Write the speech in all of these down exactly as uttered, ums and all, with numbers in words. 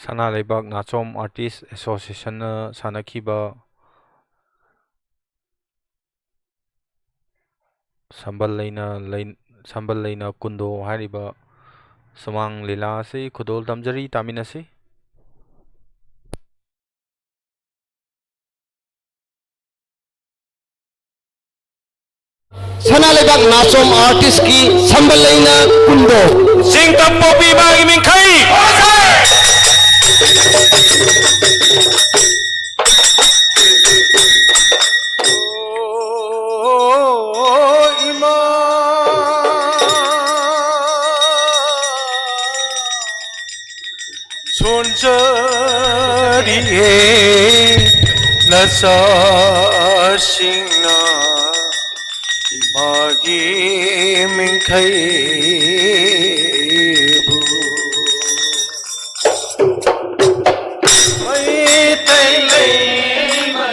ꯁꯅꯥ ꯂꯩꯕꯥꯛ ꯅꯥꯆꯣꯝ ꯑꯥꯔꯇꯤꯁ ꯑꯦꯁꯣꯁꯤꯌꯦꯁꯟꯅ ꯁꯥꯟꯅꯈꯤꯕ ꯁꯝꯕꯜ ꯂꯩꯅ ꯂꯩ-, ꯁꯝꯕꯜ ꯂꯩꯅ ꯀꯨꯟꯗꯣ ꯍꯥꯏꯔꯤꯕ ꯁꯨꯃꯥꯡ ꯂꯤꯂꯥ ꯑꯁꯤ ꯈꯨꯗꯣꯜ ꯇꯝꯖꯔꯤ, ꯇꯥꯃꯤꯟꯅꯁꯤ꯫ ꯁꯅꯥ ꯂꯩꯕꯥꯛ ꯅꯥꯆꯣꯝ ꯑꯥꯔꯇꯤꯁꯀꯤ ꯁꯝꯕꯜ ꯂꯩꯅ ꯀꯨꯟꯗꯣ꯫ ꯆꯤꯡ ꯇꯝ ꯄꯣꯛꯄꯤ ꯏꯃꯥꯒꯤ ꯃꯤꯡꯈꯩ꯫ ꯑꯣ ꯏꯃꯥ꯫ ꯁꯣꯟꯖꯔꯤꯌꯦ ꯅꯆꯥꯁꯤꯡꯅ ꯏꯃꯥꯒꯤ ꯃꯤꯡꯈꯩꯕꯨ꯫ ꯃꯩꯇꯩ ꯂꯩꯃ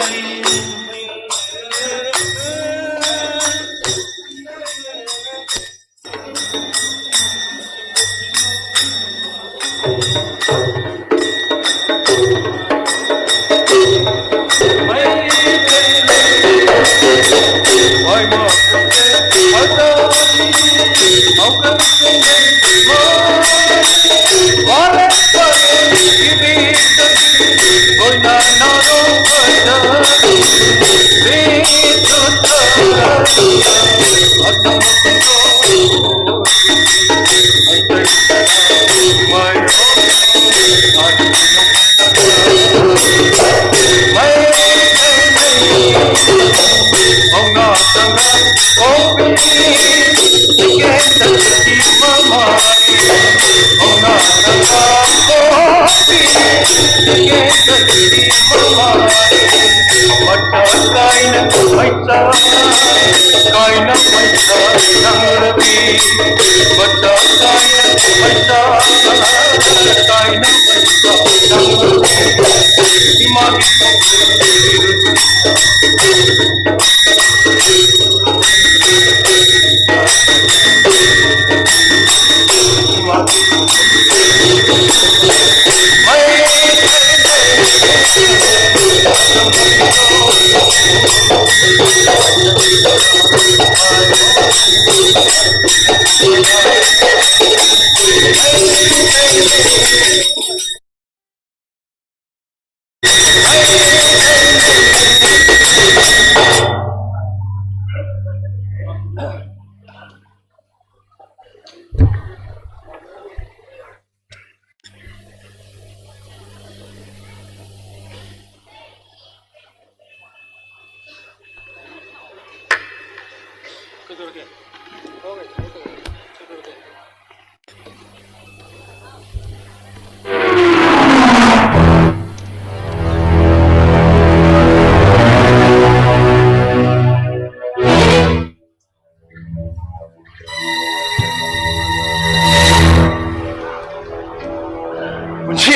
ꯄꯨꯟꯁꯤ,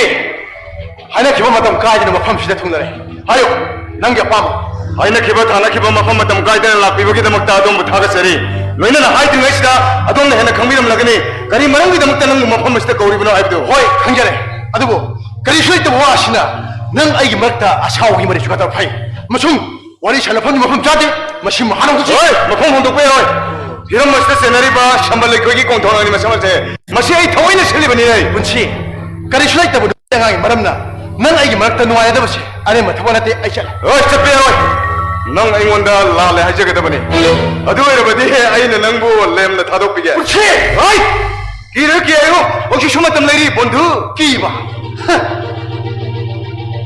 ꯍꯥꯏꯅꯈꯤꯕ ꯃꯇꯝ ꯀꯥꯏꯗꯅ ꯃꯐꯝꯁꯤꯗ ꯊꯨꯡꯂꯔꯦ꯫ ꯍꯥꯏꯌꯨ, ꯅꯪꯒꯤ ꯑꯄꯥꯝꯕ꯫ ꯍꯥꯏꯅꯈꯤꯕ ꯊꯥꯅꯈꯤꯕ ꯃꯐꯝ ꯃꯇꯝ ꯀꯥꯏꯗꯅ ꯂꯥꯛꯄꯤꯕꯒꯤꯗꯃꯛꯇ ꯑꯗꯣꯝꯕꯨ ꯊꯥꯒꯠꯆꯔꯤ꯫ ꯂꯣꯏꯅꯅ ꯍꯥꯏꯗ꯭ꯔꯤꯉꯩꯁꯤꯗ ꯑꯗꯣꯝꯅ ꯍꯦꯟꯅ ꯈꯪꯕꯤꯔꯝꯂꯒꯅꯤ ꯀꯔꯤ ꯃꯔꯝꯒꯤꯗꯃꯛꯇ ꯅꯪꯕꯨ ꯃꯐꯝ ꯑꯁꯤꯗ ꯀꯧꯔꯤꯕꯅꯣ ꯍꯥꯏꯕꯗꯨ꯫ ꯍꯣꯏ, ꯈꯪꯖꯔꯦ꯫ ꯑꯗꯨꯕꯨ ꯀꯔꯤꯁꯨ ꯂꯩꯇꯕ ꯋꯥ ꯑꯁꯤꯅ ꯅꯪ ꯑꯩꯒꯤ ꯃꯔꯛꯇ ꯑꯁꯥꯎꯕꯒꯤ ꯃꯔꯩ ꯆꯨꯒꯗꯕ ꯐꯩ꯫ ꯃꯁꯨꯝ ꯋꯥꯔꯤ ꯁꯥꯟꯅꯐꯝꯒꯤ ꯃꯐꯝ ꯆꯥꯗꯦ꯫ ꯃꯁꯤ ꯃꯍꯥꯛ ꯍꯣꯏ, ꯃꯐꯝ ꯍꯣꯡꯗꯣꯛꯄ ꯌꯥꯔꯣꯏ꯫ ꯍꯤꯔꯝ ꯑꯁꯤꯗ ꯆꯦꯟꯅꯔꯤꯕ ꯁꯝꯕꯜ ꯂꯩꯈꯣꯏꯒꯤ ꯀꯣꯡꯊꯣꯡ ꯑꯅꯤ ꯃꯁꯛ ꯑꯁꯦ ꯃꯁꯤ ꯑꯩ ꯊꯑꯣꯏꯅ ꯁꯤꯜꯂꯤꯕꯅꯤ꯫ ꯄꯨꯟꯁꯤ, ꯀꯔꯤꯁꯨ ꯂꯩꯇꯕ ꯅꯨꯄꯤ ꯑꯉꯥꯡꯒꯤ ꯃꯔꯝꯅ ꯅꯪ ꯑꯩꯒꯤ ꯃꯔꯛꯇ ꯅꯨꯡꯉꯥꯏꯅꯗꯕꯁꯦ ꯑꯔꯦꯝꯕ ꯊꯕꯛ ꯅꯠꯇꯦ꯫ ꯑꯩ ꯆꯠꯂꯦ꯫ ꯍꯣꯏ, ꯆꯠꯄ ꯌꯥꯔꯣꯏ꯫ ꯅꯪ ꯑꯩꯉꯣꯟꯗ ꯂꯥꯜꯂꯦ ꯍꯥꯏꯖꯒꯗꯕꯅꯤ꯫ ꯑꯗꯨ ꯑꯣꯏꯔꯕꯗꯤ ꯑꯩꯅ ꯅꯪꯕꯨ ꯂꯦꯝꯅ ꯊꯥꯗꯣꯛꯄꯤꯒꯦ꯫ ꯄꯨꯟꯁꯤ! ꯍꯣꯏ! ꯀꯤꯔ ꯀꯤ ꯍꯥꯏꯌꯨ꯫ ꯍꯧꯖꯤꯛꯁꯨ ꯃꯇꯝ ꯂꯩꯔꯤ, ꯕꯣꯟꯙꯨ꯫ ꯀꯤꯕ?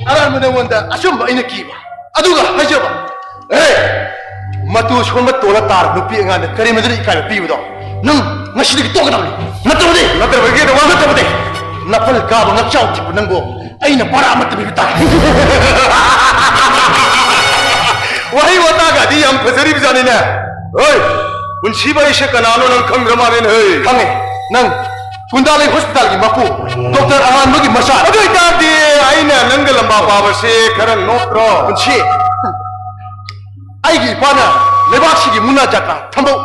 ꯑꯔꯥꯟꯕ ꯅꯉꯣꯟꯗ ꯑꯆꯨꯝꯕ ꯑꯩꯅ ꯀꯤꯕ꯫ ꯑꯗꯨꯒ ꯍꯥꯏꯖꯕ, ꯑꯦ, ꯃꯇꯨ ꯁꯣꯟꯕ ꯇꯣꯜꯂ ꯇꯥꯔꯕ ꯅꯨꯄꯤ ꯑꯉꯥꯡꯗ ꯀꯔꯦꯝꯅꯗꯨꯅ ꯏꯀꯥꯏꯕ ꯄꯤꯕꯗꯣ ꯅꯪ ꯉꯁꯤꯗꯒꯤ ꯇꯣꯛꯀꯗꯕꯅꯤ꯫ ꯅꯠꯇ꯭ꯔꯕꯗꯤ? ꯅꯠꯇ꯭ꯔꯕꯗꯤ ꯀꯩꯗꯧꯕ? ꯅꯠꯇ꯭ꯔꯕꯗꯤ ꯅꯄꯜ ꯀꯥꯕ ꯉꯛꯆꯥꯎ ꯊꯤꯛꯄ ꯅꯪꯕꯨ ꯑꯩꯅ ꯄꯔꯥ ꯑꯃꯠꯇ ꯄꯤꯕ ꯇꯥꯔꯦ꯫ ꯋꯥꯍꯩ ꯋꯥꯇꯥꯒꯗꯤ ꯌꯥꯝ ꯐꯖꯔꯤꯕ ꯖꯥꯠꯅꯤꯅꯦ꯫ ꯍꯣꯏ, ꯄꯨꯟꯁꯤꯕ ꯑꯩꯁꯦ ꯀꯅꯥꯅꯣ ꯅꯪ ꯈꯪꯗ꯭ꯔ ꯃꯥꯜꯂꯦꯅꯦ, ꯍꯩ꯫ ꯈꯪꯉꯦ, ꯅꯪ ꯀꯨꯟꯗꯥꯂꯩ ꯍꯣꯁꯄꯤꯇꯥꯜꯒꯤ ꯃꯄꯨ, ꯗꯣꯛꯇꯔ ꯑꯍꯥꯟꯕꯒꯤ ꯃꯆꯥ꯫ ꯑꯗꯨ ꯑꯣꯏꯇꯥꯔꯗꯤ ꯑꯩꯅ ꯅꯪꯒ ꯂꯝꯕꯥ ꯄꯥꯕꯁꯦ ꯈꯔ ꯅꯣꯞꯇ꯭ꯔꯣ? ꯄꯨꯟꯁꯤ, ꯑꯩꯒꯤ ꯏꯄꯥꯅ ꯂꯩꯕꯥꯛꯁꯤꯒꯤ ꯃꯨꯛꯅꯥ ꯖꯥꯇ꯭ꯔꯥ ꯊꯝꯕꯧ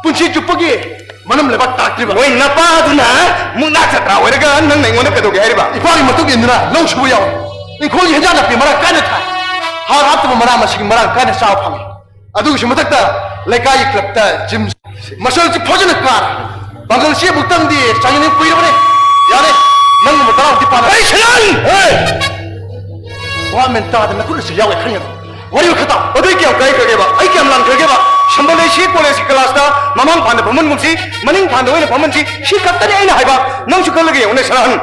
ꯄꯨꯟꯁꯤ ꯆꯨꯞꯄꯒꯤ ꯃꯅꯝ ꯂꯩꯕꯥꯛ ꯇꯥꯛꯇ꯭ꯔꯤꯕ꯫ ꯃꯣꯏ ꯅꯄꯥꯗꯨꯅ ꯃꯨꯛꯅꯥ ꯖꯥꯇ꯭ꯔꯥ ꯑꯣꯏꯔꯒ ꯅꯪꯅ ꯑꯩꯉꯣꯟꯗ ꯀꯩꯗꯧꯒꯦ ꯍꯥꯏꯔꯤꯕ? ꯏꯄꯥꯒꯤ ꯃꯇꯨꯡ ꯏꯟꯗꯨꯅ ꯂꯧ ꯁꯨꯕ ꯌꯥꯎꯏ꯫ ꯏꯪꯈꯣꯜꯒꯤ ꯍꯦꯟꯖꯥꯡ ꯅꯥꯄꯤ ꯃꯔꯥꯡ ꯀꯥꯏꯅ ꯊꯥꯏ꯫ ꯍꯥꯔ ꯍꯥꯞꯇꯕ ꯃꯅꯥ ꯃꯁꯤꯡ ꯃꯔꯥꯡ ꯀꯥꯏꯅ ꯆꯥꯕ ꯐꯪꯉꯤ꯫ ꯑꯗꯨꯒꯤꯁꯨ ꯃꯊꯛꯇ ꯂꯩꯀꯥꯏꯒꯤ ꯀ꯭ꯂꯕꯇ ꯖꯤꯝ ꯃꯁꯜꯁꯤ ꯐꯖꯅ ꯀꯥꯔꯦ꯫ ꯄꯥꯡꯒꯜꯁꯤ ꯑꯃꯨꯛꯇꯪꯗꯤ ꯆꯥꯡꯌꯦꯡ ꯀꯨꯏꯔꯕꯅꯦ꯫ ꯌꯥꯔꯦ, ꯅꯪꯒꯨꯝꯕ ꯇꯔꯥꯃꯨꯛꯇꯤ ꯄꯥꯜꯂꯦ꯫ ꯑꯩ ꯁꯅꯥꯟ! ꯍꯦ! ꯚꯥꯞ ꯃꯦꯟ ꯇꯥꯗꯅ ꯈꯨꯠꯅꯁꯨ ꯌꯥꯎꯋꯦ ꯈꯪꯉꯦ꯫ ꯋꯥꯔꯤ ꯈꯛꯇ꯫ ꯑꯗꯨ ꯑꯩ ꯀꯌꯥꯝ ꯀꯥꯏꯈ꯭ꯔꯒꯦꯕ? ꯑꯩ ꯀꯌꯥꯝ ꯂꯥꯟꯈ꯭ꯔꯒꯦꯕ? ꯁꯝꯕꯜ ꯑꯩꯁꯤ ꯀꯣꯂꯦꯖꯀꯤ ꯀ꯭ꯂꯥꯁꯇ ꯃꯃꯥꯡ ꯐꯥꯟꯗ ꯐꯝꯍꯟꯒꯨꯝꯁꯤ, ꯃꯅꯤꯡ ꯐꯥꯟꯗ ꯑꯣꯏꯅ ꯐꯝꯍꯟꯁꯤ, ꯁꯤ ꯈꯛꯇꯅꯤ ꯑꯩꯅ ꯍꯥꯏꯕ꯫ ꯅꯪꯁꯨ ꯈꯜꯂꯒ ꯌꯦꯡꯉꯨꯅꯦ ꯁꯅꯥꯍꯟ꯫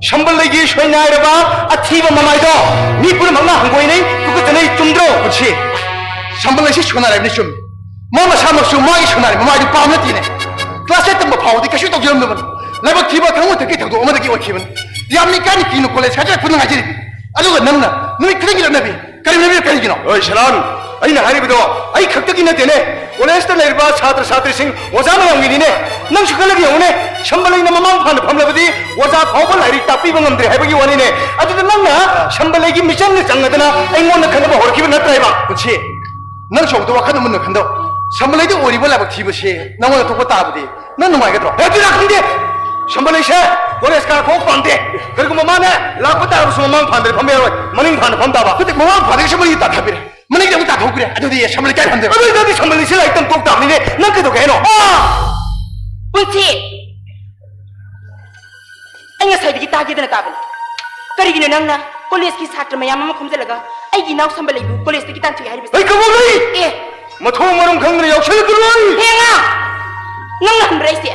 ꯁꯝꯕꯜ ꯂꯩꯒꯤ ꯁꯣꯏꯅꯥꯏꯔꯕ ꯑꯊꯤꯕ ꯃꯃꯥꯏꯗꯣ ꯃꯤ ꯄꯨꯝꯅꯃꯛꯅ ꯍꯪꯒꯣꯏꯅꯩ, ꯇꯨꯀꯠꯆꯅꯩ, ꯆꯨꯝꯗ꯭ꯔꯣ? ꯄꯨꯟꯁꯤ, ꯁꯝꯕꯜ ꯂꯩꯁꯤ ꯁꯣꯏꯅꯥꯏꯔꯕꯅꯤ, ꯆꯨꯝꯃꯤ꯫ ꯃꯥ ꯃꯁꯥꯃꯛꯁꯨ ꯃꯥꯒꯤ ꯁꯣꯏꯅꯥꯏꯔꯕ ꯃꯃꯥꯏꯗꯨ ꯄꯥꯝꯅ ꯇꯤꯅꯦ꯫ ꯀ꯭ꯂꯥꯁ ꯑꯩꯠ ꯇꯝꯕ ꯐꯥꯎꯕꯗꯤ ꯀꯩꯁꯨ ꯇꯧꯖꯔꯝꯗꯕꯅꯤ꯫ ꯂꯥꯏꯕꯛ ꯊꯤꯕ ꯈꯪꯕ ꯊꯛꯀꯤ ꯊꯧꯗꯣꯛ ꯑꯃꯗꯒꯤ ꯑꯣꯏꯈꯤꯕꯅꯤ꯫ ꯌꯥꯝꯅ ꯏꯀꯥꯏꯅ ꯀꯤꯅ ꯀꯣꯂꯦꯖ ꯍꯥꯏꯖꯔꯛꯄꯗ ꯉꯥꯏꯖꯔꯤꯕꯅꯤ꯫ ꯑꯗꯨꯒ ꯅꯪꯅ ꯅꯨꯃꯤꯠ ꯈꯨꯗꯤꯡꯒꯤ ꯂꯛꯅꯕꯤ꯫ ꯀꯔꯤ ꯂꯩꯕꯤꯔ ꯀꯔꯤꯒꯤꯅꯣ? ꯍꯣꯏ, ꯁꯂꯥꯝ, ꯑꯩꯅ ꯍꯥꯏꯔꯤꯕꯗꯣ ꯑꯩ ꯈꯛꯇꯒꯤ ꯅꯠꯇꯦꯅꯦ꯫ ꯀꯣꯂꯦꯖꯇ ꯂꯩꯔꯤꯕ ꯁꯥꯇ꯭ꯔ ꯁꯥꯇ꯭ꯔꯤꯁꯤꯡ, ꯑꯣꯖꯥ ꯃꯌꯥꯝꯒꯤꯅꯤꯅꯦ꯫ ꯅꯪꯁꯨ ꯈꯜꯂꯒ ꯌꯦꯡꯉꯨꯅꯦ, ꯁꯝꯕꯂꯩꯅ ꯃꯃꯥꯡ ꯐꯥꯅ ꯐꯝꯂꯕꯗꯤ ꯑꯣꯖꯥ ꯐꯥꯎꯕ ꯂꯥꯏꯔꯤꯛ ꯇꯥꯛꯄꯤꯕ ꯉꯝꯗ꯭ꯔꯦ ꯍꯥꯏꯕꯒꯤ ꯋꯥꯅꯤꯅꯦ꯫ ꯑꯗꯨꯗ ꯅꯪꯅ ꯁꯝꯕꯂꯩꯒꯤ ꯃꯤꯆꯪꯗ ꯆꯪꯉꯗꯅ ꯑꯩꯉꯣꯟꯗ ꯈꯠꯅꯕ ꯍꯧꯔꯛꯈꯤꯕ ꯅꯠꯇ꯭ꯔꯥ ꯍꯥꯏꯕ? ꯄꯨꯟꯁꯤ, ꯅꯪꯁꯨ ꯑꯃꯨꯛꯇ ꯋꯥꯈꯜ ꯃꯨꯟꯅ ꯈꯟꯗꯧ꯫ ꯁꯝꯕꯂꯩꯗ ꯑꯣꯏꯔꯤꯕ ꯂꯥꯏꯕꯛ ꯊꯤꯕꯁꯦ ꯅꯪꯉꯣꯟꯗ ꯊꯣꯛꯄ ꯇꯥꯔꯕꯗꯤ ꯅꯪ ꯅꯨꯡꯉꯥꯏꯒꯗ꯭ꯔꯣ? ꯍꯦ, ꯑꯗꯨ ꯂꯥꯛꯈꯨꯝꯗꯦ! ꯁꯝꯕꯜ ꯂꯩꯁꯦ ꯀꯣꯂꯦꯖ ꯀꯥꯔꯛꯄ ꯄꯥꯝꯗꯦ꯫ ꯀꯔꯤꯒꯨꯝꯕ ꯃꯥꯅ ꯂꯥꯛꯄ ꯇꯥꯔꯕꯁꯨ ꯃꯃꯥꯡ ꯐꯥꯟꯗꯗꯤ ꯐꯝꯕ ꯌꯥꯔꯣꯏ, ꯃꯅꯤꯡ ꯐꯥꯟꯗ ꯐꯝ ꯇꯥꯕ꯫ ꯅꯠꯇꯦ, ꯃꯃꯥꯡ ꯐꯥꯟꯗꯒꯤ ꯁꯝꯕꯜ ꯂꯩꯁꯦ ꯇꯥꯊꯣꯛꯄꯤꯔꯦ, ꯃꯅꯤꯡꯗ ꯑꯃꯨꯛ ꯇꯥꯊꯣꯛꯄꯤꯔꯦ꯫ ꯑꯗꯨꯗꯤ ꯁꯝꯕꯜ ꯂꯩꯁꯦ ꯀꯥꯏ ꯐꯝꯗꯣꯏꯕ? ꯑꯗꯨ ꯑꯣꯏ ꯇꯥꯔꯗꯤ ꯁꯝꯕꯜ ꯂꯩꯁꯦ ꯂꯥꯏꯔꯤꯛ ꯇꯝ ꯇꯣꯛ ꯇꯥꯕꯅꯤꯅꯦ꯫ ꯅꯪ ꯀꯩꯗꯧꯒꯦ ꯍꯥꯏꯅꯣ? ꯑꯥ! ꯄꯨꯟꯁꯤ! ꯑꯩ ꯉꯁꯥꯏꯗꯒꯤ ꯇꯥꯒꯦꯗꯅ ꯇꯥꯕꯅꯤ꯫ ꯀꯔꯤꯒꯤꯅꯣ ꯅꯪꯅ ꯀꯣꯂꯦꯖꯀꯤ ꯁꯥꯇ꯭ꯔ ꯃꯌꯥꯝ ꯑꯃ ꯈꯣꯝꯖꯤꯜꯂꯒ ꯑꯩꯒꯤ ꯏꯅꯥꯎ ꯁꯝꯕꯜ ꯂꯩꯕꯨ ꯀꯣꯂꯦꯖꯇꯒꯤ ꯇꯥꯟꯊꯣꯛꯑꯦ ꯍꯥꯏꯔꯤꯕꯁꯦ? ꯑꯩ ꯀꯕꯣꯛ ꯂꯩ! ꯑꯦ! ꯃꯊꯣꯡ ꯃꯔꯝ ꯈꯪꯗꯅ ꯌꯥꯎꯁꯜꯂꯛꯀꯅꯨ ꯑꯩ! ꯍꯦ, ꯑꯉꯥꯡ! ꯅꯪꯅ ꯍꯟꯕ꯭ꯔꯥ ꯑꯩꯁꯦ?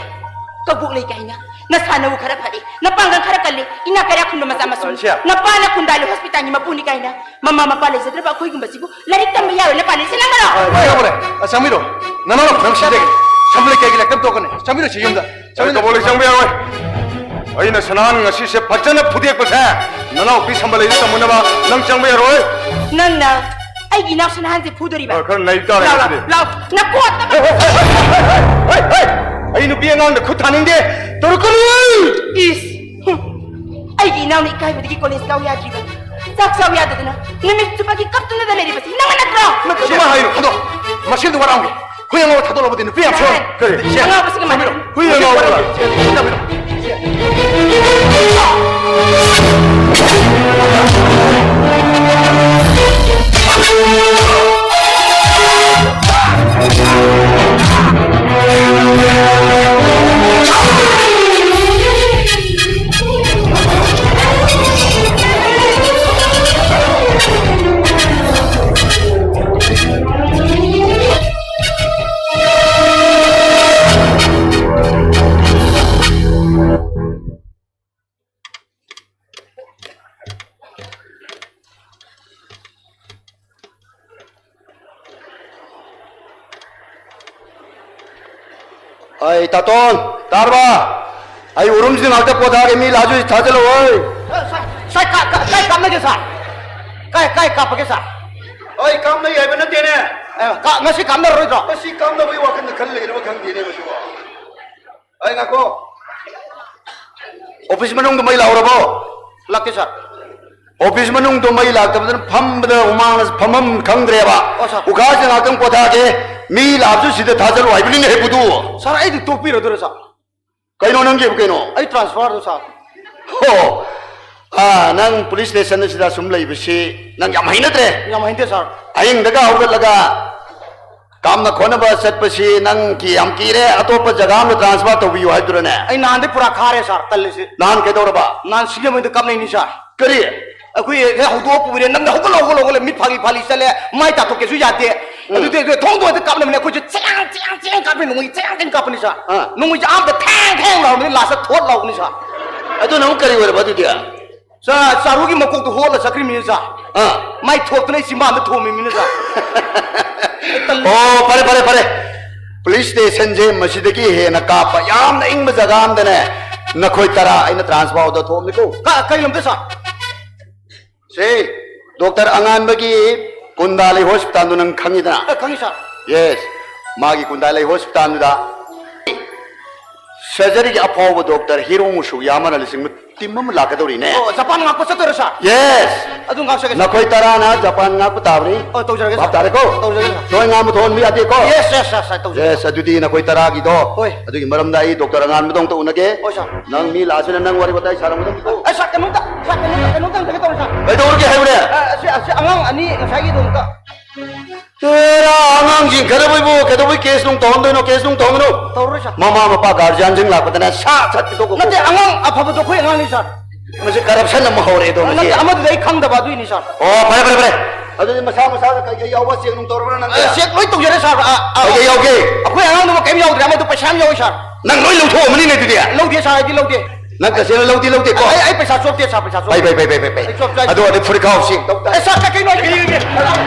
ꯀꯕꯣꯛ ꯂꯩ ꯀꯥꯏꯅ꯫ ꯅꯁꯥ ꯅꯎ ꯈꯔ ꯐꯔꯦ, ꯅꯄꯥꯡꯒꯜ ꯈꯔ ꯀꯜꯂꯤ, ꯏꯅꯥꯛ ꯀꯩꯔꯥꯛ ꯈꯨꯟꯕ ꯃꯆꯥ ꯃꯁꯨꯅꯤ꯫ ꯁꯦ꯫ ꯅꯄꯥꯅ ꯈꯨꯟꯗꯥꯏꯂꯨ ꯍꯣꯁꯄꯤꯇꯥꯜꯒꯤ ꯃꯄꯨꯅꯤ ꯀꯥꯏꯅ꯫ ꯃꯃꯥ ꯃꯄꯥ ꯂꯩꯖꯗ꯭ꯔꯕ ꯑꯩꯈꯣꯏꯒꯨꯝꯕꯁꯤꯕꯨ ꯂꯥꯏꯔꯤꯛ ꯇꯝꯕ ꯌꯥꯔꯣꯏꯅ ꯄꯥꯜꯂꯤꯁꯦ ꯅꯪꯒꯔꯣ? ꯍꯣꯏ, ꯍꯣꯏ, ꯍꯣꯏ꯫ ꯑ, ꯆꯪꯕꯤꯔꯣ꯫ ꯅꯅꯥꯎ ꯐꯖꯅ ꯁꯤꯟꯖꯒꯦ꯫ ꯁꯝꯕꯜ ꯂꯩ ꯀꯌꯥꯒꯤ ꯂꯥꯏꯔꯤꯛ ꯇꯝ ꯇꯣꯛꯀꯅꯤ꯫ ꯆꯪꯕꯤꯔꯣ ꯁꯤ ꯌꯨꯝꯗ꯫ ꯑꯩ ꯀꯕꯣꯛ ꯂꯩ ꯆꯪꯕ ꯌꯥꯔꯣꯏ꯫ ꯑꯩꯅ ꯁꯅꯥꯍꯟ ꯉꯁꯤꯁꯦ ꯐꯖꯅ ꯐꯨꯗꯦꯛꯄꯁꯦ ꯅꯅꯥꯎꯄꯤ ꯁꯝꯕꯜ ꯂꯩꯗ ꯇꯝꯃꯨꯅꯕ ꯅꯪ ꯆꯪꯕ ꯌꯥꯔꯣꯏ꯫ ꯅꯪꯅ ꯑꯩꯒꯤ ꯏꯅꯥꯎ ꯁꯅꯥꯍꯟꯁꯦ ꯐꯨꯗꯣꯔꯤꯕ? ꯑ, ꯈꯔ ꯅꯩ ꯇꯥꯔꯦ ꯂꯥꯎ, ꯂꯥꯎ, ꯉꯁꯤꯗꯤ꯫ ꯂꯥꯎ, ꯅꯀꯣꯠ ꯑꯃ! ꯍꯩ, ꯍꯩ! ꯑꯩ ꯅꯨꯄꯤ ꯑꯉꯥꯡꯗ ꯈꯨꯠ ꯊꯥꯅꯤꯡꯗꯦ꯫ ꯇꯧꯔꯛꯀꯅꯨ! ꯏꯁ! ꯍꯨꯝ! ꯑꯩꯒꯤ ꯏꯅꯥꯎꯅ ꯏꯀꯥꯏꯕꯗꯒꯤ ꯀꯣꯂꯦꯖ ꯀꯥꯎ ꯌꯥꯗ꯭ꯔꯤꯕ, ꯆꯥꯛ ꯆꯥꯎ ꯌꯥꯗꯗꯅ ꯅꯨꯃꯤꯠ ꯆꯨꯞꯄꯒꯤ ꯀꯞꯇꯨꯅꯗ ꯂꯩꯔꯤꯕꯁꯤ ꯅꯪꯅ ꯅꯠꯇ꯭ꯔꯣ? ꯅꯠꯇꯦ, ꯁꯨꯃꯥꯏ ꯍꯥꯏꯅꯨ꯫ ꯊꯥꯗꯣꯛ꯫ ꯃꯁꯤꯗ ꯋꯥꯔꯥꯎꯒꯦ꯫ ꯍꯨꯏ ꯑꯉꯥꯎꯕ ꯊꯥꯗꯣꯛꯂꯕꯗꯤ ꯅꯨꯄꯤ ꯌꯥꯝ ꯁꯣꯏ꯫ ꯀꯔꯤ? ꯁꯦ, ꯑꯉꯥꯎꯕꯁꯤꯒ ꯃꯥꯟꯅꯔꯣꯏ꯫ ꯍꯨꯏ ꯑꯉꯥꯎꯕ꯫ ꯑꯩ ꯇꯥꯇꯣꯟ, ꯇꯥꯔꯕ? ꯑꯩ ꯎꯔꯨꯝꯁꯤꯗ ꯉꯥꯛꯇ ꯄꯣꯊꯥꯒꯦ, ꯃꯤ ꯂꯥꯛꯑꯁꯨ ꯊꯥꯖꯜꯂꯛꯑꯣꯏ꯫ ꯁꯥꯔ, ꯁꯥꯔ, ꯀꯥꯏ, ꯀꯥꯏ, ꯀꯥꯏ ꯀꯥꯞꯅꯒꯦ ꯁꯥꯔ? ꯀꯥꯏ, ꯀꯥꯏ ꯀꯥꯞꯄꯒꯦ ꯁꯥꯔ? ꯑꯩ ꯀꯥꯞꯅꯩ ꯍꯥꯏꯕ ꯅꯠꯇꯦꯅꯦ꯫ ꯑꯦ, ꯀꯥ-, ꯉꯁꯤ ꯀꯥꯞꯅꯔꯔꯣꯏꯗ꯭ꯔꯣ? ꯉꯁꯤ ꯀꯥꯞꯅꯕꯒꯤ ꯋꯥꯈꯜꯗ ꯈꯜ ꯂꯩꯔꯕ ꯈꯪꯗꯦꯅꯦ ꯃꯁꯤꯕꯣ꯫ ꯑꯩ ꯉꯥꯏꯈꯣ꯫ ꯑꯣꯐꯤꯁ ꯃꯅꯨꯡꯗ ꯃꯩ ꯂꯥꯛꯍꯧꯔꯕꯣ? ꯂꯥꯛꯇꯦ ꯁꯥꯔ꯫ ꯑꯣꯐꯤꯁ ꯃꯅꯨꯡꯗꯣ ꯃꯩ ꯂꯥꯛꯇꯕꯗꯨꯅ ꯐꯝꯕꯗ ꯍꯨꯃꯥꯡꯅ ꯐꯝꯐꯝ ꯈꯪꯗ꯭ꯔꯦꯕ꯫ ꯑꯣ, ꯁꯥꯔ꯫ ꯎꯈꯥꯁꯦ ꯉꯥꯛꯇꯪ ꯄꯣꯊꯥꯒꯦ꯫ ꯃꯤ ꯂꯥꯛꯑꯁꯨ ꯁꯤꯗ ꯊꯥꯖꯜꯂꯨ ꯍꯥꯏꯕꯅꯤꯅꯦ ꯍꯦ ꯕꯨꯗꯨ꯫ ꯁꯥꯔ, ꯑꯩꯗꯤ ꯇꯣꯛꯄꯤꯔꯗꯣꯏꯔꯣ ꯁꯥꯔ? ꯀꯩꯅꯣ ꯅꯪꯒꯤꯕꯨ ꯀꯩꯅꯣ? ꯑꯩ ꯇ꯭ꯔꯥꯟꯁꯐꯔꯗꯣ ꯁꯥꯔ꯫ ꯍꯣ, ꯑꯥ, ꯅꯪ ꯄꯨꯂꯤꯁ ꯁ꯭ꯇꯦꯁꯟ ꯑꯁꯤꯗ ꯁꯨꯝ ꯂꯩꯕꯁꯤ ꯅꯪ ꯌꯥꯝ ꯍꯩꯅꯗ꯭ꯔꯦ? ꯌꯥꯝ ꯍꯩꯅꯗꯦ ꯁꯥꯔ꯫ ꯑꯍꯤꯡꯗꯒ ꯍꯧꯒꯠꯂꯒ ꯀꯥꯝꯅ ꯈꯣꯠꯅꯕ ꯆꯠꯄꯁꯤ ꯅꯪ ꯀꯤ-, ꯌꯥꯝ ꯀꯤꯔꯦ, ꯑꯇꯣꯞꯄ ꯖꯒꯥ ꯑꯃꯗ ꯇ꯭ꯔꯥꯟꯁꯐꯔ ꯇꯧꯕꯤꯌꯨ ꯍꯥꯏꯕꯗꯨꯔꯅꯦ? ꯑꯩ ꯅꯍꯥꯟꯗꯩ ꯄꯨꯔꯥ ꯈꯥꯔꯦ ꯁꯥꯔ, ꯇꯜꯂꯤꯁꯤ꯫ ꯅꯍꯥꯟ ꯀꯩꯗꯧꯔꯕ? ꯅꯍꯥꯟ ꯁꯤꯡꯖꯃꯩꯗ ꯀꯥꯞꯅꯩꯅꯤ ꯁꯥꯔ꯫ ꯀꯔꯤ? ꯑꯩꯈꯣꯏ ꯍꯦꯛ ꯍꯧꯗꯣꯛꯑ ꯄꯨꯕꯤꯔꯦ, ꯅꯪꯅ ꯍꯧꯒꯠꯂꯣ, ꯍꯧꯒꯠꯂꯣ, ꯍꯧꯒꯠꯂꯣ, ꯃꯤꯠ ꯐꯥꯒꯤ ꯐꯥꯂꯤ ꯆꯠꯂꯦ, ꯃꯥꯏ ꯇꯥꯊꯣꯛꯀꯦꯁꯨ ꯌꯥꯗꯦ꯫ ꯎꯝ꯫ ꯑꯗꯨꯗꯤ ꯑꯩꯈꯣꯏ ꯊꯣꯡꯗꯣ ꯍꯦꯛꯇ ꯀꯥꯞꯅꯕꯅꯦ, ꯑꯩꯈꯣꯏꯁꯨ ꯆꯦꯡ, ꯆꯦꯡ, ꯆꯦꯡ ꯀꯥꯞꯄꯤ, ꯅꯣꯡꯃꯩ ꯆꯦꯡ, ꯆꯦꯡ ꯀꯥꯞꯄꯅꯤ ꯁꯥꯔ꯫ ꯑꯥ꯫ ꯅꯣꯡꯃꯩꯁꯦ ꯑꯍꯥꯟꯕꯗ ꯊꯦꯡ ꯊꯦꯡ ꯂꯥꯎꯔꯝꯕꯅꯤ, ꯂꯥꯁꯇ ꯊꯣꯠ ꯂꯥꯎꯕꯅꯤ ꯁꯥꯔ꯫ ꯑꯗꯨꯅ ꯑꯃꯨꯛ ꯀꯔꯤ ꯑꯣꯏꯔꯕ ꯑꯗꯨꯗꯤ? ꯆꯥ-, ꯆꯥꯔꯨꯒꯤ ꯃꯀꯣꯛꯇꯣ ꯍꯣꯠꯂ ꯆꯠꯈ꯭ꯔꯤꯃꯤꯅꯦ ꯁꯥꯔ꯫ ꯑꯥ꯫ ꯃꯥꯏ ꯊꯣꯠꯇꯨꯅ ꯑꯩ ꯆꯤꯝꯕꯥꯟꯗ ꯊꯣꯝꯃꯤꯃꯤꯅꯦ ꯁꯥꯔ꯫ ꯑꯩ ꯇꯜꯂꯦ꯫ ꯑꯣ, ꯐꯔꯦ, ꯐꯔꯦ, ꯐꯔꯦ꯫ ꯄꯨꯂꯤꯁ ꯁ꯭ꯇꯦꯁꯟꯁꯦ ꯃꯁꯤꯗꯒꯤ ꯍꯦꯟꯅ ꯀꯥꯞꯄ ꯌꯥꯝꯅ ꯏꯪꯕ ꯖꯒꯥ ꯑꯝꯗꯅꯦ ꯅꯈꯣꯏ ꯇꯔꯥ ꯑꯩꯅ ꯇ꯭ꯔꯥꯟꯁꯐꯔ ꯑꯣꯔꯗꯔ ꯊꯣꯛꯑꯝꯅꯤꯀꯣ꯫ ꯀ-, ꯀꯩ ꯂꯝꯗ ꯁꯥꯔ? ꯁꯦ, ꯗꯣꯛꯇꯔ ꯑꯉꯥꯟꯕꯒꯤ ꯀꯨꯟꯗꯥꯂꯩ ꯍꯣꯁꯄꯤꯇꯥꯜꯗꯨ ꯅꯪ ꯈꯪꯉꯤꯗꯅ? ꯑ, ꯈꯪꯉꯤ ꯁꯥꯔ꯫ ꯌꯦꯁ, ꯃꯥꯒꯤ ꯀꯨꯟꯗꯥꯂꯩ ꯍꯣꯁꯄꯤꯇꯥꯜꯗꯨꯗ ꯁꯔꯖꯔꯤꯒꯤ ꯑꯐꯥꯎꯕ ꯗꯣꯛꯇꯔ ꯍꯤꯔꯣ ꯃꯨꯁꯨꯒꯤ ꯑꯃꯅ ꯂꯤꯁꯤꯡ ꯇꯤꯝ ꯑꯃ ꯂꯥꯛꯀꯗꯧꯔꯤꯅꯦ꯫ ꯑꯣ, ꯖꯄꯥꯟ ꯉꯥꯛꯄ ꯆꯠꯇꯣꯏꯔꯣ ꯁꯥꯔ? ꯌꯦꯁ꯫ ꯑꯗꯨ ꯉꯥꯛꯆꯒꯦ ꯁꯥꯔ꯫ ꯅꯈꯣꯏ ꯇꯔꯥꯅ ꯖꯄꯥꯟ ꯉꯥꯛꯄ ꯇꯥꯕꯅꯤ꯫ ꯑꯣ, ꯇꯧꯖꯔꯒꯦ ꯚꯥꯞ ꯁꯥꯔ꯫ ꯇꯥꯔꯦꯀꯣ? ꯇꯧꯖꯔꯒꯦ ꯁꯥꯔ꯫ ꯅꯣꯏ ꯉꯥꯡꯕ ꯊꯣꯛꯍꯟꯕ ꯌꯥꯗꯦꯀꯣ? ꯌꯦꯁ, ꯌꯦꯁ, ꯁꯥꯔ, ꯁꯥꯔ, ꯇꯧꯖꯔꯒꯦ ꯌꯦꯁ, ꯁꯥꯔ꯫ ꯑꯗꯨꯗꯤ ꯅꯈꯣꯏ ꯇꯔꯥꯒꯤꯗꯣ ꯍꯣꯏ꯫ ꯑꯗꯨꯒꯤ ꯃꯔꯝꯗ ꯑꯩ ꯗꯣꯛꯇꯔ ꯑꯉꯥꯟꯕꯗꯣ ꯑꯝꯇ ꯎꯅꯒꯦ꯫ ꯍꯣꯏ ꯁꯥꯔ꯫ ꯅꯪ ꯃꯤ ꯂꯥꯛꯑꯁꯨꯅ ꯅꯪ ꯋꯥꯔꯤ ꯋꯥꯇꯥꯏ ꯁꯥꯔꯝꯒꯗꯕꯅꯤꯀꯣ꯫ ꯑ, ꯁꯥꯔ, ꯀꯩꯅꯣꯝꯇ, ꯁꯥꯔ, ꯀꯩꯅꯣꯝꯇ ꯍꯪꯖꯒꯦ ꯇꯧꯕꯅꯤ ꯁꯥꯔ꯫ ꯀꯩꯗꯧꯔꯒꯦ ꯍꯥꯏꯕꯅꯦ? ꯑ, ꯑꯁꯤ, ꯑꯁꯤ ꯑꯉꯥꯡ ꯑꯅꯤ ꯉꯁꯥꯏꯒꯤꯗꯣ ꯑꯝꯇ꯫ ꯑꯦꯔꯥ, ꯑꯉꯥꯡꯁꯤꯡ ꯈꯠꯅꯕꯩꯕꯨ ꯀꯩꯗꯧꯕꯩ ꯀꯦꯁ ꯅꯨꯡ ꯇꯧꯍꯟꯗꯣꯏꯅꯣ? ꯀꯦꯁ ꯅꯨꯡ ꯇꯧꯍꯟꯒꯅꯨ꯫ ꯇꯧꯔꯣꯏ ꯁꯥꯔ꯫ ꯃꯃꯥ ꯃꯄꯥ ꯒꯥꯔꯖꯤꯌꯥꯟꯁꯤꯡ ꯂꯥꯛꯄꯗꯅꯦ ꯁꯥ ꯁꯠ ꯄꯤꯊꯣꯛꯈꯣꯀꯣ꯫ ꯅꯠꯇꯦ, ꯑꯉꯥꯡ ꯑꯐꯕꯗꯣ ꯑꯩꯈꯣꯏ ꯑꯉꯥꯡꯅꯤ ꯁꯥꯔ꯫ ꯃꯁꯤ ꯀꯔꯞꯁꯟ ꯑꯃ ꯍꯧꯔꯛꯑꯦꯗꯣ ꯃꯁꯤ꯫ ꯅꯠꯇꯦ, ꯑꯃꯗꯨꯗꯤ ꯑꯩ ꯈꯪꯗꯕ ꯑꯗꯨꯏꯅꯤ ꯁꯥꯔ꯫ ꯑꯣ, ꯐꯔꯦ, ꯐꯔꯦ, ꯐꯔꯦ꯫ ꯑꯗꯨꯗꯤ ꯃꯁꯥ ꯃꯁꯥꯅ ꯀꯩꯀꯩ ꯌꯥꯎꯕ ꯆꯦꯛ ꯅꯨꯡ ꯇꯧꯔꯕ꯭ꯔꯥ ꯅꯪꯗꯤ? ꯑ, ꯆꯦꯛ ꯂꯣꯏ ꯇꯧꯖꯔꯦ ꯁꯥꯔ꯫ ꯑ, ꯑ, ꯀꯩꯀꯩ ꯌꯥꯎꯒꯦ? ꯑꯩꯈꯣꯏ ꯑꯉꯥꯡꯗꯨꯃ ꯀꯩꯝ ꯌꯥꯎꯗ꯭ꯔꯦ, ꯑꯃꯗꯨ ꯄꯩꯁꯥ ꯌꯥꯝ ꯌꯥꯎꯏ ꯁꯥꯔ꯫ ꯅꯪ ꯂꯣꯏ ꯂꯧꯊꯣꯛꯑꯝꯃꯅꯤꯅꯦ ꯑꯗꯨꯗꯤ? ꯂꯧꯗꯦ ꯁꯥꯔ, ꯑꯩꯗꯤ ꯂꯧꯗꯦ꯫ ꯅꯪ ꯇꯁꯦꯡꯅ ꯂꯧꯗꯤ ꯂꯧꯗꯦꯀꯣ? ꯑꯩ, ꯑꯩ ꯄꯩꯁꯥ ꯆꯣꯞꯇꯦ, ꯁꯥꯔ, ꯄꯩꯁꯥ ꯆꯣꯞꯇꯦ꯫ ꯄꯩ, ꯄꯩ, ꯄꯩ, ꯄꯩ, ꯄꯩ, ꯄꯩ꯫ ꯑꯩ ꯆꯣꯞ ꯆꯥꯏ꯫ ꯑꯗꯨ ꯑꯣꯏꯔꯗꯤ ꯐꯨꯔꯤꯠ ꯈꯥꯎꯁꯤ꯫ ꯑꯦ, ꯁꯥꯔ, ꯀꯩ-, ꯀꯩꯅꯣ ꯍꯥꯏꯁꯦ?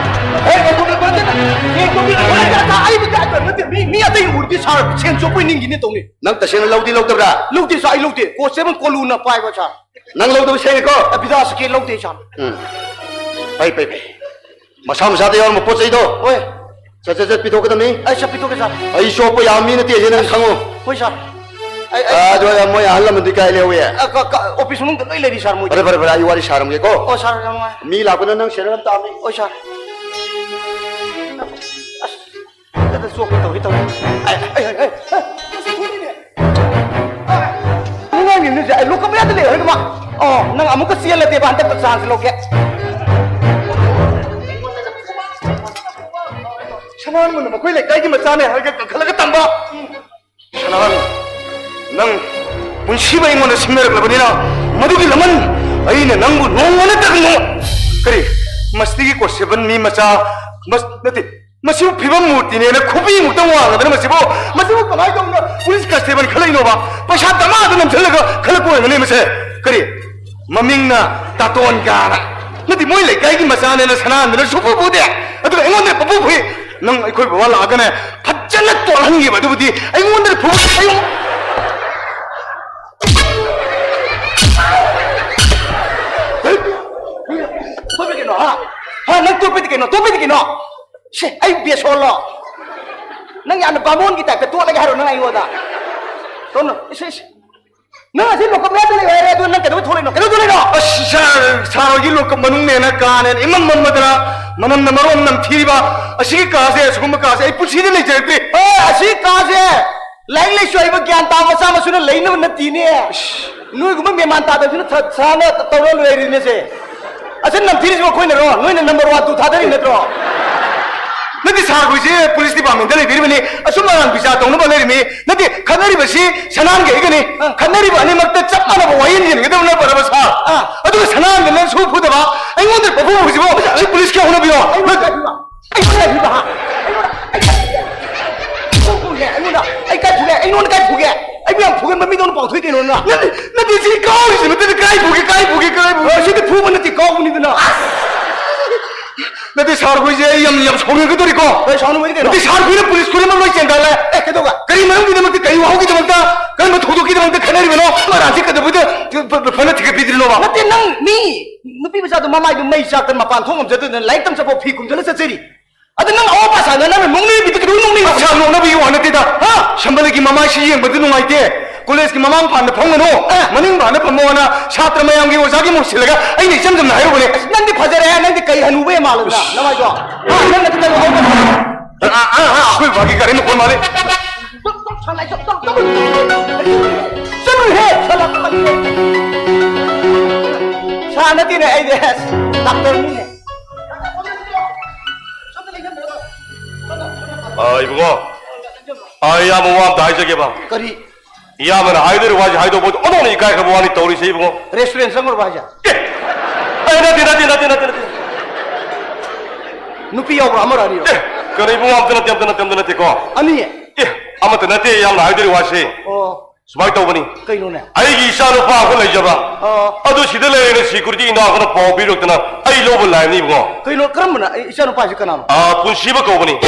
ꯑꯦ, ꯉꯥꯏꯈꯣ, ꯉꯥꯏꯈꯣ, ꯉꯥꯏꯈꯣ, ꯉꯥꯏꯈꯣ꯫ ꯑꯩ, ꯑꯩ, ꯑꯩ, ꯅꯠꯇꯦ, ꯃꯤ, ꯃꯤ ꯑꯇꯩ ꯎꯔꯗꯤ, ꯁꯥꯔ, ꯁꯦꯟ ꯆꯣꯞꯄꯩ ꯅꯤꯡꯈꯤꯅꯤ ꯇꯧꯅꯤ꯫ ꯅꯪ ꯇꯁꯦꯡꯅ ꯂꯧꯗꯤ ꯂꯧꯗꯕ꯭ꯔꯥ? ꯂꯧꯗꯦ, ꯁꯥꯔ, ꯑꯩ ꯂꯧꯗꯦ꯫ ꯀꯣꯟꯁꯇꯦꯕꯜ ꯀꯣꯂꯨꯅ ꯄꯥꯏꯕ, ꯁꯥꯔ꯫ ꯅꯪ ꯂꯧꯗꯕ ꯁꯦꯡꯉꯦꯀꯣ? ꯑꯦ, ꯕꯤꯗꯥꯁꯀꯤ ꯂꯧꯗꯦ, ꯁꯥꯔ꯫ ꯎꯝ꯫ ꯐꯩ, ꯐꯩ, ꯐꯩ꯫ ꯃꯁꯥ ꯃꯁꯥꯗ ꯌꯥꯎꯔꯝꯕ ꯄꯣꯠ ꯆꯩꯗꯣ꯫ ꯍꯣꯏ꯫ ꯁꯠ, ꯁꯠ, ꯁꯠ ꯄꯤꯊꯣꯛꯀꯗꯕꯅꯤ꯫ ꯑꯩ ꯁꯠ ꯄꯤꯊꯣꯛꯀꯦ, ꯁꯥꯔ꯫ ꯑꯩ ꯆꯣꯞꯄ ꯌꯥꯕ ꯃꯤ ꯅꯠꯇꯦ, ꯑꯁꯤ ꯅꯪ ꯈꯪꯉꯨ꯫ ꯍꯣꯏ, ꯁꯥꯔ꯫ ꯑꯩ, ꯑꯩ ꯑꯥ, ꯑꯗꯨ ꯃꯣꯏ ꯑꯍꯜ ꯂꯃꯟꯗꯤ ꯀꯥꯏ ꯂꯩꯍꯧꯋꯦ? ꯑ, ꯀ-, ꯀ-, ꯑꯣꯐꯤꯁ ꯃꯅꯨꯡꯗ ꯂꯣꯏ ꯂꯩꯔꯤ, ꯁꯥꯔ, ꯃꯣꯏꯗꯤ꯫ ꯐꯔꯦ, ꯐꯔꯦ, ꯐꯔꯦ, ꯑꯩ ꯋꯥꯔꯤ ꯁꯥꯔꯝꯒꯦꯀꯣ꯫ ꯑꯣ, ꯁꯥꯔ, ꯌꯥꯝ ꯅꯨꯡꯉꯥꯏ꯫ ꯃꯤ ꯂꯥꯛꯄꯗ ꯅꯪ ꯁꯦꯟꯅꯔꯝ ꯇꯥꯕꯅꯤ꯫ ꯍꯣꯏ, ꯁꯥꯔ꯫ ꯑꯁ, ꯐꯖꯅ ꯆꯣꯞꯀꯦ ꯇꯧꯒꯦ ꯇꯧꯋꯦ꯫ ꯑꯩ, ꯑꯩ, ꯑꯩ, ꯑꯩ, ꯑꯩ, ꯃꯁꯤ ꯊꯣꯛꯏꯅꯦ꯫ ꯑꯉꯥꯡꯅꯤꯅꯦ ꯁꯦ, ꯑꯩ ꯂꯣꯛꯀꯞ ꯃꯌꯥꯗ ꯂꯩꯔꯣꯏꯗ ꯃꯥ꯫ ꯑꯣ, ꯅꯪ ꯑꯃꯨꯛꯀ ꯆꯦꯜꯂꯗꯤꯕ ꯍꯟꯗꯛꯇ ꯆꯥꯟꯁ ꯂꯧꯒꯦ꯫ ꯁꯅꯥꯅꯨꯅ ꯃꯈꯣꯏ ꯂꯩꯀꯥꯏꯒꯤ ꯃꯆꯥꯅꯦ ꯍꯥꯏꯔꯒ ꯀꯟꯈꯠꯂꯒ ꯇꯝꯕ꯫ ꯁꯅꯥꯅꯨ, ꯅꯪ ꯄꯨꯟꯁꯤꯕ ꯑꯩꯉꯣꯟꯗ ꯁꯤꯡꯅꯔꯛꯂꯕꯅꯤꯅ ꯃꯗꯨꯒꯤ ꯂꯃꯟ ꯑꯩꯅ ꯅꯪꯕꯨ ꯅꯣꯡꯃ ꯅꯠꯇ꯭ꯔꯒ ꯅꯣꯡꯃ, ꯀꯔꯤ, ꯃꯁꯤꯒꯤ ꯀꯣꯟꯁꯇꯦꯕꯜ ꯃꯤ ꯃꯆꯥ, ꯃꯁ-, ꯅꯠꯇꯦ, ꯃꯁꯤꯕꯨ ꯐꯤꯕꯝ ꯃꯨꯔꯇꯤꯅꯦꯅ ꯈꯨꯕꯤꯃꯨꯛꯇꯪ ꯋꯥꯡꯉꯗꯅ ꯃꯁꯤꯕꯨ, ꯃꯁꯤꯕꯨ ꯀꯃꯥꯏꯅ ꯇꯧꯅ ꯄꯨꯂꯤꯁ ꯀꯟꯁꯇꯦꯕꯜ ꯈꯜꯂꯛꯏꯅꯣꯕ? ꯄꯩꯁꯥ ꯗꯃꯥꯗ ꯅꯝꯁꯤꯜꯂꯒ ꯈꯜꯂꯛꯄ ꯑꯣꯏꯔꯝꯒꯅꯤ ꯃꯁꯦ꯫ ꯀꯔꯤ? ꯃꯃꯤꯡꯅ ꯇꯥꯇꯣꯟ ꯀꯥꯅ꯫ ꯅꯠꯇꯦ, ꯃꯣꯏ ꯂꯩꯀꯥꯏꯒꯤ ꯃꯆꯥꯅꯦꯅ ꯁꯅꯥꯍꯟꯗꯅ ꯁꯨꯐꯨ ꯐꯨꯗꯦ꯫ ꯑꯗꯨꯒ ꯑꯩꯉꯣꯟꯗ ꯄꯪꯐꯨ ꯐꯨꯏ꯫ ꯅꯪ ꯑꯩꯈꯣꯏ ꯕꯕꯥ ꯂꯥꯛꯑꯒꯅꯦ ꯐꯖꯅ ꯇꯣꯠꯍꯟꯒꯦꯕ꯫ ꯑꯗꯨꯕꯨꯗꯤ ꯑꯩꯉꯣꯟꯗ ꯐꯨ-, ꯑꯩꯉꯣꯟ-, ꯇꯣꯠꯄꯤ ꯀꯩꯅꯣ, ꯍꯥ? ꯍꯥ, ꯅꯪ ꯇꯣꯠꯄꯤꯗꯤ ꯀꯩꯅꯣ? ꯇꯣꯠꯄꯤꯗꯤ ꯀꯩꯅꯣ? ꯁꯦ, ꯑꯩ ꯕꯦꯁꯣꯜꯂꯣ? ꯅꯪ ꯌꯥꯝꯅ ꯕꯥꯃꯣꯟꯒꯤ ꯇꯥꯏꯞꯇ ꯇꯣꯠꯂꯒꯦ ꯍꯥꯏꯔꯣ ꯅꯪ ꯑꯩꯉꯣꯟꯗ? ꯇꯣꯠꯅꯨ꯫ ꯏꯁ, ꯏꯁ꯫ ꯅꯪ ꯑꯁꯤ ꯂꯣꯀꯞ ꯃꯌꯥꯗ ꯂꯩꯌꯣ ꯍꯥꯏꯔꯦ, ꯑꯗꯨ ꯅꯪ ꯀꯩꯗꯧꯕꯩ ꯊꯣꯛꯂꯛꯏꯅꯣ? ꯀꯩꯗꯧ ꯊꯣꯛꯂꯛꯏꯅꯣ? ꯑꯁ, ꯁꯥꯔ, ꯁꯥꯔ ꯍꯣꯏꯒꯤ ꯂꯣꯀꯞ ꯃꯅꯨꯡꯅꯦꯅ ꯀꯥꯅꯦꯅ ꯏꯃꯝ ꯃꯝꯃꯗꯅ ꯃꯅꯝꯅ ꯃꯔꯣꯟ ꯅꯝꯊꯤꯔꯤꯕ ꯑꯁꯤꯒꯤ ꯀꯥꯁꯦ, ꯑꯁꯤꯒꯨꯝꯕ ꯀꯥꯁꯦ ꯑꯩ ꯄꯨꯟꯁꯤꯗ ꯂꯩꯖꯔꯛꯇ꯭ꯔꯤ꯫ ꯑꯦ, ꯑꯁꯤ ꯀꯥꯁꯦ ꯂꯥꯏꯔꯤꯛ ꯂꯥꯏꯁꯨ ꯍꯩꯕ ꯒ꯭ꯌꯥꯟ ꯇꯥꯕ ꯃꯆꯥ ꯃꯁꯨꯅ ꯂꯩꯅꯕ ꯅꯠꯇꯦꯅꯦ꯫ ꯅꯣꯏꯒꯨꯝꯕ ꯃꯦꯃꯥꯟ ꯇꯥꯗꯕꯁꯤꯅ ꯊ-, ꯊꯥꯅ ꯇꯧꯔ ꯂꯣꯏꯔꯤꯅꯦꯁꯦ꯫ ꯑꯁꯤ ꯅꯝꯊꯤꯔꯤꯁꯤ ꯑꯩꯈꯣꯏꯅꯔꯣ? ꯅꯣꯏꯅ ꯅꯝꯕꯔ ꯋꯥꯟ ꯇꯨ ꯊꯥꯗꯔꯤ ꯅꯠꯇ꯭ꯔꯣ? ꯅꯠꯇꯦ ꯁꯥꯔ, ꯑꯩꯈꯣꯏꯁꯦ ꯄꯨꯂꯤꯁ ꯗꯤꯄꯥꯔꯠꯃꯦꯟꯇ ꯂꯩꯕꯤꯔꯤꯕꯅꯤ꯫ ꯑꯁꯨꯝ ꯑꯔꯥꯟ ꯕꯤꯆꯥꯔ ꯇꯧꯅꯕ ꯂꯩꯔꯤꯃꯤ꯫ ꯅꯠꯇꯦ, ꯈꯠꯅꯔꯤꯕꯁꯤ ꯁꯅꯥꯟꯒ ꯑꯩꯒꯅꯤ꯫ ꯑꯥ꯫ ꯈꯠꯅꯔꯤꯕ ꯑꯅꯤꯃꯛꯇ ꯆꯞ ꯃꯥꯟꯅꯕ ꯋꯥꯌꯦꯜ ꯌꯦꯟꯒꯗꯕꯅ ꯐꯔꯕ ꯁꯥꯔ꯫ ꯑꯥ꯫ ꯑꯗꯨꯒ ꯁꯅꯥꯟꯒ ꯅꯪ ꯁꯨ ꯐꯨꯗꯕ, ꯑꯩꯉꯣꯟꯗ ꯄꯐꯨ ꯐꯨꯁꯤꯕꯨ ꯑꯩ ꯄꯨꯂꯤꯁꯀꯤ ꯍꯧꯅꯕꯤꯔꯣ? ꯑꯩꯉꯣꯟꯗ ꯀꯥꯏ ꯐꯨꯕ? ꯑꯩꯉꯣꯟꯗ ꯀꯥꯏ ꯐꯨꯕ? ꯑꯩꯉꯣꯟꯗ, ꯑꯩꯉꯣꯟꯗ, ꯑꯩꯉꯣꯟꯗ, ꯑꯩ ꯀꯥꯏ ꯐꯨꯒꯦ? ꯑꯩꯉꯣꯟꯗ ꯀꯥꯏ ꯐꯨꯒꯦ? ꯑꯩꯕꯨ ꯐꯨꯒꯟꯕ ꯃꯤꯗꯧꯅ ꯄꯥꯎꯊꯣꯛꯏ ꯀꯩꯅꯣ ꯅꯪ? ꯅꯠꯇꯦ, ꯅꯠꯇꯦ, ꯁꯤ ꯀꯥꯎꯔꯤꯁꯦ ꯅꯠꯇꯦ, ꯀꯥꯏ ꯐꯨꯒꯦ, ꯀꯥꯏ ꯐꯨꯒꯦ, ꯀꯥꯏ ꯐꯨꯒꯦ? ꯑ, ꯁꯤꯗꯤ ꯐꯨꯕ ꯅꯠꯇꯦ, ꯀꯥꯎꯕꯅꯤꯗꯅ꯫ ꯅꯠꯇꯦ, ꯁꯥꯔ ꯈꯣꯏꯁꯦ ꯑꯩ ꯌꯥꯝ, ꯌꯥꯝ ꯁꯥꯎꯅꯤꯡꯒꯗꯧꯔꯤꯀꯣ꯫ ꯀꯩ ꯁꯥꯎꯅꯤꯡꯕꯒꯤ ꯀꯩꯅꯣ? ꯅꯠꯇꯦ, ꯁꯥꯔ ꯈꯣꯏꯅ ꯄꯨꯂꯤꯁ ꯈꯨꯗꯤꯡꯃꯛ ꯂꯣꯏ ꯆꯦꯟꯊꯜꯂꯦ꯫ ꯑꯦ, ꯀꯩꯗꯧꯕ? ꯀꯔꯤ ꯃꯔꯝꯒꯤꯗꯃꯛꯇ, ꯀꯔꯤ ꯋꯥꯍꯧꯒꯤꯗꯃꯛꯇ, ꯀꯔꯝꯕ ꯊꯧꯗꯣꯛꯀꯤꯗꯃꯛꯇ ꯈꯠꯅꯔꯤꯕꯅꯣ? ꯃꯔꯥꯟꯁꯤ ꯀꯩꯗꯧꯕꯗ ꯐ-, ꯐ-, ꯐꯅ ꯊꯤꯒꯠꯄꯤꯗ꯭ꯔꯤꯅꯣꯕ? ꯅꯠꯇꯦ, ꯅꯪ ꯃꯤ ꯅꯨꯄꯤ ꯃꯆꯥꯗꯣ ꯃꯃꯥꯏꯗꯣ ꯃꯩ ꯆꯥꯛꯇꯅ ꯃꯄꯥꯟ ꯊꯣꯛ ꯉꯝꯖꯗꯗꯅ ꯂꯥꯏꯔꯤꯛ ꯇꯝ ꯆꯠꯄ ꯐꯤ ꯈꯨꯝꯖꯤꯜꯂ ꯆꯠꯆꯔꯤ꯫ ꯑꯗ ꯅꯪ ꯑꯋꯥ ꯑꯄꯥ ꯁꯥꯗꯅ ꯅꯪꯅ ꯅꯣꯛꯅꯤꯡꯉꯤꯗꯨ ꯀꯩꯗꯧꯕꯩ ꯅꯣꯛꯅꯤꯡꯉꯤꯕ? ꯑꯁ, ꯅꯣꯛꯅꯕꯒꯤ ꯋꯥ ꯅꯠꯇꯦꯗ꯫ ꯍꯥ? ꯁꯝꯕꯜꯒꯤ ꯃꯃꯥꯏꯁꯤ ꯌꯦꯡꯕꯗ ꯅꯨꯡꯉꯥꯏꯇꯦ꯫ ꯀꯣꯂꯦꯖꯀꯤ ꯃꯃꯥꯡ ꯃꯄꯥꯟꯗ ꯐꯝꯒꯅꯨ꯫ ꯑ꯫ ꯃꯅꯤꯡ ꯃꯄꯥꯟꯗ ꯐꯝꯃꯣꯅ ꯁꯥꯇ꯭ꯔ ꯃꯌꯥꯝꯒꯤ ꯑꯣꯖꯥꯒꯤ ꯃꯍꯨꯠ ꯁꯤꯜꯂꯒ ꯑꯩꯅ ꯏꯆꯝ ꯆꯝꯅ ꯍꯥꯏꯔꯨꯕꯅꯦ꯫ ꯑꯁ, ꯅꯪꯗꯤ ꯐꯖꯔꯦ꯫ ꯅꯪꯗꯤ ꯀꯩ ꯍꯅꯨꯕ ꯌꯥꯝ ꯃꯥꯜꯂꯕ꯭ꯔꯥ? ꯅꯃꯥꯏꯗꯣ꯫ ꯍꯥ? ꯅꯪ ꯑꯗꯨ ꯀꯩꯅꯣ ꯍꯧꯒꯠꯂꯣ꯫ ꯑ, ꯑ, ꯑ, ꯑ, ꯑꯩꯈꯣꯏ ꯕꯥꯒꯤ ꯒꯥꯔꯤ ꯃꯈꯣꯟ ꯃꯥꯜꯂꯤ꯫ ꯆꯠꯂꯨꯍꯦ, ꯁꯥꯂꯥ꯫ ꯁꯥꯔ ꯅꯠꯇꯦꯅꯦ, ꯑꯩꯗꯤ, ꯑꯁ, ꯗꯥꯛꯇꯔꯅꯤꯅꯦ꯫ ꯑ, ꯏꯕꯨꯡꯉꯣ, ꯑ, ꯏꯌꯥꯝꯕ ꯋꯥ ꯑꯝꯇ ꯍꯥꯏꯖꯒꯦꯕ꯫ ꯀꯔꯤ? ꯏꯌꯥꯝꯕꯅ ꯍꯥꯏꯗꯣꯔꯤꯕ ꯋꯥꯁꯦ ꯍꯥꯏꯗꯣꯛꯄꯗ ꯑꯣꯟꯊꯣꯛꯅ ꯏꯀꯥꯏꯈ꯭ꯔꯕ ꯋꯥꯅꯤ ꯇꯧꯔꯤꯁꯦ, ꯏꯕꯨꯡꯉꯣ꯫ ꯔꯦꯁꯇꯨꯔꯦꯟ ꯆꯪꯉꯨꯔꯕ ꯍꯥꯏꯁꯦ? ꯑꯦ! ꯑꯦ, ꯅꯠꯇꯦ, ꯅꯠꯇꯦ, ꯅꯠꯇꯦ, ꯅꯠꯇꯦ, ꯅꯠꯇꯦ꯫ ꯅꯨꯄꯤ ꯌꯥꯎꯕ꯭ꯔꯥ, ꯑꯃꯔ ꯑꯅꯤꯔꯣ? ꯑꯦ! ꯀꯩꯅꯣ, ꯏꯕꯨꯡꯉꯣ, ꯑꯝꯇ ꯅꯠꯇꯦ, ꯑꯝꯇ ꯅꯠꯇꯦ, ꯑꯝꯇ ꯅꯠꯇꯦꯀꯣ꯫ ꯑꯅꯤ? ꯑꯦ! ꯑꯃꯠꯇ ꯅꯠꯇꯦ, ꯏꯌꯥꯝꯕꯅ ꯍꯥꯏꯗꯣꯔꯤꯕ ꯋꯥꯁꯦ꯫ ꯑꯣ꯫ ꯁꯨꯃꯥꯏꯅ ꯇꯧꯕꯅꯤ꯫ ꯀꯩꯅꯣꯅꯦ? ꯑꯩꯒꯤ ꯏꯆꯥ ꯅꯨꯄꯥ ꯑꯃꯈꯛ ꯂꯩꯖꯕ꯫ ꯑꯣ꯫ ꯑꯗꯨ ꯁꯤꯗ ꯂꯩꯔꯦꯅ ꯁꯤꯀ꯭ꯌꯨꯔꯤꯇꯤ ꯏꯅꯥꯎ ꯑꯃꯅ ꯄꯥꯎ ꯄꯤꯕꯤꯔꯛꯇꯅ ꯑꯩ ꯂꯧꯕ ꯂꯥꯛꯏꯕꯅꯤ, ꯏꯕꯨꯡꯉꯣ꯫ ꯀꯩꯅꯣ, ꯀꯔꯝꯕꯅ? ꯑꯩ ꯏꯆꯥ ꯅꯨꯄꯥꯁꯤ ꯀꯅꯥꯅꯣ? ꯑꯥ, ꯄꯨꯟꯁꯤꯕ ꯀꯧꯕꯅꯤ꯫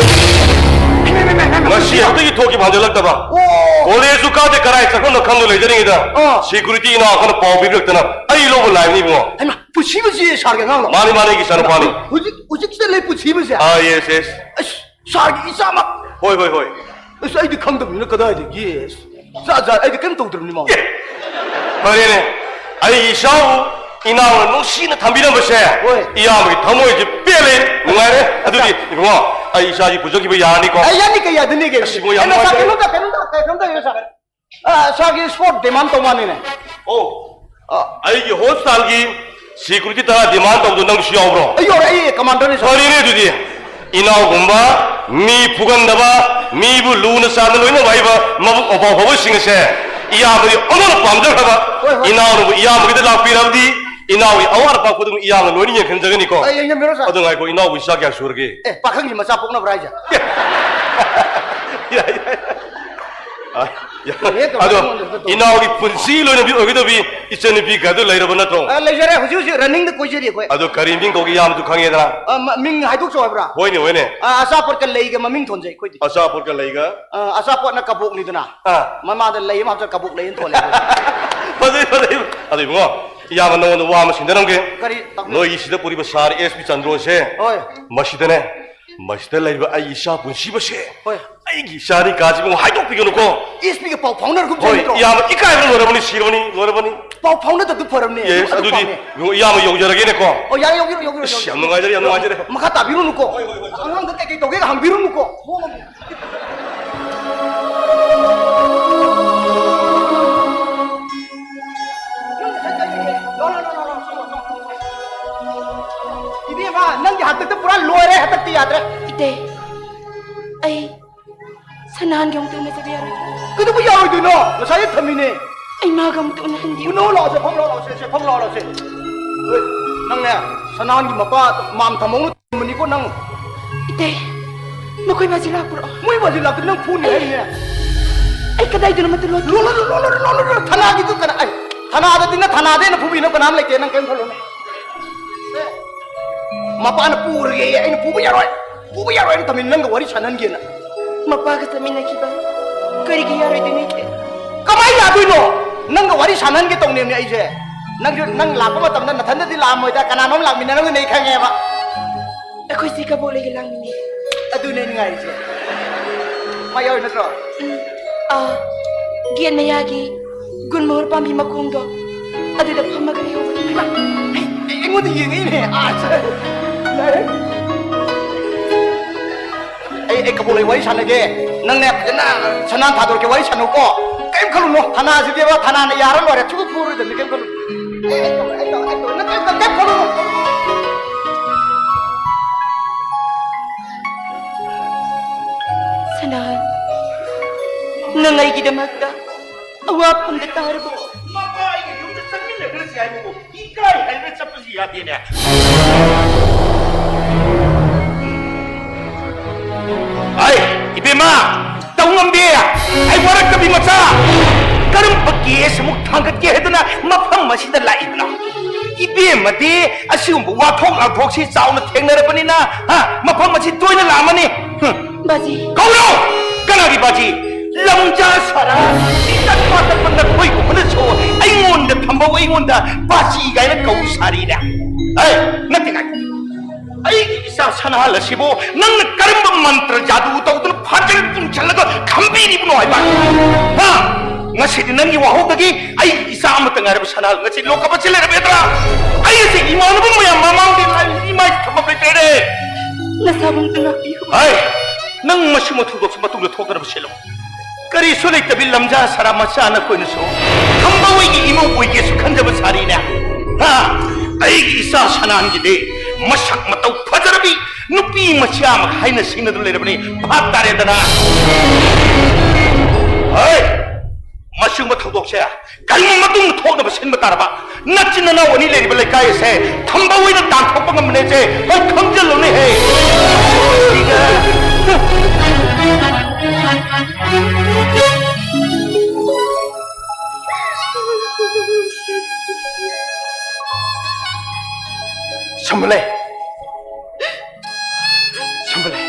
ꯍꯩꯃꯥ, ꯍꯩꯃꯥ, ꯍꯩꯃꯥ, ꯍꯩꯃꯥ, ꯉꯁꯤ ꯄꯨꯟꯁꯤꯕ? ꯍꯦꯛꯇꯒꯤ ꯊꯣꯛꯈꯤꯕ ꯍꯟꯖꯜꯂꯛꯇꯕ꯫ ꯑꯣ꯫ ꯀꯣꯂꯦꯖꯁꯨ ꯀꯥꯗꯦ, ꯀꯔꯥꯏ ꯆꯠꯈ꯭ꯔꯕꯅꯣ ꯈꯪꯗ ꯂꯩꯖꯔꯤꯉꯩꯗ ꯑꯣ꯫ ꯁꯤꯀ꯭ꯌꯨꯔꯤꯇꯤ ꯏꯅꯥꯎ ꯑꯃꯅ ꯄꯥꯎ ꯄꯤꯕꯤꯔꯛꯇꯅ ꯑꯩ ꯂꯧꯕ ꯂꯥꯛꯏꯕꯅꯤ, ꯏꯕꯨꯡꯉꯣ꯫ ꯍꯩꯃꯥ, ꯄꯨꯟꯁꯤꯕꯁꯤ ꯁꯥꯔꯒꯤ ꯑꯉꯥꯡꯂꯣ? ꯃꯥꯅꯤ, ꯃꯥꯅꯤ, ꯑꯩꯒꯤ ꯏꯆꯥꯅꯨꯄꯥꯅꯤ꯫ ꯍꯧꯖꯤꯛ, ꯍꯧꯖꯤꯛꯁꯤꯗ ꯂꯩ ꯄꯨꯟꯁꯤꯕꯁꯦ? ꯑꯥ, ꯌꯦꯁ, ꯌꯦꯁ꯫ ꯑꯁ, ꯁꯥꯔꯒꯤ ꯏꯆꯥꯃꯛ꯫ ꯍꯣꯏ, ꯍꯣꯏ, ꯍꯣꯏ꯫ ꯑꯁ, ꯑꯩꯗꯤ ꯈꯪꯗꯕꯅꯤꯅ ꯀꯗꯥꯏꯗꯒꯤ? ꯑꯁ, ꯖꯥꯠ, ꯖꯥꯠ, ꯑꯩꯗꯤ ꯀꯔꯤꯝ ꯇꯧꯗ꯭ꯔꯕꯅꯤ, ꯃꯥ꯫ ꯑꯦ! ꯐꯔꯦꯅꯦ꯫ ꯑꯩ ꯏꯆꯥꯕꯨ ꯏꯅꯥꯎꯅ ꯅꯨꯡꯁꯤꯅ ꯊꯝꯕꯤꯔꯝꯕꯁꯦ ꯍꯣꯏ꯫ ꯏꯌꯥꯝꯕꯒꯤ ꯊꯃꯣꯏꯁꯦ ꯄꯦꯜꯂꯦ, ꯅꯨꯡꯉꯥꯏꯔꯦ꯫ ꯑꯗꯨꯗꯤ, ꯏꯕꯨꯡꯉꯣ, ꯑꯩ ꯏꯆꯥꯁꯤ ꯄꯨꯖꯈꯤꯕ ꯌꯥꯔꯅꯤꯀꯣ? ꯑꯦ, ꯌꯥꯅꯤ, ꯀꯩ ꯌꯥꯗꯅꯤꯒꯦ? ꯑꯁ, ꯏꯕꯨꯡꯉꯣ, ꯌꯥꯝ ꯑꯦ, ꯅꯁꯥ ꯅꯨꯡꯉꯥꯏꯇꯦ꯫ ꯀꯩꯅꯣꯝꯇ, ꯀꯩꯅꯣꯝꯇ, ꯀꯩꯅꯣꯝꯇ ꯌꯦꯡꯉꯨ, ꯁꯥꯔ꯫ ꯑ, ꯁꯥꯔꯒꯤ ꯁ꯭ꯄꯣꯔꯠ ꯗꯤꯃꯥꯟ ꯇꯧ ꯃꯥꯅꯤꯅꯦ꯫ ꯑꯣ, ꯑ, ꯑꯩꯒꯤ ꯍꯣꯁꯄꯤꯇꯥꯜꯒꯤ ꯁꯤꯀ꯭ꯌꯨꯔꯤꯇꯤ ꯇꯔꯥ ꯗꯤꯃꯥꯟ ꯇꯧꯕꯗꯣ ꯅꯪꯁꯨ ꯌꯥꯎꯕ꯭ꯔꯣ? ꯑꯩ ꯌꯥꯎꯔꯦ, ꯑꯩ ꯀꯃꯥꯟꯗꯔꯅꯤ, ꯁꯥꯔ꯫ ꯐꯔꯦꯅꯦ ꯑꯗꯨꯗꯤ꯫ ꯏꯅꯥꯎꯒꯨꯝꯕ ꯃꯤ ꯐꯨꯒꯟꯗꯕ, ꯃꯤꯕꯨ ꯂꯨꯅ ꯆꯥꯟꯅ ꯂꯣꯏꯅꯕ ꯍꯩꯕ ꯃꯕꯨꯛ ꯃꯄꯥꯎ ꯐꯕꯁꯤꯡ ꯑꯁꯦ ꯏꯌꯥꯝꯕꯗꯤ ꯑꯣꯟꯊꯣꯛꯅ ꯄꯥꯝꯖꯈ꯭ꯔꯕ꯫ ꯍꯣꯏ, ꯍꯣꯏ꯫ ꯏꯅꯥꯎꯅꯕꯨ ꯏꯌꯥꯝꯕꯒꯤꯗ ꯂꯥꯛꯄꯤꯔꯕꯗꯤ ꯏꯅꯥꯎꯒꯤ ꯑꯋꯥꯠ ꯑꯄꯥ ꯈꯨꯗꯤꯡꯃꯛ ꯏꯌꯥꯝꯕ ꯂꯣꯏꯅ ꯌꯦꯡꯁꯤꯟꯖꯒꯅꯤꯀꯣ꯫ ꯑꯩ ꯌꯦꯡꯁꯤꯟꯕꯤꯔꯣ, ꯁꯥꯔ꯫ ꯑꯗꯨ ꯉꯥꯏꯈꯣ, ꯏꯅꯥꯎꯕꯨ ꯏꯆꯥ ꯀꯌꯥ ꯁꯨꯔꯒꯦ? ꯑꯦ, ꯄꯥꯈꯪꯒꯤ ꯃꯆꯥ ꯄꯣꯛꯅꯕ꯭ꯔꯥ ꯍꯥꯏꯁꯦ? ꯌꯥꯏ, ꯌꯥꯏ꯫ ꯑ, ꯌꯥ-, ꯍꯦꯛ ꯑꯗꯣ, ꯇꯧꯔꯒ ꯑꯩꯉꯣꯟꯗ ꯇꯧ-, ꯏꯅꯥꯎꯒꯤ ꯄꯨꯟꯁꯤ ꯂꯣꯏꯅꯕꯤ ꯑꯣꯏꯒꯗꯕꯤ ꯏꯆꯟꯅꯨꯄꯤ ꯀꯥꯗꯨ ꯂꯩꯔꯕ ꯅꯠꯇ꯭ꯔꯣ? ꯑ, ꯂꯩꯖꯔꯦ꯫ ꯍꯧꯖꯤꯛ ꯍꯧꯖꯤꯛ ꯔꯟꯅꯤꯡꯗ ꯀꯣꯏꯖꯔꯤ ꯑꯩꯈꯣꯏ꯫ ꯑꯗꯣ ꯀꯔꯤ ꯃꯤꯡ ꯀꯧꯒꯦ? ꯏꯌꯥꯝꯕꯗꯨ ꯈꯪꯉꯦꯗꯅ? ꯑ, ꯃ-, ꯃꯤꯡ ꯍꯥꯏꯗꯣꯛꯆꯧ ꯍꯥꯏꯕ꯭ꯔꯥ? ꯍꯣꯏꯅꯦ, ꯍꯣꯏꯅꯦ꯫ ꯑ, ꯑꯆꯥꯄꯣꯠꯀ ꯂꯩꯒ ꯃꯃꯤꯡ ꯊꯣꯟꯖꯩ ꯑꯩꯈꯣꯏꯗꯤ꯫ ꯑꯆꯥꯄꯣꯠꯀ ꯂꯩꯒ? ꯑ, ꯑꯆꯥꯄꯣꯠꯅ ꯀꯕꯣꯛꯅꯤꯗꯅ꯫ ꯑꯥ꯫ ꯃꯃꯥꯗ ꯂꯩ ꯑꯃ ꯍꯥꯞꯆꯤꯜꯂ ꯀꯕꯣꯛ ꯂꯩ ꯑꯅ ꯊꯣꯜꯂꯦ꯫ ꯐꯖꯩ, ꯐꯖꯩ꯫ ꯑꯗꯣ ꯏꯕꯨꯡꯉꯣ, ꯏꯌꯥꯝꯕ ꯅꯉꯣꯟꯗ ꯋꯥ ꯑꯃ ꯁꯤꯟꯅꯔꯝꯒꯦ꯫ ꯀꯔꯤ, ꯇꯥꯛꯄꯤꯌꯨ꯫ ꯅꯣꯏꯒꯤ ꯁꯤꯗ ꯄꯨꯔꯤꯕ ꯁꯥꯔ ꯑꯦꯁ ꯄꯤ ꯆꯟꯗ꯭ꯔꯣꯁꯦ, ꯍꯣꯏ꯫ ꯃꯁꯤꯗꯅꯦ, ꯃꯁꯤꯗ ꯂꯩꯔꯤꯕ ꯑꯩꯒꯤ ꯏꯆꯥ ꯄꯨꯟꯁꯤꯕꯁꯦ, ꯍꯣꯏ꯫ ꯑꯩꯒꯤ ꯏꯆꯥꯅꯤ ꯀꯥꯁꯤꯕꯨ ꯍꯥꯏꯗꯣꯛꯄꯤꯒꯅꯨꯀꯣ꯫ ꯑꯦꯁ ꯄꯤꯒ ꯄꯥꯎ ꯐꯥꯎꯅꯔꯒꯨꯝ ꯍꯣꯏ, ꯆꯦꯟꯒꯗ꯭ꯔꯣ? ꯏꯌꯥꯝꯕ ꯏꯀꯥꯏꯕꯅ ꯂꯣꯏꯔꯕꯅꯤ, ꯁꯤꯔꯕꯅꯤ, ꯂꯣꯏꯔꯕꯅꯤ꯫ ꯄꯥꯎ ꯐꯥꯎꯅꯗꯕꯗꯨ ꯐꯔꯕꯅꯦ꯫ ꯌꯦꯁ, ꯑꯗꯨ ꯑꯗꯨꯗꯤ ꯄꯥꯝꯃꯦ꯫ ꯏꯕꯨꯡꯉꯣ, ꯏꯌꯥꯝꯕ ꯌꯧꯖꯔꯒꯦꯅꯦꯀꯣ꯫ ꯑꯣ, ꯌꯥꯔꯦ, ꯌꯧꯕꯤꯔꯣ, ꯌꯧꯕꯤꯔꯣ, ꯑꯁ, ꯌꯧꯕꯤꯔꯣ꯫ ꯌꯥꯝ ꯅꯨꯡꯉꯥꯏꯖꯔꯦ, ꯌꯥꯝ ꯅꯨꯡꯉꯥꯏꯖꯔꯦ꯫ ꯃꯈꯥ ꯇꯥꯕꯤꯔꯨꯅꯨꯀꯣ꯫ ꯍꯣꯏ, ꯍꯣꯏ, ꯍꯣꯏ, ꯍꯣꯏ꯫ ꯑꯉꯥꯡꯗ ꯀꯩꯀꯩ ꯇꯧꯒꯦꯒ ꯍꯪꯕꯤꯔꯨꯅꯨꯀꯣ꯫ ꯏꯕꯦꯝꯃ, ꯅꯪꯒꯤ ꯍꯥꯛꯇꯛꯇ ꯄꯨꯔꯥ ꯂꯣꯏꯔꯦ, ꯍꯟꯗꯛꯇꯤ ꯌꯥꯗ꯭ꯔꯦ꯫ ꯏꯇꯩ, ꯑꯩ ꯁꯅꯥꯍꯟꯒꯤ ꯑꯃꯨꯛꯇ ꯎꯅꯖꯕ ꯌꯥꯔꯣꯏꯗ꯭ꯔꯣ? ꯀꯩꯗꯧꯕ ꯌꯥꯔꯣꯏꯗꯣꯏꯅꯣ? ꯉꯁꯥꯏꯗꯩ ꯊꯝꯃꯤꯅꯦ꯫ ꯑꯩ ꯃꯥꯒ ꯑꯃꯨꯛꯇ ꯎꯅꯍꯟꯕꯤꯌꯨ꯫ ꯎꯅꯧ ꯂꯥꯛꯑꯣꯁꯦ, ꯐꯝ ꯂꯥꯛꯑꯣ ꯂꯥꯛꯑꯣꯁꯦ, ꯁꯦ, ꯐꯝ ꯂꯥꯛꯑꯣ ꯂꯥꯛꯑꯣꯁꯦ꯫ ꯍꯣꯏ, ꯅꯪꯅꯦ, ꯁꯅꯥꯍꯟꯒꯤ ꯃꯄꯥ ꯃꯥꯝ ꯊꯝꯃꯧꯅ ꯊꯝꯕꯅꯤꯀꯣ ꯅꯪ꯫ ꯏꯇꯩ, ꯃꯈꯣꯏ ꯃꯥꯁꯤ ꯂꯥꯛꯄ꯭ꯔꯣ? ꯃꯣꯏ ꯃꯥꯁꯤ ꯂꯥꯛꯇ꯭ꯔꯗꯤ ꯅꯪ ꯐꯨꯅꯤ ꯍꯥꯏꯔꯤꯅꯦ꯫ ꯑꯩ ꯀꯗꯥꯏꯗꯅꯣ ꯑꯃꯠꯇ ꯂꯣꯠ-, ꯂꯣꯠꯂꯨ, ꯂꯣꯠꯂꯨ, ꯂꯣꯠꯂꯨ, ꯂꯣꯠꯂꯨ꯫ ꯊꯅꯥꯒꯤꯗꯨ ꯀꯅꯥ, ꯑꯩ, ꯊꯅꯥꯗꯗꯤ ꯅꯪ ꯊꯅꯥꯗꯩꯅ ꯐꯨꯕꯤꯅꯕ ꯀꯅꯥꯝ ꯂꯩꯇꯦ, ꯅꯪ ꯀꯩꯝ ꯈꯜꯂꯨꯅꯨ꯫ ꯃꯄꯥꯅ ꯄꯨꯔꯒꯦ, ꯑꯩꯅ ꯄꯨꯕ ꯌꯥꯔꯣꯏ꯫ ꯄꯨꯕ ꯌꯥꯔꯣꯏ ꯍꯥꯏꯅ ꯊꯝꯃꯤ, ꯅꯪꯒ ꯋꯥꯔꯤ ꯁꯥꯟꯅꯍꯟꯒꯦꯅ꯫ ꯃꯄꯥꯒ ꯆꯠꯃꯤꯟꯅꯈꯤꯕ ꯀꯔꯤꯒꯤ ꯌꯥꯔꯣꯏꯗꯣꯏꯅꯣ ꯏꯆꯦ? ꯀꯃꯥꯏꯅ ꯌꯥꯗꯣꯏꯅꯣ? ꯅꯪꯒ ꯋꯥꯔꯤ ꯁꯥꯟꯅꯍꯟꯒꯦ ꯇꯧꯅꯦꯕꯅꯦ ꯑꯩꯁꯦ꯫ ꯅꯪꯁꯨ, ꯅꯪ ꯂꯥꯛꯄ ꯃꯇꯝꯗ ꯅꯊꯟꯗꯗꯤ ꯂꯥꯛꯑꯝꯃꯣꯏꯗ, ꯀꯅꯥꯅꯣꯝ ꯂꯥꯛꯃꯤꯟꯅꯔꯝꯒꯅꯤ ꯑꯩ ꯈꯪꯉꯦꯕ꯫ ꯑꯩꯈꯣꯏ ꯆꯦ ꯀꯕꯣꯛ ꯂꯩꯒ ꯂꯥꯛꯃꯤꯟꯅꯩ꯫ ꯑꯗꯨꯅꯦ ꯑꯩꯅ ꯉꯥꯏꯔꯤꯁꯦ꯫ ꯃꯥ ꯌꯥꯎꯔꯤ ꯅꯠꯇ꯭ꯔꯣ? ꯎꯝ꯫ ꯑꯥ, ꯒꯦꯠ ꯃꯌꯥꯒꯤ ꯒꯨꯟꯃꯣꯍꯣꯔ ꯄꯥꯝꯕꯤ ꯃꯈꯣꯡꯗꯣ, ꯑꯗꯨꯗ ꯐꯝꯃꯒ ꯂꯩꯍꯧꯕꯅꯤ꯫ ꯍꯩꯃꯥ! ꯑꯩ, ꯑꯩꯉꯣꯟꯗ ꯌꯦꯡꯉꯛꯏꯅꯦ꯫ ꯑꯥ, ꯁꯦ꯫ ꯌꯥꯔꯦ꯫ ꯑꯩ, ꯑꯩ ꯀꯕꯣꯛ ꯂꯩ ꯋꯥꯔꯤ ꯁꯥꯟꯅꯒꯦ꯫ ꯅꯪꯅꯦ ꯐꯖꯅ ꯁꯅꯥ ꯊꯥꯗꯣꯔꯛꯀꯦ, ꯋꯥꯔꯤ ꯁꯥꯟꯅꯧꯀꯣ꯫ ꯀꯩꯝ ꯈꯜꯂꯨꯅꯣ꯫ ꯊꯅꯥꯁꯤꯗꯤꯕ, ꯊꯅꯥꯅ ꯌꯥꯔ ꯂꯣꯏꯔꯦ꯫ ꯁꯨꯡꯐꯨ ꯐꯨꯔꯣꯏꯗꯕꯅꯤ, ꯀꯩꯝ ꯈꯜꯂꯨꯅꯣ꯫ ꯑꯩ, ꯑꯩ ꯇꯧꯔꯦ, ꯑꯩ ꯇꯧꯔꯦ, ꯑꯩ ꯇꯧꯔꯦ꯫ ꯅꯪ ꯀꯩꯝ, ꯀꯩꯝ ꯈꯜꯂꯨꯅꯣ꯫ ꯁꯅꯥꯍꯟ, ꯅꯪ ꯑꯩꯒꯤꯗꯃꯛꯇ ꯑꯋꯥꯐꯝꯗ ꯇꯥꯔꯕꯣ? ꯃꯄꯥ ꯑꯩꯒ ꯌꯨꯝꯗ ꯆꯠꯃꯤꯟꯅꯈ꯭ꯔꯁꯤ ꯍꯥꯏꯕꯕꯨ ꯏꯀꯥꯏ ꯍꯥꯏꯔꯒ ꯆꯠꯄꯁꯨ ꯌꯥꯗꯦꯅꯦ꯫ ꯑꯩ, ꯏꯕꯦꯝꯃ, ꯇꯧ ꯉꯝꯗꯦ꯫ ꯑꯩ ꯋꯥꯔꯛ ꯃꯁꯤꯗ ꯂꯥꯛꯏꯕꯅꯣ? ꯏꯕꯦꯝꯃꯗꯤ ꯑꯁꯤꯒꯨꯝꯕ ꯋꯥꯊꯣꯛ ꯂꯥꯟꯊꯣꯛꯁꯤ ꯆꯥꯎꯅ ꯊꯦꯡꯅꯔꯕꯅꯤꯅ, ꯍꯥ, ꯃꯐꯝ ꯑꯁꯤ ꯇꯣꯏꯅ ꯂꯥꯛꯑꯃꯅꯤ꯫ ꯍꯨꯝ꯫ ꯕꯥꯖꯤ꯫ ꯀꯧꯔꯣ! ꯀꯅꯥꯒꯤ ꯕꯥꯖꯤ? ꯂꯝꯖꯥ ꯁꯔꯥ, ꯏꯇꯠ ꯄꯥꯇꯠꯄ ꯅꯈꯣꯏꯒꯨꯝꯕꯅꯁꯨ ꯑꯩꯉꯣꯟꯗ ꯊꯝꯕꯧ, ꯑꯩꯉꯣꯟꯗ ꯕꯥꯖꯤ ꯀꯥꯏꯅ ꯀꯧ ꯁꯥꯔꯤꯅꯦ꯫ ꯑꯦ, ꯅꯠꯇꯦ, ꯉꯥꯏꯈꯣ꯫ ꯑꯩꯒꯤ ꯏꯆꯥ ꯁꯅꯥꯍꯜ ꯑꯁꯤꯕꯨ ꯅꯪꯅ ꯀꯔꯝꯕ ꯃꯟꯇ꯭ꯔ ꯖꯥꯗꯨ ꯇꯧꯗꯨꯅ ꯐꯥꯖꯤꯜ ꯄꯨꯟꯁꯤꯜꯂꯒ ꯊꯝꯕꯤꯔꯤꯕꯅꯣ ꯍꯥꯏꯕ? ꯍꯥ? ꯉꯁꯤꯗꯤ ꯅꯪꯒꯤ ꯋꯥꯍꯧꯗꯒꯤ ꯑꯩꯒꯤ ꯏꯆꯥ ꯑꯃꯠꯇ ꯉꯥꯏꯔꯕ ꯁꯅꯥꯍꯜ ꯉꯁꯤ ꯂꯣꯛꯀꯞ ꯑꯁꯤ ꯂꯩꯔꯝꯃꯦꯗ꯭ꯔꯥ? ꯑꯩ ꯑꯁꯤ ꯏꯃꯥꯟꯅꯕ ꯃꯌꯥꯝ ꯃꯃꯥꯡꯗ ꯂꯥꯏ ꯏꯃꯥꯏ ꯊꯝꯐꯝ ꯂꯩꯇ꯭ꯔꯦꯅꯦ꯫ ꯅꯁꯥꯕꯨ ꯑꯝꯇ ꯉꯥꯛꯄꯤꯌꯨ꯫ ꯍꯥꯏ, ꯅꯪ ꯃꯁꯤꯒꯨꯝꯕ ꯊꯧꯗꯣꯛꯁꯤ ꯃꯇꯨꯡꯗ ꯊꯣꯛꯇꯅꯕ ꯁꯤꯜꯂꯨ꯫ ꯀꯔꯤꯁꯨ ꯂꯩꯇꯕꯤ ꯂꯝꯖꯥ ꯁꯔꯥ ꯃꯆꯥ ꯅꯈꯣꯏꯅꯁꯨ ꯊꯝꯕꯧ ꯑꯩꯒꯤ ꯏꯃꯧ ꯑꯣꯏꯒꯦꯁꯨ ꯈꯟꯖꯕ ꯁꯥꯔꯤꯅꯦ꯫ ꯍꯥ? ꯑꯩꯒꯤ ꯏꯆꯥ ꯁꯅꯥꯍꯟꯒꯤꯗꯤ ꯃꯁꯛ ꯃꯇꯧ ꯐꯖꯔꯕꯤ ꯅꯨꯄꯤ ꯃꯆꯥ ꯑꯃꯒ ꯍꯥꯏꯅ ꯁꯤꯡꯅꯗꯨꯅ ꯂꯩꯔꯕꯅꯤ꯫ ꯚꯥꯞ ꯇꯥꯔꯦꯗꯅ? ꯍꯣꯏ! ꯃꯁꯤꯒꯨꯝꯕ ꯊꯧꯗꯣꯛꯁꯦ ꯀꯔꯤꯒꯨꯝꯕ ꯃꯇꯨꯡ ꯊꯣꯛꯅꯕ ꯁꯤꯟꯕ ꯇꯥꯔꯕ꯫ ꯅꯆꯤꯟ ꯅꯅꯥꯎ ꯑꯅꯤ ꯂꯩꯔꯤꯕ ꯂꯩꯀꯥꯏ ꯑꯁꯦ ꯊꯝꯕꯧ ꯑꯣꯏꯅ ꯇꯥꯟꯊꯣꯛꯄ ꯉꯝꯕꯅꯦꯁꯦ ꯍꯣꯏ ꯈꯪꯖꯜꯂꯨꯅꯦꯍꯦ꯫ ꯁꯝꯕꯂꯩ! ꯁꯝꯕꯂꯩ!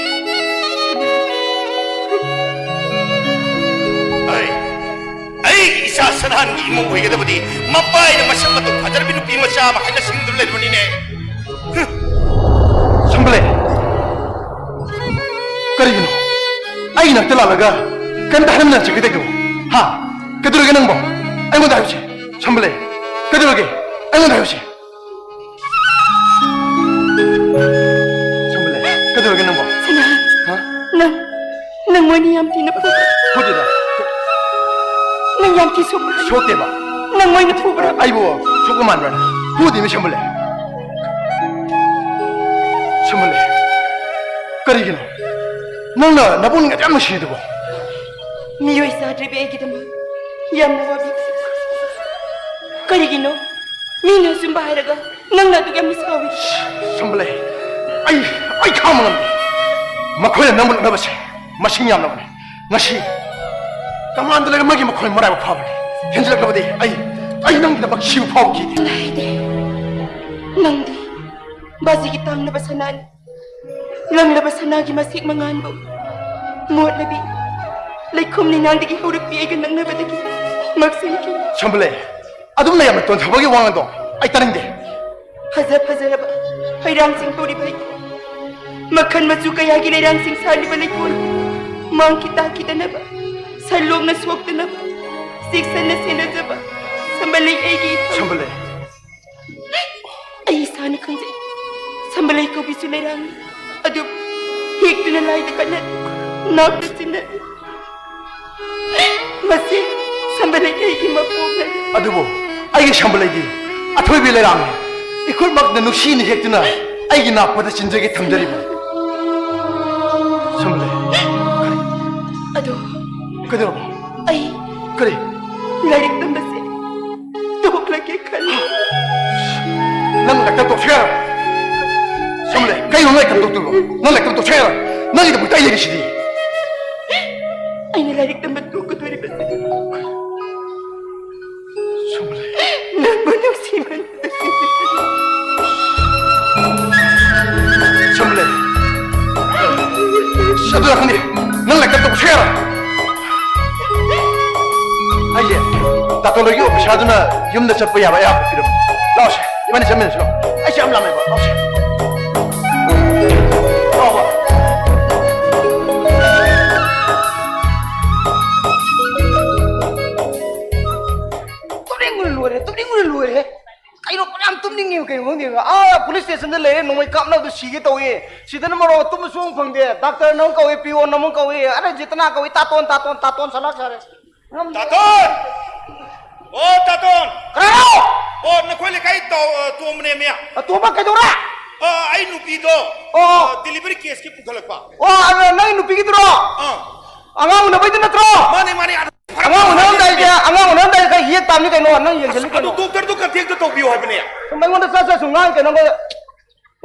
ꯑꯩ, ꯑꯩꯒꯤ ꯏꯆꯥ ꯁꯅꯥꯍꯟꯒꯤ ꯏꯃꯧ ꯑꯣꯏꯒꯗꯕꯗꯤ ꯃꯄꯥꯏꯅ ꯃꯁꯛ ꯃꯇꯧ ꯐꯖꯔꯕꯤ ꯅꯨꯄꯤ ꯃꯆꯥ ꯑꯃ ꯍꯥꯏꯅ ꯁꯤꯡꯗꯨꯅ ꯂꯩꯔꯕꯅꯤꯅꯦ꯫ ꯁꯝꯕꯂꯩ! ꯀꯔꯤꯒꯤꯅꯣ? ꯑꯩꯒꯤ ꯅꯥꯛꯇ ꯂꯥꯛꯂꯒ ꯀꯔꯤꯝꯇ ꯍꯥꯏꯔꯝꯗꯅ ꯆꯠꯈꯤꯗꯣꯏꯗꯨꯕꯨ? ꯍꯥ? ꯀꯩꯗꯧꯔꯒꯦ ꯅꯪꯕꯣ? ꯑꯩꯉꯣꯟꯗ ꯍꯥꯏꯌꯨꯁꯦ꯫ ꯁꯝꯕꯂꯩ! ꯀꯩꯗꯧꯔꯒꯦ? ꯑꯩꯉꯣꯟꯗ ꯍꯥꯏꯌꯨꯁꯦ꯫ ꯁꯝꯕꯂꯩ, ꯀꯩꯗꯧꯔꯒꯦ ꯅꯪꯕꯣ? ꯁꯅꯥ, ꯍꯥ? ꯅꯪ, ꯅꯪ ꯃꯣꯏꯅ ꯌꯥꯝ ꯊꯤꯅ ꯐꯨꯕ꯭ꯔꯥ? ꯐꯨꯗꯦꯗ꯫ ꯅꯪ ꯌꯥꯝ ꯊꯤ ꯁꯣꯛꯄ꯭ꯔꯥ? ꯁꯣꯛꯇꯦꯕ꯫ ꯅꯪ ꯃꯣꯏꯅ ꯐꯨꯕ꯭ꯔꯥ? ꯑꯩꯕꯨ ꯁꯣꯛꯄ ꯃꯥꯟꯕ꯭ꯔꯥ? ꯐꯨꯗꯦꯃꯤ ꯁꯝꯕꯂꯩ꯫ ꯁꯝꯕꯂꯩ, ꯀꯔꯤꯒꯤꯅꯣ ꯅꯪꯅ ꯅꯕꯨꯡꯅꯤꯡ ꯑꯗꯨ ꯌꯥꯝ ꯅꯨꯡꯁꯤꯔꯤꯗꯨꯕꯣ? ꯃꯤꯑꯣꯏ ꯆꯥꯗ꯭ꯔꯤꯕ ꯑꯩꯒꯤꯗꯃꯛ ꯌꯥꯝꯅ ꯋꯥꯕꯤ꯫ ꯀꯔꯤꯒꯤꯅꯣ ꯃꯤꯅ ꯑꯆꯨꯝꯕ ꯍꯥꯏꯔꯒ ꯅꯪꯅ ꯑꯗꯨꯛ ꯌꯥꯝꯅ ꯁꯥꯎꯔꯤ? ꯁꯝꯕꯂꯩ, ꯑꯩ, ꯑꯩ ꯈꯥꯡꯕ ꯉꯝꯗꯦ꯫ ꯃꯈꯣꯏꯅ ꯅꯪꯕꯨ ꯂꯛꯅꯕꯁꯦ ꯃꯁꯤꯡ ꯌꯥꯝꯂꯕꯅꯤ꯫ ꯉꯁꯤ ꯀꯃꯥꯟꯗ ꯂꯩꯔꯝꯃꯒꯤ ꯃꯈꯣꯏ ꯃꯔꯥꯏꯕꯛ ꯐꯕꯅꯤ꯫ ꯍꯦꯟꯖꯤꯜꯂꯛꯂꯕꯗꯤ ꯑꯩ ꯑꯩ ꯅꯪꯒꯤꯗꯃꯛ ꯁꯤꯕ ꯐꯥꯎꯕ ꯀꯤꯗꯦ꯫ ꯂꯩꯗꯦ꯫ ꯅꯪꯗꯤ ꯕꯥꯖꯤꯒꯤ ꯇꯥꯡꯂꯕ ꯁꯅꯥꯅꯤ꯫ ꯂꯪꯂꯕ ꯁꯅꯥꯒꯤ ꯃꯁꯦꯛ ꯃꯉꯥꯟꯕꯨ ꯃꯣꯠꯂꯕꯤ ꯂꯩꯈꯣꯝ ꯂꯩꯅꯥꯡꯗꯒꯤ ꯍꯧꯔꯛꯄꯤ ꯑꯩꯒ ꯅꯛꯅꯕꯗꯒꯤ ꯃꯛꯁꯤꯟꯈꯤ꯫ ꯁꯝꯕꯂꯩ, ꯑꯗꯨꯝ ꯂꯩꯔꯝꯃꯦ ꯇꯣꯟꯊꯕꯒꯤ ꯋꯥꯉꯥꯡꯗꯣ ꯑꯩ ꯇꯥꯅꯤꯡꯗꯦ꯫ ꯐꯖ ꯐꯖꯔꯕ ꯍꯩꯔꯥꯡꯁꯤꯡ ꯍꯧꯔꯤꯕ ꯍꯩꯀꯣꯜ, ꯃꯈꯜ ꯃꯆꯨ ꯀꯌꯥꯒꯤ ꯂꯩꯔꯥꯡꯁꯤꯡ ꯁꯥꯠꯂꯤꯕ ꯂꯩꯀꯣꯜ, ꯃꯥꯡꯈꯤ ꯇꯥꯈꯤꯗꯅꯕ, ꯁꯟꯂꯣꯛꯅ ꯁꯣꯛꯇꯅꯕ ꯆꯦꯛꯁꯟꯅ ꯁꯦꯟꯅꯖꯕ ꯁꯝꯕꯂꯩ ꯑꯩꯒꯤ ꯏꯊꯧ꯫ ꯁꯝꯕꯂꯩ꯫ ꯑꯩ ꯏꯁꯥꯅ ꯈꯪꯖꯩ꯫ ꯁꯝꯕꯂꯩ ꯀꯧꯕꯤꯁꯨ ꯂꯩꯔꯥꯡꯅꯤ꯫ ꯑꯗꯨꯕꯨ ꯍꯦꯛꯇꯨꯅ ꯂꯥꯏꯗ ꯀꯠꯅ ꯅꯥꯛꯇ ꯆꯤꯟꯅ ꯃꯁꯤ ꯁꯝꯕꯂꯩ ꯑꯩꯒꯤ ꯃꯄꯣꯛꯅꯤ꯫ ꯑꯗꯨꯕꯨ ꯑꯩꯒꯤ ꯁꯝꯕꯂꯩꯗꯤ ꯑꯊꯣꯏꯕꯤ ꯂꯩꯔꯥꯡꯅꯤ꯫ ꯏꯈꯨꯠꯃꯛꯅ ꯅꯨꯡꯁꯤꯅ ꯍꯦꯛꯇꯨꯅ ꯑꯩꯒꯤ ꯅꯥꯄꯗ ꯆꯤꯟꯖꯒꯦ ꯊꯝꯖꯔꯤꯕꯅꯤ꯫ ꯁꯝꯕꯂꯩ꯫ ꯑꯗꯣ ꯀꯩꯗꯧꯔꯕ? ꯑꯩ ꯀꯔꯤ? ꯂꯥꯏꯔꯤꯛ ꯇꯝꯕꯁꯦ ꯇꯣꯛꯂꯒꯦ ꯈꯜꯂꯤ꯫ ꯅꯪ ꯂꯥꯏꯔꯤꯛ ꯇꯝ ꯇꯣꯛꯁꯦ ꯍꯥꯏꯔꯣ? ꯁꯝꯕꯂꯩ, ꯀꯩꯅꯣ ꯅꯪ ꯂꯥꯏꯔꯤꯛ ꯇꯝ ꯇꯣꯛꯇꯣꯏꯕꯣ? ꯅꯪ ꯂꯥꯏꯔꯤꯛ ꯇꯝ ꯇꯣꯛꯁꯦ ꯍꯥꯏꯔꯣ? ꯅꯪꯒꯤꯗꯃꯛꯇ ꯑꯩ ꯂꯩꯔꯤꯁꯤꯗꯤ꯫ ꯑꯩꯅ ꯂꯥꯏꯔꯤꯛ ꯇꯝꯕ ꯇꯣꯛꯀꯗꯣꯔꯤꯕꯁꯦ ꯁꯝꯕꯂꯩ꯫ ꯅꯪꯕꯨ ꯅꯨꯡꯁꯤꯃꯟ ꯁꯝꯕꯂꯩ꯫ ꯑꯗꯨ ꯈꯪꯗꯦ꯫ ꯅꯪ ꯂꯥꯏꯔꯤꯛ ꯇꯝ ꯇꯣꯛꯁꯦ ꯍꯥꯏꯔꯣ? ꯑꯩꯁꯦ ꯗꯥꯛꯇꯔ ꯂꯣꯏꯒꯤ ꯑꯣꯐꯤꯁꯥꯔꯗꯨꯅ ꯌꯨꯝꯗ ꯆꯠꯄ ꯌꯥꯕ ꯑꯌꯥꯕ ꯄꯤꯔꯝꯃꯦ꯫ ꯂꯥꯛꯑꯣꯁꯦ, ꯏꯕꯥꯅꯤ ꯆꯠꯃꯤꯟꯅꯁꯤ ꯂꯥꯛꯑꯣ꯫ ꯑꯩꯁꯦ ꯌꯥꯝ ꯂꯥꯝꯃꯦꯕ꯫ ꯂꯥꯛꯑꯣꯁꯦ꯫ ꯂꯥꯛꯑꯣꯕ꯫ ꯇꯨꯝꯅꯤꯡꯕꯅ ꯂꯣꯏꯔꯦ, ꯇꯨꯝꯅꯤꯡꯕꯅ ꯂꯣꯏꯔꯦ꯫ ꯀꯩꯅꯣ ꯌꯥꯝ ꯇꯨꯝꯅꯤꯡꯉꯦ, ꯀꯩꯅꯣ ꯈꯪꯗꯦ꯫ ꯑꯥ ꯄꯨꯂꯤꯁ ꯁ꯭ꯇꯦꯁꯟꯗ ꯂꯩꯔꯦ, ꯅꯣꯡꯃꯩ ꯀꯥꯞꯅꯕꯗ ꯁꯤꯒꯦ ꯇꯧꯏ꯫ ꯁꯤꯗꯅ ꯃꯔꯣꯜ ꯇꯨꯝꯕ ꯁꯨꯡꯐꯪ ꯐꯪꯗꯦ꯫ ꯗꯥꯛꯇꯔꯅ ꯑꯃꯨꯛ ꯀꯧꯏ, ꯄꯤꯌꯣꯟꯅ ꯑꯃꯨꯛ ꯀꯧꯏ, ꯑꯔꯦ ꯖꯤꯇꯅꯥ ꯀꯧꯏ, ꯇꯥꯇꯣꯟ, ꯇꯥꯇꯣꯟ, ꯇꯥꯇꯣꯟ ꯁꯂꯥꯛ ꯁꯥꯔꯦ꯫ ꯉꯝꯗꯦ꯫ ꯇꯥꯇꯣꯟ! ꯑꯣ ꯇꯥꯇꯣꯟ! ꯀꯅꯥꯅꯣ? ꯑꯣ ꯅꯈꯣꯏ ꯂꯩꯀꯥꯏ ꯇꯥꯎ-, ꯑ, ꯇꯣꯝꯕꯅꯦꯃꯤ꯫ ꯑ, ꯇꯣꯝꯕ ꯀꯩꯗꯧꯔꯦ? ꯑ, ꯑꯩ ꯅꯨꯄꯤꯗꯣ, ꯑꯣ꯫ ꯑ, ꯗꯤꯂꯤꯚꯔꯤ ꯀꯦꯁꯀꯤ ꯄꯨꯈꯠꯂꯛꯄ꯫ ꯑꯣ, ꯑ, ꯅꯪ ꯅꯨꯄꯤꯒꯤꯗꯨꯔꯣ? ꯑꯥ꯫ ꯑꯉꯥꯡ ꯎꯅꯕꯩꯗꯨ ꯅꯠꯇ꯭ꯔꯣ? ꯃꯥꯅꯦ, ꯃꯥꯅꯦ, ꯑꯗꯨ ꯑꯉꯥꯡ ꯎꯅꯔꯝꯗꯥꯏꯗ, ꯑꯉꯥꯡ ꯎꯅꯔꯝꯗꯥꯏꯗ ꯈꯔ ꯌꯦꯠ ꯇꯥꯕꯅꯤ ꯀꯩꯅꯣ, ꯅꯪ ꯑꯁ, ꯌꯦꯡꯁꯤꯜꯂꯤ ꯑꯗꯨ ꯀꯩꯅꯣ꯫ ꯗꯣꯛꯇꯔꯗꯣ ꯀꯟꯇꯦꯛꯇ ꯇꯧꯕꯤꯌꯨ ꯍꯥꯏꯕꯅꯦ꯫ ꯁꯨꯝ ꯑꯩꯉꯣꯟꯗ ꯆꯠ ꯆꯠ ꯁꯨꯝ ꯉꯥꯡꯉꯤ ꯀꯩꯅꯣ, ꯑꯩꯉꯣꯟꯗ꯫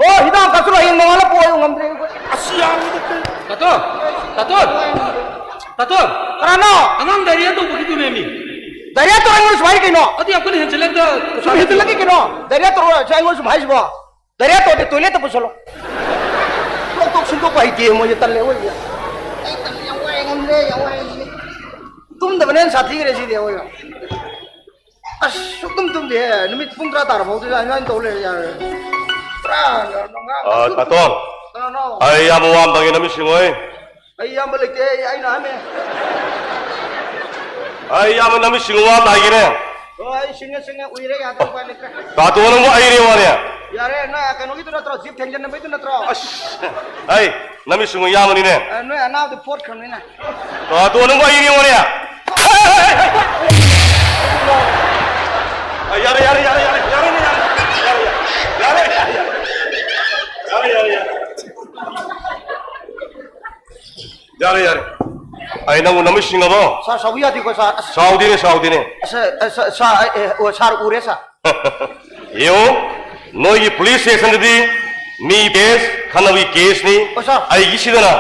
ꯑꯣ, ꯍꯤꯗꯥꯛ ꯀꯥꯞꯁꯤꯜꯂꯣ, ꯍꯌꯦꯡ ꯅꯣꯡꯉꯥꯜꯂ ꯄꯨꯔꯛꯑꯣ, ꯉꯝꯗ꯭ꯔꯦ ꯑꯩꯈꯣꯏ꯫ ꯑꯁ, ꯌꯥꯝꯃꯤꯗ꯫ ꯇꯥꯇꯣꯟ! ꯇꯥꯇꯣꯟ! ꯇꯥꯇꯣꯟ! ꯀꯅꯥꯅꯣ? ꯑꯉꯥꯡ ꯗꯥꯏꯔꯤꯌꯥ ꯇꯧꯕꯒꯤꯗꯨꯅꯦꯃꯤ꯫ ꯗꯥꯏꯔꯤꯌꯥ ꯇꯧꯔ ꯑꯩꯉꯣꯟꯗ ꯁꯨꯃꯥꯏ ꯀꯩꯅꯣ? ꯑꯗꯨ ꯌꯥꯝ ꯀꯟꯅ ꯍꯦꯟꯖꯤꯜꯂꯦ, ꯑꯝꯇ ꯁꯨꯝ ꯍꯦꯟꯖꯤꯜꯂꯛꯀꯦ ꯀꯩꯅꯣ? ꯗꯥꯏꯔꯤꯌꯥ ꯇꯧꯔ ꯁꯤ ꯑꯩꯉꯣꯟꯗ ꯁꯨꯝ ꯍꯥꯏꯁꯤꯕꯣ? ꯗꯥꯏꯔꯤꯌꯥ ꯇꯧꯔꯗꯤ ꯇꯣꯏꯂꯦꯠꯇ ꯄꯨꯁꯜꯂꯣ꯫ ꯂꯣꯛ ꯇꯣꯛ ꯁꯤꯟꯗꯣꯛꯄ ꯍꯩꯇꯦ ꯃꯣꯏꯁꯦ, ꯇꯜꯂꯦ ꯑꯣꯏꯕ꯫ ꯑꯩ ꯇꯜꯂꯦ, ꯌꯥꯝ ꯋꯥꯏ, ꯉꯝꯗ꯭ꯔꯦ, ꯌꯥꯝ ꯋꯥꯏ, ꯉꯝꯗ꯭ꯔꯦ꯫ ꯇꯨꯝꯗꯕꯅ ꯍꯦꯟꯅ ꯁꯥꯊꯤꯈ꯭ꯔꯦ ꯁꯤꯗꯤ ꯑꯣꯏꯕ꯫ ꯑꯁ, ꯁꯨꯛꯇꯨꯝ ꯇꯨꯝꯗꯦꯍꯦ꯫ ꯅꯨꯃꯤꯠ ꯄꯨꯡ ꯇꯔꯥ ꯇꯥꯔꯐꯥꯎꯗ ꯑꯗꯨꯃꯥꯏꯅ ꯇꯧ ꯂꯩꯔꯦ, ꯌꯥꯔꯣꯏ꯫ ꯄꯨꯔꯥ ꯉꯥꯡ-, ꯉꯥꯡ-, ꯑ, ꯁꯨꯛꯇꯨꯝ-, ꯇꯥꯇꯣꯟ꯫ ꯀꯅꯥꯅꯣ? ꯑꯩ ꯌꯥꯝ ꯋꯥꯕ ꯃꯥꯡꯉꯦ ꯅꯃꯤꯠꯁꯤꯡ ꯍꯣꯏ꯫ ꯑꯩ ꯏꯌꯥꯝꯕ ꯂꯩꯇꯦ, ꯑꯩ, ꯑꯩꯅ ꯑꯍꯟꯅꯦ꯫ ꯑꯩ ꯏꯌꯥꯝꯕ ꯅꯃꯤꯠꯁꯤꯡ ꯋꯥꯕ ꯍꯥꯏꯒꯦꯅꯦ꯫ ꯑꯣ, ꯑꯩ ꯁꯤꯡꯉꯦ, ꯁꯤꯡꯉꯦ, ꯎꯏꯔꯦ, ꯌꯥꯗ꯭ꯔꯦ, ꯎꯄꯥꯏ ꯂꯩꯇ꯭ꯔꯦ꯫ ꯇꯥꯇꯣ ꯅꯪꯕꯨ ꯑꯩꯔꯦ ꯋꯥꯅꯦ꯫ ꯌꯥꯔꯦ, ꯅꯪ ꯀꯩꯅꯣꯒꯤꯗꯨ ꯅꯠꯇ꯭ꯔꯣ, ꯖꯤꯞ ꯊꯦꯡꯖꯤꯟꯅꯕꯩꯗꯨ ꯅꯠꯇ꯭ꯔꯣ? ꯑꯁ, ꯑꯩ ꯅꯃꯤꯠꯁꯤꯡ ꯌꯥꯝꯕꯅꯤꯅꯦ꯫ ꯑ, ꯅꯣꯏ ꯑꯅꯥꯕꯗꯨ ꯐꯣꯠꯈ꯭ꯔꯕꯅꯤꯅ꯫ ꯇꯥꯇꯣ ꯅꯪꯕꯨ ꯑꯩꯔꯦ ꯋꯥꯅꯦ꯫ ꯑ, ꯌꯥꯔꯦ, ꯌꯥꯔꯦ, ꯌꯥꯔꯦ, ꯌꯥꯔꯦ, ꯌꯥꯔꯦ, ꯌꯥꯔꯦ, ꯌꯥꯔꯦ, ꯌꯥꯔꯦ, ꯌꯥꯔꯦ, ꯌꯥꯔꯦ꯫ ꯌꯥꯔꯦ, ꯌꯥꯔꯦ꯫ ꯑꯩ ꯅꯪꯕꯨ ꯅꯃꯤꯠ ꯁꯤꯡꯉꯕꯣ? ꯁꯥꯔ, ꯁꯥꯎꯕ ꯌꯥꯗꯦꯀꯣ, ꯁꯥꯔ꯫ ꯑꯁ꯫ ꯁꯥꯎꯗꯦꯅꯦ, ꯁꯥꯎꯗꯦꯅꯦ꯫ ꯑꯁ, ꯑ, ꯁꯥ-, ꯁꯥꯔ, ꯑꯩ, ꯑꯦ, ꯑꯣ, ꯁꯥꯔ ꯎꯔꯦ, ꯁꯥꯔ꯫ ꯌꯦꯡꯉꯨ, ꯅꯣꯏꯒꯤ ꯄꯨꯂꯤꯁ ꯁ꯭ꯇꯦꯁꯟꯗꯗꯤ ꯃꯤ ꯀꯦꯁ, ꯈꯠꯅꯕꯒꯤ ꯀꯦꯁꯅꯤ꯫ ꯑꯣ, ꯁꯥꯔ꯫ ꯑꯩꯒꯤꯁꯤꯗꯅ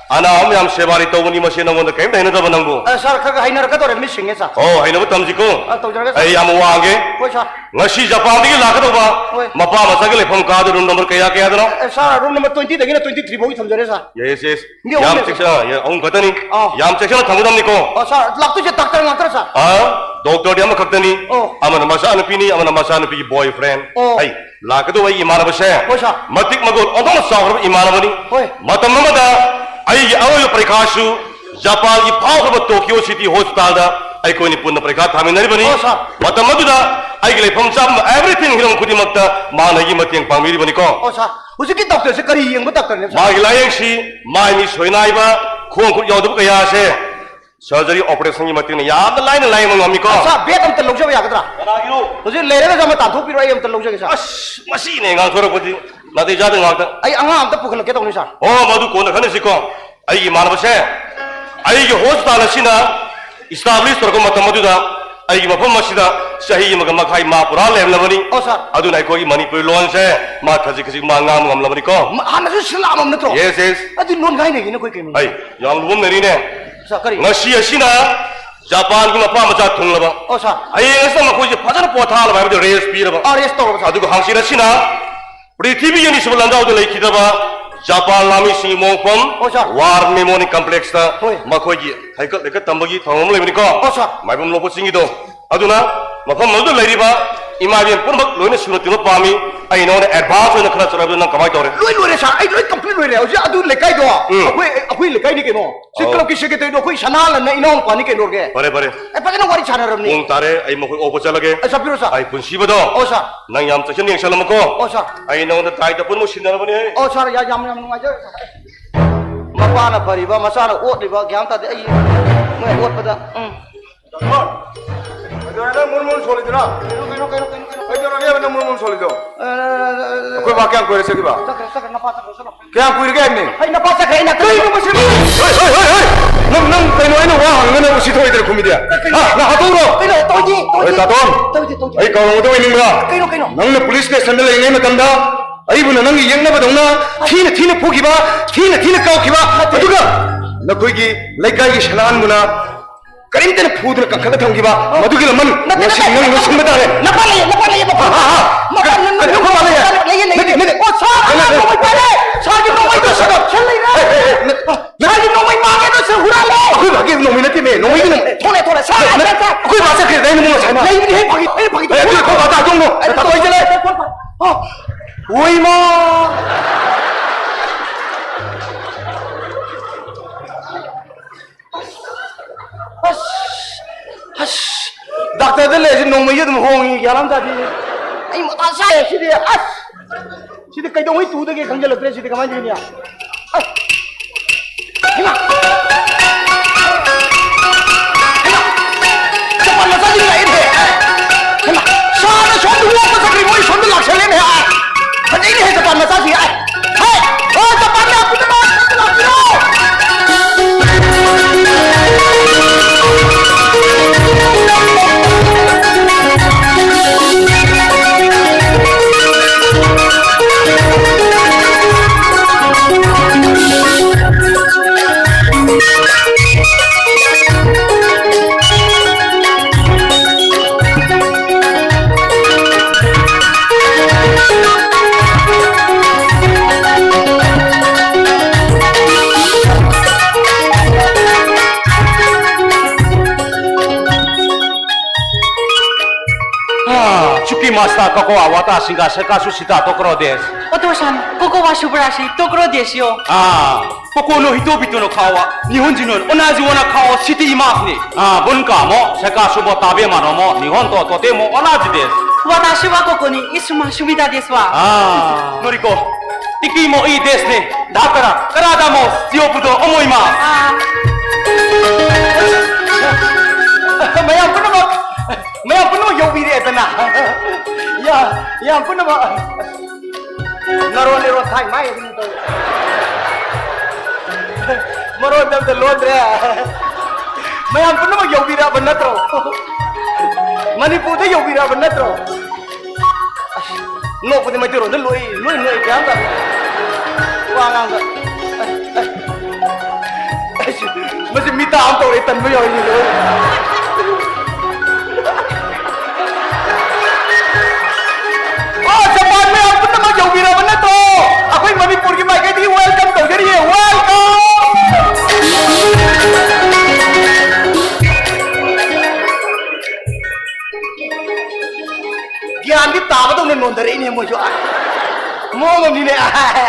ꯑꯅꯥꯕ ꯃꯌꯥꯝ ꯁꯦꯕꯥꯔꯤ ꯇꯧꯕꯅꯤ, ꯃꯁꯤ ꯅꯪꯉꯣꯟꯗ ꯀꯔꯤꯝꯇ ꯍꯩꯅꯗꯕ ꯅꯪꯕꯨ? ꯑ, ꯁꯥꯔ, ꯈꯔ ꯈꯔ ꯍꯩꯅꯔꯛꯀꯗꯧꯔꯦ, ꯃꯤꯠ ꯁꯤꯡꯉꯦ, ꯁꯥꯔ꯫ ꯑꯣ, ꯍꯩꯅꯕ ꯇꯝꯁꯤꯀꯣ꯫ ꯑ, ꯇꯧꯖꯔꯒꯦ, ꯁꯥꯔ꯫ ꯑꯩ ꯌꯥꯝ ꯋꯥꯡꯒꯦ꯫ ꯍꯣꯏ, ꯁꯥꯔ꯫ ꯉꯁꯤ ꯖꯄꯥꯟꯗꯒꯤ ꯂꯥꯛꯀꯗꯧꯕ ꯍꯣꯏ꯫ ꯃꯄꯥ ꯃꯆꯥꯒꯤ ꯂꯩꯐꯝ ꯀꯥꯗ ꯔꯨꯝ ꯅꯝꯕꯔ ꯀꯌꯥ ꯀꯌꯥꯗꯅꯣ? ꯑ, ꯁꯥꯔ, ꯔꯨꯝ ꯅꯝꯕꯔ twenty ꯗꯒꯤꯅ twenty three ꯐꯥꯎꯒꯤ ꯊꯝꯖꯔꯦ, ꯁꯥꯔ꯫ Yes, yes. ꯃꯤ ꯑꯍꯨꯝ ꯌꯥꯝ ꯂꯩ꯫ ꯆꯦꯛꯁꯤꯟꯅ, ꯑꯍꯨꯝ ꯈꯛꯇꯅꯤ꯫ ꯑꯥ꯫ ꯌꯥꯝ ꯆꯦꯛꯁꯤꯟꯅ ꯊꯝꯒꯗꯕꯅꯤꯀꯣ꯫ ꯑꯣ, ꯁꯥꯔ, ꯂꯥꯛꯇꯣꯏꯁꯦ ꯗꯥꯛꯇꯔ ꯉꯥꯛꯇꯔ, ꯁꯥꯔ? ꯑꯥ, ꯗꯣꯛꯇꯔꯗꯤ ꯑꯃꯈꯛꯇꯅꯤ꯫ ꯑꯣ꯫ ꯑꯃꯅ ꯃꯆꯥꯅꯨꯄꯤꯅꯤ, ꯑꯃꯅ ꯃꯆꯥꯅꯨꯄꯤꯒꯤ boyfriend꯫ ꯑꯣ꯫ ꯑꯩ ꯂꯥꯛꯀꯗꯧꯕ ꯑꯩꯒꯤ ꯏꯃꯥꯟꯅꯕꯁꯦ ꯍꯣꯏ, ꯁꯥꯔ꯫ ꯃꯇꯤꯛ ꯃꯒꯨꯟ ꯑꯣꯟꯊꯣꯛꯅ ꯆꯥꯎꯈ꯭ꯔꯕ ꯏꯃꯥꯟꯅꯕꯅꯤ꯫ ꯍꯣꯏ꯫ ꯃꯇꯝ ꯑꯃꯗ ꯑꯩꯒꯤ ꯑꯔꯣꯏꯕ ꯄꯔꯤꯈꯥꯁꯨ ꯖꯄꯥꯟꯒꯤ ꯐꯥꯎꯈ꯭ꯔꯕ ꯇꯣꯀꯤꯌꯣ ꯁꯤꯇꯤ ꯍꯣꯁꯄꯤꯇꯥꯜꯗ ꯑꯩꯈꯣꯏꯅꯤ ꯄꯨꯟꯅ ꯄꯔꯤꯈꯥ ꯊꯥꯃꯤꯟꯅꯔꯤꯕꯅꯤ꯫ ꯑꯣ, ꯁꯥꯔ꯫ ꯃꯇꯝ ꯑꯗꯨꯗ ꯑꯩꯒꯤ ꯂꯩꯐꯝ ꯆꯥꯐꯝ, everything, ꯍꯤꯔꯝ ꯈꯨꯗꯤꯡꯃꯛꯇ ꯃꯥꯅ ꯑꯩꯒꯤ ꯃꯇꯦꯡ ꯄꯥꯡꯕꯤꯔꯤꯕꯅꯤꯀꯣ꯫ ꯑꯣ, ꯁꯥꯔ꯫ ꯍꯧꯖꯤꯛꯀꯤ ꯗꯣꯛꯇꯔꯁꯦ ꯀꯔꯤ ꯌꯦꯡꯕ ꯗꯣꯛꯇꯔꯅꯦ, ꯁꯥꯔ? ꯃꯥꯒꯤ ꯂꯥꯌꯦꯡꯁꯤ ꯃꯥꯏ ꯃꯤ ꯁꯣꯏꯅꯥꯏꯕ, ꯈꯣꯡ ꯈꯨꯠ ꯌꯥꯎꯗꯕ ꯀꯌꯥ ꯑꯁꯦ surgery, operationꯒꯤ ꯃꯇꯦꯡꯅ ꯌꯥꯝꯅ ꯂꯥꯏꯅ ꯂꯥꯌꯦꯡꯕ ꯉꯝꯃꯤꯀꯣ꯫ ꯑ, ꯁꯥꯔ, bed ꯑꯝꯇ ꯂꯧꯖꯕ ꯌꯥꯒꯗ꯭ꯔꯥ? ꯀꯅꯥꯒꯤꯅꯣ? ꯍꯧꯖꯤꯛ ꯂꯩꯔꯒꯁꯨ ꯑꯃ ꯇꯥꯟꯊꯣꯛꯄꯤꯔꯣ, ꯑꯩ ꯑꯝꯇ ꯂꯧꯖꯒꯦ, ꯁꯥꯔ꯫ ꯑꯁ, ꯃꯁꯤꯅꯦ ꯉꯥꯡꯊꯣꯔꯛꯄꯗꯤ꯫ ꯅꯥꯇꯩ ꯆꯥꯗ ꯉꯥꯛꯇ꯫ ꯑꯩ ꯑꯉꯥꯡ ꯑꯝꯇ ꯄꯨꯈꯠꯂꯛꯀꯦ ꯇꯧꯅꯤ, ꯁꯥꯔ꯫ ꯑꯣ, ꯃꯗꯨ ꯀꯣꯟꯅ ꯈꯟꯅꯁꯤꯀꯣ꯫ ꯑꯩꯒꯤ ꯏꯃꯥꯟꯅꯕꯁꯦ, ꯑꯩꯒꯤ ꯍꯣꯁꯄꯤꯇꯥꯜ ꯑꯁꯤꯅ establish ꯇꯧꯔꯛꯄ ꯃꯇꯝ ꯑꯗꯨꯗ ꯑꯩꯒꯤ ꯃꯐꯝ ꯑꯁꯤꯗ ꯆꯍꯤ ꯑꯃꯒ ꯃꯈꯥꯏ ꯃꯥ ꯄꯨꯔꯥ ꯂꯩꯔꯝꯂꯕꯅꯤ꯫ ꯑꯣ, ꯁꯥꯔ꯫ ꯑꯗꯨꯅ ꯑꯩꯈꯣꯏꯒꯤ ꯃꯅꯤꯄꯨꯔꯤ ꯂꯣꯟꯁꯦ ꯃꯥ ꯈꯖꯤꯛ ꯈꯖꯤꯛ ꯃꯥ ꯉꯥꯡꯕ ꯉꯝꯂꯕꯅꯤꯀꯣ꯫ ꯃ-, ꯍꯥꯟꯅꯁꯨ ꯁꯤꯜꯂꯛꯑꯝꯃꯕ ꯅꯠꯇ꯭ꯔꯣ? Yes, yes꯫ ꯑꯗꯨ ꯂꯣꯟ ꯉꯥꯏꯅꯒꯤꯅ ꯑꯩꯈꯣꯏ ꯀꯩꯅꯣ? ꯑꯩ ꯌꯥꯝ ꯂꯨꯕ ꯑꯃ ꯂꯩꯔꯤꯅꯦ꯫ ꯁꯥꯔ, ꯀꯔꯤ? ꯉꯁꯤ ꯑꯁꯤꯅ ꯖꯄꯥꯟꯒꯤ ꯃꯄꯥ ꯃꯆꯥ ꯊꯨꯡꯂꯕ꯫ ꯑꯣ, ꯁꯥꯔ꯫ ꯍꯌꯦꯡ ꯑꯁꯤꯗ ꯃꯈꯣꯏꯁꯦ ꯐꯖꯅ ꯄꯣꯊꯥꯍꯜꯂꯕ ꯍꯥꯏꯕꯗꯤ rest ꯄꯤꯔꯕ꯫ ꯑꯥ, rest ꯇꯧꯔꯕ, ꯁꯥꯔ꯫ ꯑꯗꯨꯒ ꯍꯪꯆꯤꯠ ꯑꯁꯤꯅ ꯄ꯭ꯔꯤꯊꯤꯕꯤꯒꯤ ꯑꯅꯤꯁꯨꯕ ꯂꯥꯟꯖꯥꯎꯗ ꯂꯩꯈꯤꯗꯕ ꯖꯄꯥꯟ ꯂꯥꯟꯃꯤꯁꯤꯡꯒꯤ ꯃꯣꯡꯐꯝ ꯑꯣ, ꯁꯥꯔ꯫ War Memorial Complexꯇ ꯍꯣꯏ꯫ ꯃꯈꯣꯏꯒꯤ ꯍꯩꯀꯠ ꯂꯩꯀꯠ ꯇꯝꯕꯒꯤ ꯊꯧꯔꯝ ꯑꯃ ꯂꯩꯕꯅꯤꯀꯣ꯫ ꯑꯣ, ꯁꯥꯔ꯫ ꯃꯥꯏꯕꯝ ꯂꯣꯛꯄ ꯆꯤꯡꯒꯤꯗꯣ꯫ ꯑꯗꯨꯅ ꯃꯐꯝ ꯑꯗꯨꯗ ꯂꯩꯔꯤꯕ ꯏꯃꯥ ꯏꯕꯦꯟ ꯄꯨꯝꯅꯃꯛ ꯂꯣꯏꯅ ꯁꯨꯅ ꯇꯤꯟꯕ ꯄꯥꯝꯃꯤ꯫ ꯑꯩ ꯅꯉꯣꯟꯗ advance ꯑꯣꯏꯅ ꯈꯔ ꯆꯠꯂꯕꯗ ꯅꯪ ꯀꯃꯥꯏꯅ ꯇꯧꯔꯦ? ꯂꯣꯏ ꯂꯣꯏꯔꯦ, ꯁꯥꯔ꯫ ꯑꯩ ꯂꯣꯏ complete ꯂꯣꯏꯔꯦ꯫ ꯍꯧꯖꯤꯛ ꯑꯗꯨ ꯂꯩꯀꯥꯏꯗꯣ ꯎꯝ꯫ ꯑꯩꯈꯣꯏ, ꯑꯩꯈꯣꯏ ꯂꯩꯀꯥꯏꯅꯤ ꯀꯩꯅꯣ꯫ ꯁꯤ ꯑꯣ꯫ Clubꯀꯤ secretaryꯗꯣ ꯑꯩꯈꯣꯏ ꯁꯅꯥꯍꯜꯂꯟꯅ ꯏꯅꯥꯎꯅꯨꯄꯥꯅꯤ ꯀꯩꯅꯣꯒꯦ꯫ ꯐꯔꯦ, ꯐꯔꯦ꯫ ꯑꯦ, ꯐꯖꯅ ꯋꯥꯔꯤ ꯁꯥꯟꯅꯔꯕꯅꯤ꯫ ꯄꯨꯡ ꯇꯥꯔꯦ, ꯑꯩ ꯃꯈꯣꯏ ꯑꯣꯛꯄ ꯆꯠꯂꯒꯦ꯫ ꯑꯦ, ꯆꯠꯄꯤꯔꯣ, ꯁꯥꯔ꯫ ꯑꯩ ꯄꯨꯟꯁꯤꯕꯗꯣ ꯑꯣ, ꯁꯥꯔ꯫ ꯅꯪ ꯌꯥꯝ ꯆꯦꯛꯁꯤꯟꯅ ꯌꯦꯡꯁꯜꯂꯝꯃꯨꯀꯣ꯫ ꯑꯣ, ꯁꯥꯔ꯫ ꯑꯩ ꯅꯉꯣꯟꯗ ꯇꯥꯏꯗ ꯄꯨꯝꯅꯃꯛ ꯁꯤꯟꯅꯔꯕꯅꯦ꯫ ꯑꯣ, ꯁꯥꯔ, ꯌꯥ-, ꯌꯥꯝ, ꯌꯥꯝ ꯅꯨꯡꯉꯥꯏꯖꯔꯦ, ꯁꯥꯔ꯫ ꯃꯄꯥꯅ ꯐꯔꯤꯕ, ꯃꯆꯥꯅ ꯑꯣꯠꯂꯤꯕ, ꯒ꯭ꯌꯥꯟ ꯇꯥꯗꯦ꯫ ꯑꯩ ꯃꯣꯏ ꯑꯣꯠꯄꯗ, ꯎꯝ꯫ ꯀꯩꯗꯧꯔꯦ ꯅꯪ ꯃꯨꯟ ꯃꯨꯟ ꯁꯣꯜꯂꯤꯗꯨꯅ? ꯀꯩꯅꯣ, ꯀꯩꯅꯣ, ꯀꯩꯅꯣ, ꯀꯩꯅꯣ, ꯀꯩꯅꯣ? ꯀꯩꯗꯧꯔꯒꯦꯕ ꯅꯪ ꯃꯨꯟ ꯃꯨꯟ ꯁꯣꯜꯂꯤꯗꯣ? ꯑ, ꯑꯩꯈꯣꯏ ꯕꯥ ꯀꯌꯥꯝ ꯀꯨꯏꯔꯦ ꯆꯠꯈꯤꯕ? ꯆꯠꯈ꯭ꯔꯦ, ꯆꯠꯈ꯭ꯔꯦ, ꯅꯄꯥ ꯆꯠꯈ꯭ꯔꯦ, ꯆꯠꯈ꯭ꯔꯦ꯫ ꯀꯌꯥꯝ ꯀꯨꯏꯔꯒꯦ ꯍꯥꯏꯕꯅꯤ? ꯑꯩ ꯅꯄꯥ ꯆꯠꯈ꯭ꯔꯦ, ꯑꯩ ꯅꯥꯛꯇ ꯀꯩꯅꯣ ꯂꯩ꯫ ꯃꯁꯤ? ꯍꯣꯏ, ꯍꯣꯏ, ꯍꯣꯏ, ꯍꯣꯏ! ꯅꯪ, ꯅꯪ ꯀꯩꯅꯣ ꯑꯩꯅ ꯋꯥ ꯍꯪꯉꯒ ꯅꯪ ꯎꯁꯤꯠ ꯊꯑꯣꯏꯗꯅ ꯈꯨꯝꯃꯤꯗꯤ? ꯀꯩꯅꯣ? ꯍꯥ? ꯅꯪ ꯍꯥꯠꯇꯣꯛꯎꯔꯣ? ꯀꯩꯅꯣ? ꯇꯧꯗꯦ, ꯇꯧꯗꯦ꯫ ꯑꯩ ꯇꯥꯇꯣꯟ, ꯇꯧꯗꯦ, ꯇꯧꯗꯦ꯫ ꯑꯩ ꯀꯧꯔꯝꯒꯗꯕ ꯑꯣꯏꯅꯤꯡꯕ꯭ꯔꯥ? ꯀꯩꯅꯣ, ꯀꯩꯅꯣ? ꯅꯪꯅ police stationꯗ ꯂꯩꯔꯤꯉꯩ ꯃꯇꯝꯗ ꯑꯩꯕꯨꯅ ꯅꯪꯒꯤ ꯌꯦꯛꯅꯕꯗꯧꯅ ꯊꯤꯅ ꯊꯤꯅ ꯐꯨꯈꯤꯕ, ꯊꯤꯅ ꯊꯤꯅ ꯀꯥꯎꯈꯤꯕ, ꯅꯠꯇꯦ꯫ ꯑꯗꯨꯒ ꯅꯈꯣꯏꯒꯤ ꯂꯩꯀꯥꯏꯒꯤ ꯁꯅꯥꯍꯟꯕꯅ ꯀꯔꯤꯝꯇꯅ ꯐꯨꯗꯅ ꯀꯪꯈꯠꯂ ꯊꯝꯈꯤꯕ ꯃꯗꯨꯒꯤ ꯂꯃꯟ ꯅꯠꯇꯦ, ꯉꯁꯤ ꯅꯠꯇꯦ꯫ ꯅꯪ ꯂꯣꯏꯁꯤꯟꯕ ꯇꯥꯔꯦ꯫ ꯅꯄꯥ ꯂꯩꯌꯦ, ꯅꯄꯥ ꯂꯩꯌꯦ, ꯅꯄꯥ꯫ ꯍꯥ, ꯍꯥ, ꯍꯥ꯫ ꯅꯄꯥ ꯀꯔꯤ, ꯂꯩꯌꯦ, ꯀꯔꯤ ꯅꯄꯥ ꯂꯩꯌꯦ? ꯂꯩꯌꯦ, ꯂꯩꯌꯦ, ꯅꯠꯇꯦ, ꯂꯩꯌꯦ꯫ ꯅꯠꯇꯦ꯫ ꯑꯣ, ꯁꯥꯔ, ꯅꯠꯇꯦ, ꯅꯠꯇꯦ꯫ ꯅꯣꯡꯃꯩ ꯄꯥꯏꯔꯦ꯫ ꯁꯥꯔꯒꯤ ꯅꯣꯡꯃꯩꯗꯣ ꯁꯦ, ꯁꯦ ꯂꯩꯔꯦ꯫ ꯑꯦ, ꯑꯦ, ꯑꯦ, ꯅꯠ-, ꯁꯥꯔꯒꯤ ꯅꯣꯡꯃꯩ ꯃꯥꯡꯉꯦ, ꯑꯗꯣ ꯁꯦ ꯍꯨꯔꯥꯜꯂꯦ꯫ ꯑꯩꯈꯣꯏ ꯕꯥꯒꯤ ꯅꯣꯡꯃꯩ ꯅꯠꯇꯦꯃꯦ, ꯅꯣꯡꯃꯩꯗꯨꯅ꯫ ꯊꯣꯛꯂꯦ, ꯊꯣꯛꯂꯦ꯫ ꯁꯥꯔ, ꯅꯠ-, ꯁꯥꯔ, ꯅꯠ-, ꯁꯥꯔ꯫ ꯑꯩꯈꯣꯏ ꯕꯥ ꯆꯠꯈ꯭ꯔꯦ, ꯑꯩꯅ ꯃꯉꯣꯟ ꯉꯁꯥꯏꯅ꯫ ꯂꯩꯕꯅꯤ, ꯍꯦ, ꯐꯥꯒꯤ, ꯑꯩꯅ ꯐꯥꯒꯤ ꯑꯦ, ꯑꯗꯨꯗꯤ ꯑꯩꯈꯣꯏ ꯕꯥ ꯇꯥꯗꯧꯅꯣ꯫ ꯑꯩꯅ ꯇꯥꯗꯧ ꯍꯥꯏꯁꯦ ꯂꯩ꯫ ꯑꯣ, ꯏꯃꯥ꯫ ꯑꯁ, ꯑꯁ, ꯗꯥꯛꯇꯔꯗ ꯂꯩꯔꯁꯨ ꯅꯣꯡꯃꯩꯁꯦ ꯑꯗꯨꯝ ꯍꯣꯡꯉꯤ, ꯒ꯭ꯌꯥꯟ ꯑꯃ ꯇꯥꯗꯦ꯫ ꯑꯩ ꯃꯊꯥ ꯁꯥꯏ ꯁꯤꯗꯤ, ꯑꯁ! ꯁꯤꯗꯤ ꯀꯩꯗꯧꯉꯩ ꯇꯨꯗꯒꯦ ꯈꯪꯖꯤꯜꯂꯛꯇ꯭ꯔꯦ, ꯁꯤꯗꯤ ꯀꯃꯥꯏꯅ ꯇꯧꯅꯤ? ꯑꯁ! ꯍꯩꯃꯥ! ꯍꯩꯃꯥ! ꯖꯄꯥꯟ ꯃꯆꯥꯁꯤꯡ ꯂꯥꯛꯑꯦꯅꯦꯍꯦ! ꯍꯩꯃꯥ! ꯁꯥꯔꯅ ꯁꯣꯝꯗ ꯑꯣꯛꯄ ꯆꯠꯈ꯭ꯔꯦ, ꯃꯣꯏ ꯁꯣꯝꯗ ꯂꯥꯛꯁꯜꯂꯦꯅꯦꯍꯦ! ꯐꯖꯩꯅꯦꯍꯦ, ꯖꯄꯥꯟ ꯃꯆꯥꯁꯤꯡ! ꯑꯦ! ꯍꯦ! ꯑꯣ, ꯖꯄꯥꯟ ꯃꯌꯥꯝ ꯄꯨꯝꯅꯃꯛ ꯁꯣꯝꯗ ꯂꯥꯛꯄꯤꯔꯣ! Tsukimashita, koko wa watashiga seikasu shita tokoro desu. Otosan, koko wa subarashii tokoro desu yo. Ah, koko no hito bito no kao wa Nihon jin no onaji wana kao shite imasu ne. Ah, bunka mo, seikasu mo, tabemano mo, Nihon to totemo onaji desu. Watashi wa koko ni itsuma sumita desu wa. Ah, Noriko, iki mo ii desu ne. Dakara, karada mo shiteyou to omoimasu. Ah. Mayam punamok, mayam punamok youbiredana. Ya, mayam punamok. ꯅꯔꯣꯟ ꯅꯔꯣꯟ ꯊꯥꯏ ꯃꯥꯏ ꯑꯗꯨꯝ ꯇꯧ꯫ ꯃꯔꯣꯟꯗꯤ ꯑꯝꯇ ꯂꯣꯟꯗ꯭ꯔꯦ꯫ ꯃꯌꯥꯝ ꯄꯨꯝꯅꯃꯛ ꯌꯧꯕꯤꯔꯛꯑꯕ ꯅꯠꯇ꯭ꯔꯣ? ꯃꯅꯤꯄꯨꯔꯗ ꯌꯧꯕꯤꯔꯛꯑꯕ ꯅꯠꯇ꯭ꯔꯣ? ꯑꯁ, ꯅꯣꯛꯄꯗꯤ ꯃꯩꯇꯩꯔꯣꯟꯗ ꯂꯣꯏ, ꯂꯣꯏ ꯅꯣꯛꯏ, ꯒ꯭ꯌꯥꯟ ꯇꯥꯗꯦ꯫ ꯋꯥ ꯉꯥꯡꯕ꯫ ꯑꯁ, ꯑꯁ꯫ ꯑꯩꯁꯨ ꯃꯁꯤ ꯃꯤꯇꯥ ꯑꯃ ꯇꯧꯔꯦ, ꯇꯟꯕ ꯌꯥꯎꯔꯤꯅꯤ ꯂꯣꯏ꯫ ꯑꯣ, ꯖꯄꯥꯟ ꯃꯌꯥꯝ ꯄꯨꯝꯅꯃꯛ ꯌꯧꯕꯤꯔꯕ ꯅꯠꯇ꯭ꯔꯣ? ꯑꯩꯈꯣꯏ ꯃꯅꯤꯄꯨꯔꯒꯤ ꯃꯥꯏꯀꯩꯗꯒꯤ welcome ꯇꯧꯖꯔꯤꯌꯦ, welcome! ꯒ꯭ꯌꯥꯟꯗꯤ ꯇꯥꯕꯗꯧꯅ ꯅꯣꯟꯊꯔꯛꯏꯅꯦ ꯃꯣꯏꯁꯨ꯫ ꯃꯑꯣꯡ ꯑꯃꯅꯤꯅꯦ꯫ ꯑꯥꯏ,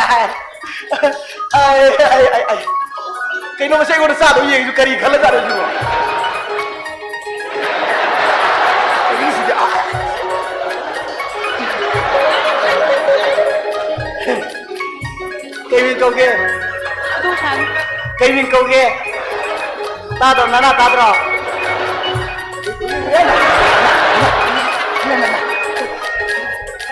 ꯑꯥꯏ, ꯑꯥꯏ, ꯑꯥꯏ꯫ ꯀꯩꯅꯣ ꯃꯁꯤ ꯑꯩꯉꯣꯟꯗ ꯆꯥꯗꯧ ꯌꯦꯡꯉꯤꯁꯨ ꯀꯔꯤ ꯈꯜꯂꯖꯥꯠꯅꯣ ꯁꯤꯕꯣ? ꯀꯩꯅꯣ ꯁꯤꯗꯤ? ꯑꯥꯏ꯫ ꯀꯩ ꯃꯤꯡ ꯀꯧꯒꯦ? ꯑꯗꯨ ꯁꯥꯅꯤ꯫ ꯀꯩ ꯃꯤꯡ ꯀꯧꯒꯦ? ꯇꯥꯗ꯭ꯔꯣ, ꯅꯅꯥ ꯇꯥꯗ꯭ꯔꯣ?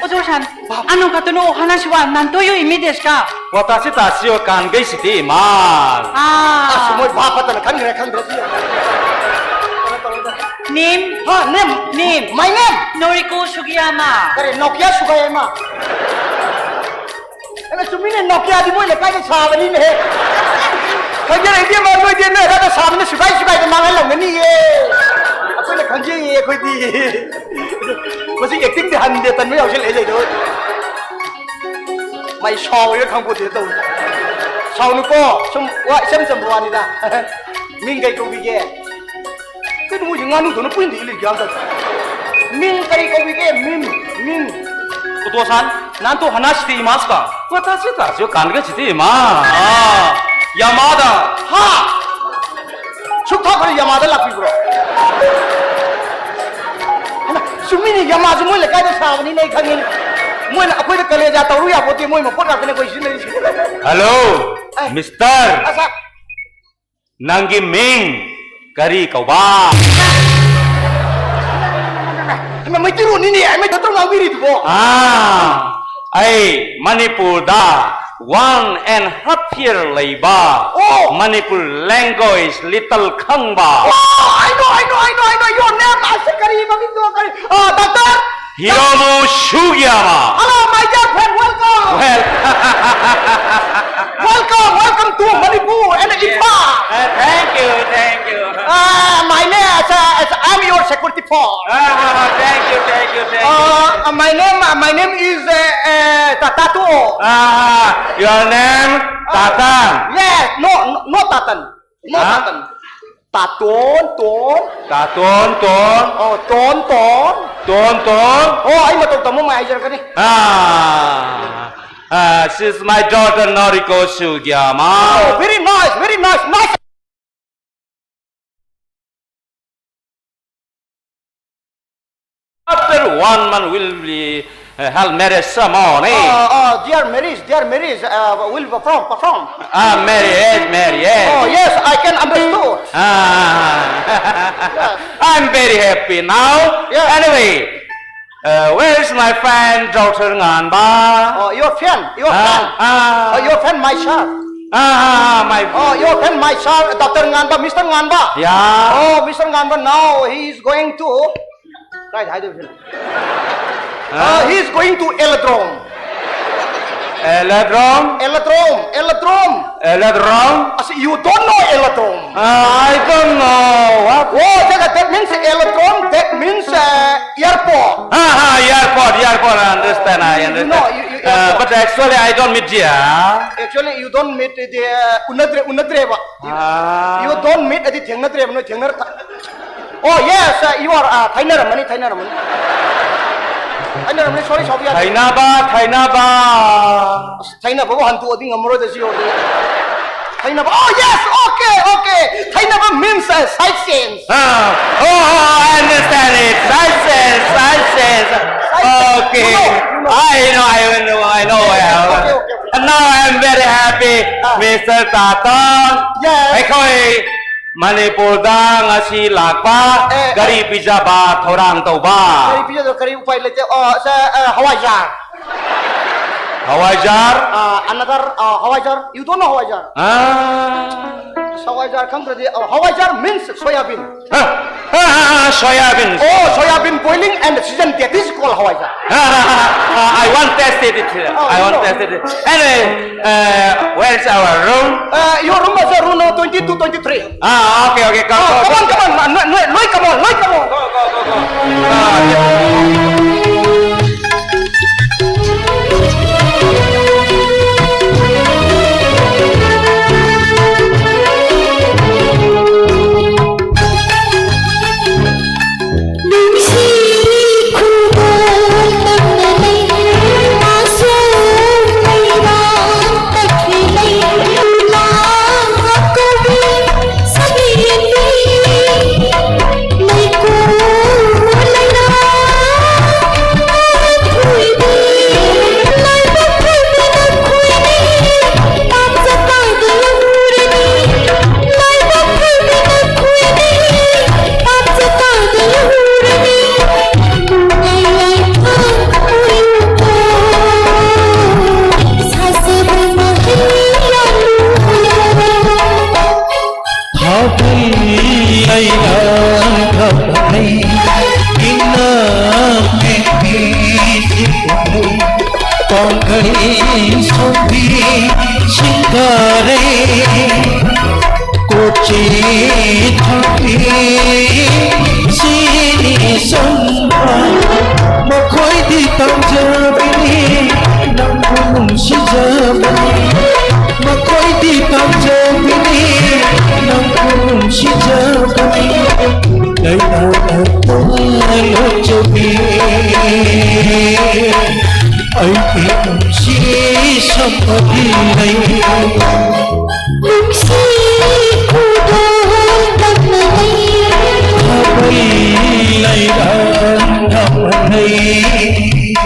ꯑꯣꯖꯣ-ꯁꯥꯟ, あの方のお話は何という意味ですか? Watashi tashi o kangei shite imasu. ꯑꯥ꯫ ꯑꯁ, ꯃꯣꯏ ꯚꯥꯞ ꯐꯠꯇꯅ ꯈꯟꯈ꯭ꯔꯦ, ꯈꯪꯗ꯭ꯔꯦ, ꯁꯤ ꯌꯦꯡꯉꯣ꯫ Name? ꯍꯥ, name? Name. My name? Noriko Sugiyama. ꯀꯔꯤ, ꯅꯣꯀꯤꯌꯥ ꯁꯨꯒꯥꯏꯃ? ꯑꯩꯅ ꯆꯨꯝꯃꯤꯅꯦ, ꯅꯣꯀꯤꯌꯥꯗꯤ ꯃꯣꯏ ꯂꯩꯀꯥꯏꯗ ꯁꯥꯕꯅꯤꯅꯦ꯫ ꯈꯪꯖꯔꯦ, ꯏꯕꯦꯝꯃ, ꯅꯣꯏꯗꯤ ꯅꯣꯏ ꯑꯗꯥꯏꯗ ꯁꯥꯕꯅꯤꯅ ꯁꯨꯒꯥꯏ ꯁꯨꯒꯥꯏꯗ ꯃꯥꯡꯍꯜꯂꯝꯒꯅꯤꯌꯦ꯫ ꯑꯩꯈꯣꯏꯅ ꯈꯪꯖꯩꯌꯦ, ꯑꯩꯈꯣꯏꯗꯤ꯫ ꯃꯁꯤ acting ꯗꯤ ꯍꯟꯗꯦ, ꯇꯟꯕ ꯌꯥꯎꯁꯜꯂꯛꯑꯦ ꯂꯩꯗꯣ꯫ ꯃꯥꯏ ꯁꯥꯎꯔꯤꯔ ꯈꯪꯄꯣꯠꯇꯦ ꯇꯧꯔꯤ꯫ ꯁꯥꯎꯅꯨꯀꯣ, ꯁꯨꯝ ꯋꯥ ꯏꯆꯝ ꯆꯝꯕ ꯋꯥꯅꯤꯗ꯫ ꯃꯤꯡ ꯀꯩ ꯀꯧꯕꯤꯒꯦ? ꯀꯩꯅꯣ ꯃꯣꯏꯁꯦ ꯉꯥꯅꯨꯗꯧꯅ ꯄꯨꯏꯟꯗ ꯏꯜꯂꯤ ꯒ꯭ꯌꯥꯟ ꯇꯥꯗꯦ꯫ ꯃꯤꯡ ꯀꯔꯤ ꯀꯧꯕꯤꯒꯦ? ꯃꯤꯡ, ꯃꯤꯡ꯫ ꯎꯇꯣ-ꯁꯥꯟ, ꯅꯥꯟꯇꯣ ꯍꯥꯅꯥꯁꯤꯇꯦ ꯏꯃꯥꯁꯀ꯫ ꯋꯥꯇꯥꯁꯤꯇꯥ꯫ ꯁꯤꯌꯣ ꯀꯥꯟꯒ ꯁꯤꯇꯦ ꯏꯃꯥ꯫ ꯑꯥ, ꯌꯥꯃꯥꯗ꯫ ꯍꯥ? ꯁꯨꯛ ꯊꯛꯈ꯭ꯔꯦ ꯌꯥꯃꯥꯗ ꯂꯥꯛꯄꯤꯕ꯭ꯔꯣ? ꯍꯩꯃꯥ, ꯆꯨꯝꯃꯤꯅꯦ, ꯌꯥꯃꯥꯁꯨ ꯃꯣꯏ ꯂꯩꯀꯥꯏꯗ ꯁꯥꯕꯅꯤꯅꯦ, ꯑꯩ ꯈꯪꯉꯤꯅꯦ꯫ ꯃꯣꯏꯅ ꯑꯩꯈꯣꯏꯗ ꯀꯂꯦꯖꯥ ꯇꯧꯔꯨ ꯌꯥꯄꯣꯠꯇꯦ, ꯃꯣꯏ ꯃꯄꯣꯠ ꯉꯥꯛꯇꯅꯦ ꯑꯩꯈꯣꯏ ꯁꯤꯖꯤꯟꯅꯔꯤꯁꯦ꯫ ꯍꯜꯂꯣ, ꯑꯦ꯫ ꯃꯤꯁꯇꯔ꯫ ꯑꯁ꯫ ꯅꯪꯒꯤ ꯃꯤꯡ ꯀꯔꯤ ꯀꯧꯕ? ꯍꯩꯃꯥ, ꯃꯩꯇꯩꯂꯣꯟꯅꯤꯅꯦ, ꯑꯩ ꯃꯩꯇꯩꯂꯣꯟ ꯉꯥꯡꯕꯤꯔꯤꯗꯨꯕꯣ꯫ ꯑꯥ, ꯑꯩ ꯃꯅꯤꯄꯨꯔꯗ one and half year ꯂꯩꯕ ꯑꯣ꯫ Manipur language little ꯈꯪꯕ꯫ ꯑꯣ, I know, I know, I know, I know, your name, ꯑꯁ, ꯀꯔꯤ ꯃꯃꯤꯡꯗꯣ, ꯀꯔꯤ? ꯑ, doctor? Hiromu Sugiyama. Hello, my dear friend, welcome. Well, welcome, welcome to Manipur and Imphal. Uh, thank you, thank you. Uh, my name is, uh, is, I'm your security force. Ah, thank you, thank you, thank you. Uh, uh, my name, uh, my name is, uh, uh, Tatato. Ah, your name, Tatan. Yes, no, no, no Tatan. No, Tatan. Taton, ton. Taton, ton. Oh, ton, ton. Ton, ton. Oh, ꯑꯩ ꯃꯇꯧ ꯇꯝꯃꯣ ꯃꯥꯏ ꯍꯥꯏꯖꯔꯛꯀꯅꯤ꯫ Ah, ah, she's my daughter Noriko Sugiyama. Oh, very nice, very nice, nice. After one month, we'll be uh, held marriage ceremony. Oh, oh, their marriage, their marriage, uh, will perform, perform. Ah, marriage, marriage. Oh, yes, I can understood. Ah, I'm very happy now. Yeah. Anyway, uh, where is my friend, Doctor Nganba? Oh, your friend, your friend. Ah, oh, your friend, my sir. Ah, my. Oh, your friend, my sir, Doctor Nganba, Mister Nganba. Yeah. Oh, Mister Nganba, now he is going to ꯀꯥꯏꯗ ꯍꯥꯏꯗꯣꯏꯕ ꯁꯤꯅ? Huh? Uh, he is going to aerodrome. Aerodrome? Aerodrome, aerodrome. Aerodrome? ꯑꯁ, you don't know aerodrome? Uh, I don't know. What? Oh, that, that means aerodrome, that means, uh, airport. Ah, ah, airport, airport, I understand, I understand. You know, you, you, uh, airport. But actually, I don't meet there. Actually, you don't meet there. ꯎꯅꯗ꯭ꯔꯦ, ꯎꯅꯗ꯭ꯔꯦꯕ꯫ Ah. You don't meet ꯑꯗꯤ ꯊꯦꯡꯅꯗ꯭ꯔꯦꯕ, ꯅꯣꯏ ꯊꯦꯡꯅꯔ Oh, yes, uh, you are, uh, ꯊꯩꯅꯔꯝꯃꯅꯤ, ꯊꯩꯅꯔꯝꯃꯅꯤ꯫ ꯊꯩꯅꯔꯝꯃꯅꯤ, sorry, ꯁꯥꯎꯕ ꯌꯥꯗꯦ꯫ ꯊꯩꯅꯕ, ꯊꯩꯅꯕ꯫ ꯑꯁ, ꯊꯩꯅꯕꯕꯨ ꯍꯟꯇꯣꯛꯑꯗꯤ ꯉꯝꯃꯔꯣꯏꯗ ꯁꯤ ꯌꯧꯔꯗꯤ꯫ ꯊꯩꯅꯕ, oh, yes, okay, okay. ꯊꯩꯅꯕ means, uh, side sense. Ah, oh, oh, I understand it. Side sense, side sense. Side sense. Okay. You know, you know. I know, I know, I know well. Okay, okay, okay. And now I'm very happy, Ah. Mister Tatang. Yes. ꯑꯩꯈꯣꯏ ꯃꯅꯤꯄꯨꯔꯗ ꯉꯁꯤ ꯂꯥꯛꯄ ꯑꯦ, ꯒꯥꯔꯤ ꯑꯦ꯫ ꯄꯤꯖꯕ ꯊꯧꯔꯥꯡ ꯇꯧꯕ꯫ ꯀꯔꯤ ꯄꯤꯖꯗꯣꯏꯅꯣ? ꯀꯔꯤ ꯎꯄꯥꯏ ꯂꯩꯇꯦ? ꯑꯣ, ꯁꯦ, ꯑ, ꯍꯋꯥꯏꯖꯥꯔ꯫ ꯍꯋꯥꯏꯖꯥꯔ? ꯑ, another, ꯑ, ꯍꯋꯥꯏꯖꯥꯔ? You don't know ꯍꯋꯥꯏꯖꯥꯔ? ꯑ꯫ ꯍꯋꯥꯏꯖꯥꯔ ꯈꯪꯗ꯭ꯔꯗꯤ, ꯑ, ꯍꯋꯥꯏꯖꯥꯔ means soya bean. ꯑ, ꯑ, ꯑ, soya bean. Oh, soya bean boiling and season, that is called ꯍꯋꯥꯏꯖꯥꯔ. ꯑ, ꯑ, ꯑ, ꯑ, I want taste it. ꯑ, I want taste it. Anyway, uh, where's our room? Uh, your room is, uh, room number twenty-two, twenty-three. Ah, okay, okay, come, Oh, come, come on, come on, no, no, no, come on, no, come on. Go, go, go, go. Ah, yeah. ꯑꯩꯒꯤ ꯅꯨꯡꯁꯤ ꯁꯝꯕꯗꯤ ꯂꯩ꯫ ꯅꯨꯡꯁꯤ ꯈꯨꯗꯣꯜ ꯇꯝꯅ ꯂꯩ꯫ ꯈꯥꯕꯩ ꯂꯩꯔꯥꯡ ꯊꯝꯅ ꯂꯩ꯫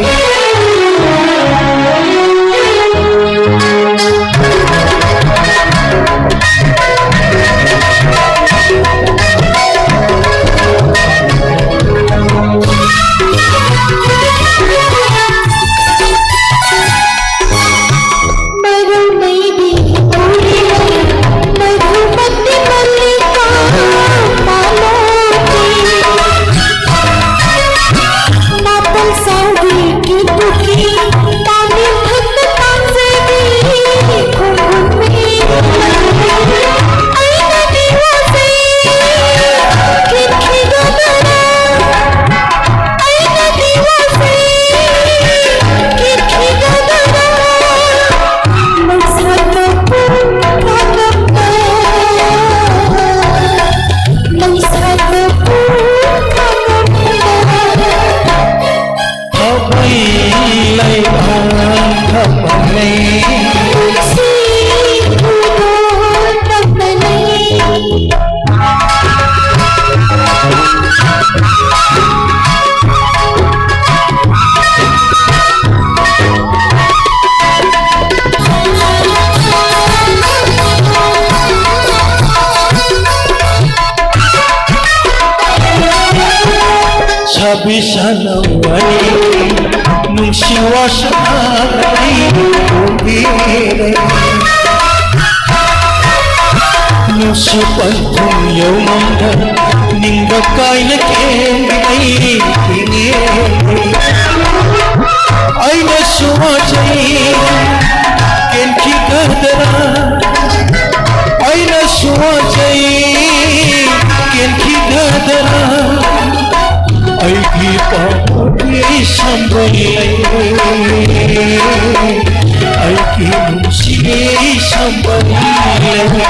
ꯁꯥꯕꯤ ꯁꯥꯅꯧ ꯑꯅꯤ ꯅꯨꯡꯁꯤ ꯋꯥꯁꯛꯅ ꯐꯣꯡꯕꯤꯔꯦ꯫ ꯅꯨꯡꯁꯤ ꯄꯟꯊꯨꯡ ꯌꯧꯃꯝꯗ ꯅꯤꯡꯕ ꯀꯥꯏꯅ ꯀꯦꯟꯕꯤ ꯑꯩ ꯊꯤꯡꯉꯦ꯫ ꯑꯩꯅꯁꯨ ꯋꯥꯖꯩ ꯀꯦꯟꯈꯤꯒꯗ꯭ꯔꯥ? ꯑꯩꯅꯁꯨ ꯋꯥꯖꯩ ꯀꯦꯟꯈꯤꯒꯗ꯭ꯔꯥ? ꯑꯩꯒꯤ ꯄꯥꯎꯗꯤ ꯁꯝꯕ ꯂꯩ꯫ ꯑꯩꯒꯤ ꯅꯨꯡꯁꯤ ꯁꯝꯕ ꯂꯩ꯫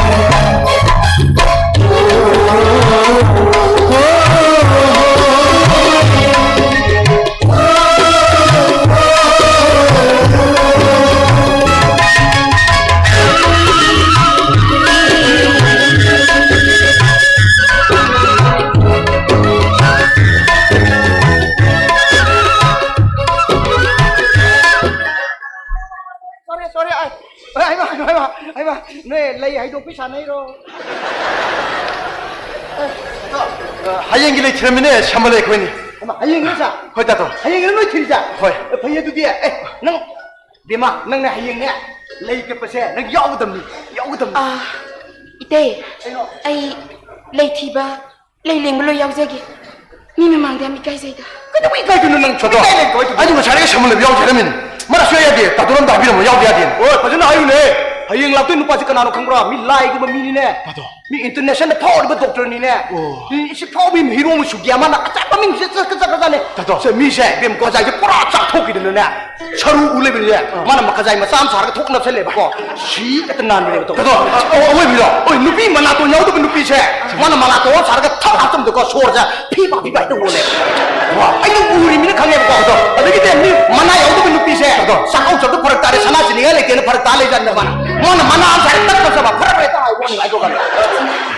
ꯍꯥꯏꯗꯣꯛꯄꯤ ꯁꯥꯟꯅꯩꯔꯣ? ꯑ, ꯍꯌꯦꯡꯒꯤ ꯂꯩ ꯊꯤꯔꯝꯃꯤꯅꯦ, ꯁꯝꯕ ꯂꯩ ꯑꯩꯈꯣꯏꯅꯤ꯫ ꯑꯃ, ꯍꯌꯦꯡꯅꯦ ꯁꯥ? ꯍꯣꯏ, ꯇꯥꯇꯣ꯫ ꯍꯌꯦꯡꯅ ꯅꯣꯏ ꯊꯤꯔꯤꯁꯦ? ꯍꯣꯏ꯫ ꯑꯦ, ꯐꯩ ꯑꯗꯨꯗꯤ꯫ ꯑꯦ, ꯅꯪ, ꯕꯦꯝꯃ, ꯅꯪꯅ ꯍꯌꯦꯡꯅꯦ, ꯂꯩ ꯀꯠꯄꯁꯦ ꯅꯪ ꯌꯥꯎꯒꯗꯕꯅꯤ, ꯌꯥꯎꯒꯗꯕꯅꯤ꯫ ꯑꯥ, ꯏꯇꯩ, ꯀꯩꯅꯣ? ꯑꯩ ꯂꯩ ꯊꯤꯕ, ꯂꯩ ꯂꯦꯡꯕ ꯂꯣꯏ ꯌꯥꯎꯖꯒꯦ꯫ ꯃꯤ ꯃꯃꯥꯡꯗ ꯌꯥꯝ ꯏꯀꯥꯏꯖꯩꯗ꯫ ꯀꯩꯗꯧꯕꯩ ꯏꯀꯥꯏꯗꯣꯏꯅꯣ ꯅꯪ? ꯇꯥꯇꯣ, ꯁꯨꯡꯏꯀꯥꯏ ꯂꯩꯇꯕ ꯑꯩꯗꯤ ꯉꯁꯥꯏꯗꯒꯤ ꯁꯝꯕ ꯂꯩꯕ ꯌꯥꯎꯁꯦ ꯍꯥꯏꯔꯝꯃꯤꯅꯤ꯫ ꯃꯥꯅ ꯁꯨꯡꯌꯥ ꯌꯥꯗꯦ꯫ ꯇꯥꯇꯣꯅ ꯑꯝꯇ ꯍꯥꯏꯕꯤꯔꯝꯃꯣ, ꯌꯥꯎꯗ ꯌꯥꯗꯦꯅ꯫ ꯍꯣꯏ, ꯐꯖꯅ ꯍꯥꯏꯌꯨꯅꯦ꯫ ꯍꯌꯦꯡ ꯂꯥꯛꯇꯣꯏ ꯅꯨꯄꯥꯁꯤ ꯀꯅꯥꯅꯣ ꯈꯪꯕ꯭ꯔꯥ? ꯃꯤ ꯂꯥꯏꯒꯨꯝꯕ ꯃꯤꯅꯤꯅꯦ꯫ ꯇꯥꯇꯣ꯫ ꯃꯤ internationꯗ ꯐꯥꯎꯔꯤꯕ doctorꯅꯤꯅꯦ꯫ ꯑꯣ꯫ ꯃꯤ ꯁꯤ ꯐꯥꯎꯕꯤ ꯍꯤꯔꯣ ꯑꯃ ꯁꯨꯒ꯭ꯌꯥ ꯃꯥꯅ ꯑꯆꯥꯄ ꯃꯤꯡꯁꯦ ꯆꯠ-, ꯆꯠ-, ꯆꯠꯈ꯭ꯔꯖꯥꯠꯅꯦ꯫ ꯇꯥꯇꯣ꯫ ꯁꯦ, ꯃꯤꯁꯦ ꯏꯕꯦꯝ ꯀꯣꯖꯥꯏꯁꯦ ꯄꯨꯔꯥ ꯆꯥꯛꯊꯣꯛꯈꯤꯗꯅꯅꯦ꯫ ꯁꯔꯨ ꯎ ꯂꯩꯕꯅꯤꯅꯦ꯫ ꯑꯥ꯫ ꯃꯥꯅ ꯃꯈꯖꯥꯏ ꯃꯆꯥ ꯑꯃ ꯁꯥꯔꯒ ꯊꯣꯛ ꯅꯞꯁꯜꯂꯦꯕꯀꯣ꯫ ꯁꯤ ꯍꯦꯛꯇ ꯅꯥꯟꯕꯅꯦꯕ ꯇꯧꯕ꯫ ꯇꯥꯇꯣ, ꯑ-, ꯑ-, ꯑꯋꯣꯏꯕꯤꯔꯣ? ꯍꯣꯏ, ꯅꯨꯄꯤ ꯃꯅꯥꯇꯣꯟ ꯌꯥꯎꯗꯕ ꯅꯨꯄꯤꯁꯦ꯫ ꯃꯥꯅ ꯃꯅꯥꯇꯣꯟ ꯁꯥꯔꯒ ꯊꯛ ꯍꯥꯞꯆꯟꯕꯗꯀꯣ, ꯁꯣꯔꯁꯦ ꯐꯤ ꯄꯥ ꯐꯤ ꯄꯥ ꯍꯦꯛꯇ ꯑꯣꯜꯂꯦ꯫ ꯋꯥ꯫ ꯑꯩꯅ ꯎꯔꯤꯃꯤꯅ ꯈꯪꯉꯦꯕꯀꯣ꯫ ꯇꯥꯇꯣ꯫ ꯑꯗꯒꯤꯗꯤ ꯃꯤ ꯃꯅꯥ ꯌꯥꯎꯗꯕ ꯅꯨꯄꯤꯁꯦ꯫ ꯇꯥꯇꯣ꯫ ꯆꯥꯛꯈꯥꯎ ꯆꯠꯄ ꯐꯔꯛ ꯇꯥꯔꯦ, ꯁꯅꯥ ꯆꯤꯅꯤꯡꯉꯥꯏ ꯂꯩꯇꯦꯅ ꯐꯔꯛ ꯇꯥ ꯂꯩꯖꯥꯠꯅꯦ ꯃꯥꯅ꯫ ꯃꯥꯅ ꯃꯅꯥ ꯑꯃ ꯁꯥꯔꯒ ꯇꯛ ꯇꯛ ꯆꯠꯄ ꯐꯔꯛ ꯍꯦꯛꯇ ꯍꯥꯏ ꯋꯥꯅꯤ ꯍꯥꯏꯗꯣꯛꯀꯥꯟꯗ꯫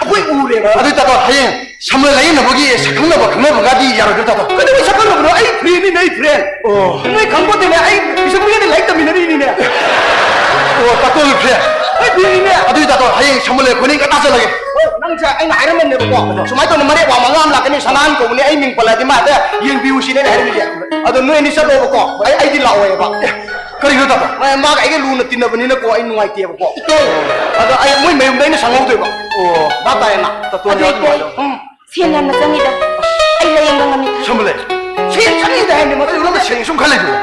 ꯑꯩꯈꯣꯏ ꯎꯔꯦꯕ꯫ ꯑꯗꯨ ꯇꯥꯇꯣ, ꯍꯌꯦꯡ ꯁꯝꯅ ꯂꯥꯏꯌꯦꯡꯅꯕꯒꯤ ꯁꯛꯈꯪꯅꯕ ꯈꯪꯅꯕꯒꯗꯤ ꯌꯥꯔꯣꯏꯗ꯭ꯔꯣ, ꯇꯥꯇꯣ? ꯀꯩꯗꯧꯕꯩ ꯁꯛꯈꯪꯅꯕꯅꯣ? ꯑꯩ friendꯅꯤꯅꯦ, ꯑꯩ friend꯫ ꯑꯣ꯫ ꯅꯣꯏ ꯈꯪꯄꯣꯠꯇꯦꯅꯦ, ꯑꯩ ꯕꯤꯁꯅꯨꯄꯨꯔꯗ ꯂꯥꯏꯔꯤꯛ ꯇꯝꯃꯤꯟꯅꯔꯤꯅꯤꯅꯦ꯫ ꯑꯣ, ꯇꯥꯇꯣꯒꯤ friend꯫ ꯑꯩ friendꯅꯤꯅꯦ꯫ ꯑꯗꯨꯗꯤ ꯇꯥꯇꯣ, ꯍꯌꯦꯡ ꯁꯝꯅ ꯂꯩ ꯑꯩꯈꯣꯏꯅꯤ ꯉꯟꯇꯥ ꯆꯠꯂꯒꯦ꯫ ꯍꯣꯏ, ꯅꯪꯁꯦ ꯑꯩꯅ ꯍꯥꯏꯔꯝꯃꯕꯅꯦꯕꯀꯣ, ꯁꯨꯃꯥꯏꯅ ꯇꯧꯅ ꯃꯔꯦꯛ ꯋꯥꯡꯕ ꯑꯉꯥꯡ ꯑꯃ ꯂꯥꯛꯀꯅꯤ, ꯁꯅꯥꯍꯟ ꯀꯧꯕꯅꯦ, ꯑꯩ ꯃꯤꯡ ꯄꯜꯂꯗꯤ ꯃꯥ ꯍꯦꯛꯇ ꯌꯦꯡꯕꯤꯌꯨ ꯁꯤꯅꯦ ꯑꯩꯅ ꯍꯥꯏꯔꯝꯃꯤꯁꯦ꯫ ꯑꯗꯣ ꯅꯣꯏ ꯑꯅꯤ ꯆꯠꯂꯣꯕꯀꯣ, ꯑꯩ, ꯑꯩꯗꯤ ꯂꯥꯛꯑꯣꯏꯕ꯫ ꯀꯔꯤꯒꯤꯅꯣ ꯇꯥꯇꯣ? ꯃꯥ-, ꯃꯥꯒ ꯑꯩꯒ ꯂꯨꯅ ꯇꯤꯟꯅꯕꯅꯤꯅꯀꯣ, ꯑꯩ ꯅꯨꯡꯉꯥꯏꯇꯦꯕꯀꯣ꯫ ꯏꯇꯩ꯫ ꯑꯗꯣ ꯑꯩ ꯃꯣꯏ ꯃꯌꯨꯝꯗ ꯑꯩꯅ ꯁꯪꯍꯧꯗꯣꯏꯕ꯫ ꯑꯣ꯫ ꯚꯥꯞ ꯇꯥꯔꯦꯅ? ꯇꯥꯇꯣ ꯑꯗꯨ ꯌꯥꯝ ꯏꯇꯩ, ꯅꯨꯡꯉꯥꯏꯇꯕ꯫ ꯎꯝ꯫ ꯁꯦꯟ ꯌꯥꯝꯅ ꯆꯪꯉꯤꯗ꯫ ꯑꯩ ꯂꯥꯏꯌꯦꯡꯕ ꯉꯝꯃꯤ꯫ ꯁꯣꯝꯗ ꯂꯩ꯫ ꯁꯦꯟ ꯆꯪꯉꯤꯗ ꯍꯥꯏꯅꯤ ꯃꯗꯨ꯫ ꯀꯩꯅꯣ ꯅꯪꯅ ꯁꯦꯟ ꯁꯨꯝ ꯈꯜꯂꯤꯗꯨꯕꯣ?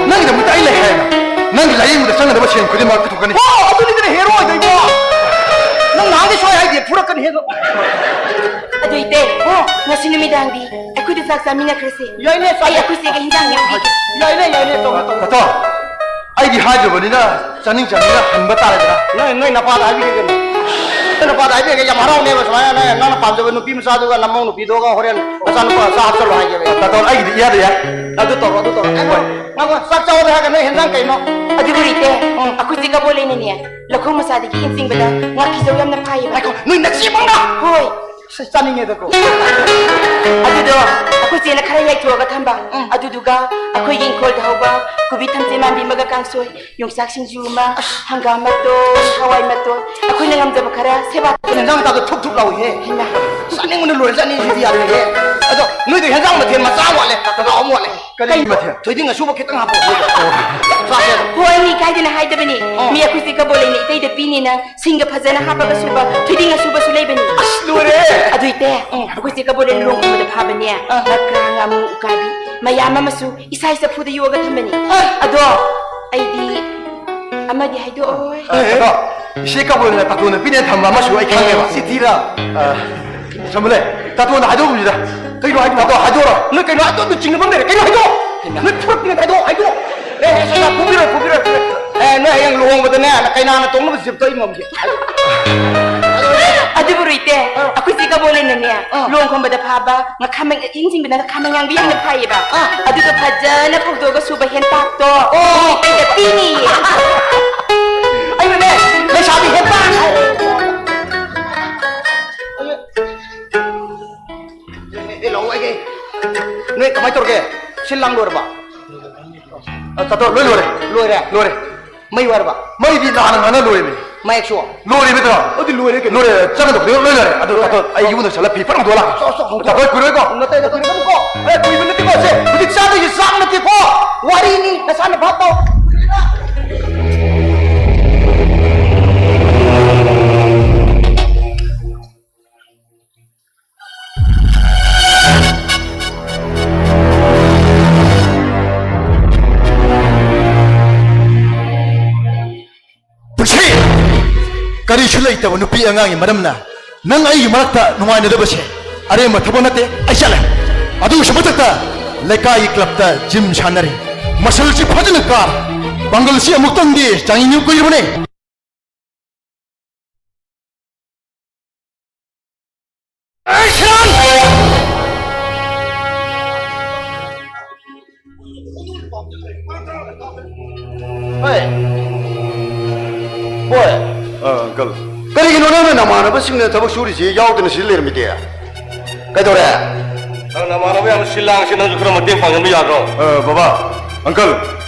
ꯅꯪꯒꯤꯗꯃꯛꯇ ꯑꯩ ꯂꯩ ꯍꯥꯏꯅ꯫ ꯅꯪꯒꯤ ꯂꯥꯏꯌꯦꯡꯕꯗ ꯆꯪꯒꯗꯕ ꯁꯦꯟ ꯈꯨꯗꯤꯡꯃꯛ ꯄꯨꯊꯣꯛꯀꯅꯤ꯫ ꯑꯣ, ꯑꯗꯨꯅꯤꯗꯅ ꯍꯦꯔꯣ ꯑꯣꯏꯗꯣꯏꯕꯣ꯫ ꯅꯪ ꯅꯍꯥꯟꯒꯩ ꯁ꯭ꯋꯥꯏ ꯍꯥꯏꯗꯦ, ꯐꯨꯔꯛꯀꯅꯤ ꯍꯦꯔꯣ꯫ ꯑꯗꯨ ꯏꯇꯩ, ꯑꯣ꯫ ꯉꯁꯤ ꯅꯨꯃꯤꯗꯥꯡꯗꯤ ꯑꯩꯈꯣꯏꯗ ꯆꯥꯛ ꯆꯥꯃꯤꯟꯅꯈ꯭ꯔꯁꯦ꯫ ꯌꯥꯏꯅꯦ, ꯆꯥꯏ꯫ ꯑꯩ ꯑꯩꯈꯣꯏ ꯆꯦꯒ ꯍꯤꯟꯖꯥꯡ ꯌꯥꯝ ꯄꯤꯒꯦ꯫ ꯌꯥꯏꯅꯦ, ꯌꯥꯏꯅꯦ, ꯇꯧꯔꯣ, ꯇꯧꯔꯣ꯫ ꯇꯥꯇꯣ, ꯑꯩꯗꯤ ꯍꯥꯏꯗ꯭ꯔꯕꯅꯤꯅ ꯆꯥꯅꯤꯡ ꯆꯥꯅꯤꯡꯅ ꯍꯟꯕ ꯇꯥꯔꯦꯗꯅ꯫ ꯅꯣꯏ, ꯅꯣꯏ ꯅꯄꯥꯗ ꯍꯥꯏꯕꯤꯒꯦ ꯀꯩꯅꯣ꯫ ꯅꯣꯏ ꯅꯄꯥꯗ ꯍꯥꯏꯕꯤꯔꯒꯦ, ꯌꯥꯝ ꯍꯔꯥꯎꯅꯦꯕ ꯁꯨꯃꯥꯏꯅ ꯅꯪ, ꯅꯪꯅ ꯄꯥꯝꯖꯕ ꯅꯨꯄꯤ ꯃꯆꯥꯗꯨꯒ ꯅꯃꯧ ꯅꯨꯄꯤꯗꯨꯒ ꯍꯣꯔꯦꯟ ꯅꯆꯥꯅꯨꯄꯥ ꯆꯥ ꯍꯥꯞꯆꯜꯂꯣ ꯍꯥꯏꯒꯦꯕ꯫ ꯇꯥꯇꯣ, ꯑꯩꯒꯤꯗꯤ ꯏꯌꯥꯗ ꯌꯥꯏ꯫ ꯑꯗꯨ ꯇꯧꯔꯣ, ꯑꯗꯨ ꯇꯧꯔꯣ꯫ ꯉꯥꯏꯈꯣ, ꯍꯣꯏ꯫ ꯉꯥꯏꯈꯣ, ꯆꯥꯛ ꯆꯥꯎꯗ ꯍꯥꯏꯔꯒ ꯅꯣꯏ ꯍꯦꯟꯖꯥꯡ ꯀꯩꯅꯣ? ꯑꯗꯨꯕꯨ ꯏꯇꯩ, ꯎꯝ꯫ ꯑꯩꯈꯣꯏ ꯆꯦ ꯀꯕꯣ ꯂꯩꯅꯅꯦ, ꯂꯧꯈꯣꯡ ꯃꯆꯥꯗꯒꯤ ꯏꯟ ꯆꯤꯡꯕꯗ ꯉꯥꯀꯤꯖꯧ ꯌꯥꯝꯅ ꯐꯥꯏꯌꯦꯕ꯫ ꯉꯥꯏꯈꯣ, ꯅꯣꯏ ꯅꯆꯦ ꯃꯪꯅ? ꯍꯣꯏ꯫ ꯑꯁ, ꯆꯥꯅꯤꯡꯉꯦꯗꯀꯣ꯫ ꯑꯗꯨꯗꯣ ꯑꯩꯈꯣꯏ ꯆꯦꯅ ꯈꯔ ꯌꯥꯏꯊꯣꯛꯑꯒ ꯊꯝꯕ꯫ ꯎꯝ꯫ ꯑꯗꯨꯗꯨꯒ ꯑꯩꯈꯣꯏꯒꯤ ꯏꯪꯈꯣꯜꯗ ꯍꯧꯕ ꯀꯣꯕꯤ, ꯊꯝꯆꯦꯠ ꯃꯥꯟꯕꯤ ꯑꯃꯒ ꯀꯥꯡꯁꯣꯏ, ꯌꯣꯡꯆꯥꯛ ꯁꯤꯡꯖꯨ ꯑꯃ, ꯑꯁ꯫ ꯍꯪꯒꯥꯝ ꯃꯇꯣꯟ, ꯍꯋꯥꯏ ꯃꯇꯣꯟ, ꯑꯩꯈꯣꯏꯅ ꯉꯝꯖꯕ ꯈꯔ ꯁꯦꯕꯥ ꯇꯧꯗꯅ꯫ ꯍꯦꯟꯖꯥꯡ ꯃꯆꯥꯗꯣ ꯊꯨꯞ ꯊꯨꯞ ꯂꯥꯎꯏꯍꯦ꯫ ꯍꯩꯃꯥ꯫ ꯆꯥꯅꯤꯡꯕꯅ ꯂꯣꯏꯔꯖꯥꯠꯅꯤ ꯁꯤꯗꯤ ꯌꯥꯔꯣꯏꯍꯦ꯫ ꯑꯗꯣ ꯅꯣꯏꯗꯣ ꯍꯦꯟꯖꯥꯡ ꯃꯊꯦꯜ ꯃꯆꯥ ꯑꯃ ꯋꯥꯠꯂꯦ, ꯀꯅꯥ ꯑꯃ ꯋꯥꯠꯂꯦ? ꯀꯔꯤ ꯀꯩ? ꯃꯊꯦꯜ? ꯊꯣꯏꯗꯤꯡ ꯑꯁꯨꯕ ꯈꯤꯇꯪ ꯍꯥꯞꯄꯣ꯫ ꯆꯥꯁꯦ꯫ ꯍꯣꯏ, ꯃꯤ ꯀꯥꯏꯗꯅ ꯍꯥꯏꯗꯕꯅꯤ꯫ ꯑꯣ꯫ ꯃꯤ ꯑꯩꯈꯣꯏꯁꯦ ꯀꯕꯣꯂꯩꯅ ꯏꯇꯩꯗ ꯄꯤꯅꯤꯅ ꯁꯤꯡꯒ ꯐꯖꯅ ꯍꯥꯞꯄꯒ ꯁꯨꯕ ꯊꯣꯏꯗꯤꯡ ꯑꯁꯨꯕꯁꯨ ꯂꯩꯕꯅꯤ꯫ ꯑꯁ, ꯂꯣꯏꯔꯦ! ꯑꯗꯨ ꯏꯇꯩ, ꯎꯝ꯫ ꯑꯩꯈꯣꯏꯁꯦ ꯀꯕꯣꯂꯩꯅ ꯂꯣꯡ ꯈꯨꯝꯕꯗ ꯐꯥꯕꯅꯦ꯫ ꯑꯥ꯫ ꯉꯀ꯭ꯔꯥ, ꯉꯥꯃꯨ, ꯎꯀꯥꯕꯤ ꯃꯌꯥꯝ ꯑꯃꯁꯨ ꯏꯁꯥ ꯆꯐꯨꯗ ꯌꯣꯛꯑꯒ ꯊꯝꯕꯅꯤ꯫ ꯑꯥ꯫ ꯑꯗꯣ ꯑꯩꯗꯤ ꯑꯃꯗꯤ ꯍꯥꯏꯗꯣꯛꯑꯣꯏ꯫ ꯑꯦ, ꯑꯗꯣ ꯏꯆꯦ ꯀꯕꯣꯂꯩꯅ ꯇꯥꯇꯣꯟꯅ ꯄꯤꯅꯦ ꯊꯝꯕ ꯑꯃꯁꯨ ꯑꯩ ꯈꯪꯉꯦꯕ꯫ ꯆꯤꯊꯤꯔ? ꯑ, ꯁꯝꯕꯂꯦ, ꯇꯥꯇꯣꯟꯗ ꯍꯥꯏꯗꯣꯛꯑꯝꯁꯤꯗ꯫ ꯀꯩꯅꯣ ꯍꯥꯏꯗꯣ? ꯇꯥꯇꯣꯟ, ꯍꯥꯏꯗꯣꯛꯑꯣꯔꯣ? ꯅꯣꯏ ꯀꯩꯅꯣ ꯍꯥꯏꯗꯣ? ꯑꯗꯨ ꯆꯤꯡꯅꯕ ꯑꯃ ꯂꯩꯔꯦ꯫ ꯀꯩꯅꯣ ꯍꯥꯏꯗꯣ? ꯍꯩꯃꯥ꯫ ꯅꯣꯏ ꯐꯨꯔꯛꯇ꯭ꯔꯤꯉꯩꯗ ꯍꯥꯏꯗꯣ, ꯍꯥꯏꯗꯣ꯫ ꯑꯦ, ꯑꯦ, ꯑꯦ, ꯐꯨꯕꯤꯔꯣꯏ, ꯐꯨꯕꯤꯔꯣꯏ, ꯐꯨꯕꯤꯔꯣꯏ꯫ ꯑꯦ, ꯅꯣꯏ ꯍꯌꯦꯡ ꯂꯨꯍꯣꯡꯕꯗꯅꯦ, ꯀꯩꯅꯥꯅ ꯇꯣꯡꯅꯕ ꯖꯤꯞꯇꯣ ꯑꯩ ꯉꯝꯒꯦ꯫ ꯑꯗꯨꯕꯨ ꯔꯣꯏꯇꯦ, ꯑꯥ꯫ ꯑꯩꯈꯣꯏ ꯆꯦ ꯀꯕꯣꯂꯩꯅꯅꯦ, ꯑꯥ꯫ ꯂꯣꯡ ꯈꯣꯝꯕꯗ ꯐꯥꯕ ꯉꯥꯈꯥ ꯃ-, ꯏꯟꯁꯤꯡꯗꯨꯅ ꯉꯥꯈꯥ ꯃꯌꯥꯡꯕꯤ ꯌꯥꯝꯅ ꯐꯥꯏꯌꯦꯕ꯫ ꯑꯥ꯫ ꯑꯗꯨꯗꯣ ꯐꯖꯅ ꯐꯧꯗꯣꯛꯑꯒ ꯁꯨꯕ ꯍꯦꯟꯇꯥꯛꯇꯣ ꯑꯣ꯫ ꯑꯩꯅ ꯄꯤꯅꯤꯌꯦ꯫ ꯑꯩꯅꯅꯦ, ꯂꯩꯁꯥꯕꯤ ꯍꯦꯟꯇꯥꯛ ꯍꯥꯏ꯫ ꯑꯦ, ꯑꯦ, ꯂꯥꯛꯑꯣ, ꯑꯩ, ꯑꯩ꯫ ꯅꯣꯏ ꯀꯃꯥꯏ ꯇꯧꯔꯒꯦ? ꯁꯤꯜ ꯂꯥꯡ ꯂꯣꯏꯔꯕ? ꯑ, ꯇꯥꯇꯣ, ꯂꯣꯏ ꯂꯣꯏꯔꯦ꯫ ꯂꯣꯏꯔꯦ? ꯂꯣꯏꯔꯦ꯫ ꯃꯩ ꯋꯥꯏꯔꯕ? ꯃꯩꯗꯤ ꯅꯍꯥꯟ ꯉꯥꯟꯅ ꯂꯣꯏꯔꯦꯃꯤ꯫ ꯃꯌꯦꯛꯁꯨ? ꯂꯣꯏꯔꯦꯃꯤ, ꯇꯥꯇꯣ꯫ ꯑꯗꯨꯗꯤ ꯂꯣꯏꯔꯦ ꯀꯩꯅꯣ꯫ ꯂꯣꯏꯔꯦ, ꯆꯪꯒꯗꯧꯕꯗꯤ ꯂꯣꯏ ꯂꯣꯏꯔꯦ꯫ ꯑꯗꯣ, ꯂꯣꯏꯔꯦ꯫ ꯇꯥꯇꯣ, ꯑꯩ ꯌꯨꯝꯗ ꯆꯠꯂ ꯐꯤ ꯐꯠ ꯍꯣꯡꯗꯣꯛꯑ ꯂꯥꯛꯀꯦ꯫ ꯆꯣ, ꯆꯣ, ꯍꯣꯡꯗꯣꯛꯑꯣ꯫ ꯇꯥꯇꯣ, ꯀꯨꯏꯔꯣꯏꯀꯣ? ꯅꯇꯩꯗ ꯀꯨꯏꯔꯝꯃꯨꯀꯣ꯫ ꯑꯦ, ꯀꯨꯏꯕ ꯅꯠꯇꯦꯀꯣ, ꯁꯦ꯫ ꯍꯧꯖꯤꯛ ꯆꯥꯗꯣꯏꯁꯦ ꯆꯥꯛ ꯅꯠꯇꯦꯀꯣ꯫ ꯋꯥꯔꯤꯅꯤ, ꯅꯁꯥꯅ ꯚꯥꯞ ꯇꯧ꯫ ꯄꯨꯟꯁꯤ! ꯀꯔꯤꯁꯨ ꯂꯩꯇꯕ ꯅꯨꯄꯤ ꯑꯉꯥꯡꯒꯤ ꯃꯔꯝꯅ ꯅꯪ ꯑꯩꯒꯤ ꯃꯔꯛꯇ ꯅꯨꯡꯉꯥꯏꯅꯗꯕꯁꯦ ꯑꯔꯦꯝꯕ ꯊꯕꯛ ꯅꯠꯇꯦ꯫ ꯑꯩ ꯆꯠꯂꯦ꯫ ꯑꯗꯨꯒꯤꯁꯨ ꯃꯊꯛꯇ ꯂꯩꯀꯥꯏꯒꯤ ꯀ꯭ꯂꯕꯇ ꯖꯤꯝ ꯁꯥꯟꯅꯔꯤ꯫ ꯃꯁꯜꯁꯤ ꯐꯖꯅ ꯀꯥꯔꯦ꯫ ꯄꯥꯡꯒꯜꯁꯤ ꯑꯃꯨꯛꯇꯪꯗꯤ ꯆꯥꯡꯌꯦꯡ ꯀꯨꯏꯔꯕꯅꯦ꯫ ꯍꯣꯏ꯫ ꯕꯣꯏ꯫ ꯑ, ꯑꯪꯀꯜ꯫ ꯀꯔꯤꯒꯤꯅꯣ ꯅꯪꯅ ꯅꯃꯥꯟꯅꯕꯁꯤꯡꯅ ꯊꯕꯛ ꯁꯨꯔꯤꯁꯤ ꯌꯥꯎꯗꯅ ꯁꯤꯗ ꯂꯩꯔꯝꯃꯤꯗꯤ? ꯀꯩꯗꯧꯔꯦ? ꯅꯪ ꯅꯃꯥꯟꯅꯕ ꯌꯥꯝꯅ ꯁꯤꯜ ꯂꯥꯡꯉꯤꯁꯤ, ꯅꯪꯁꯨ ꯈꯔ ꯃꯇꯦꯡ ꯄꯥꯡꯁꯤꯟꯕ ꯌꯥꯗ꯭ꯔꯣ? ꯑ, ꯕꯕꯥ, uncle,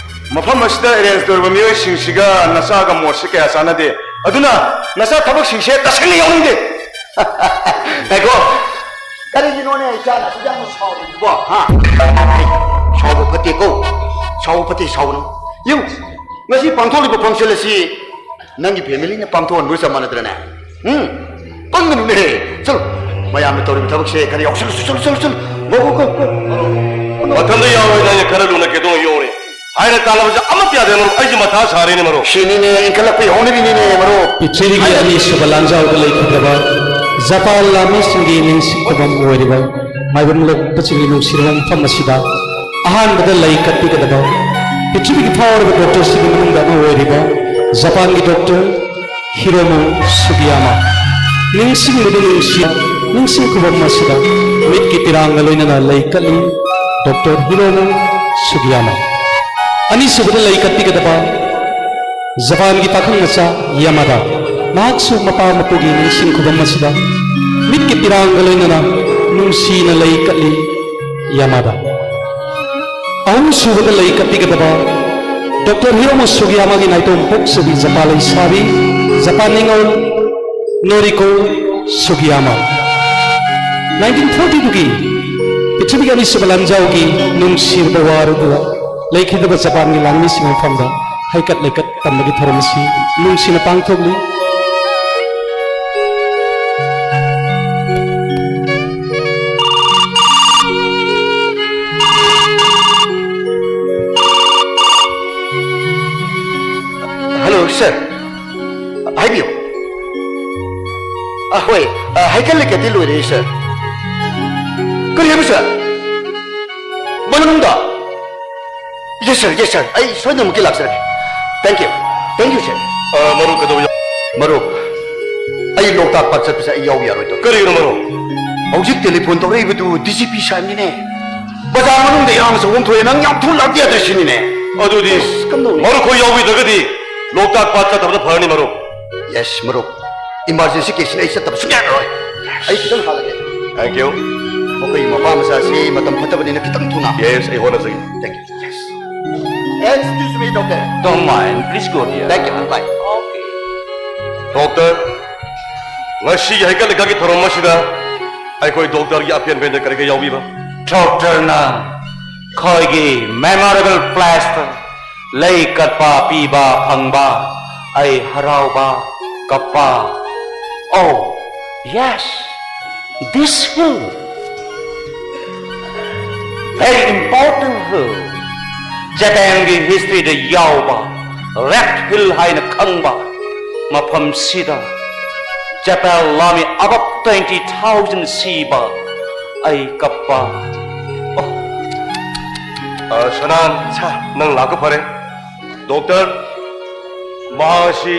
ꯃꯐꯝ ꯑꯁꯤꯗ arrange ꯇꯧꯔꯤꯕ ꯃꯤꯑꯣꯏꯁꯤꯡꯁꯤꯒ ꯅꯆꯥꯒ ꯃꯣꯠꯁꯤ ꯀꯌꯥ ꯆꯥꯟꯅꯗꯦ꯫ ꯑꯗꯨꯅ ꯅꯆꯥ ꯊꯕꯛꯁꯤꯡꯁꯦ ꯇꯁꯦꯡꯅ ꯌꯥꯎꯅꯤꯡꯗꯦ꯫ ꯉꯥꯏꯈꯣ꯫ ꯀꯔꯤꯒꯤꯅꯣꯅꯦ ꯏꯆꯥꯅ ꯑꯁꯨꯛ ꯌꯥꯝꯅ ꯁꯥꯎꯔꯤꯗꯨꯕꯣ? ꯍꯥ? ꯁꯥꯎꯕ ꯐꯠꯇꯦꯀꯣ꯫ ꯁꯥꯎꯕ ꯐꯠꯇꯦ, ꯁꯥꯎꯒꯅꯨ꯫ ꯌꯦꯡꯉꯨ, ꯉꯁꯤ ꯄꯥꯡꯊꯣꯛꯂꯤꯕ function ꯑꯁꯤ ꯅꯪꯒꯤ family ꯅ ꯄꯥꯡꯊꯣꯛꯍꯟꯕꯒ ꯆꯞ ꯃꯥꯟꯅꯗ꯭ꯔꯅꯦ? ꯎꯝ? ꯄꯪꯒꯅꯨꯅꯦ꯫ ꯆꯠꯂꯣ꯫ ꯃꯌꯥꯝꯅ ꯇꯧꯔꯤꯕ ꯊꯕꯛꯁꯦ ꯈꯔ ꯌꯥꯎꯁꯜꯂꯨ, ꯆꯠꯂꯨ, ꯆꯠꯂꯨ, ꯆꯠꯂꯨ꯫ Go, go, go, go. ꯃꯊꯟꯗ ꯌꯥꯎꯔꯣꯏ, ꯅꯪꯅ ꯈꯔ ꯂꯨꯅ ꯀꯦꯇꯣꯛꯅ ꯌꯣꯛꯎꯅꯦ꯫ ꯍꯥꯏꯅ ꯇꯥꯟꯅꯕꯁꯦ ꯑꯃꯠꯇ ꯌꯥꯗꯦ ꯃꯔꯨꯞ, ꯑꯩꯁꯦ ꯃꯊꯥ ꯁꯥꯔꯦꯅꯦ ꯃꯔꯨꯞ꯫ ꯁꯤꯅꯤꯅꯦ, ꯏꯟꯈꯠꯂꯛꯄꯒꯤ ꯍꯧꯅꯕꯤꯅꯤꯅꯦ ꯃꯔꯨꯞ꯫ ꯄ꯭ꯔꯤꯊꯤꯕꯤꯒꯤ ꯑꯅꯤꯁꯨꯕ ꯂꯥꯟꯖꯥꯎꯗ ꯂꯩꯈꯤꯗ꯭ꯔꯕ ꯖꯄꯥꯟ ꯂꯥꯟꯃꯤꯁꯤꯡꯒꯤ ꯅꯤꯡꯁꯤꯡ ꯈꯨꯕꯝ ꯑꯣꯏꯔꯤꯕ ꯃꯥꯏꯕꯝ ꯂꯣꯛꯄꯁꯤꯡꯒꯤ ꯅꯨꯡꯁꯤꯔꯕ ꯃꯐꯝ ꯑꯁꯤꯗ ꯑꯍꯥꯟꯕꯗ ꯂꯩ ꯀꯠꯄꯤꯒꯗꯕ ꯄ꯭ꯔꯤꯊꯤꯕꯤꯒꯤ ꯐꯥꯎꯔꯕ doctor ꯁꯤꯡꯒꯤ ꯃꯅꯨꯡꯗ ꯑꯃ ꯑꯣꯏꯔꯤꯕ ꯖꯄꯥꯟꯒꯤ doctor ꯍꯤꯔꯣꯃꯨ ꯁꯨꯒꯤꯌꯥꯃꯥ꯫ ꯅꯤꯡꯁꯤꯡꯕꯗ ꯅꯨꯡꯁꯤ, ꯅꯤꯡꯁꯤꯡ ꯈꯨꯕꯝ ꯑꯁꯤꯗ ꯃꯤꯠꯀꯤ ꯄꯤꯔꯥꯡꯒ ꯂꯣꯏꯅꯅ ꯂꯩ ꯀꯠꯂꯤ doctor ꯍꯤꯔꯣꯃꯨ ꯁꯨꯒꯤꯌꯥꯃꯥ꯫ ꯑꯅꯤꯁꯨꯕꯗ ꯂꯩ ꯀꯠꯄꯤꯒꯗꯕ ꯖꯄꯥꯟꯒꯤ ꯄꯥꯈꯪ ꯃꯆꯥ ꯌꯥꯃꯥꯗꯥ꯫ ꯃꯍꯥꯛꯁꯨ ꯃꯄꯥ ꯃꯄꯨꯒꯤ ꯅꯤꯡꯁꯤꯡ ꯈꯨꯕꯝ ꯑꯁꯤꯗ ꯃꯤꯠꯀꯤ ꯄꯤꯔꯥꯡꯒ ꯂꯣꯏꯅꯅ ꯅꯨꯡꯁꯤꯅ ꯂꯩ ꯀꯠꯂꯤ ꯌꯥꯃꯥꯗꯥ꯫ ꯑꯍꯨꯝꯁꯨꯕꯗ ꯂꯩ ꯀꯠꯄꯤꯒꯗꯕ doctor ꯍꯤꯔꯣꯃꯨ ꯁꯨꯒꯤꯌꯥꯃꯥꯒꯤ ꯅꯥꯏꯇꯣꯝ ꯄꯣꯛꯆꯕꯤ ꯖꯄꯥꯟ ꯂꯩꯁꯥꯕꯤ, ꯖꯄꯥꯟ ꯅꯤꯉꯣꯜ ꯅꯣꯔꯤꯀꯣ ꯁꯨꯒꯤꯌꯥꯃꯥ꯫ Nineteen forty two ꯒꯤ ꯄ꯭ꯔꯤꯊꯤꯕꯤꯒꯤ ꯑꯅꯤꯁꯨꯕ ꯂꯥꯟꯖꯥꯎꯒꯤ ꯅꯨꯡꯁꯤꯔꯕ ꯋꯥꯔꯗꯨꯗ ꯂꯩꯈꯤꯗꯕ ꯖꯄꯥꯟꯒꯤ ꯂꯥꯟꯃꯤꯁꯤꯡꯒꯤ ꯃꯐꯝꯗ ꯍꯩꯀꯠ ꯂꯩꯀꯠ ꯇꯝꯕꯒꯤ ꯊꯧꯔꯝ ꯑꯁꯤ ꯅꯨꯡꯁꯤꯅ ꯄꯥꯡꯊꯣꯛꯂꯤ꯫ Hello, sir. ꯍꯥꯏꯕꯤꯌꯨ꯫ ꯑ, ꯍꯣꯏ, ꯑ, ꯍꯩꯀꯠ ꯂꯩꯀꯠꯇꯤ ꯂꯣꯏꯔꯦ, sir꯫ ꯀꯔꯤ ꯍꯥꯏꯕ, sir? ꯃꯅꯨꯡꯗ? Yes, sir, yes, sir. ꯑꯩ ꯁꯣꯏꯗꯅꯃꯛꯀꯤ ꯂꯥꯛꯆꯔꯒꯦ꯫ Thank you. Thank you, sir. ꯑ, ꯃꯔꯨꯞ ꯀꯩꯗꯧꯕ ꯌꯥꯎ- ꯃꯔꯨꯞ, ꯑꯩ ꯂꯣꯛꯇꯥꯛ ꯄꯥꯠ ꯆꯠꯄꯁꯦ ꯑꯩ ꯌꯥꯎꯕ ꯌꯥꯔꯣꯏꯗꯧꯔꯤ꯫ ꯀꯔꯤꯒꯤꯅꯣ, ꯃꯔꯨꯞ? ꯍꯧꯖꯤꯛ telephone ꯇꯧꯔꯛꯏꯕꯗꯨ DGP ꯁꯥꯍꯦꯕꯅꯤꯅꯦ꯫ ꯕꯖꯥꯔ ꯃꯅꯨꯡꯗ ꯏꯔꯥꯡ ꯑꯆꯧꯕ ꯑꯃ ꯊꯣꯛꯑꯦ, ꯅꯪ ꯌꯥꯝ ꯊꯨꯅ ꯂꯥꯛꯇ ꯌꯥꯗ꯭ꯔꯦ ꯁꯤꯅꯤꯅꯦ꯫ ꯑꯗꯨꯗꯤ ꯑꯁ, ꯀꯝꯗꯧꯅꯤ? ꯃꯔꯨꯞ ꯈꯣꯏ ꯌꯥꯎꯕꯤꯗ꯭ꯔꯒꯗꯤ ꯂꯣꯛꯇꯥꯛ ꯄꯥꯠ ꯆꯠꯇꯕꯅ ꯐꯔꯅꯤ, ꯃꯔꯨꯞ꯫ Yes, ꯃꯔꯨꯞ꯫ Emergency case ꯁꯤꯅ ꯑꯩ ꯆꯠꯇꯕ ꯁꯨꯡꯌꯥ ꯌꯥꯔꯣꯏ꯫ ꯑꯩ ꯈꯤꯇꯪ ꯍꯥꯜꯂꯒꯦ꯫ Thank you. ꯃꯈꯣꯏꯒꯤ ꯃꯄꯥ ꯁꯤ ꯃꯇꯝ ꯐꯠꯇꯕꯅꯤꯅ ꯈꯤꯇꯪ ꯊꯨꯅ꯫ Yes, ꯑꯩ ꯍꯣꯠꯅꯖꯒꯦ꯫ Thank you. Yes. Excuse me, doctor. Don't mind. Please go, dear. Thank you. Bye. Okay. Doctor, ꯉꯁꯤꯒꯤ ꯍꯩꯀꯠ ꯂꯩꯀꯠꯀꯤ ꯊꯧꯔꯝ ꯑꯁꯤꯗ ꯑꯩꯈꯣꯏ ꯗꯣꯛꯇꯔꯒꯤ ꯑꯄꯦꯟꯕ ꯀꯔꯤ ꯀꯔꯤ ꯌꯥꯎꯕꯤꯕ? ꯗꯣꯛꯇꯔꯅ ꯑꯩꯈꯣꯏꯒꯤ memorial plaque ꯂꯩ ꯀꯠꯄ ꯄꯤꯕ ꯐꯪꯕ ꯑꯩ ꯍꯔꯥꯎꯕ ꯀꯞꯄ꯫ Oh, yes, this hill, very important hill, ꯖꯄꯥꯟꯒꯤ historyꯗ ꯌꯥꯎꯕ Red Hill ꯍꯥꯏꯅ ꯈꯪꯕ ꯃꯐꯝꯁꯤꯗ ꯖꯄꯥꯟ ꯂꯥꯟꯃꯤ ꯑꯕꯞ twenty thousand ꯁꯤꯕ ꯑꯩ ꯀꯞꯄ꯫ ꯑꯣ꯫ ꯑ, ꯁꯅꯥ, ꯁꯥꯔ꯫ ꯅꯪ ꯂꯥꯛꯄ ꯐꯔꯦ꯫ ꯗꯣꯛꯇꯔ, ꯃꯍꯥꯛ ꯑꯁꯤ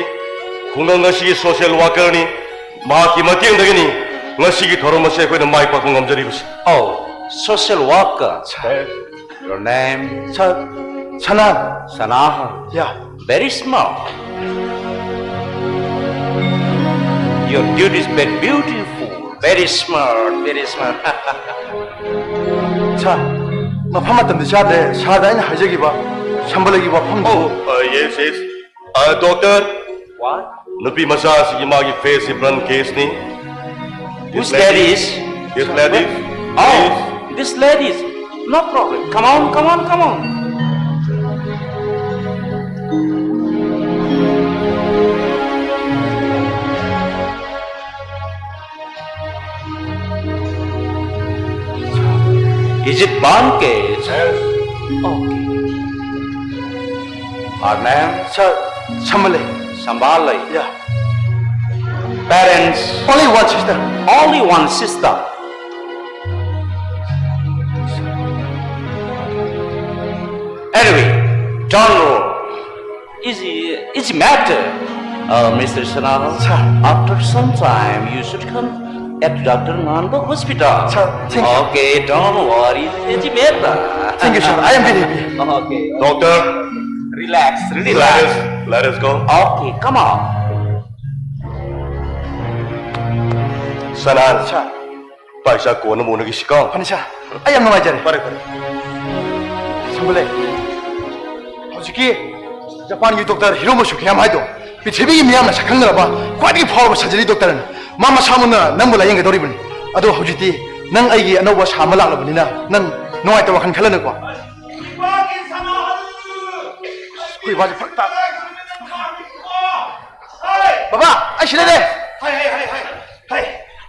ꯈꯨꯡꯒꯪ ꯑꯁꯤꯒꯤ social workerꯅꯤ꯫ ꯃꯍꯥꯛꯀꯤ ꯃꯇꯦꯡꯗꯒꯤꯅꯤ ꯉꯁꯤꯒꯤ ꯊꯧꯔꯝ ꯑꯁꯤ ꯑꯩꯈꯣꯏꯅ ꯃꯥꯏ ꯄꯥꯛꯄ ꯉꯝꯖꯔꯤꯕꯁꯤ꯫ Oh, social worker. Sir. Your name? Sir, Sana. Sana. Yeah. Very smart. Your duty is very beautiful. Very smart, very smart. Sir, ꯃꯐꯝ ꯃꯇꯝꯗꯤ ꯆꯥꯗ꯭ꯔꯦ꯫ ꯁꯥꯔꯗ ꯑꯩꯅ ꯍꯥꯏꯖꯈꯤꯕ ꯁꯝꯕꯂꯒꯤ ꯋꯥꯐꯝꯗꯣ꯫ Oh, uh, yes, yes. Uh, doctor. What? ꯅꯨꯄꯤ ꯃꯆꯥ ꯑꯁꯤꯒꯤ ꯃꯥꯒꯤ face ꯁꯤ burn caseꯅꯤ꯫ Which lady is? This lady. Oh, this lady is. No problem. Come on, come on, come on. Is it burn case? Yes. Okay. Her name? Sir, Sambale. Sambale. Yeah. Parents? Only one sister. Only one sister. Anyway, don't worry. Easy, easy matter. Uh, Mister Sanal, sir, after some time you should come at Doctor Nganba Hospital. Sir, thank you. Okay, don't worry, easy matter. Thank you, sir. I am very happy. Okay. Doctor, relax, relax. Let us, let us go. Okay, come on. Sanal, sir. ꯏꯄꯥ ꯏꯆꯥ ꯀꯣꯟꯅꯕ ꯎꯅꯈꯤꯁꯤꯀꯣ꯫ ꯐꯅꯤ ꯁꯥꯔ, ꯑꯩ ꯌꯥꯝ ꯅꯨꯡꯉꯥꯏꯖꯔꯦ꯫ ꯐꯔꯦ, ꯐꯔꯦ꯫ ꯁꯝꯕꯨꯂꯦ, ꯍꯧꯖꯤꯛꯀꯤ ꯖꯄꯥꯟꯒꯤ ꯗꯣꯛꯇꯔ ꯍꯤꯔꯣꯃꯨ ꯁꯨꯀꯤꯌꯥꯃꯥ ꯍꯥꯏꯗꯣ ꯄ꯭ꯔꯤꯊꯤꯕꯤꯒꯤ ꯃꯤꯌꯥꯝꯅ ꯁꯛꯈꯪꯅꯔꯕ ꯈ꯭ꯋꯥꯏꯗꯒꯤ ꯐꯥꯎꯔꯕ ꯁꯔꯖꯔꯤ ꯗꯣꯛꯇꯔꯅꯤ꯫ ꯃꯥ ꯃꯁꯥꯃꯛꯅ ꯅꯪꯕꯨ ꯂꯥꯌꯦꯡꯒꯗꯧꯔꯤꯕꯅꯤ꯫ ꯑꯗꯣ ꯍꯧꯖꯤꯛꯇꯤ ꯅꯪ ꯑꯩꯒꯤ ꯑꯅꯧꯕ ꯁꯥ ꯑꯃ ꯂꯥꯛꯂꯕꯅꯤꯅ ꯅꯪ ꯅꯨꯡꯉꯥꯏꯇꯕ ꯋꯥꯈꯜ ꯈꯜꯂꯅꯨꯀꯣ꯫ ꯑꯩꯈꯣꯏ ꯏꯄꯥꯁꯦ ꯐꯔꯛ ꯇꯥ-, ꯕꯕꯥ, ꯑꯩ ꯁꯤꯗ ꯂꯩ꯫ ꯍꯥꯏ, ꯍꯥꯏ, ꯍꯥꯏ, ꯍꯥꯏ꯫ ꯍꯥꯏ,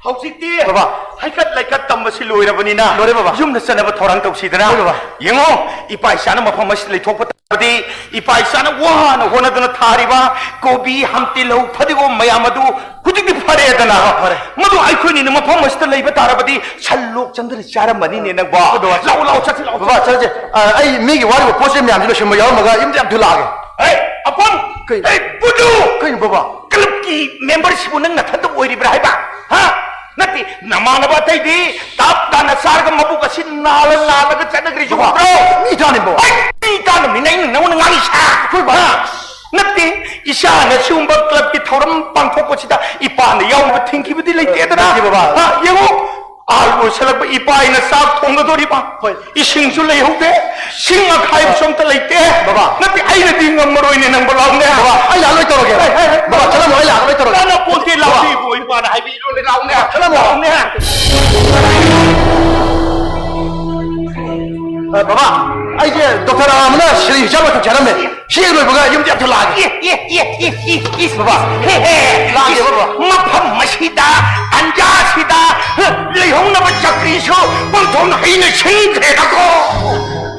ꯍꯧꯖꯤꯛꯇꯤ ꯕꯕꯥ꯫ ꯍꯩꯀꯠ ꯂꯩꯀꯠ ꯇꯝꯕꯁꯤ ꯂꯣꯏꯔꯕꯅꯤꯅ, ꯂꯣꯏꯔꯦ, ꯕꯕꯥ꯫ ꯌꯨꯝꯗ ꯆꯠꯅꯕ ꯊꯧꯔꯥꯡ ꯇꯧꯁꯤꯗꯅ꯫ ꯍꯣꯏ, ꯕꯕꯥ꯫ ꯌꯦꯡꯉꯣ, ꯏꯄꯥ ꯏꯆꯥꯅ ꯃꯐꯝ ꯑꯁꯤꯗ ꯂꯩꯊꯣꯛꯄ ꯇꯥꯔꯕꯗꯤ, ꯏꯄꯥ ꯏꯆꯥꯅ ꯋꯥꯅ ꯍꯣꯠꯅꯗꯨꯅ ꯊꯥꯔꯤꯕ ꯀꯣꯕꯤ, ꯍꯝꯇꯤꯜꯍꯧ, ꯐꯗꯤꯒꯣꯝ ꯃꯌꯥꯝ ꯑꯗꯨ ꯍꯧꯖꯤꯛꯇꯤ ꯐꯔꯦꯗꯅ꯫ ꯕꯕꯥ, ꯐꯔꯦ꯫ ꯃꯗꯨ ꯑꯩꯈꯣꯏꯅꯤꯅ ꯃꯐꯝ ꯑꯁꯤꯗ ꯂꯩꯕ ꯇꯥꯔꯕꯗꯤ, ꯁꯟ ꯂꯣꯛ ꯆꯪꯗꯅ ꯆꯥꯔꯝꯃꯅꯤꯅꯦ ꯅꯪꯕꯣ꯫ ꯍꯣꯏ, ꯕꯕꯥ꯫ ꯂꯥꯛꯑꯣ, ꯂꯥꯛꯑꯣ, ꯆꯠꯁꯤ, ꯂꯥꯛꯑꯣ, ꯕꯕꯥ, ꯆꯠꯁꯤ꯫ ꯆꯠꯁꯦ꯫ ꯑ, ꯑꯩ ꯃꯤꯒꯤ ꯋꯥꯔꯤꯕ ꯄꯣꯠ ꯆꯩ ꯃꯌꯥꯝꯁꯤ ꯂꯣꯏꯁꯤꯟꯕ ꯌꯥꯎꯔꯝꯃꯒ ꯌꯨꯝꯗ ꯌꯥꯝ ꯊꯨꯅ ꯂꯥꯛꯑꯒꯦ꯫ ꯍꯦ, ꯑꯄꯪ! ꯀꯩ-, ꯍꯦ, ꯕꯨꯗꯨ! ꯀꯩꯅꯣ, ꯕꯕꯥ? ꯀ꯭ꯂꯕꯀꯤ ꯃꯦꯝꯕꯔꯁꯤꯕꯨ ꯅꯪ ꯅꯊꯟꯇ ꯑꯣꯏꯔꯤꯕ꯭ꯔꯥ ꯍꯥꯏꯕ? ꯍꯥ? ꯅꯠꯇꯦ, ꯅꯃꯥꯟꯅꯕ ꯑꯇꯩꯗꯤ ꯇꯥꯞ ꯇꯥꯅ ꯆꯥꯔꯒ ꯃꯕꯨꯛ ꯑꯁꯤ ꯅꯥꯜꯂ ꯅꯥꯜꯂꯒ ꯆꯠꯅꯈ꯭ꯔꯤꯁꯤ ꯕꯕꯥ, ꯎꯗ꯭ꯔꯣ? ꯃꯤ ꯇꯥꯅꯤ, ꯕꯕꯥ꯫ ꯍꯩ, ꯃꯤ ꯇꯥꯅꯕꯅꯤꯅ ꯑꯩꯅ ꯅꯉꯣꯟꯗ ꯉꯥꯡꯉꯤꯁꯦ꯫ ꯑꯩꯈꯣꯏ ꯕꯕꯥ꯫ ꯍꯥ? ꯅꯠꯇꯦ, ꯏꯆꯥꯅ ꯁꯤꯒꯨꯝꯕ ꯀ꯭ꯂꯕꯀꯤ ꯊꯧꯔꯝ ꯄꯥꯡꯊꯣꯛꯄꯁꯤꯗ ꯏꯄꯥꯅ ꯌꯥꯎꯅꯕ ꯊꯤꯡꯈꯤꯕꯗꯤ ꯂꯩꯇꯦꯗꯅ꯫ ꯅꯠꯇꯦ, ꯕꯕꯥ꯫ ꯍꯥ, ꯌꯦꯡꯉꯨ, ꯑꯥ, ꯂꯣꯏꯁꯤꯜꯂꯛꯄ ꯏꯄꯥ ꯑꯩꯅ ꯆꯥꯛ ꯊꯣꯡꯒꯗꯧꯔꯤꯕ꯫ ꯍꯣꯏ꯫ ꯏꯁꯤꯡꯁꯨ ꯂꯩꯍꯧꯗꯦ, ꯁꯤꯡ ꯑꯈꯥꯏꯕꯁꯨ ꯑꯝꯇ ꯂꯩꯇꯦ꯫ ꯕꯕꯥ꯫ ꯅꯠꯇꯦ, ꯑꯩꯅꯗꯤ ꯉꯝꯃꯔꯣꯏꯅꯦ ꯅꯪꯕꯨ, ꯂꯥꯎꯅꯦ꯫ ꯕꯕꯥ, ꯑꯩ ꯂꯥꯛꯑ ꯂꯣꯏ ꯇꯧꯔꯒꯦ꯫ ꯍꯦ, ꯍꯦ, ꯍꯦ꯫ ꯕꯕꯥ, ꯆꯠꯂꯝꯃꯣ, ꯑꯩ ꯂꯥꯛꯑ ꯂꯣꯏ ꯇꯧꯔꯒꯦ꯫ ꯀꯥꯟꯅ ꯄꯣꯟꯇꯦ, ꯕꯕꯥ꯫ ꯂꯥꯎꯅꯦ ꯏꯕꯣ, ꯏꯄꯥꯅ ꯍꯥꯏꯕꯤꯔꯣꯅꯦ, ꯂꯥꯎꯅꯦ꯫ ꯆꯠꯂꯝꯃꯣ꯫ ꯂꯥꯎꯅꯦ꯫ ꯑ, ꯕꯕꯥ, ꯑꯩꯁꯦ ꯗꯣꯛꯇꯔ ꯑꯃꯅ ꯁꯤꯔꯤ ꯍꯤꯁꯥꯕ ꯃꯊꯛ ꯆꯠꯂꯝꯃꯦ꯫ ꯁꯤ ꯍꯦꯛ ꯂꯣꯏꯕꯒ ꯌꯨꯝꯗ ꯌꯥꯝ ꯊꯨꯅ ꯂꯥꯛꯑꯒꯦ꯫ ꯑꯦ, ꯑꯦ, ꯑꯦ, ꯑꯦ, ꯑꯦ, ꯑꯦ, ꯏꯁ꯫ ꯕꯕꯥ, ꯍꯦ, ꯍꯦ, ꯂꯥꯛꯑꯒꯦ, ꯏꯁ, ꯕꯕꯥ꯫ ꯃꯐꯝ ꯑꯁꯤꯗ, ꯇꯟꯖꯥꯁꯤꯗ, ꯍ, ꯂꯩꯍꯧꯅꯕ ꯆꯀ꯭ꯔꯤꯁꯨ ꯄꯨꯡꯊꯣꯡ ꯍꯩꯅ ꯁꯤꯟꯈ꯭ꯔꯦꯗꯀꯣ꯫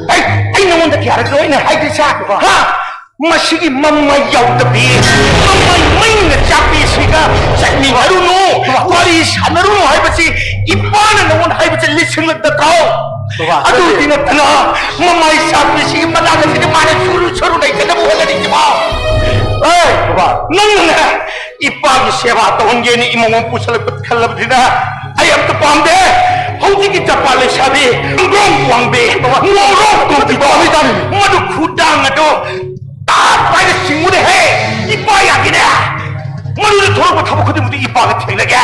ꯑꯩ, ꯑꯩ ꯅꯉꯣꯟꯗ ꯀꯌꯥꯔꯛ ꯂꯣꯏꯅ ꯍꯥꯏꯗꯣꯏꯁꯦ? ꯕꯕꯥ꯫ ꯍꯥ? ꯃꯁꯤꯒꯤ ꯃꯃꯩ ꯌꯥꯎꯗꯕꯤ, ꯃꯃꯩ ꯃꯩꯅ ꯆꯥꯛꯄꯤꯁꯤꯒ ꯆꯠꯃꯤꯟꯅꯔꯨꯅꯨ, ꯋꯥꯔꯤ ꯁꯥꯟꯅꯔꯨꯅꯨ ꯍꯥꯏꯕꯁꯤ ꯏꯄꯥꯅ ꯅꯉꯣꯟꯗ ꯍꯥꯏꯕꯁꯤ ꯂꯤꯁꯤꯡꯂꯛꯇ ꯇꯥꯎ꯫ ꯕꯕꯥ, ꯑꯗꯨꯗꯤ ꯅꯠꯇꯅ ꯃꯃꯥꯏ ꯆꯥꯛꯄꯤꯁꯤꯒꯤ ꯃꯅꯥꯛ ꯑꯁꯤꯗ ꯃꯥꯅ ꯆꯨꯔꯨ ꯆꯨꯔꯨ ꯂꯩꯒꯗꯕ ꯍꯣꯠꯅꯔꯤꯁꯤꯕꯣ? ꯑꯦ, ꯕꯕꯥ꯫ ꯅꯪꯅꯅꯦ ꯏꯄꯥꯒꯤ ꯁꯦꯕꯥ ꯇꯧꯍꯟꯒꯦꯅ ꯏꯃꯨꯡ ꯑꯃ ꯄꯨꯁꯜꯂꯛꯄ ꯈꯜꯂꯕꯅꯤꯅ ꯑꯩ ꯑꯝꯇ ꯄꯥꯝꯗꯦ꯫ ꯍꯧꯖꯤꯛꯀꯤ ꯖꯄꯥꯟ ꯂꯩꯁꯥꯕꯤ ꯉꯧꯔꯣꯛ ꯋꯥꯡꯕꯤ, ꯉꯧꯔꯣꯛ ꯇꯣꯡꯕꯤꯗꯣ ꯃꯗꯨ ꯈꯨꯗꯥꯡ ꯑꯗꯣ ꯇꯥꯠ ꯄꯥꯏꯅ ꯆꯤꯡꯉꯨꯅꯦꯍꯦ꯫ ꯏꯄꯥ ꯌꯥꯒꯤꯅꯦ꯫ ꯃꯗꯨꯗ ꯊꯣꯛꯂꯛꯄ ꯊꯕꯛ ꯈꯨꯗꯤꯡꯃꯛꯇꯤ ꯏꯄꯥꯒ ꯊꯦꯡꯅꯒꯦ꯫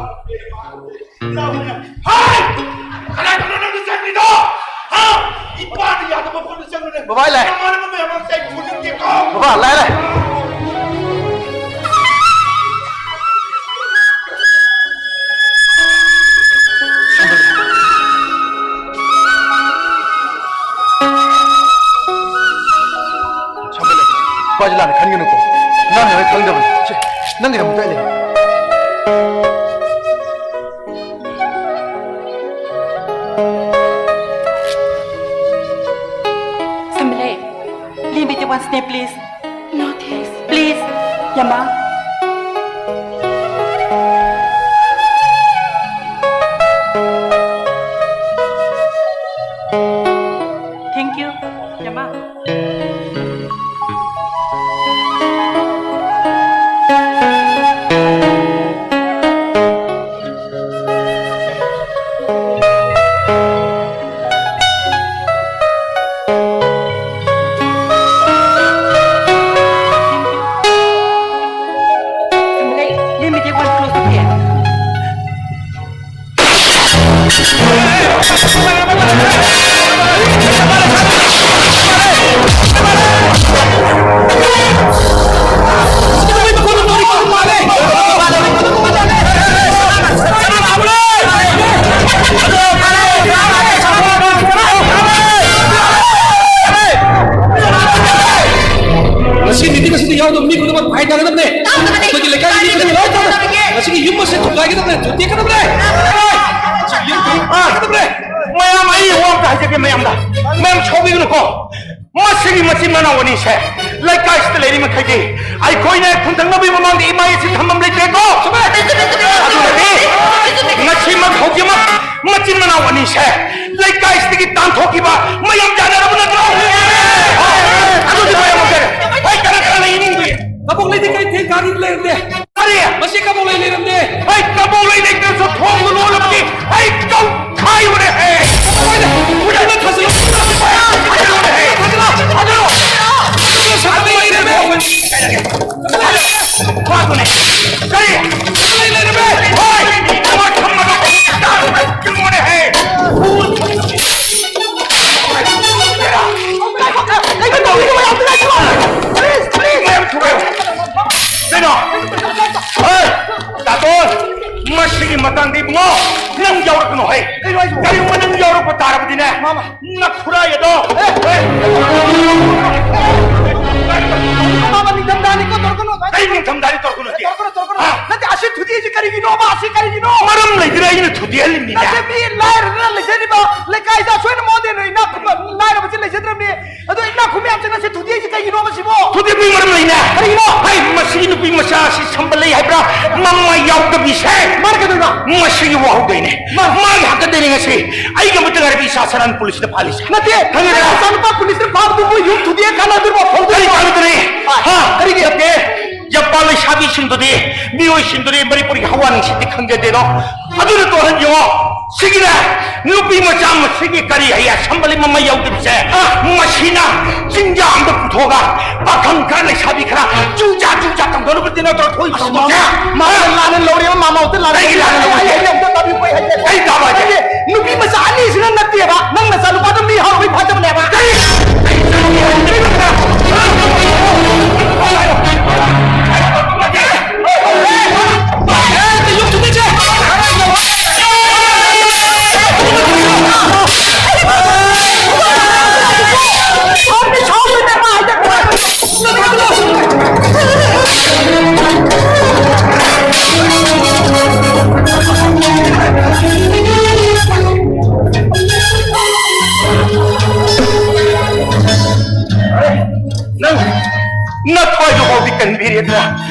ꯍꯥꯏ! ꯀꯅꯥ ꯀꯅꯥꯅꯣ ꯅꯪꯅ ꯆꯪꯉꯤꯗꯣ? ꯍꯥ? ꯏꯄꯥꯅ ꯌꯥꯗꯕ ꯃꯐꯝꯗ ꯆꯪꯒꯅꯨ꯫ ꯕꯕꯥ, ꯑꯩ ꯂꯥꯛꯑꯦ꯫ ꯅꯃꯥꯟꯅꯕ ꯃꯌꯥꯝ ꯑꯃ ꯆꯪ ꯐꯨꯅꯤꯡꯗꯦꯀꯣ꯫ ꯕꯕꯥ, ꯂꯥꯛꯑꯦ, ꯂꯥꯛꯑꯦ꯫ ꯁꯝꯕꯜ ꯂꯩ꯫ ꯅꯨꯄꯥꯁꯦ ꯂꯥꯟꯅ ꯈꯟꯒꯅꯨꯀꯣ꯫ ꯅꯪꯅ ꯍꯦꯛ ꯈꯪꯗꯕꯅꯤ꯫ ꯁꯦ, ꯅꯪꯒꯤꯗꯃꯛꯇ ꯑꯩ ꯂꯩ꯫ ꯁꯝꯕꯜ ꯂꯩ꯫ Leave me the one snake, please. No, thanks. Please, ꯌꯥꯃꯥ꯫ Thank you, ꯌꯥꯃꯥ꯫ Let me take one close up here. ꯉꯁꯤ ꯃꯤꯇꯤꯡ ꯑꯁꯤꯗ ꯌꯥꯎꯗꯕ ꯃꯤ ꯈꯨꯗꯤꯡꯃꯛ ꯐꯥꯏꯟ ꯇꯥꯒꯗꯕꯅꯦ꯫ ꯇꯥꯒꯗꯕꯅꯦ꯫ ꯑꯩꯈꯣꯏꯒꯤ ꯂꯩꯀꯥꯏꯒꯤ ꯃꯤ ꯈꯨꯗꯤꯡꯃꯛ ꯂꯣꯏ ꯇꯥꯒꯗꯕꯅꯦ꯫ ꯉꯁꯤꯒꯤ ꯌꯨꯝ ꯑꯁꯤ ꯊꯨꯒꯥꯏꯒꯗꯕꯅꯦ, ꯊꯨꯗꯦꯛꯀꯗꯕꯅꯦ꯫ ꯌꯨꯝ ꯊꯨꯒꯥꯏꯒꯗꯕꯅꯦ꯫ ꯃꯌꯥꯝ, ꯑꯩ ꯋꯥ ꯑꯝꯇ ꯍꯥꯏꯖꯒꯦ ꯃꯌꯥꯝꯗ꯫ ꯃꯌꯥꯝ ꯁꯥꯎꯕꯤꯒꯅꯨꯀꯣ꯫ ꯃꯁꯤꯒꯤ ꯃꯆꯤꯟ ꯃꯅꯥꯎ ꯑꯅꯤꯁꯦ ꯂꯩꯀꯥꯏꯁꯤꯗ ꯂꯩꯔꯤ ꯃꯈꯩꯗꯤ ꯑꯩꯈꯣꯏꯅ ꯈꯨꯟꯊꯪꯅꯕꯒꯤ ꯃꯃꯥꯡꯗ ꯏꯃꯥ ꯏꯁꯤꯡ ꯊꯝꯐꯝ ꯂꯩꯇ꯭ꯔꯦꯀꯣ꯫ ꯑꯗꯨꯅꯗꯤ ꯉꯁꯤꯃꯛ ꯍꯧꯖꯤꯛꯃꯛ ꯃꯆꯤꯟ ꯃꯅꯥꯎ ꯑꯅꯤꯁꯦ ꯂꯩꯀꯥꯏꯁꯤꯗꯒꯤ ꯇꯥꯟꯊꯣꯛꯈꯤꯕ ꯃꯌꯥꯝ ꯌꯥꯅꯔꯕ ꯅꯠꯇ꯭ꯔꯣ? ꯑꯗꯨꯗꯤ ꯃꯌꯥꯝ ꯑꯃ ꯍꯣꯏ, ꯀꯅꯥ ꯀꯅꯥ ꯂꯩ? ꯃꯁꯤꯒꯤ ꯃꯇꯥꯡꯗ ꯏꯕꯨꯡꯉꯣ, ꯅꯪ ꯌꯥꯎꯔꯛꯀꯅꯨ ꯍꯦ꯫ ꯀꯩꯅꯣ ꯍꯥꯏꯁꯤꯕꯣ? ꯀꯔꯤꯒꯨꯝꯕ ꯅꯪ ꯌꯥꯎꯔꯛꯄ ꯇꯥꯔꯕꯗꯤꯅꯦ, ꯃꯥꯃ꯫ ꯅꯈꯨꯔꯥꯏ ꯑꯗꯣ꯫ ꯑꯦ! ꯃꯥꯃ, ꯅꯤꯡꯊꯝꯊꯥꯅꯤꯀꯣ, ꯇꯧꯔꯛꯀꯅꯨ꯫ ꯀꯩ ꯅꯤꯡꯊꯝꯊꯥꯅꯤ ꯇꯧꯔꯛꯀꯅꯨ ꯍꯥꯏꯗꯤ? ꯇꯧꯔꯛꯀꯅꯨ, ꯇꯧꯔꯛꯀꯅꯨ꯫ ꯍꯥ? ꯅꯠꯇꯦ, ꯑꯁꯤ ꯊꯨꯗꯦꯛꯏꯁꯤ ꯀꯔꯤꯒꯤꯅꯣꯕ? ꯑꯁꯤ ꯀꯔꯤꯒꯤꯅꯣ? ꯃꯔꯝ ꯂꯩꯗꯅ ꯑꯩꯅ ꯊꯨꯗꯦꯛꯍꯜꯂꯤꯅꯤꯅꯦ꯫ ꯅꯠꯇꯦ, ꯃꯤ ꯂꯥꯏꯔꯗꯅ ꯂꯩꯖꯔꯤꯕ ꯂꯩꯀꯥꯏꯗ ꯑꯁꯣꯏꯅ ꯃꯉꯣꯟꯗ ꯍꯦꯟꯅ ꯏꯅꯥꯛ ꯈꯨꯟꯕ ꯂꯥꯏꯔꯕꯁꯤ ꯂꯩꯖꯗ꯭ꯔꯕꯅꯤ꯫ ꯑꯗꯣ ꯏꯅꯥꯛ ꯈꯨꯟꯕ ꯌꯥꯝ ꯆꯠꯅꯁꯦ ꯊꯨꯗꯦꯛꯏꯁꯦ ꯀꯩꯒꯤꯅꯣꯕ ꯁꯤꯕꯣ? ꯊꯨꯗꯦꯛꯄꯒꯤ ꯃꯔꯝ ꯂꯩꯅꯦ꯫ ꯀꯔꯤꯒꯤꯅꯣ? ꯍꯩ, ꯃꯁꯤꯒꯤ ꯅꯨꯄꯤ ꯃꯆꯥ ꯑꯁꯤ ꯁꯝꯕ ꯂꯩ ꯍꯥꯏꯕ꯭ꯔꯥ? ꯃꯃꯥ ꯌꯥꯎꯗꯕꯤꯁꯦ꯫ ꯃꯥꯅ ꯀꯩꯗꯧꯔꯤꯕ? ꯃꯁꯤꯒꯤ ꯋꯥꯍꯧꯗꯣꯏꯅꯦ꯫ ꯃꯥ- ꯃꯥꯒꯤ ꯍꯥꯛꯇꯛꯇꯩꯅꯦ ꯉꯁꯤ ꯑꯩꯒ ꯑꯃꯠꯇ ꯉꯥꯏꯔꯕ ꯏꯆꯥ ꯁꯅꯥꯅ ꯄꯨꯂꯤꯁꯇ ꯐꯥꯜꯂꯤꯁꯦ꯫ ꯅꯠꯇꯦ, ꯈꯪꯉꯦꯗꯅ? ꯅꯪ ꯅꯆꯥꯅꯨꯄꯥ ꯄꯨꯂꯤꯁꯇ ꯐꯥꯕꯗꯨꯕꯨ ꯌꯨꯝ ꯊꯨꯗꯦꯛꯑ ꯀꯥꯟꯅꯗꯣꯔꯤꯕꯣ? ꯀꯔꯤ ꯐꯧꯗꯣꯔꯤꯕꯣ? ꯀꯥꯟꯅꯗꯣꯔꯤ? ꯑꯥ, ꯍꯥ? ꯀꯔꯤꯒꯤ? ꯅꯠꯇꯦ, ꯌꯥꯄꯥ ꯂꯩꯁꯥꯕꯤꯁꯤꯡꯗꯨꯗꯤ, ꯃꯤꯑꯣꯏꯁꯤꯡꯗꯨꯗꯤ ꯃꯅꯤꯄꯨꯔꯒꯤ ꯍꯋꯥ ꯅꯨꯡꯁꯤꯠꯇꯤ ꯈꯪꯖꯗꯦꯗꯣ꯫ ꯑꯗꯨꯅ ꯇꯣꯍꯟ ꯌꯦꯡꯉꯣ, ꯁꯤꯒꯤꯅꯦ ꯅꯨꯄꯤ ꯃꯆꯥ ꯃꯁꯤꯒꯤ ꯀꯔꯤ ꯍꯥꯏꯌꯦ, ꯑꯁꯝꯕꯂꯤ ꯃꯃꯩ ꯌꯥꯎꯗꯕꯤꯁꯦ, ꯑꯥ, ꯃꯁꯤꯅ ꯆꯤꯡꯖꯥ ꯑꯝꯗ ꯄꯨꯊꯣꯛꯑꯒ ꯄꯥꯈꯪ ꯈꯔ ꯂꯩꯁꯥꯕꯤ ꯈꯔ ꯆꯨꯖꯥ ꯆꯨꯖꯥ ꯇꯧꯗꯅꯕꯗꯤ ꯅꯠꯇ꯭ꯔꯣ ꯊꯣꯛꯏ ꯑꯁ, ꯊꯕꯛꯁꯦ? ꯃꯥꯃ, ꯃꯥꯃ, ꯑꯥ? ꯂꯥꯟꯅ ꯂꯧꯔꯦ, ꯃꯥꯃ, ꯑꯝꯇ ꯂꯥꯟꯅ ꯀꯩꯒꯤ ꯂꯥꯟꯅ ꯂꯧꯔꯦ? ꯑꯩ, ꯑꯩ, ꯑꯩ ꯑꯝꯇ ꯇꯥꯕꯤꯌꯨ, ꯑꯩ ꯍꯥꯏꯒꯦ꯫ ꯀꯩ ꯇꯥꯕ ꯍꯥꯏꯒꯦ? ꯑꯩ ꯅꯨꯄꯤ ꯃꯆꯥ ꯑꯅꯤꯁꯤꯅ ꯅꯠꯇꯦꯕ, ꯅꯪ ꯅꯆꯥ ꯅꯨꯄꯥꯗꯣ ꯃꯤ ꯍꯥꯠꯂꯨꯕꯩ ꯐꯥꯖꯕꯅꯦꯕ꯫ ꯀꯔꯤ? ꯅꯪ ꯅꯊ꯭ꯋꯥꯏꯗꯨ ꯐꯥꯎꯗꯤ ꯀꯟꯕꯤꯔꯦꯗꯅ?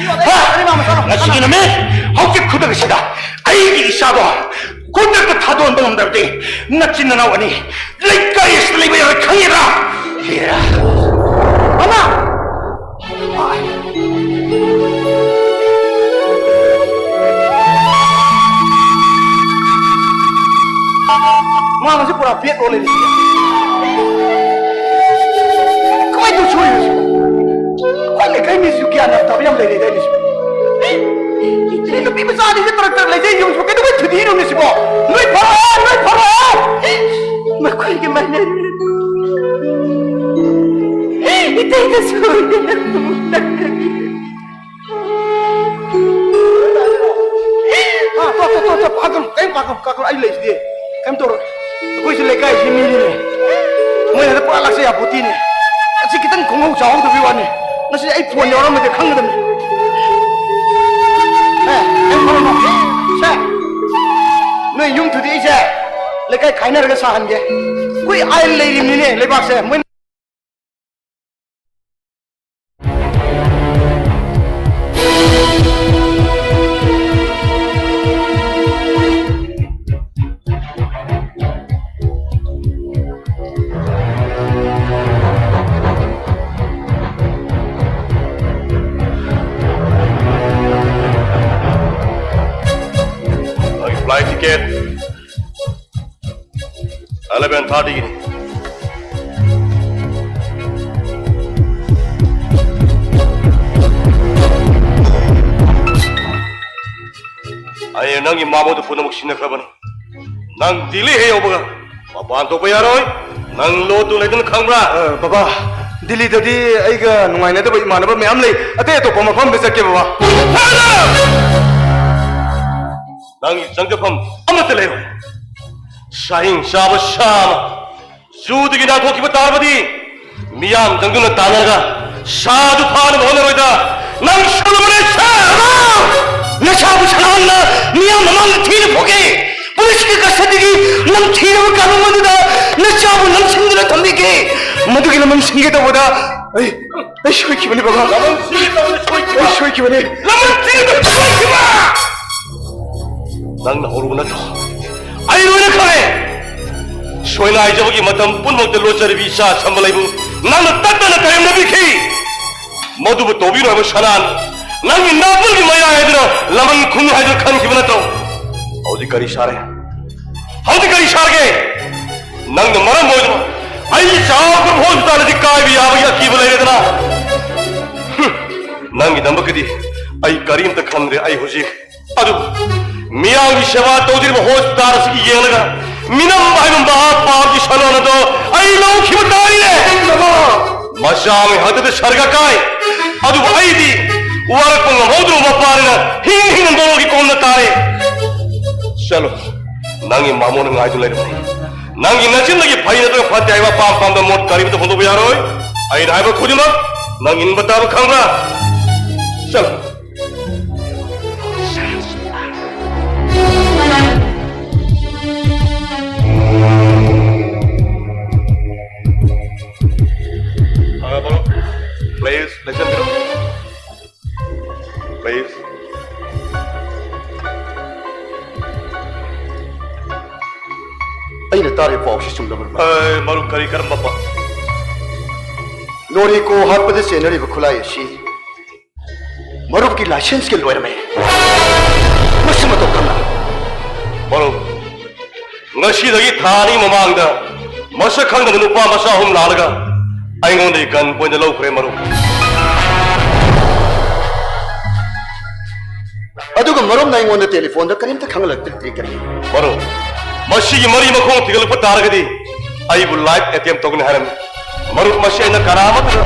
ꯍꯥ? ꯉꯁꯤꯒꯤ ꯅꯨꯃꯤꯠ ꯍꯧꯖꯤꯛ ꯈꯨꯗꯛꯁꯤꯗ ꯑꯩꯒꯤ ꯏꯆꯥꯗꯣ ꯈꯨꯗꯛꯇ ꯊꯥꯗꯣꯛꯍꯟꯕ ꯉꯝꯗ꯭ꯔꯕꯗꯤ ꯅꯆꯤꯟ ꯅꯅꯥꯎ ꯑꯅꯤ ꯂꯩꯀꯥꯏ ꯑꯁꯤꯗ ꯂꯩꯕ ꯌꯥꯔꯣꯏ, ꯈꯪꯉꯦꯗ꯭ꯔꯥ? ꯍꯦꯔꯥ! ꯃꯃꯥ! ꯃꯥ ꯃꯁꯤ ꯄꯨꯔꯥ ꯐꯦꯛ ꯑꯣꯜꯂꯦꯅꯦ ꯁꯤꯗꯤ꯫ ꯀꯃꯥꯏꯅ ꯇꯧ ꯁꯣꯏꯔꯤꯅꯣ ꯁꯤꯕꯣ? ꯑꯩꯈꯣꯏ ꯂꯩꯀꯥꯏ ꯃꯤꯁꯤꯁꯨ ꯒ꯭ꯌꯥꯟ ꯌꯥꯝ ꯇꯥꯕ ꯌꯥꯝ ꯂꯩꯔꯦꯗ ꯑꯩꯅ ꯁꯤꯕꯣ꯫ ꯁꯤ ꯅꯨꯄꯤ ꯃꯆꯥ ꯑꯅꯤꯁꯦ ꯇꯔꯛ ꯇꯔꯛ ꯂꯩꯖꯩ ꯌꯨꯝꯁꯤꯕꯨ ꯀꯩꯗꯧꯕꯩ ꯊꯨꯗꯦꯛꯏꯅꯣꯅꯦ ꯁꯤꯕꯣ? ꯅꯣꯏ ꯐꯔꯛꯑꯣ, ꯅꯣꯏ ꯐꯔꯛꯑꯣ! ꯃꯈꯣꯏꯒꯤ ꯃꯅꯦ ꯏꯇꯩꯗ ꯁꯣꯏꯗꯅ ꯄꯨꯔꯛꯀꯅꯤ꯫ ꯑꯥ, ꯇꯣ, ꯄꯥꯈꯠꯀꯅꯨ, ꯀꯔꯤꯝ ꯄꯥꯈꯠꯀꯅꯨ, ꯄꯥꯈꯠꯀꯅꯨ, ꯑꯩ ꯂꯩꯁꯤꯗꯤ꯫ ꯀꯩꯝ ꯇꯧꯔꯣꯏ꯫ ꯑꯩꯈꯣꯏꯁꯨ ꯂꯩꯀꯥꯏꯁꯤ ꯃꯤꯅꯤꯅꯦ꯫ ꯃꯣꯏ ꯍꯟꯗꯛ ꯄꯨꯔꯥ ꯂꯥꯛꯆ ꯌꯥꯄꯣꯠꯇꯦꯅꯦ꯫ ꯑꯁꯤ ꯈꯤꯇꯪ ꯈꯣꯡꯍꯧ ꯆꯥꯍꯧꯗꯕꯩ ꯋꯥꯅꯤ꯫ ꯉꯁꯤ ꯑꯩ ꯐꯣꯟ ꯌꯥꯎꯔꯝꯃꯗꯤ ꯈꯪꯒꯗꯕꯅꯤ꯫ ꯑꯦ, ꯀꯩꯝ ꯈꯜꯂꯨꯅꯨ꯫ ꯁꯦ, ꯅꯣꯏ ꯌꯨꯝ ꯊꯨꯗꯦꯛꯏꯁꯦ ꯂꯩꯀꯥꯏ ꯈꯥꯏꯅꯔꯒ ꯁꯥꯍꯟꯒꯦ꯫ ꯑꯩꯈꯣꯏ ꯑꯥꯏꯟ ꯂꯩꯔꯤꯕꯅꯤꯅꯦ ꯂꯩꯕꯥꯛꯁꯦ꯫ ꯃꯣꯏ ꯅꯪꯒꯤ flight ticket eleven thirty Guinea. ꯑꯩ ꯅꯪꯒꯤ ꯃꯥꯕꯣꯗꯨ ꯄꯨꯝꯅꯃꯛ ꯁꯤꯟꯅꯈ꯭ꯔꯕꯅꯤ꯫ ꯅꯪ ꯗꯤꯜꯂꯤ ꯍꯦꯛ ꯌꯧꯕꯒ ꯃꯄꯥꯟ ꯊꯣꯛꯄ ꯌꯥꯔꯣꯏ꯫ ꯅꯪ ꯂꯣꯠꯇꯨ ꯂꯩꯗꯨꯅ ꯈꯪꯕ꯭ꯔꯥ? ꯑ, ꯕꯕꯥ, ꯗꯤꯜꯂꯤꯗꯗꯤ ꯑꯩꯒ ꯅꯨꯡꯉꯥꯏꯅꯗꯕ ꯏꯃꯥꯟꯅꯕ ꯃꯌꯥꯝ ꯂꯩ꯫ ꯑꯇꯩ ꯑꯇꯣꯞꯄ ꯃꯐꯝꯗ ꯆꯠꯀꯦ, ꯕꯕꯥ꯫ ꯅꯪꯒꯤ ꯆꯪꯖꯐꯝ ꯑꯃꯠꯇ ꯂꯩꯔꯣꯏ꯫ ꯁꯥꯍꯤꯡ ꯆꯥꯕ ꯁꯥ ꯑꯃ ꯖꯨꯗꯒꯤ ꯅꯥꯟꯊꯣꯛꯈꯤꯕ ꯇꯥꯔꯕꯗꯤ, ꯃꯤꯌꯥꯝ ꯆꯪꯗꯨꯅ ꯇꯥꯟꯅꯔꯒ ꯁꯥꯗꯨ ꯐꯥꯅꯕ ꯍꯣꯠꯅꯔꯣꯏꯗ꯫ ꯅꯪ ꯁꯣꯏꯔꯕꯅꯦ, ꯁꯥ! ꯅꯁꯥꯕꯨ ꯁꯅꯥꯍꯟꯅ ꯃꯤꯌꯥꯝ ꯃꯃꯥꯡꯗ ꯊꯤꯅ ꯐꯨꯒꯦ꯫ ꯄꯨꯂꯤꯁꯀꯤ ꯀꯁꯇꯗꯤꯒꯤ ꯅꯝꯊꯤꯔꯕ ꯀꯥꯅꯨꯡ ꯑꯗꯨꯗ ꯅꯆꯥꯕꯨ ꯅꯝꯁꯤꯟꯗꯨꯅ ꯊꯝꯕꯤꯒꯦ꯫ ꯃꯗꯨꯒꯤ ꯂꯃꯟ ꯁꯤꯟꯒꯦ ꯇꯧꯕꯗ ꯑꯩ, ꯑꯩ ꯁꯣꯏꯈꯤꯕꯅꯤ, ꯕꯕꯥ꯫ ꯂꯃꯟ ꯁꯤꯟꯒꯦ ꯇꯧꯕꯗ ꯁꯣꯏꯈꯤꯕ꯫ ꯑꯩ ꯁꯣꯏꯈꯤꯕꯅꯤ꯫ ꯂꯃꯟ ꯁꯤꯟꯒꯦ ꯇꯧꯕꯗ ꯁꯣꯏꯈꯤꯕ! ꯅꯪꯅ ꯍꯧꯔꯨꯕ ꯅꯠꯇ꯭ꯔꯣ? ꯑꯩ ꯂꯣꯏꯅ ꯈꯪꯉꯦ꯫ ꯁꯣꯏꯅꯥꯏꯖꯕꯒꯤ ꯃꯇꯝ ꯄꯨꯝꯅꯃꯛꯇ ꯂꯣꯠꯆꯔꯤꯕꯤ ꯏꯆꯥ ꯁꯝꯕ ꯂꯩꯕꯨ ꯅꯪꯅ ꯇꯠꯇꯅ ꯀꯔꯦꯝꯅꯕꯤꯈꯤ꯫ ꯃꯗꯨꯕꯨ ꯇꯧꯕꯤꯔꯣꯏ ꯍꯥꯏꯕ ꯁꯅꯥꯅ ꯅꯪꯒꯤ ꯅꯥꯄꯜꯒꯤ ꯃꯌꯥꯏ ꯑꯗꯨꯅ ꯂꯃꯟ ꯈꯨꯝꯃꯨ ꯍꯥꯏꯗꯨꯅ ꯈꯟꯈꯤꯕ ꯅꯠꯇ꯭ꯔꯣ? ꯍꯧꯖꯤꯛ ꯀꯔꯤ ꯁꯥꯔꯦ? ꯍꯧꯖꯤꯛ ꯀꯔꯤ ꯁꯥꯔꯒꯦ? ꯅꯪꯅ ꯃꯔꯝ ꯑꯣꯏꯗꯨꯅ ꯑꯩꯒꯤ ꯆꯥꯎꯈ꯭ꯔꯕ ꯍꯣꯁꯄꯤꯇꯥꯜ ꯑꯁꯤ ꯀꯥꯏꯕ ꯌꯥꯕꯒꯤ ꯑꯀꯤꯕ ꯂꯩꯔꯦꯗꯅ? ꯍꯨꯝ, ꯅꯪꯒꯤꯗꯃꯛꯇꯗꯤ ꯑꯩ ꯀꯔꯤꯝꯇ ꯈꯟꯗ꯭ꯔꯦ꯫ ꯑꯩ ꯍꯧꯖꯤꯛ ꯑꯗꯨ ꯃꯤꯌꯥꯝꯒꯤ ꯁꯦꯕꯥ ꯇꯧꯖꯔꯤꯕ ꯍꯣꯁꯄꯤꯇꯥꯜ ꯑꯁꯤꯒꯤ ꯌꯦꯡꯂꯒ ꯃꯤꯅꯝ ꯍꯥꯏꯕ ꯃꯍꯥ ꯄꯥꯞꯀꯤ ꯁꯅꯣꯟ ꯑꯗꯣ ꯑꯩ ꯂꯧꯈꯤꯕ ꯇꯥꯔꯤꯅꯦ꯫ ꯃꯆꯥ ꯑꯃꯒꯤ ꯍꯥꯛꯇꯛꯇ ꯁꯔꯒ ꯀꯥꯏ, ꯑꯗꯨꯕꯨ ꯑꯩꯗꯤ ꯋꯥꯔꯛꯄ ꯉꯝꯍꯧꯗ꯭ꯔꯕ ꯃꯄꯥꯅꯤꯅ ꯍꯤꯡ ꯍꯤꯡꯅ ꯅꯣꯡꯃꯒꯤ ꯀꯣꯝꯅ ꯇꯥꯔꯦ꯫ ꯆꯠꯂꯣ꯫ ꯅꯪꯒꯤ ꯃꯃꯣꯅ ꯉꯥꯏꯗꯨ ꯂꯩꯔꯕꯅꯤ꯫ ꯅꯪꯒꯤ ꯅꯆꯤꯟꯗꯒꯤ ꯐꯩ ꯅꯠꯇ꯭ꯔꯒ ꯐꯠꯇꯦ ꯍꯥꯏꯕ ꯑꯄꯥꯝ ꯑꯄꯥꯝꯕ ꯃꯣꯠ ꯀꯔꯤꯃꯠꯇ ꯐꯣꯡꯗꯣꯛꯄ ꯌꯥꯔꯣꯏ꯫ ꯑꯩꯅ ꯍꯥꯏꯕ ꯈꯨꯗꯤꯡꯃꯛ ꯅꯪ ꯏꯟꯕ ꯇꯥꯕ, ꯈꯪꯕ꯭ꯔꯥ? ꯆꯠꯂꯣ꯫ ꯑ, ꯃꯔꯨꯞ, please, ꯂꯦꯡꯁꯤꯟꯕꯤꯔꯣ꯫ Please. ꯑꯩꯅ ꯇꯥꯔꯤꯕ ꯄꯥꯎꯁꯤ ꯆꯨꯝꯂꯕ꯭ꯔꯥ? ꯑꯦ, ꯃꯔꯨꯞ, ꯀꯔꯤ, ꯀꯔꯝꯕ ꯄꯥꯎ? ꯅꯣꯔꯤꯀꯣ ꯍꯥꯠꯄꯗ ꯆꯦꯟꯅꯔꯤꯕ ꯈꯨꯠꯂꯥꯏ ꯑꯁꯤ ꯃꯔꯨꯞꯀꯤ licenseꯀꯤ ꯂꯣꯏꯔꯝꯃꯦ꯫ ꯃꯁꯤ ꯃꯇꯧ ꯀꯔꯝꯅ? ꯃꯔꯨꯞ, ꯉꯁꯤꯗꯒꯤ ꯊꯥ ꯑꯅꯤ ꯃꯃꯥꯡꯗ ꯃꯁꯛ ꯈꯪꯗꯕ ꯅꯨꯄꯥ ꯃꯆꯥ ꯑꯍꯨꯝ ꯂꯥꯛꯂꯒ ꯑꯩꯉꯣꯟꯗꯒꯤ gun pointꯇ ꯂꯧꯈ꯭ꯔꯦ, ꯃꯔꯨꯞ꯫ ꯑꯗꯨꯒ ꯃꯔꯨꯞꯅ ꯑꯩꯉꯣꯟꯗ telephoneꯗ ꯀꯔꯤꯝꯇ ꯈꯪꯍꯜꯂꯛꯇ꯭ꯔꯤꯗꯤ ꯀꯔꯤ? ꯃꯔꯨꯞ, ꯃꯁꯤꯒꯤ ꯃꯔꯤ ꯃꯈꯣꯡ ꯊꯤꯒꯠꯂꯛꯄ ꯇꯥꯔꯒꯗꯤ ꯑꯩꯕꯨ life attempt ꯇꯧꯒꯅꯤ ꯍꯥꯏꯔꯝꯃꯤ꯫ ꯃꯔꯨꯞ, ꯃꯁꯤ ꯑꯩꯅ ꯀꯅꯥ ꯑꯃꯠꯇꯗ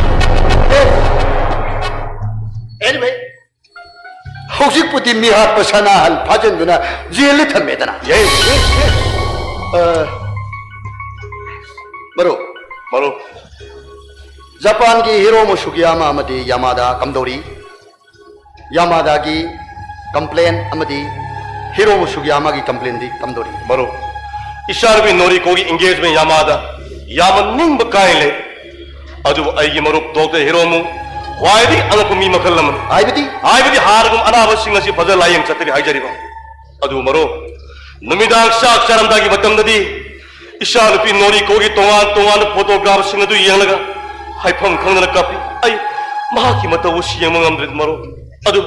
ꯑꯦ! Anyway, ꯍꯧꯖꯤꯛꯄꯨꯗꯤ ꯃꯤꯍꯥꯠꯄ ꯁꯅꯥꯍꯟ ꯐꯥꯖꯤꯟꯗꯨꯅ ꯖꯦꯜꯗ ꯊꯝꯃꯦꯗꯅ꯫ Yes, yes, yes. ꯑ, ꯃꯔꯨꯞ, ꯃꯔꯨꯞ꯫ ꯖꯄꯥꯟꯒꯤ ꯍꯤꯔꯣꯃꯨ ꯁꯨꯒꯤꯌꯥꯃꯥ ꯑꯃꯗꯤ ꯌꯥꯃꯥꯗꯥ ꯀꯝꯗꯧꯔꯤ? ꯌꯥꯃꯥꯗꯥꯒꯤ complaint ꯑꯃꯗꯤ ꯍꯤꯔꯣꯃꯨ ꯁꯨꯒꯤꯌꯥꯃꯥꯒꯤ complaintꯗꯤ ꯀꯝꯗꯧꯔꯤ? ꯃꯔꯨꯞ, ꯏꯆꯥꯅꯨꯄꯤ ꯅꯣꯔꯤꯀꯣꯒꯤ engagement ꯌꯥꯃꯥꯗꯥ ꯌꯥꯝꯅ ꯅꯤꯡꯕ ꯀꯥꯏꯅ ꯂꯩ꯫ ꯑꯗꯨꯕꯨ ꯑꯩꯒꯤ ꯃꯔꯨꯞ Doctor ꯍꯤꯔꯣꯃꯨ ꯈ꯭ꯋꯥꯏꯗꯒꯤ ꯑꯉꯛꯄ ꯃꯤ ꯃꯈꯜ ꯑꯃꯅꯤ꯫ ꯍꯥꯏꯕꯗꯤ? ꯍꯥꯏꯕꯗꯤ ꯍꯥꯟꯅꯒꯨꯝ ꯑꯅꯥꯕꯁꯤꯡ ꯑꯁꯤ ꯐꯖ ꯂꯥꯌꯦꯡ ꯆꯠꯇ꯭ꯔꯤ ꯍꯥꯏꯖꯔꯤꯕ꯫ ꯑꯗꯨ ꯃꯔꯨꯞ, ꯅꯨꯃꯤꯗꯥꯡ ꯆꯥꯛ ꯆꯥꯔꯝꯗꯥꯏꯒꯤ ꯃꯇꯝꯗꯗꯤ ꯏꯆꯥ ꯅꯨꯄꯤ ꯅꯣꯔꯤꯀꯣꯒꯤ ꯇꯣꯉꯥꯟ ꯇꯣꯉꯥꯟꯕ photographꯁꯤꯡ ꯑꯗꯨ ꯌꯦꯡꯂꯒ ꯍꯥꯏꯐꯝ ꯈꯪꯗꯅ ꯀꯞꯄꯤ꯫ ꯑꯩ ꯃꯍꯥꯛꯀꯤ ꯃꯇꯧ ꯑꯁꯤ ꯌꯦꯡꯕ ꯉꯝꯗ꯭ꯔꯦ ꯃꯔꯨꯞ꯫ ꯑꯗꯨ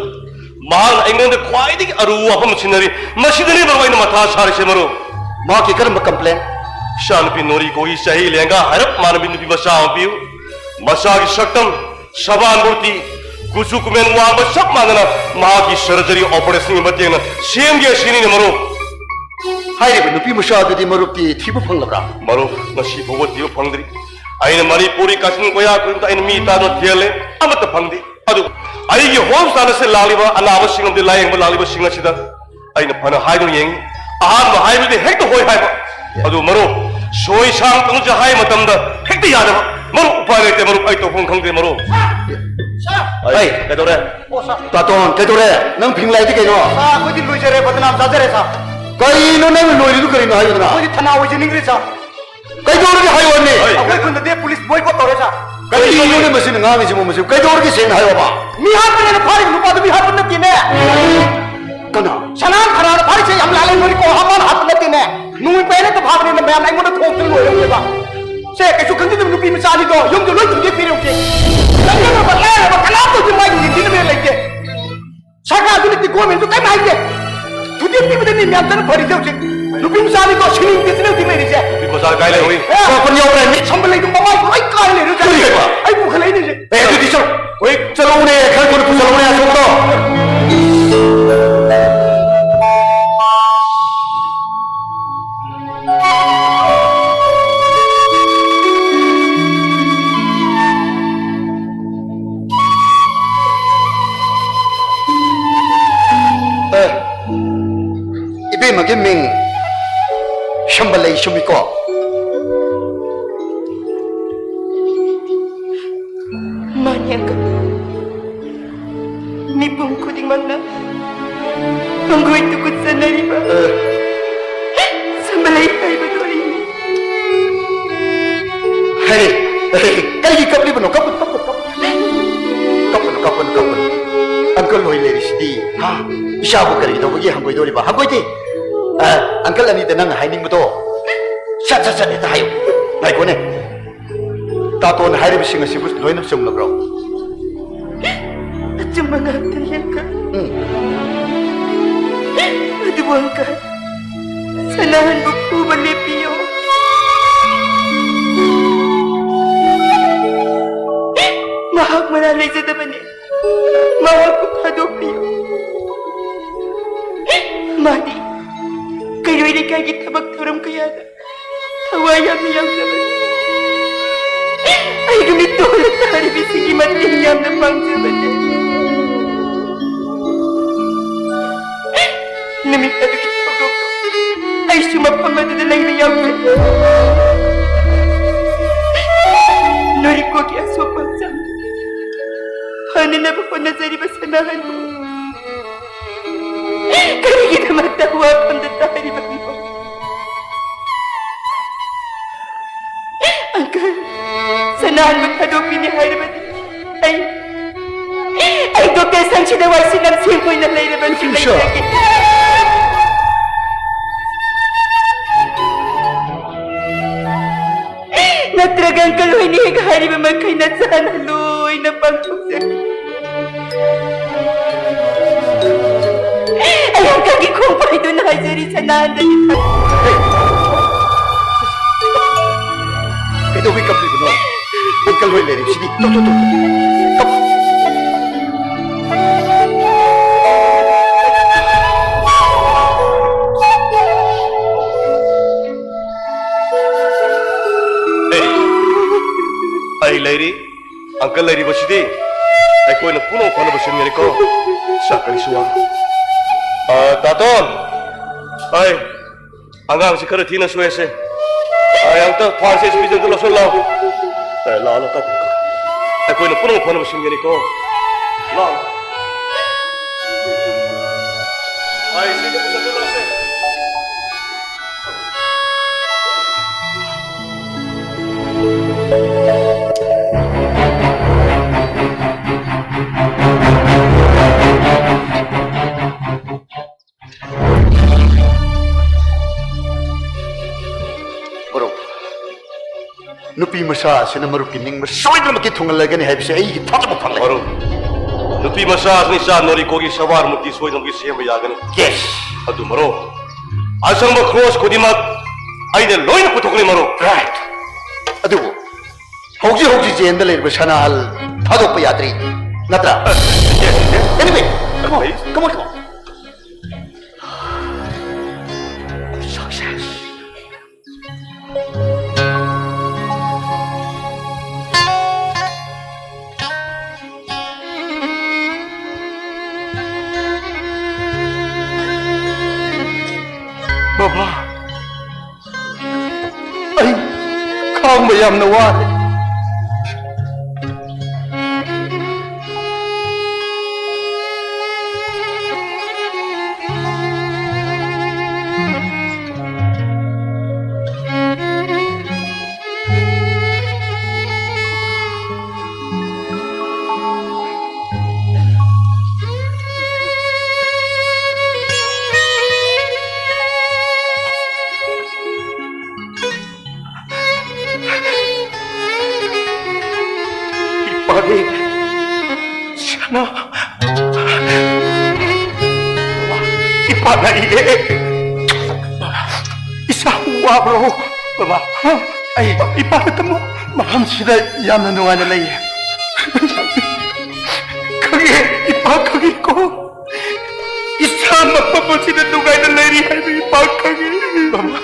ꯃꯍꯥꯛꯅ ꯑꯩꯉꯣꯟꯗ ꯈ꯭ꯋꯥꯏꯗꯒꯤ ꯑꯔꯨꯕ ꯋꯥꯐꯝ ꯁꯤꯟꯅꯔꯤ꯫ ꯃꯁꯤꯗꯅꯤ ꯃꯔꯨꯞ ꯑꯩꯅ ꯃꯊꯥ ꯁꯥꯔꯤꯁꯦ ꯃꯔꯨꯞ꯫ ꯃꯍꯥꯛꯀꯤ ꯀꯔꯝꯕ complaint? ꯏꯆꯥ ꯅꯨꯄꯤ ꯅꯣꯔꯤꯀꯣꯒꯤ ꯆꯍꯤ ꯂꯦꯡꯒꯥ ꯍꯥꯏꯔꯞ ꯃꯥꯟꯅꯕꯤ ꯅꯨꯄꯤ ꯃꯆꯥ ꯑꯃ ꯄꯤꯌꯨ꯫ ꯃꯆꯥꯒꯤ ꯁꯛꯇꯝ, ꯁꯕꯥꯟ ꯃꯨꯔꯇꯤ, ꯀꯨꯆꯨ ꯀꯨꯃꯦꯟ ꯋꯥꯡꯕ ꯆꯞ ꯃꯥꯟꯅꯅ ꯃꯍꯥꯛꯀꯤ surgery operationꯒꯤ ꯃꯇꯦꯡꯅ ꯁꯦꯝꯒꯦ ꯁꯤꯅꯤꯅꯦ ꯃꯔꯨꯞ꯫ ꯍꯥꯏꯔꯤꯕ ꯅꯨꯄꯤ ꯃꯆꯥ ꯑꯗꯨꯗꯤ ꯃꯔꯨꯞꯇꯤ ꯊꯤꯕ ꯐꯪꯂꯕ꯭ꯔꯥ? ꯃꯔꯨꯞ, ꯉꯁꯤ ꯐꯥꯎꯕ ꯊꯤꯕ ꯐꯪꯗ꯭ꯔꯤ꯫ ꯑꯩꯅ ꯃꯅꯤꯄꯨꯔꯤ ꯀꯥꯆꯤꯟ ꯀꯣꯌꯥ ꯈꯨꯗꯤꯡꯗ ꯑꯩꯅ ꯃꯤ ꯇꯥꯗꯨꯅ ꯊꯤꯍꯜꯂꯦ, ꯑꯃꯠꯇ ꯐꯪꯗꯦ꯫ ꯑꯗꯨ ꯑꯩꯒꯤ hospitalꯗ ꯂꯥꯛꯂꯤꯕ ꯑꯅꯥꯕꯁꯤꯡ ꯑꯃꯗꯤ ꯂꯥꯌꯦꯡꯕ ꯂꯥꯛꯂꯤꯕꯁꯤꯡ ꯑꯁꯤꯗ ꯑꯩꯅ ꯐꯅ ꯍꯥꯏꯗꯨꯅ ꯌꯦꯡꯉꯤ꯫ ꯑꯍꯥꯟꯕ ꯍꯥꯏꯕꯗꯤ ꯍꯦꯛꯇ ꯍꯣꯏ ꯍꯥꯏꯕ꯫ ꯑꯗꯨ ꯃꯔꯨꯞ, ꯁꯣꯏ ꯁꯥꯡ ꯇꯧꯁꯦ ꯍꯥꯏ ꯃꯇꯝꯗ ꯍꯦꯛꯇ ꯌꯥꯗꯕ꯫ ꯃꯔꯨꯞ, ꯎꯄꯥꯏ ꯂꯩꯇꯦ ꯃꯔꯨꯞ, ꯑꯩ ꯇꯧꯐꯝ ꯈꯪꯗꯦ ꯃꯔꯨꯞ꯫ ꯁꯥꯔ! ꯑꯩ ꯀꯩꯗꯧꯔꯦ? ꯑꯣ, ꯁꯥꯔ꯫ ꯇꯥꯇꯣꯟ, ꯀꯩꯗꯧꯔꯦ? ꯅꯪ ꯐꯤꯡꯂꯥꯏꯗꯤ ꯀꯩꯅꯣ? ꯁꯥꯔ, ꯑꯩꯈꯣꯏꯗꯤ ꯂꯣꯏꯖꯔꯦ, ꯕꯗꯅꯥꯝ ꯆꯥꯖꯔꯦ, ꯁꯥꯔ꯫ ꯀꯩꯅꯣ ꯅꯪ ꯂꯣꯏꯔꯤꯗꯨ ꯀꯔꯤꯅꯣ ꯍꯥꯏꯌꯨꯗꯅ? ꯑꯩꯈꯣꯏꯗꯤ ꯊꯅꯥ ꯑꯣꯏꯖꯅꯤꯡꯈ꯭ꯔꯦ, ꯁꯥꯔ꯫ ꯀꯩꯗꯧꯔꯒꯦ ꯍꯥꯏꯌꯣꯅꯦ? ꯑꯩꯈꯣꯏ ꯈꯨꯟꯗꯗꯤ ꯄꯨꯂꯤꯁ ꯕꯣꯏꯀꯣꯠ ꯇꯧꯔꯦ, ꯁꯥꯔ꯫ ꯀꯔꯤꯅꯣꯅꯦ ꯃꯁꯤꯅ ꯉꯥꯡꯉꯤꯁꯤꯕꯣ? ꯃꯁꯤ ꯀꯩꯗꯧꯔꯒꯦ ꯁꯦꯡꯅ ꯍꯥꯏꯌꯣꯕ? ꯃꯤ ꯍꯥꯠꯄꯅꯦꯅ ꯐꯥꯔꯤꯕ ꯅꯨꯄꯥꯗꯨ ꯃꯤ ꯍꯥꯠꯄ ꯅꯠꯇꯦꯅꯦ꯫ ꯀꯅꯥ? ꯁꯅꯥ ꯈꯔꯥꯅ ꯐꯥꯔꯤꯁꯦ ꯌꯥꯝ ꯂꯥꯜꯂꯦ, ꯅꯣꯏꯀꯣ ꯍꯥꯠꯄꯅ ꯍꯥꯠꯄ ꯅꯠꯇꯦꯅꯦ꯫ ꯅꯣꯡꯃꯩ ꯄꯥꯏꯔꯒ ꯐꯥꯕꯅꯤꯅ ꯃꯌꯥꯝꯅ ꯑꯩꯉꯣꯟꯗ ꯊꯣꯛꯇꯅ ꯂꯣꯏꯔꯦ ꯍꯧꯖꯤꯛ꯫ ꯁꯦ, ꯀꯩꯁꯨ ꯈꯟꯖꯤꯟꯗꯕ ꯅꯨꯄꯤ ꯃꯆꯥꯅꯤꯗꯣ ꯌꯨꯝꯗ ꯂꯣꯏ ꯊꯨꯗꯦꯛꯄꯤꯔꯦ ꯍꯧꯖꯤꯛ꯫ ꯂꯝꯖꯪ ꯑꯣꯏꯕ ꯂꯥꯏꯔꯕ ꯀꯅꯥꯝꯇꯁꯨ ꯃꯥꯒꯤ ꯌꯦꯡꯕꯤꯅꯕ ꯂꯩꯇꯦ꯫ ꯁꯔꯀꯥꯔꯁꯨ ꯂꯩꯇꯦ, ꯒꯣꯔꯃꯦꯟꯁꯨ ꯀꯔꯤꯝ ꯍꯥꯏꯗꯦ꯫ ꯊꯨꯗꯦꯛꯄꯤꯕꯗꯅꯤ ꯃꯌꯥꯝ ꯆꯠꯅ ꯐꯔꯤꯁꯦ ꯍꯧꯖꯤꯛ꯫ ꯅꯨꯄꯤ ꯃꯆꯥꯅꯤꯗꯣ ꯁꯤꯅꯤꯡꯗꯦꯁꯤꯅ ꯍꯧꯖꯤꯛ ꯂꯩꯔꯤꯁꯦ꯫ ꯅꯨꯄꯤ ꯃꯆꯥ ꯀꯥꯏ ꯂꯩꯍꯧꯏ? ꯑꯦ, ꯁꯣꯛꯄꯅꯤ ꯌꯥꯎꯕ꯭ꯔꯥ? ꯁꯝꯕ ꯂꯩꯗꯣ ꯃꯃꯥꯏ ꯂꯣꯏ ꯀꯥꯏ ꯂꯩꯔꯦ ꯍꯧꯖꯤꯛ꯫ ꯀꯔꯤ ꯍꯥꯏꯕ? ꯑꯩ ꯄꯨꯈꯠꯂꯛꯏꯅꯦ ꯍꯧꯖꯤꯛ꯫ ꯑꯦ, ꯑꯗꯨꯗꯤ ꯆꯠꯂꯣ꯫ ꯍꯣꯏ, ꯆꯠꯂꯣꯅꯦ, ꯈꯔ ꯊꯨꯅ ꯄꯨꯁꯜꯂꯣꯅꯦ, ꯑꯁꯣꯝꯗꯣ꯫ ꯑꯦ, ꯏꯕꯦꯝꯃꯒꯤ ꯃꯤꯡ ꯁꯝꯕꯂꯩ ꯆꯨꯝꯃꯤꯀꯣ? ꯃꯥꯅꯤ, uncle꯫ ꯃꯤꯄꯨꯝ ꯈꯨꯗꯤꯡꯃꯛꯅ ꯄꯪꯒꯣꯏ ꯇꯨꯀꯨꯠꯆꯅꯔꯤꯕ ꯑ꯫ ꯁꯝꯕꯂꯩ ꯍꯥꯏꯕꯗꯨ ꯑꯩꯅꯤ꯫ ꯍꯦ, ꯍꯦ, ꯀꯔꯤꯒꯤ ꯀꯞꯂꯤꯕꯅꯣ? ꯀꯞꯀꯅꯨ, ꯀꯞꯀꯅꯨ, ꯀꯞꯀꯅꯨ꯫ ꯀꯞꯀꯅꯨ, ꯀꯞꯀꯅꯨ, ꯀꯞꯀꯅꯨ꯫ Uncle ꯍꯣꯏ ꯂꯩꯔꯤꯁꯤꯗꯤ, ꯍꯥ? ꯏꯆꯥꯕꯨ ꯀꯔꯤ ꯇꯧꯕꯒꯤ ꯍꯪꯒꯣꯏꯗꯣꯔꯤꯕ? ꯍꯪꯒꯣꯏꯗꯦ꯫ ꯑ, uncle ꯑꯅꯤꯗ ꯅꯪꯅ ꯍꯥꯏꯅꯤꯡꯕꯗꯣ ꯁꯠ, ꯁꯠ, ꯁꯠ ꯍꯦꯛꯇ ꯍꯥꯏꯌꯨ꯫ ꯉꯥꯏꯈꯣꯅꯦ꯫ ꯇꯥꯇꯣꯟ ꯍꯥꯏꯔꯤꯕꯁꯤꯡ ꯑꯁꯤꯕꯨ ꯂꯣꯏꯅ ꯆꯨꯝꯂꯕ꯭ꯔꯣ? ꯑꯆꯨꯝꯕ ꯉꯥꯛꯇꯅꯤ, uncle꯫ ꯎꯝ꯫ ꯑꯗꯨꯕꯨ, uncle, ꯁꯅꯥꯍꯟꯕꯨ ꯐꯨꯕ ꯂꯦꯞꯄꯤꯌꯨ꯫ ꯃꯍꯥꯛ ꯃꯔꯥꯜ ꯂꯩꯖꯗꯕꯅꯤ꯫ ꯃꯍꯥꯛꯄꯨ ꯊꯥꯗꯣꯛꯄꯤꯌꯨ꯫ ꯃꯥꯗꯤ ꯀꯩꯔꯣꯏ ꯂꯩꯀꯥꯏꯒꯤ ꯊꯕꯛ ꯊꯧꯔꯝ ꯀꯌꯥꯗ ꯊꯋꯥꯏ ꯌꯥꯝꯅ ꯌꯥꯎꯖꯕꯅꯤ꯫ ꯑꯩꯒꯤ ꯃꯤꯠꯇꯣ ꯇꯥꯔꯤꯕꯁꯤꯒꯤ ꯃꯇꯦꯡ ꯌꯥꯝꯅ ꯄꯥꯡꯖꯕꯅꯤ꯫ ꯅꯨꯃꯤꯠ ꯑꯗꯨꯒꯤ ꯊꯧꯗꯣꯛꯇꯣ ꯁꯨ ꯃꯐꯝ ꯑꯗꯨꯗ ꯂꯩꯕ ꯌꯥꯎꯖꯩ꯫ ꯅꯣꯔꯤꯀꯣꯒꯤ ꯑꯁꯣꯛꯄ ꯍꯛꯆꯥꯡ ꯐꯅꯅꯕ ꯍꯣꯠꯅꯖꯔꯤꯕ ꯁꯅꯥꯍꯟꯕꯨ ꯀꯔꯤꯒꯤꯗꯃꯛꯇ ꯋꯥꯐꯝꯗ ꯇꯥꯔꯤꯕꯅꯣ? ꯑꯪꯀꯜ, ꯁꯅꯥꯍꯟꯕꯨ ꯊꯥꯗꯣꯛꯄꯤꯅꯤ ꯍꯥꯏꯔꯕꯗꯤ ꯑꯩ, ꯑꯩ ꯗꯣꯛꯇꯔ ꯁꯪꯁꯤꯗ ꯋꯥꯏꯁꯤꯟꯅ ꯁꯦꯡ ꯑꯣꯏꯅ ꯂꯩꯔꯕꯁꯨ ꯅꯨꯄꯤ ꯃꯆꯥ꯫ ꯂꯩꯖꯒꯦ꯫ ꯅꯠꯇ꯭ꯔꯒ ꯑꯪꯀꯜ ꯍꯣꯏꯅ ꯍꯦꯛ ꯍꯥꯏꯔꯤꯕ ꯃꯈꯩ ꯅꯆꯥꯅ ꯂꯣꯏꯅ ꯄꯥꯡꯊꯣꯛꯆꯒꯦ꯫ ꯑꯩ ꯑꯪꯀꯜꯒꯤ ꯈꯣꯡ ꯄꯥꯏꯗꯨꯅ ꯍꯥꯏꯖꯔꯤ, ꯁꯅꯥꯍꯟꯗꯒꯤ ꯊꯥꯗꯣꯛ- ꯀꯩꯗꯧꯕꯩ ꯀꯞꯂꯤꯕꯅꯣ? ꯑꯪꯀꯜ ꯍꯣꯏ ꯂꯩꯔꯤꯕꯁꯤꯗꯤ꯫ ꯇꯣ, ꯇꯣ, ꯇꯣ꯫ ꯀꯞ-, ꯑꯦ, ꯑꯩ ꯂꯩꯔꯤ꯫ ꯑꯪꯀꯜ ꯂꯩꯔꯤꯕꯁꯤꯗꯤ ꯑꯩꯈꯣꯏꯅ ꯄꯨꯝꯅꯃꯛ ꯐꯅꯕ ꯁꯤꯟꯒꯅꯤꯀꯣ꯫ ꯁꯥ, ꯀꯔꯤꯁꯨ ꯋꯥꯒꯅꯨ꯫ ꯑ, ꯇꯥꯇꯣꯟ! ꯑꯩ ꯑꯉꯥꯡꯁꯤ ꯈꯔ ꯊꯤꯅ ꯁꯣꯛꯑꯦꯁꯦ꯫ ꯑ, ꯑꯝꯇ ꯐꯥꯔꯁ ꯑꯦꯁ ꯄꯤꯖꯟꯗ ꯂꯧꯁꯜꯂꯣ꯫ ꯑꯦ, ꯂꯥꯛꯑꯣ, ꯂꯥꯛꯑꯣ, ꯇꯥꯇꯣꯟ꯫ ꯑꯩꯈꯣꯏꯅ ꯄꯨꯝꯅꯃꯛ ꯐꯅꯕ ꯁꯤꯟꯒꯅꯤꯀꯣ꯫ ꯂꯥꯛꯑꯣ꯫ ꯑꯥꯏ ꯁꯤꯗ ꯄꯨꯁꯜꯂꯨ, ꯂꯥꯛꯑꯣꯁꯦ꯫ ꯃꯔꯨꯞ, ꯅꯨꯄꯤ ꯃꯆꯥ ꯑꯁꯤꯅ ꯃꯔꯨꯞꯀꯤ ꯅꯤꯡꯕ ꯁꯣꯏꯗꯅꯃꯛꯀꯤ ꯊꯨꯡꯍꯜꯂꯒꯅꯤ ꯍꯥꯏꯕꯁꯤ ꯑꯩꯒꯤ ꯊꯥꯖꯕ ꯐꯪꯂꯦ꯫ ꯃꯔꯨꯞ, ꯅꯨꯄꯤ ꯃꯆꯥ ꯑꯁꯤꯅ ꯏꯆꯥ ꯅꯣꯔꯤꯀꯣꯒꯤ ꯁꯕꯥꯔꯃꯨꯇꯤ ꯁꯣꯏꯗꯅꯃꯛꯀꯤ ꯁꯦꯝꯕ ꯌꯥꯒꯅꯤ꯫ Yes꯫ ꯑꯗꯨ ꯃꯔꯨꯞ, ꯑꯁꯪꯕ ꯈ꯭ꯔꯣꯁ ꯈꯨꯗꯤꯡꯃꯛ ꯑꯩꯅ ꯂꯣꯏꯅ ꯄꯨꯊꯣꯛꯀꯅꯤ ꯃꯔꯨꯞ꯫ Right꯫ ꯑꯗꯨꯕꯨ ꯍꯧꯖꯤꯛ ꯍꯧꯖꯤꯛ ꯖꯦꯟꯗ ꯂꯩꯔꯤꯕ ꯁꯅꯥꯍꯜ ꯊꯥꯗꯣꯛꯄ ꯌꯥꯗ꯭ꯔꯤ, ꯅꯠꯇ꯭ꯔꯥ? Yes, yes꯫ Anyway, come on, please, come on, come on. Success. ꯕꯕꯥ꯫ ꯌꯥꯝꯅ ꯋꯥꯔꯦ꯫ ꯏꯄꯥꯒꯤ ꯁꯅꯥ꯫ ꯏꯄꯥ ꯅꯥꯏꯌꯦ꯫ ꯏꯁꯥ ꯋꯥꯕ꯭ꯔꯣ? ꯕꯕꯥ, ꯑꯩ ꯏꯄꯥꯒ ꯇꯝꯃꯨ꯫ ꯃꯐꯝꯁꯤꯗ ꯌꯥꯝꯅ ꯅꯨꯡꯉꯥꯏꯅ ꯂꯩꯌꯦ꯫ ꯈꯪꯉꯦ, ꯏꯄꯥ ꯈꯪꯉꯦꯀꯣ꯫ ꯏꯁꯥ ꯃꯐꯝ ꯑꯁꯤꯗ ꯅꯨꯡꯉꯥꯏꯅ ꯂꯩꯔꯤ ꯍꯥꯏꯕ ꯏꯄꯥ ꯈꯪꯉꯦ꯫ ꯕꯕꯥ,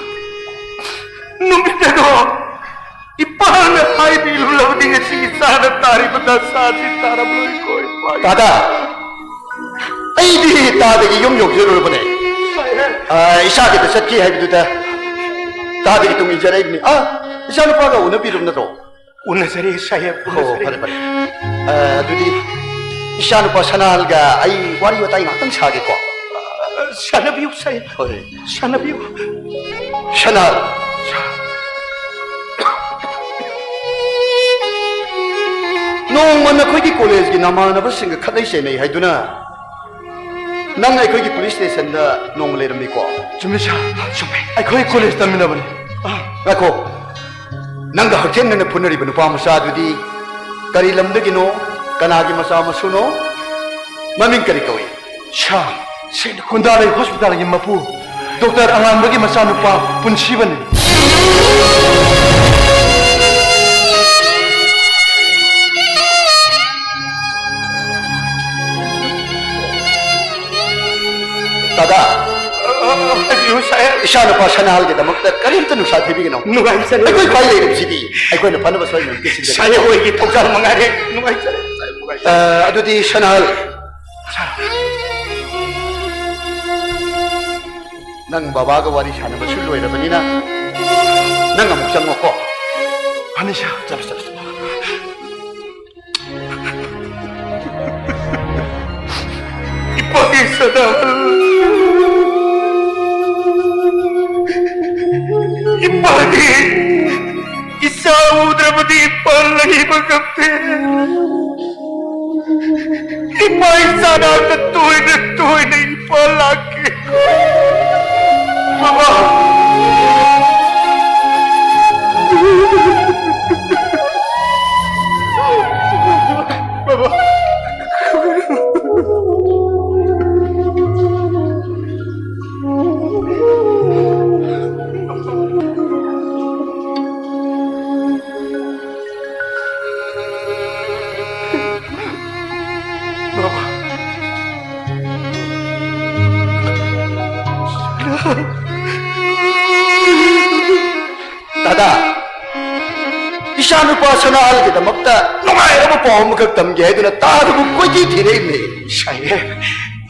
ꯅꯨꯃꯤꯠ ꯑꯗꯣ ꯏꯄꯥꯅ ꯍꯥꯏꯕꯤꯔꯨꯔꯕꯗꯤ ꯉꯁꯤ ꯏꯆꯥꯅ ꯇꯥꯔꯤꯕ ꯗꯁꯥꯁꯤ ꯇꯥꯔꯝꯂꯣꯏꯀꯣ, ꯏꯄꯥ꯫ ꯇꯥꯗ, ꯑꯩꯗꯤ ꯇꯥꯗꯒꯤ ꯌꯨꯝ ꯌꯧꯖꯔꯨꯔꯕꯅꯦ꯫ ꯑ, ꯏꯆꯥꯒꯤꯗ ꯆꯠꯈꯤ ꯍꯥꯏꯕꯗꯨꯗ ꯇꯥꯗꯒꯤ ꯇꯨꯡ ꯏꯟꯖꯔꯛꯏꯕꯅꯤ꯫ ꯑ, ꯏꯆꯥꯅꯨꯄꯥꯒ ꯎꯅꯕꯤꯔꯕ ꯅꯠꯇ꯭ꯔꯣ? ꯎꯅꯖꯔꯦ, ꯁꯥꯍꯦꯕ, ꯍꯣ, ꯎꯅꯖꯔꯦ꯫ ꯐꯔꯦ, ꯐꯔꯦ꯫ ꯑ, ꯑꯗꯨꯗꯤ ꯏꯆꯥꯅꯨꯄꯥ ꯁꯅꯥꯍꯜꯒ ꯑꯩ ꯋꯥꯔꯤ ꯋꯥꯇꯥꯏ ꯉꯥꯛꯇꯪ ꯁꯥꯒꯦꯀꯣ꯫ ꯑ, ꯁꯥꯟꯅꯕꯤꯌꯨ, ꯁꯥꯍꯦꯕ꯫ ꯍꯣꯏ꯫ ꯁꯥꯟꯅꯕꯤꯌꯨ꯫ ꯁꯅꯥꯍꯜ, ꯅꯣꯡꯃ ꯅꯈꯣꯏꯒꯤ ꯀꯣꯂꯦꯖꯀꯤ ꯅꯃꯥꯟꯅꯕꯁꯤꯡꯒ ꯈꯠꯅꯩ ꯆꯩꯅꯩ ꯍꯥꯏꯗꯨꯅ ꯅꯪ ꯑꯩꯈꯣꯏꯒꯤ ꯄꯨꯂꯤꯁ ꯁ꯭ꯇꯦꯁꯟꯗ ꯅꯣꯡꯃ ꯂꯩꯔꯝꯃꯤꯀꯣ? ꯆꯨꯝꯃꯤ, ꯁꯥꯔ, ꯆꯨꯝꯃꯤ꯫ ꯑꯩꯈꯣꯏ ꯀꯣꯂꯦꯖ ꯇꯝꯃꯤꯟꯅꯕꯅꯤ꯫ ꯑ, ꯉꯥꯏꯈꯣ꯫ ꯅꯪꯒ ꯍꯛꯊꯦꯡꯅꯅ ꯐꯨꯅꯔꯤꯕ ꯅꯨꯄꯥ ꯃꯆꯥꯗꯨꯗꯤ ꯀꯔꯤ ꯂꯝꯗꯒꯤꯅꯣ? ꯀꯅꯥꯒꯤ ꯃꯆꯥ ꯃꯁꯨꯅꯣ? ꯃꯃꯤꯡ ꯀꯔꯤ ꯀꯧꯏ? ꯁꯥꯔ, ꯁꯦꯟ ꯈꯨꯟꯗꯥꯔꯩ ꯍꯣꯁꯄꯤꯇꯥꯜꯒꯤ ꯃꯄꯨ ꯗꯣꯛꯇꯔ ꯑꯉꯥꯟꯕꯒꯤ ꯃꯆꯥꯅꯨꯄꯥ ꯄꯨꯟꯁꯤꯕꯅꯤ꯫ ꯗꯥꯗꯥ, ꯍꯥꯏꯕꯤꯌꯨ, ꯁꯥꯍꯦꯕ꯫ ꯏꯆꯥꯅꯨꯄꯥ ꯁꯅꯥꯍꯜꯒꯤꯗꯃꯛꯇ ꯀꯔꯤꯝꯇ ꯅꯨꯡꯁꯥ ꯊꯤꯕꯤꯒꯅꯨ꯫ ꯅꯨꯡꯉꯥꯏꯖꯔꯦ꯫ ꯑꯩꯈꯣꯏ ꯈ꯭ꯋꯥꯏ ꯂꯩꯔꯤꯕꯁꯤꯗꯤ ꯑꯩꯈꯣꯏꯅ ꯐꯅꯕ ꯁꯣꯏꯗꯅ ꯁꯤꯟꯖꯒꯦ꯫ ꯁꯥꯍꯦꯕ ꯍꯣꯏꯒꯤ ꯊꯧꯖꯥꯜ ꯃꯉꯥꯏꯔꯦ꯫ ꯅꯨꯡꯉꯥꯏꯖꯔꯦ, ꯁꯥꯍꯦꯕ, ꯅꯨꯡꯉꯥꯏꯖꯔꯦ꯫ ꯑ, ꯑꯗꯨꯗꯤ ꯁꯅꯥꯍꯜ, ꯅꯪ ꯕꯕꯥꯒ ꯋꯥꯔꯤ ꯁꯥꯟꯅꯕꯁꯨ ꯂꯣꯏꯔꯕꯅꯤꯅ ꯅꯪ ꯑꯃꯨꯛ ꯆꯪꯉꯣꯀꯣ꯫ ꯐꯅꯤꯁꯥ꯫ ꯆꯠꯂꯣ, ꯆꯠꯂꯣ, ꯆꯠꯂꯣ꯫ ꯏꯄꯥꯒꯤ ꯁꯅꯥꯍꯜ, ꯏꯄꯥꯒꯤ ꯏꯆꯥ ꯎꯗ꯭ꯔꯕꯗꯤ ꯏꯄꯥ ꯂꯩꯕ ꯉꯝꯗꯦ꯫ ꯏꯄꯥ ꯏꯆꯥ ꯅꯥꯛꯇ ꯇꯣꯏꯅ ꯇꯣꯏꯅ ꯏꯄꯥ ꯂꯥꯛꯀꯦ꯫ ꯕꯕꯥ꯫ ꯕꯕꯥ꯫ ꯕꯕꯥ꯫ ꯗꯥꯗꯥ, ꯏꯆꯥꯅꯨꯄꯥ ꯁꯅꯥꯍꯜꯒꯤꯗꯃꯛꯇ ꯅꯨꯡꯉꯥꯏꯔꯕ ꯄꯥꯎ ꯑꯃꯈꯛ ꯇꯝꯒꯦ ꯍꯥꯏꯗꯨꯅ ꯇꯥꯗꯕꯨ ꯀꯣꯏꯊꯤ ꯊꯤꯔꯛꯏꯕꯅꯦ꯫ ꯁꯥꯍꯦꯕ,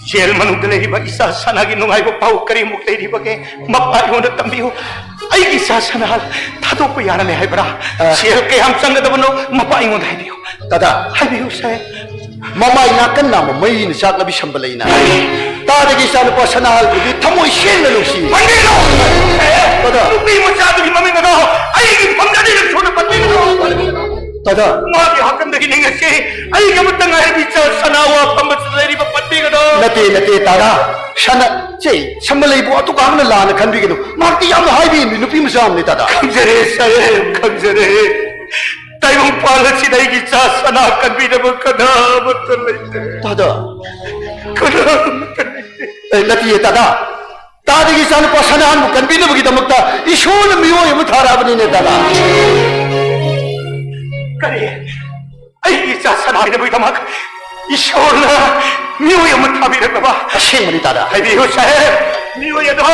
ꯖꯦꯜ ꯃꯅꯨꯡꯗ ꯂꯩꯔꯤꯕ ꯏꯆꯥ ꯁꯅꯥꯒꯤ ꯅꯨꯡꯉꯥꯏꯕ ꯄꯥꯎ ꯀꯔꯤꯃꯨꯛ ꯂꯩꯔꯤꯕꯒꯦ? ꯃꯄꯥ ꯑꯩꯉꯣꯟꯗ ꯇꯝꯕꯤꯌꯨ꯫ ꯑꯩꯒꯤ ꯏꯆꯥ ꯁꯅꯥꯍꯜ ꯊꯥꯗꯣꯛꯄ ꯌꯥꯔꯅꯤ ꯍꯥꯏꯕ꯭ꯔꯥ? ꯑ꯫ ꯁꯦꯜ ꯀꯌꯥꯝ ꯆꯪꯒꯗꯕꯅꯣ ꯃꯄꯥ ꯑꯩꯉꯣꯟꯗ ꯍꯥꯏꯕꯤꯌꯨ꯫ ꯗꯥꯗꯥ꯫ ꯍꯥꯏꯕꯤꯌꯨ ꯁꯥꯍꯦꯕ꯫ ꯃꯃꯥꯏ ꯅꯥꯀꯟ ꯅꯥꯝꯃ ꯃꯩꯅ ꯆꯥꯛꯂꯕꯤ ꯁꯝꯕ ꯂꯩꯅ꯫ ꯇꯥꯗꯒꯤ ꯏꯆꯥꯅꯨꯄꯥ ꯁꯅꯥꯍꯜꯕꯨꯗꯤ ꯊꯃꯣꯏ ꯁꯦꯡꯅ ꯅꯨꯡꯁꯤ꯫ ꯄꯟꯕꯤꯔꯣ! ꯗꯥꯗꯥ꯫ ꯅꯨꯄꯤ ꯃꯆꯥꯗꯨꯒꯤ ꯃꯃꯤꯡ ꯑꯗꯣ ꯑꯩꯒꯤ ꯐꯝꯗꯗꯤ ꯅꯨꯡꯁꯣꯟꯅ ꯄꯟꯕꯤꯒꯅꯨ꯫ ꯗꯥꯗꯥ꯫ ꯃꯥꯒꯤ ꯍꯥꯀꯝꯗꯒꯤ ꯅꯤꯡꯉꯁꯤ꯫ ꯑꯩꯒꯤ ꯑꯃꯠꯇ ꯉꯥꯏꯔꯕꯤ ꯏꯆꯥ ꯁꯅꯥ ꯋꯥ ꯐꯝꯕꯁꯤꯗ ꯂꯩꯔꯤꯕ ꯄꯟꯕꯤꯒꯅꯨ꯫ ꯅꯠꯇꯦ, ꯅꯠꯇꯦ, ꯗꯥꯗꯥ꯫ ꯁꯅꯥ, ꯆꯦ, ꯁꯝꯕ ꯂꯩꯕꯨ ꯑꯗꯨꯛ ꯌꯥꯝꯅ ꯂꯥꯟꯅ ꯈꯟꯕꯤꯒꯅꯨ꯫ ꯃꯍꯥꯛꯇꯤ ꯌꯥꯝꯅ ꯍꯥꯏꯕ ꯏꯟꯕꯤ ꯅꯨꯄꯤ ꯃꯆꯥ ꯑꯃꯅꯤ, ꯗꯥꯗꯥ꯫ ꯈꯪꯖꯔꯦ, ꯁꯥꯍꯦꯕ, ꯈꯪꯖꯔꯦ꯫ ꯇꯥꯏꯕꯪꯄꯥꯟ ꯑꯁꯤꯗ ꯑꯩꯒꯤ ꯏꯆꯥ ꯁꯅꯥ ꯀꯟꯕꯤꯅꯕ ꯀꯅꯥꯃꯠꯇ ꯂꯩꯇꯦ꯫ ꯗꯥꯗꯥ꯫ ꯀꯅꯥꯃꯠꯇ ꯂꯩꯇꯦ꯫ ꯑꯦ, ꯅꯠꯇꯤꯌꯦ, ꯗꯥꯗꯥ꯫ ꯇꯥꯗꯒꯤ ꯏꯆꯥꯅꯨꯄꯥ ꯁꯅꯥꯍꯟꯕꯨ ꯀꯟꯕꯤꯅꯕꯒꯤꯗꯃꯛꯇ ꯏꯁꯣꯔꯅ ꯃꯤꯑꯣꯏ ꯑꯃ ꯊꯥꯔꯛꯑꯕꯅꯤꯅꯦ, ꯗꯥꯗꯥ꯫ ꯀꯔꯤ? ꯑꯩꯒꯤ ꯏꯆꯥ ꯁꯅꯥ ꯀꯟꯕꯤꯅꯕꯒꯤꯗꯃꯛ ꯏꯁꯣꯔꯅ ꯃꯤꯑꯣꯏ ꯑꯃ ꯊꯥꯕꯤꯔꯛꯂꯕ? ꯑꯁꯦꯡꯕꯅꯤ, ꯗꯥꯗꯥ꯫ ꯍꯥꯏꯕꯤꯌꯨ, ꯁꯥꯍꯦꯕ꯫ ꯃꯤꯑꯣꯏ ꯑꯗꯣ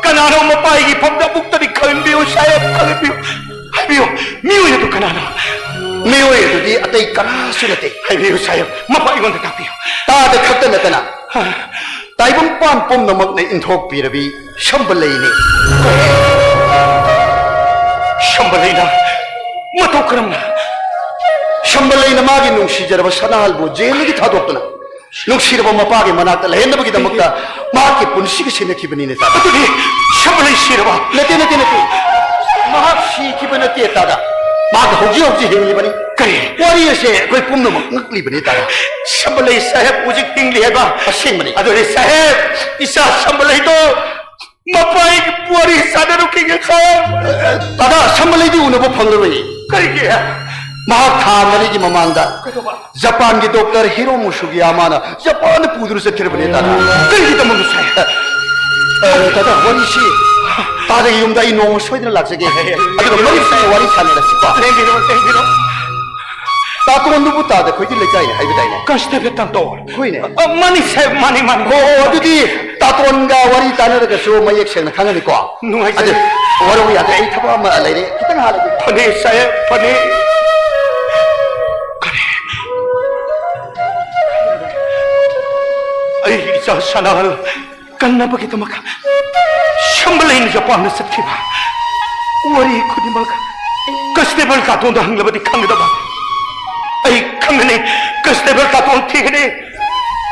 ꯀꯅꯥꯅꯣ? ꯃꯄꯥꯒꯤ ꯐꯝꯗ ꯑꯃꯨꯛꯇꯗꯤ ꯈꯪꯍꯟꯕꯤꯌꯨ, ꯁꯥꯍꯦꯕ, ꯈꯪꯍꯟꯕꯤꯌꯨ꯫ ꯍꯥꯏꯕꯤꯌꯨ, ꯃꯤꯑꯣꯏ ꯑꯗꯨ ꯀꯅꯥꯅꯣ? ꯃꯤꯑꯣꯏ ꯑꯗꯨꯗꯤ ꯑꯇꯩ ꯀꯅꯥꯁꯨ ꯅꯠꯇꯦ꯫ ꯍꯥꯏꯕꯤꯌꯨ, ꯁꯥꯍꯦꯕ, ꯃꯄꯥ ꯑꯩꯉꯣꯟꯗ ꯇꯥꯛꯄꯤꯌꯨ꯫ ꯇꯥꯗ ꯈꯛꯇ ꯅꯠꯇꯅ, ꯍꯥ꯫ ꯇꯥꯏꯕꯪꯄꯥꯟ ꯄꯨꯝꯅꯃꯛꯅ ꯏꯟꯊꯣꯛꯄꯤꯔꯕꯤ ꯁꯝꯕꯂꯩꯅꯤ꯫ ꯁꯝꯕꯂꯩꯅ ꯃꯇꯧ ꯀꯔꯝꯅ? ꯁꯝꯕꯂꯩꯅ ꯃꯥꯒꯤ ꯅꯨꯡꯁꯤꯖꯔꯕ ꯁꯅꯥꯍꯜꯕꯨ ꯖꯦꯜꯗꯒꯤ ꯊꯥꯗꯣꯛꯇꯨꯅ ꯅꯨꯡꯁꯤꯔꯕ ꯃꯄꯥꯒꯤ ꯃꯅꯥꯛꯇ ꯂꯩꯍꯟꯅꯕꯒꯤꯗꯃꯛꯇ ꯃꯍꯥꯛꯀꯤ ꯄꯨꯟꯁꯤꯒ ꯁꯤꯟꯅꯈꯤꯕꯅꯤꯅꯦ, ꯇꯥꯗ꯫ ꯑꯗꯨꯗꯤ ꯁꯝꯕꯂꯩ ꯁꯤꯔꯕ? ꯅꯠꯇꯦ, ꯅꯠꯇꯦ, ꯅꯠꯇꯦ꯫ ꯃꯍꯥꯛ ꯁꯤꯈꯤꯕ ꯅꯠꯇꯦ, ꯇꯥꯗ꯫ ꯃꯍꯥꯛ ꯍꯧꯖꯤꯛ ꯍꯧꯖꯤꯛ ꯍꯤꯡꯂꯤꯕꯅꯤ꯫ ꯀꯔꯤ? ꯋꯥꯔꯤ ꯑꯁꯦ ꯑꯩꯈꯣꯏ ꯄꯨꯝꯅꯃꯛ ꯉꯛꯂꯤꯕꯅꯤ, ꯇꯥꯗ꯫ ꯁꯝꯕꯂꯩ ꯁꯥꯍꯦꯕ ꯍꯧꯖꯤꯛ ꯍꯤꯡꯂꯤ ꯍꯥꯏꯕ? ꯑꯁꯦꯡꯕꯅꯤ꯫ ꯑꯗꯨꯗꯤ ꯁꯥꯍꯦꯕ, ꯏꯆꯥ ꯁꯝꯕꯂꯩꯗꯣ ꯃꯄꯥꯒꯤ ꯋꯥꯔꯤ ꯁꯥꯟꯅꯔꯨꯈꯤꯒꯦ, ꯁꯥꯍꯦꯕ꯫ ꯇꯥꯗ, ꯁꯝꯕꯂꯩꯗꯤ ꯎꯅꯕ ꯐꯪꯂꯔꯣꯏ꯫ ꯀꯔꯤꯒꯤ? ꯃꯍꯥꯛ ꯊꯥ ꯃꯔꯤꯒꯤ ꯃꯃꯥꯡꯗ ꯀꯩꯗꯧꯕ? ꯖꯄꯥꯟꯒꯤ ꯗꯣꯛꯇꯔ ꯍꯤꯔꯣꯃꯨ ꯁꯨꯒꯤꯌꯥꯃꯥꯅ ꯖꯄꯥꯟꯗ ꯄꯨꯗꯨꯅ ꯆꯠꯈ꯭ꯔꯕꯅꯤ, ꯇꯥꯗ꯫ ꯀꯔꯤꯒꯤꯗꯃꯛꯅꯣ, ꯁꯥꯍꯦꯕ? ꯑ, ꯇꯥꯗ, ꯋꯥꯔꯤꯁꯤ ꯇꯥꯗꯒꯤ ꯌꯨꯝꯗ ꯑꯩ ꯅꯣꯡꯃ ꯁꯣꯏꯗꯅ ꯂꯥꯛꯆꯒꯦ꯫ ꯑꯗꯨꯒ ꯃꯔꯤꯁꯨ ꯋꯥꯔꯤ ꯁꯥꯟꯅꯔꯁꯤꯀꯣ꯫ ꯂꯦꯡꯕꯤꯔꯣ, ꯂꯦꯡꯕꯤꯔꯣ꯫ ꯇꯥꯇꯣꯟꯗꯨꯕꯨ ꯇꯥꯗ ꯑꯩꯈꯣꯏꯒꯤ ꯂꯩꯀꯥꯏꯅꯤ ꯍꯥꯏꯕꯗꯥꯏꯅꯦ? ꯀꯟꯁꯇꯦꯕꯜ ꯇꯥꯇꯣꯟ꯫ ꯍꯣꯏꯅꯦ꯫ ꯑ, ꯃꯥꯅꯤ, ꯁꯥꯍꯦꯕ, ꯃꯥꯅꯤ, ꯃꯥꯅꯤ꯫ ꯑꯣ, ꯑꯣ, ꯑꯗꯨꯗꯤ ꯇꯥꯇꯣꯟꯒ ꯋꯥꯔꯤ ꯇꯥꯟꯅꯔꯒꯁꯨ ꯃꯌꯦꯛ ꯁꯦꯡꯅ ꯈꯪꯉꯅꯤꯀꯣ꯫ ꯅꯨꯡꯉꯥꯏꯖꯔꯦ꯫ ꯑꯗꯨ ꯋꯥꯔꯧ ꯌꯥꯗꯦ, ꯑꯩ ꯊꯕꯛ ꯑꯃ ꯂꯩꯔꯦ, ꯈꯤꯇꯪ ꯍꯥꯜꯂꯒꯦ꯫ ꯐꯅꯤ, ꯁꯥꯍꯦꯕ, ꯐꯅꯤ꯫ ꯀꯔꯤ? ꯑꯩꯒꯤ ꯏꯆꯥ ꯁꯅꯥꯍꯜ ꯀꯟꯅꯕꯒꯤꯗꯃꯛ ꯁꯝꯕꯂꯩꯅ ꯖꯄꯥꯟꯗ ꯆꯠꯈꯤꯕ ꯋꯥꯔꯤ ꯈꯨꯗꯤꯡꯃꯛ ꯀꯟꯁꯇꯦꯕꯜ ꯇꯥꯇꯣꯟꯗ ꯍꯪꯂꯕꯗꯤ ꯈꯪꯒꯗꯕ꯫ ꯑꯩ ꯈꯪꯒꯅꯤ, ꯀꯟꯁꯇꯦꯕꯜ ꯇꯥꯇꯣꯟ ꯊꯤꯒꯅꯤ꯫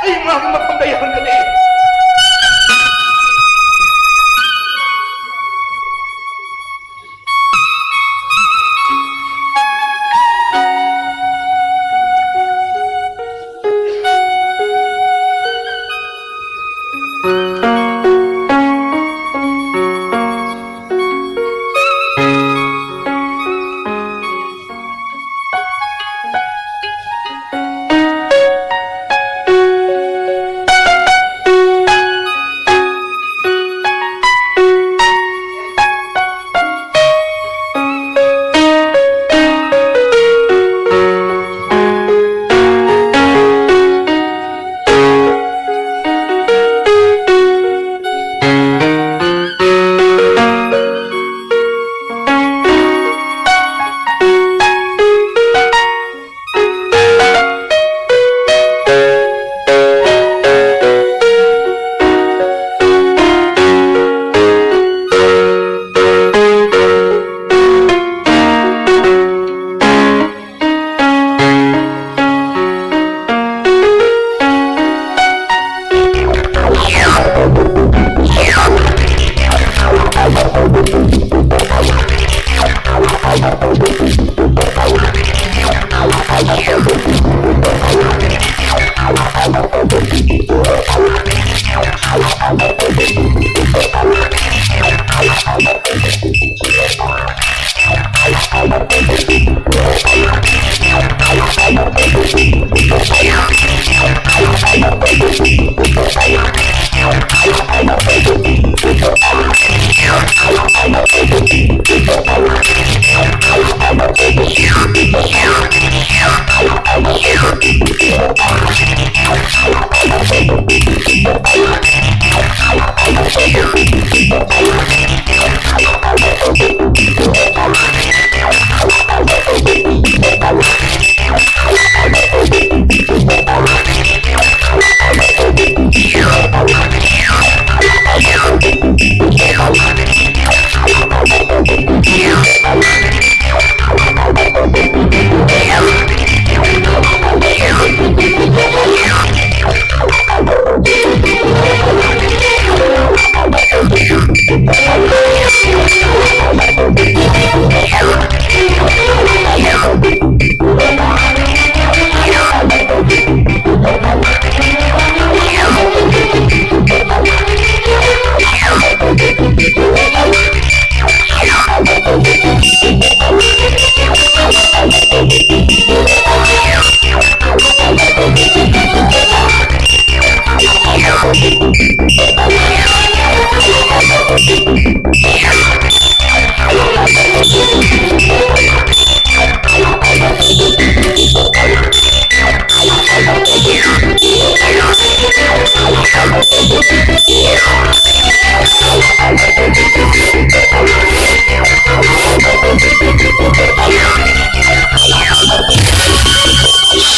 ꯑꯩ ꯃꯥꯒꯤ ꯃꯐꯝꯗ ꯑꯩ ꯍꯪꯒꯅꯤ꯫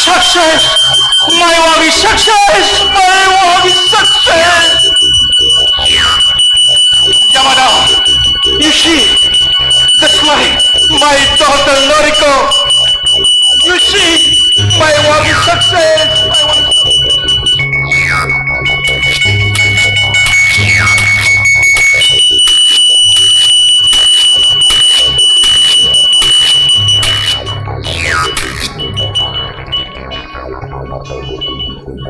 Success! My work is success! My work is success! Yamada, you see, that's why my daughter Noriko. You see, my work is success.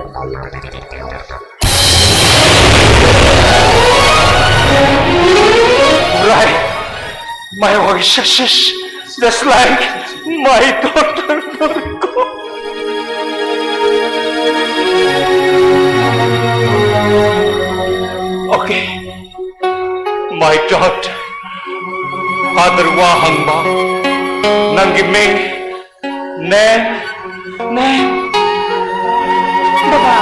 My work is success. Right. My work is success. That's like my daughter Noriko. Okay. My daughter. Father wa hangba. Nanggi ming. ꯅꯦ, ꯅꯦ꯫ ꯕꯕꯥ,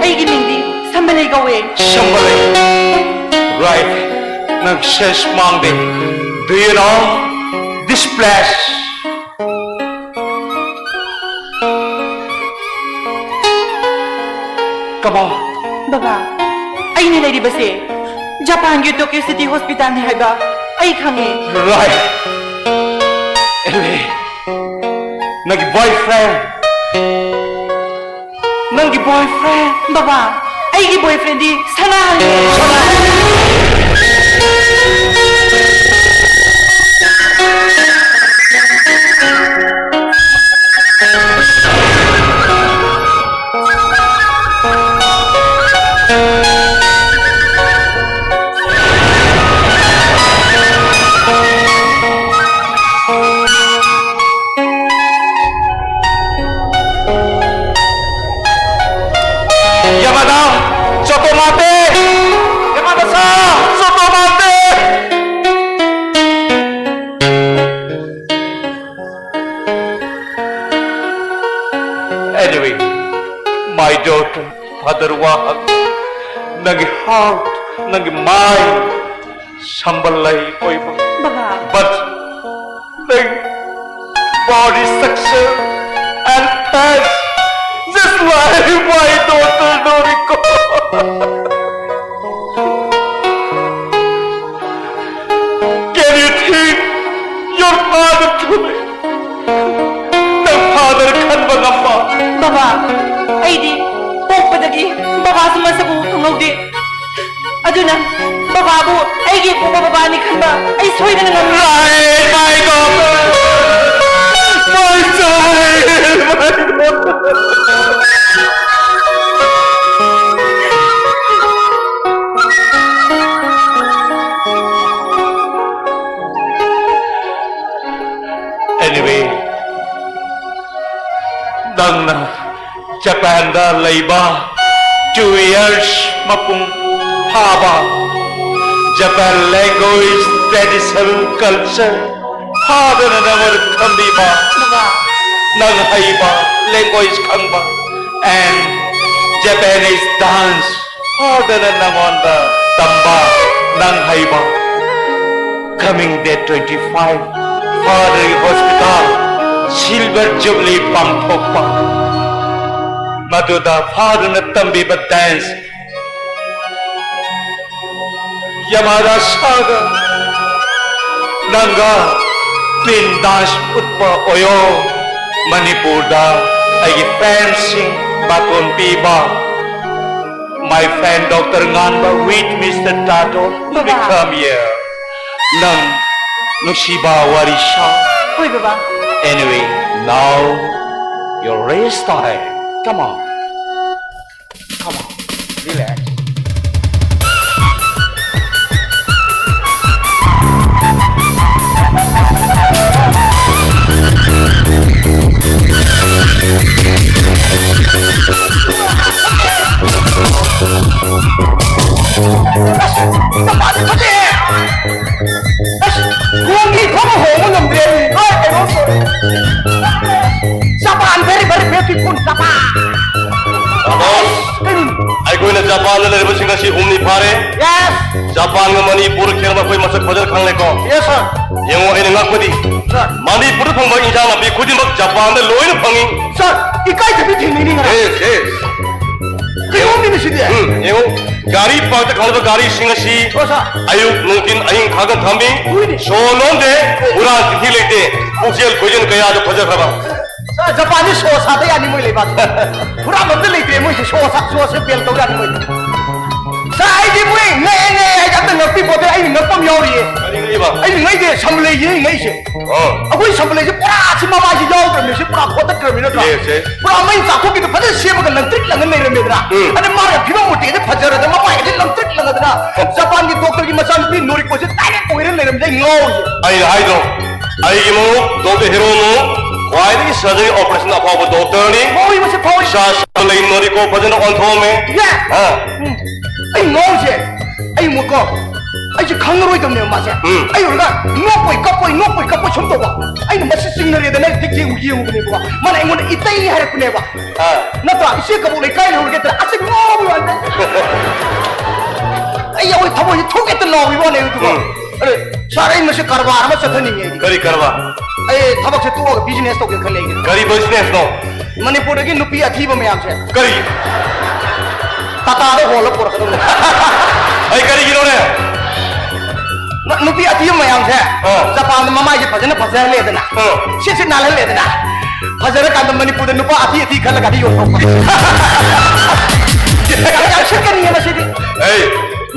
ꯑꯩꯒꯤ ꯃꯤꯡꯗꯤ ꯁꯝꯕꯂꯩ ꯀꯧꯋꯦ꯫ ꯁꯝꯕꯂꯩ꯫ Right, ꯅꯪ sense ꯃꯥꯡꯗꯦ꯫ Do you know this place? Come on. ꯕꯕꯥ, ꯑꯩꯅ ꯂꯩꯔꯤꯕꯁꯦ ꯖꯄꯥꯟꯒꯤ ꯇꯣꯀꯤꯌꯣ ꯁꯤꯇꯤ ꯍꯣꯁꯄꯤꯇꯥꯜꯅꯤ ꯍꯥꯏꯕ ꯑꯩ ꯈꯪꯉꯦ꯫ Right. ꯑꯦꯂꯦ, ꯅꯪꯒꯤ boyfriend. ꯅꯪꯒꯤ boyfriend. ꯕꯕꯥ, ꯑꯩꯒꯤ boyfriendꯗꯤ ꯁꯅꯥꯍꯜꯂꯦ꯫ Yamada, soto mate! Yamada-san, soto mate! Anyway, my daughter, father ꯋꯥ ꯍꯪ, ꯅꯪꯒꯤ heart, ꯅꯪꯒꯤ mind ꯁꯝꯕꯜ ꯂꯩ ꯀꯣꯏꯕ꯫ ꯕꯕꯥ꯫ But ꯅꯪ body structure and face just like my daughter Noriko. Can you think your father to me? ꯅꯪ father ꯈꯟꯕ ꯉꯝꯕ? ꯕꯕꯥ, ꯑꯩꯗꯤ ꯄꯣꯛꯄꯗꯒꯤ ꯕꯕꯥꯁꯨ ꯃꯁꯛ ꯎꯕ ꯐꯪꯍꯧꯗꯦ꯫ ꯑꯗꯨꯅ ꯕꯕꯥꯕꯨ ꯑꯩꯒꯤ ꯄꯣꯛꯄ ꯕꯕꯥꯅꯤ ꯈꯟꯕ ꯑꯩ ꯁꯣꯏꯗꯅ ꯉꯝꯃꯤ꯫ Right, my God! My child! My God! Anyway, ꯅꯪꯅ ꯖꯄꯥꯟꯗ ꯂꯩꯕ two years ꯃꯄꯨꯡ ꯐꯥꯕ, Japan language, traditional culture ꯐꯥꯗꯅ ꯅꯪꯉꯣꯟꯗ ꯊꯝꯕꯤꯕ, ꯕꯕꯥ꯫ ꯅꯪ ꯍꯩꯕ, language ꯈꯪꯕ, and Japanese dance ꯐꯥꯗꯅ ꯅꯪꯉꯣꯟꯗ ꯇꯝꯕ, ꯅꯪ ꯍꯩꯕ, Coming date twenty five, Fatherꯒꯤ hospital silver jubilee ꯄꯥꯡꯊꯣꯛꯄ꯫ ꯃꯗꯨꯗ Fatherꯅ ꯇꯝꯕꯤꯕ dance, ꯌꯥꯃꯥꯗ ꯁꯥꯒ ꯅꯪꯒ twin dance ꯎꯠꯄ ꯑꯣꯏꯌꯣ꯫ ꯃꯅꯤꯄꯨꯔꯗ ꯑꯩꯒꯤ fanꯁꯤꯡ ꯕꯥꯇꯣꯟ ꯄꯤꯕ꯫ My friend Doctor Nganba with Mister Tato will be ꯕꯕꯥ꯫ Come here. ꯅꯪ ꯅꯨꯡꯁꯤꯕ ꯋꯥꯔꯤ ꯁꯥ꯫ ꯍꯣꯏ, ꯕꯕꯥ꯫ Anyway, now your rest time. Come on. Come on. Relax. ꯑꯁ, ꯖꯄꯥꯟꯗꯤ ꯐꯠꯇꯦꯍꯦ! ꯑꯁ, ꯈꯣꯡꯒꯤ ꯐꯥꯎꯕ ꯍꯣꯡꯕ ꯉꯝꯗ꯭ꯔꯦ꯫ ꯍꯣꯏ, ꯀꯩꯅꯣ ꯇꯧꯔꯦ꯫ Japan very, very beautiful, Japan. Boss, ꯀꯩꯅꯣ? ꯑꯩꯈꯣꯏꯅ ꯖꯄꯥꯟꯗ ꯂꯩꯔꯤꯕꯁꯤꯡ ꯑꯁꯤ ꯍꯨꯝꯅꯤ ꯐꯥꯔꯦ꯫ Yes. ꯖꯄꯥꯟꯒ ꯃꯅꯤꯄꯨꯔ ꯈꯦꯠꯅꯕ ꯑꯩꯈꯣꯏ ꯃꯁꯛ ꯐꯖꯅ ꯈꯪꯂꯦꯀꯣ꯫ Yes, sir. ꯌꯦꯡꯉꯣ, ꯑꯩꯅ ꯉꯛꯄꯗꯤ, Sir. ꯃꯅꯤꯄꯨꯔꯗ ꯐꯪꯕ ꯏꯟꯖꯥꯡ ꯅꯥꯄꯤ ꯈꯨꯗꯤꯡꯃꯛ ꯖꯄꯥꯟꯗ ꯂꯣꯏꯅ ꯐꯪꯉꯤ꯫ Sir, ꯏꯀꯥꯏꯗꯕꯤ ꯊꯦꯡꯅꯩꯅꯤ ꯉꯔꯥꯡ꯫ Yes, yes. ꯀꯩꯅꯣꯝꯅꯤꯅꯦ ꯁꯤꯗꯤ꯫ ꯎꯝ, ꯌꯦꯡꯉꯨ, ꯒꯥꯔꯤ ꯄꯥꯔꯛꯇ ꯈꯜꯂꯕ ꯒꯥꯔꯤꯁꯤꯡ ꯑꯁꯤ ꯍꯣꯏ, sir. ꯑꯌꯨꯛ, ꯅꯨꯡꯊꯤꯟ, ꯑꯍꯤꯡ ꯈꯥꯒ ꯊꯝꯃꯤ꯫ ꯍꯣꯏꯅꯦ꯫ ꯁꯣ ꯂꯣꯟꯗꯦ, ꯍꯨꯔꯥꯟ ꯆꯤꯟꯊꯤ ꯂꯩꯇꯦ, ꯄꯨꯛꯆꯦꯜ ꯈꯣꯏꯖꯦꯜ ꯀꯌꯥꯗ ꯐꯖꯈ꯭ꯔꯕ꯫ Sir, ꯖꯄꯥꯟꯗꯤ ꯁꯣ ꯁꯥꯗ ꯌꯥꯅꯤ ꯃꯣꯏ ꯂꯩꯕꯥꯛꯁꯦ꯫ ꯍꯨꯔꯥꯟꯕ ꯑꯝꯇ ꯂꯩꯇ꯭ꯔꯦ ꯃꯣꯏꯁꯦ, ꯁꯣ ꯁꯥ-, ꯁꯣꯁꯦ ꯕꯦꯟ ꯇꯧ ꯌꯥꯅꯤ ꯃꯣꯏ꯫ Sir, ꯑꯩꯗꯤ ꯃꯣꯏ ꯉꯛꯑꯦ ꯉꯛꯑꯦ ꯍꯥꯏꯁꯦ ꯑꯝꯇ ꯉꯛꯄꯤ ꯄꯣꯠꯇꯦ, ꯑꯩꯅ ꯉꯛꯄ ꯑꯃ ꯌꯥꯎꯔꯤꯌꯦ꯫ ꯀꯔꯤ ꯉꯛꯏꯕ? ꯑꯩꯅ ꯉꯛꯏꯁꯦ ꯁꯝꯂꯩꯁꯦ ꯑꯩꯅ ꯉꯛꯏꯁꯦ꯫ ꯑꯣ꯫ ꯑꯩꯈꯣꯏ ꯁꯝꯂꯩꯁꯦ ꯄꯨꯔꯥ ꯁꯤ ꯃꯃꯥꯏꯁꯦ ꯌꯥꯎꯗ꯭ꯔꯕꯅꯦ, ꯁꯤ ꯄꯨꯔꯥ ꯈꯣꯠꯇꯠꯈ꯭ꯔꯕꯅꯤ ꯅꯠꯇ꯭ꯔꯥ? Yes, yes. ꯄꯨꯔꯥ ꯃꯩ ꯆꯥꯊꯣꯛꯈꯤꯗ ꯐꯖꯅ ꯁꯦꯝꯃꯒ ꯂꯪꯇ꯭ꯔꯤꯛ ꯂꯪꯉ ꯂꯩꯔꯝꯃꯦꯗꯅ꯫ ꯎꯝ꯫ ꯑꯗ ꯃꯥꯒꯤ ꯐꯤꯕꯝ ꯃꯨꯔꯇꯤꯁꯦ ꯐꯖꯔꯗꯅ ꯃꯃꯥꯏꯒꯁꯦ ꯂꯪꯇ꯭ꯔꯤꯛ ꯂꯪꯉꯗꯅ ꯖꯄꯥꯟꯒꯤ doctorꯒꯤ ꯃꯆꯥꯅꯨꯄꯤ ꯅꯣꯔꯤꯀꯣꯁꯦ direct ꯑꯣꯏꯔ ꯂꯩꯔꯝꯃꯦ, ꯑꯩ ꯉꯥꯎꯔꯤꯁꯦ꯫ ꯑꯩꯅ ꯍꯥꯏꯗ꯭ꯔꯣ, ꯑꯩꯒꯤ ꯃꯔꯨꯞ Doctor ꯍꯦꯔꯣꯃꯨ ꯈ꯭ꯋꯥꯏꯗꯒꯤ surgery operation ꯑꯐꯥꯎꯕ doctorꯅꯤ꯫ ꯐꯥꯎꯏ, ꯃꯁꯤ ꯐꯥꯎꯏ꯫ ꯏꯁꯥ ꯁꯥ ꯂꯩ ꯅꯣꯔꯤꯀꯣ ꯐꯖꯅ ꯑꯣꯟꯊꯣꯛꯑꯝꯃꯦ꯫ Yes. ꯑꯥ꯫ ꯎꯝ꯫ ꯑꯩ ꯉꯥꯎꯔꯤꯁꯦ, ꯑꯩ ꯑꯃꯨꯛꯀꯣ, ꯑꯩꯁꯦ ꯈꯪꯉꯔꯣꯏꯗꯕꯅꯦꯕ ꯃꯥꯁꯦ꯫ ꯎꯝ꯫ ꯑꯩ ꯑꯣꯏꯔꯒ ꯅꯣꯛꯄꯣꯏ ꯀꯞꯄꯣꯏ, ꯅꯣꯛꯄꯣꯏ ꯀꯞꯄꯣꯏ ꯁꯨꯝ ꯇꯧꯕ꯫ ꯑꯩꯅ ꯃꯁꯤ ꯆꯤꯡꯅꯔꯦꯗꯅ ꯑꯩ ꯍꯦꯛ ꯌꯦꯡꯉꯨ-, ꯌꯦꯡꯉꯨꯕꯅꯦꯕꯀꯣ꯫ ꯃꯥꯅ ꯑꯩꯉꯣꯟꯗ ꯏꯇꯩ ꯍꯥꯏꯔꯛꯄꯅꯦꯕ꯫ ꯑꯥ꯫ ꯅꯠꯇ꯭ꯔꯥ? "ꯏꯆꯦ ꯀꯕꯣꯛ ꯂꯩꯀꯥꯏ ꯂꯩꯍꯧꯔꯒꯦ" ꯇꯧꯔ ꯑꯁ ꯉꯥꯎꯕ ꯋꯥꯅꯤ꯫ ꯑꯩ ꯌꯥꯎꯋꯦ ꯊꯃꯣꯏꯁꯦ ꯊꯨꯛ ꯍꯦꯛꯇ ꯂꯥꯎꯈꯤꯕ ꯋꯥꯅꯦ ꯑꯗꯨꯒ꯫ ꯎꯝ꯫ ꯑꯗ ꯁꯥꯔ, ꯑꯩ ꯃꯁꯤ ꯀꯔꯕꯥꯔ ꯑꯃ ꯆꯠꯊꯅꯤꯡꯉꯦ ꯑꯩꯗꯤ꯫ ꯀꯔꯤ ꯀꯔꯕꯥꯔ? ꯑꯩ ꯊꯕꯛꯁꯦ ꯇꯣꯛꯑꯒ ꯕꯤꯖꯤꯅꯦꯁ ꯇꯧꯒꯦ ꯈꯜꯂꯦ ꯑꯩꯗꯤ꯫ ꯀꯔꯤ ꯕꯤꯖꯤꯅꯦꯁꯅꯣ? ꯃꯅꯤꯄꯨꯔꯗꯒꯤ ꯅꯨꯄꯤ ꯑꯊꯤꯕ ꯃꯌꯥꯝꯁꯦ꯫ ꯀꯔꯤ? ꯇꯥꯇꯥꯗ ꯍꯣꯜꯂ ꯄꯨꯔꯛꯀꯗꯧꯅꯦ꯫ ꯑꯩ ꯀꯔꯤꯒꯤꯅꯣꯅꯦ? ꯅ-, ꯅꯨꯄꯤ ꯑꯊꯤꯕ ꯃꯌꯥꯝꯁꯦ ꯑꯥ꯫ ꯖꯄꯥꯟꯗ ꯃꯃꯥꯏꯁꯦ ꯐꯖꯅ ꯐꯖꯍꯜꯂꯦꯗꯅ, ꯑꯥ꯫ ꯁꯤꯠ ꯁꯤꯠ ꯅꯥꯜꯍꯜꯂꯦꯗꯅ, ꯐꯖꯔꯀꯥꯟꯗ ꯃꯅꯤꯄꯨꯔꯗ ꯅꯨꯄꯥ ꯑꯊꯤ ꯑꯊꯤ ꯈꯜꯂꯒ ꯑꯗꯨ ꯌꯣꯟꯊꯣꯛꯄ꯫ ꯌꯥꯝ, ꯌꯥꯝ ꯁꯤꯠꯀꯅꯤꯌꯦ ꯃꯁꯤꯗꯤ꯫ ꯑꯩ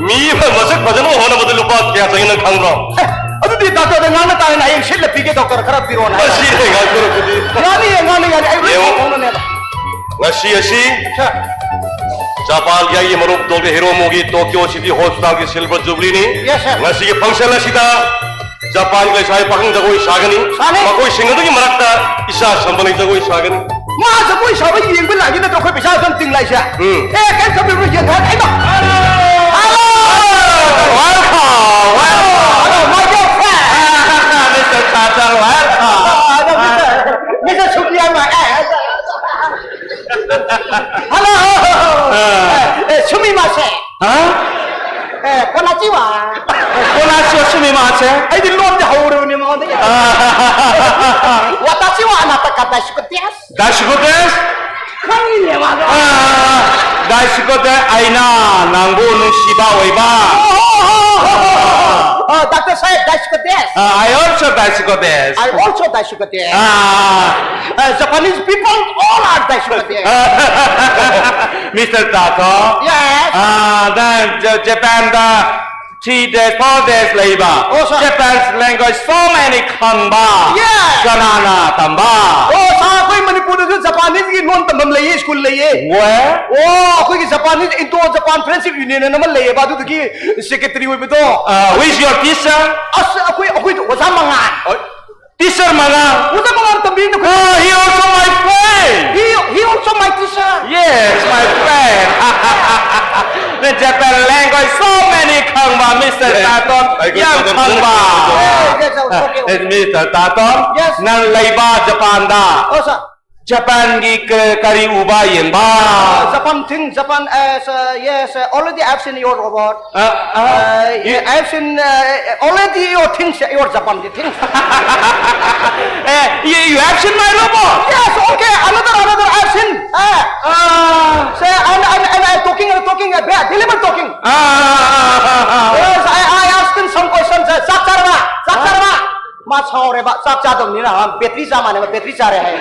ꯃꯤ ꯑꯃ ꯃꯁꯛ ꯐꯖꯅꯕ ꯍꯣꯠꯅꯕꯗ ꯂꯨꯄꯥ ꯀꯌꯥ ꯆꯪꯉꯤ ꯅꯪ ꯈꯪꯕ꯭ꯔꯣ? ꯑꯦ, ꯑꯗꯨꯗꯤ ꯗꯥꯛꯇꯔꯗ ꯉꯥꯡꯅ ꯇꯥꯔꯦꯅꯦ, ꯍꯌꯦꯡ ꯁꯤꯠꯂ ꯄꯤꯒꯦ ꯗꯣꯛꯇꯔ ꯈꯔ ꯄꯤꯔꯣꯅ꯫ ꯃꯁꯤꯅꯦ ꯉꯥꯡꯊꯣꯔꯛꯄꯗꯤ꯫ ꯌꯥꯅꯤ, ꯌꯥꯅꯤ, ꯌꯥꯅꯤ, ꯑꯩ ꯂꯣꯏ ꯌꯦꯡꯉꯣ꯫ ꯈꯪꯅꯅꯦꯕ꯫ ꯉꯁꯤ ꯑꯁꯤ ꯁꯥꯔ꯫ ꯖꯄꯥꯟꯒꯤ ꯑꯩꯒꯤ ꯃꯔꯨꯞ ꯗꯣꯛꯇꯔ ꯍꯤꯔꯣꯃꯣꯒꯤ ꯇꯣꯀꯤꯌꯣ ꯁꯤꯇꯤ ꯍꯣꯁꯄꯤꯇꯥꯜꯒꯤ ꯁꯤꯜꯚꯔ ꯖꯨꯕꯤꯂꯤꯅꯤ꯫ Yes, sir꯫ ꯉꯁꯤꯒꯤ ꯐꯪꯁꯟ ꯑꯁꯤꯗ ꯖꯄꯥꯟꯒꯤ ꯂꯩꯁꯥꯕꯤ ꯄꯥꯈꯪ ꯖꯒꯣꯏ ꯁꯥꯒꯅꯤ꯫ ꯁꯥꯅꯤ꯫ ꯃꯈꯣꯏꯁꯤꯡ ꯑꯗꯨꯒꯤ ꯃꯔꯛꯇ ꯏꯆꯥ ꯁꯝꯕꯂꯩ ꯖꯒꯣꯏ ꯁꯥꯒꯅꯤ꯫ ꯃꯥ ꯖꯒꯣꯏ ꯁꯥꯕ ꯌꯦꯡꯕ ꯂꯥꯛꯏ ꯅꯠꯇ꯭ꯔꯣ ꯑꯩꯈꯣꯏ ꯄꯩꯁꯥ ꯑꯗꯨꯝ ꯇꯤꯡꯂꯥꯏꯁꯦ? ꯎꯝ꯫ ꯑꯦ, ꯀꯩꯝ ꯈꯟꯕꯤꯔꯨꯅꯨ, ꯌꯦꯡꯊꯣꯛ-, ꯑꯩꯃ! Hello! Welcome, welcome. Hello, my girlfriend! Mister Tata, welcome. Hello, Mister Mister Sugiyama. Eh, hello. Ah. Eh, sumimasen. Huh? Eh, konnichiwa. Konnichiwa sumimasen. ꯑꯩꯗꯤ ꯂꯣꯟꯗꯤ ꯍꯧꯔꯕꯅꯤ ꯃꯉꯣꯟꯗꯒꯤ꯫ Ah. Watashi wa anata ka daisuki desu. Daisuki desu. ꯈꯪꯉꯤꯅꯦ ꯃꯥꯗꯣ꯫ Ah, daisuki desu, ꯑꯩꯅ ꯅꯪꯕꯨ ꯅꯨꯡꯁꯤꯕ ꯑꯣꯏꯕ꯫ Oh, oh, oh, oh, oh. Oh, Doctor Saib, daisuki desu. Ah, I also daisuki desu. I also daisuki desu. Ah. Uh, Japanese people, all are daisuki desu. Mister Tato. Yes. Ah, then J-, Japan the three days, four days ꯂꯩꯕ꯫ Oh, sir. Japanese language so many ꯈꯪꯕ꯫ Yes. ꯀꯅꯥꯅ ꯇꯝꯕ? Oh, sir, ꯑꯩꯈꯣꯏ ꯃꯅꯤꯄꯨꯔꯗꯁꯨ Japaneseꯀꯤ ꯂꯣꯟ ꯇꯝꯐꯝ ꯂꯩꯌꯦ, school ꯂꯩꯌꯦ꯫ Where? ꯑꯣ, ꯑꯩꯈꯣꯏꯒꯤ Japanese, Indo Japan Friendship Union ꯑꯃ ꯂꯩꯌꯦꯕ, ꯑꯗꯨꯗꯨꯒꯤ secretary ꯑꯣꯏꯕꯗꯣ꯫ Uh, who is your teacher? ꯑꯁ, ꯑꯩꯈꯣꯏ, ꯑꯩꯈꯣꯏꯗꯣ ꯑꯣꯖꯥ ꯃꯉꯥꯜ꯫ ꯑ, teacher ꯃꯉꯥꯜ? ꯑꯣꯖꯥ ꯃꯉꯥꯜ ꯇꯝꯕꯤꯔꯤꯅꯣ ꯑꯩꯈꯣꯏ꯫ Oh, he also my friend. He, he also my teacher. Yes, my friend. The Japan language so many ꯈꯪꯕ, Mister Yes. Taton, I got ꯌꯥꯝ Taton. ꯈꯪꯕ꯫ Yes, yes, yes, okay, okay. Mister Taton, Yes. ꯅꯪ ꯂꯩꯕ ꯖꯄꯥꯟꯗ꯫ Oh, sir. ꯖꯄꯥꯟꯒꯤ ꯀ-, ꯀꯔꯤ ꯎꯕ ꯌꯦꯡꯕ? Uh, Japan thing, Japan, uh, so, yes, uh, already I've seen your robot. ꯑ, ꯑ, Uh, I've seen uh, already your things, your Japan things. Eh, you, you have seen my robot? Yes, okay, another, another I've seen. Uh, Ah, say, and, and, and I'm talking, I'm talking, uh, deliver talking. ah, Yes, I, I asked him some questions. Uh, ꯆꯥꯛ ꯆꯥꯔꯕ? ꯆꯥꯛ ꯆꯥꯔꯕ? ꯃꯥ ꯁꯥꯎꯔꯦꯕ, ꯆꯥꯛ ꯆꯥꯗꯕꯅꯤꯅ battery ꯆꯥ ꯃꯥꯟꯅꯕ battery ꯆꯥꯔꯦ ꯍꯥꯏ꯫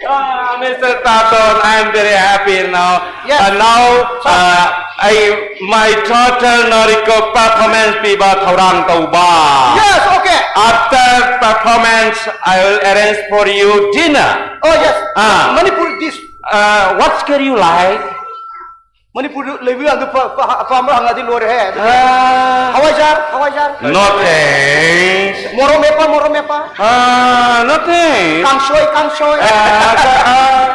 Ah, Mister Taton, I'm very happy now. Yes. Uh, now, uh, I, my daughter Noriko performance ꯄꯤꯕ ꯊꯧꯔꯥꯡ ꯇꯧꯕ꯫ Yes, okay. After performance, I will arrange for you dinner. Oh yes. Ah. Manipur dish. Uh, what can you like? ꯃꯅꯤꯄꯨꯔꯗ ꯂꯩꯕ ꯌꯥꯝꯗ ꯑꯄꯥꯝꯕ ꯍꯪꯉꯗꯤ ꯂꯣꯏꯔꯦꯍꯦ꯫ Uh, ꯍꯋꯥꯏꯖꯥꯔ, ꯍꯋꯥꯏꯖꯥꯔ꯫ No thanks. ꯃꯣꯔꯣꯛ ꯃꯦꯠꯄ, ꯃꯣꯔꯣꯛ ꯃꯦꯠꯄ꯫ Uh, no thanks. ꯀꯥꯡꯁꯣꯏ, ꯀꯥꯡꯁꯣꯏ꯫ Uh, uh,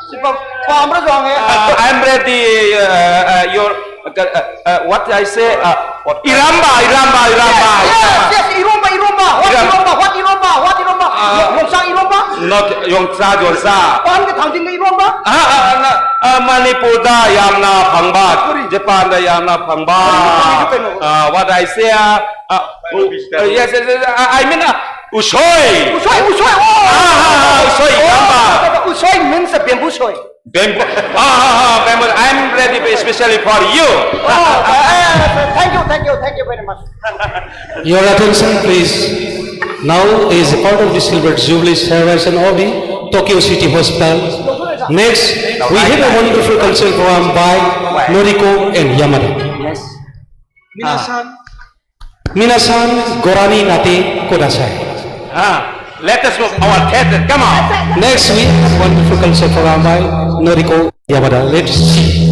ꯁꯤ ꯄꯥꯝ-, ꯄꯥꯝꯕ꯭ꯔꯁꯨ ꯍꯪꯉꯦ꯫ uh, I'm ready. Uh, uh, your, uh, uh, uh, what I say? Uh, ꯏꯔꯝꯕ, ꯏꯔꯝꯕ, ꯏꯔꯝꯕ. Yes, yes, eromba, eromba, what eromba, what eromba, what ꯏꯔꯣꯝꯕ, ꯌꯣ-, ꯌꯣꯡꯆꯥꯛ ꯏꯔꯣꯝꯕ, Not ꯌꯣꯡꯆꯥꯛ, ꯌꯣꯡꯆꯥꯛ. ꯄꯥꯟꯒ ꯊꯥꯡꯖꯤꯡꯒ ꯏꯔꯣꯝꯕ, Ah, ah, ah, ah, ꯃꯅꯤꯄꯨꯔꯗ ꯌꯥꯝꯅ ꯐꯪꯕ, ꯖꯄꯥꯟꯗ ꯌꯥꯝꯅ ꯐꯪꯕ. Ah, what I say? Ah, ah, uh, yes, yes, yes, I, I mean, uh, ꯎꯁꯣꯏ. ꯎꯁꯣꯏ, ꯎꯁꯣꯏ, oh! Ah, ah, ah, ꯎꯁꯣꯏ, ꯏꯔꯝꯕ. ꯎꯁꯣꯏ means bamboo soy. Bamboo. Ah, ah, ah, bamboo. I'm ready, especially for you. Oh, uh, uh, thank you, thank you, thank you very much. Your attention, please. Now is a part of the Silver Jubilee celebration of the Tokyo City Hospital. Next, we have a wonderful cultural program by Noriko and Yamada. Yes. Minasan, gorani nate kudasai. Ah, let us move our theater. Come on. Next, we have a wonderful cultural program by Noriko Yamada. Let's see.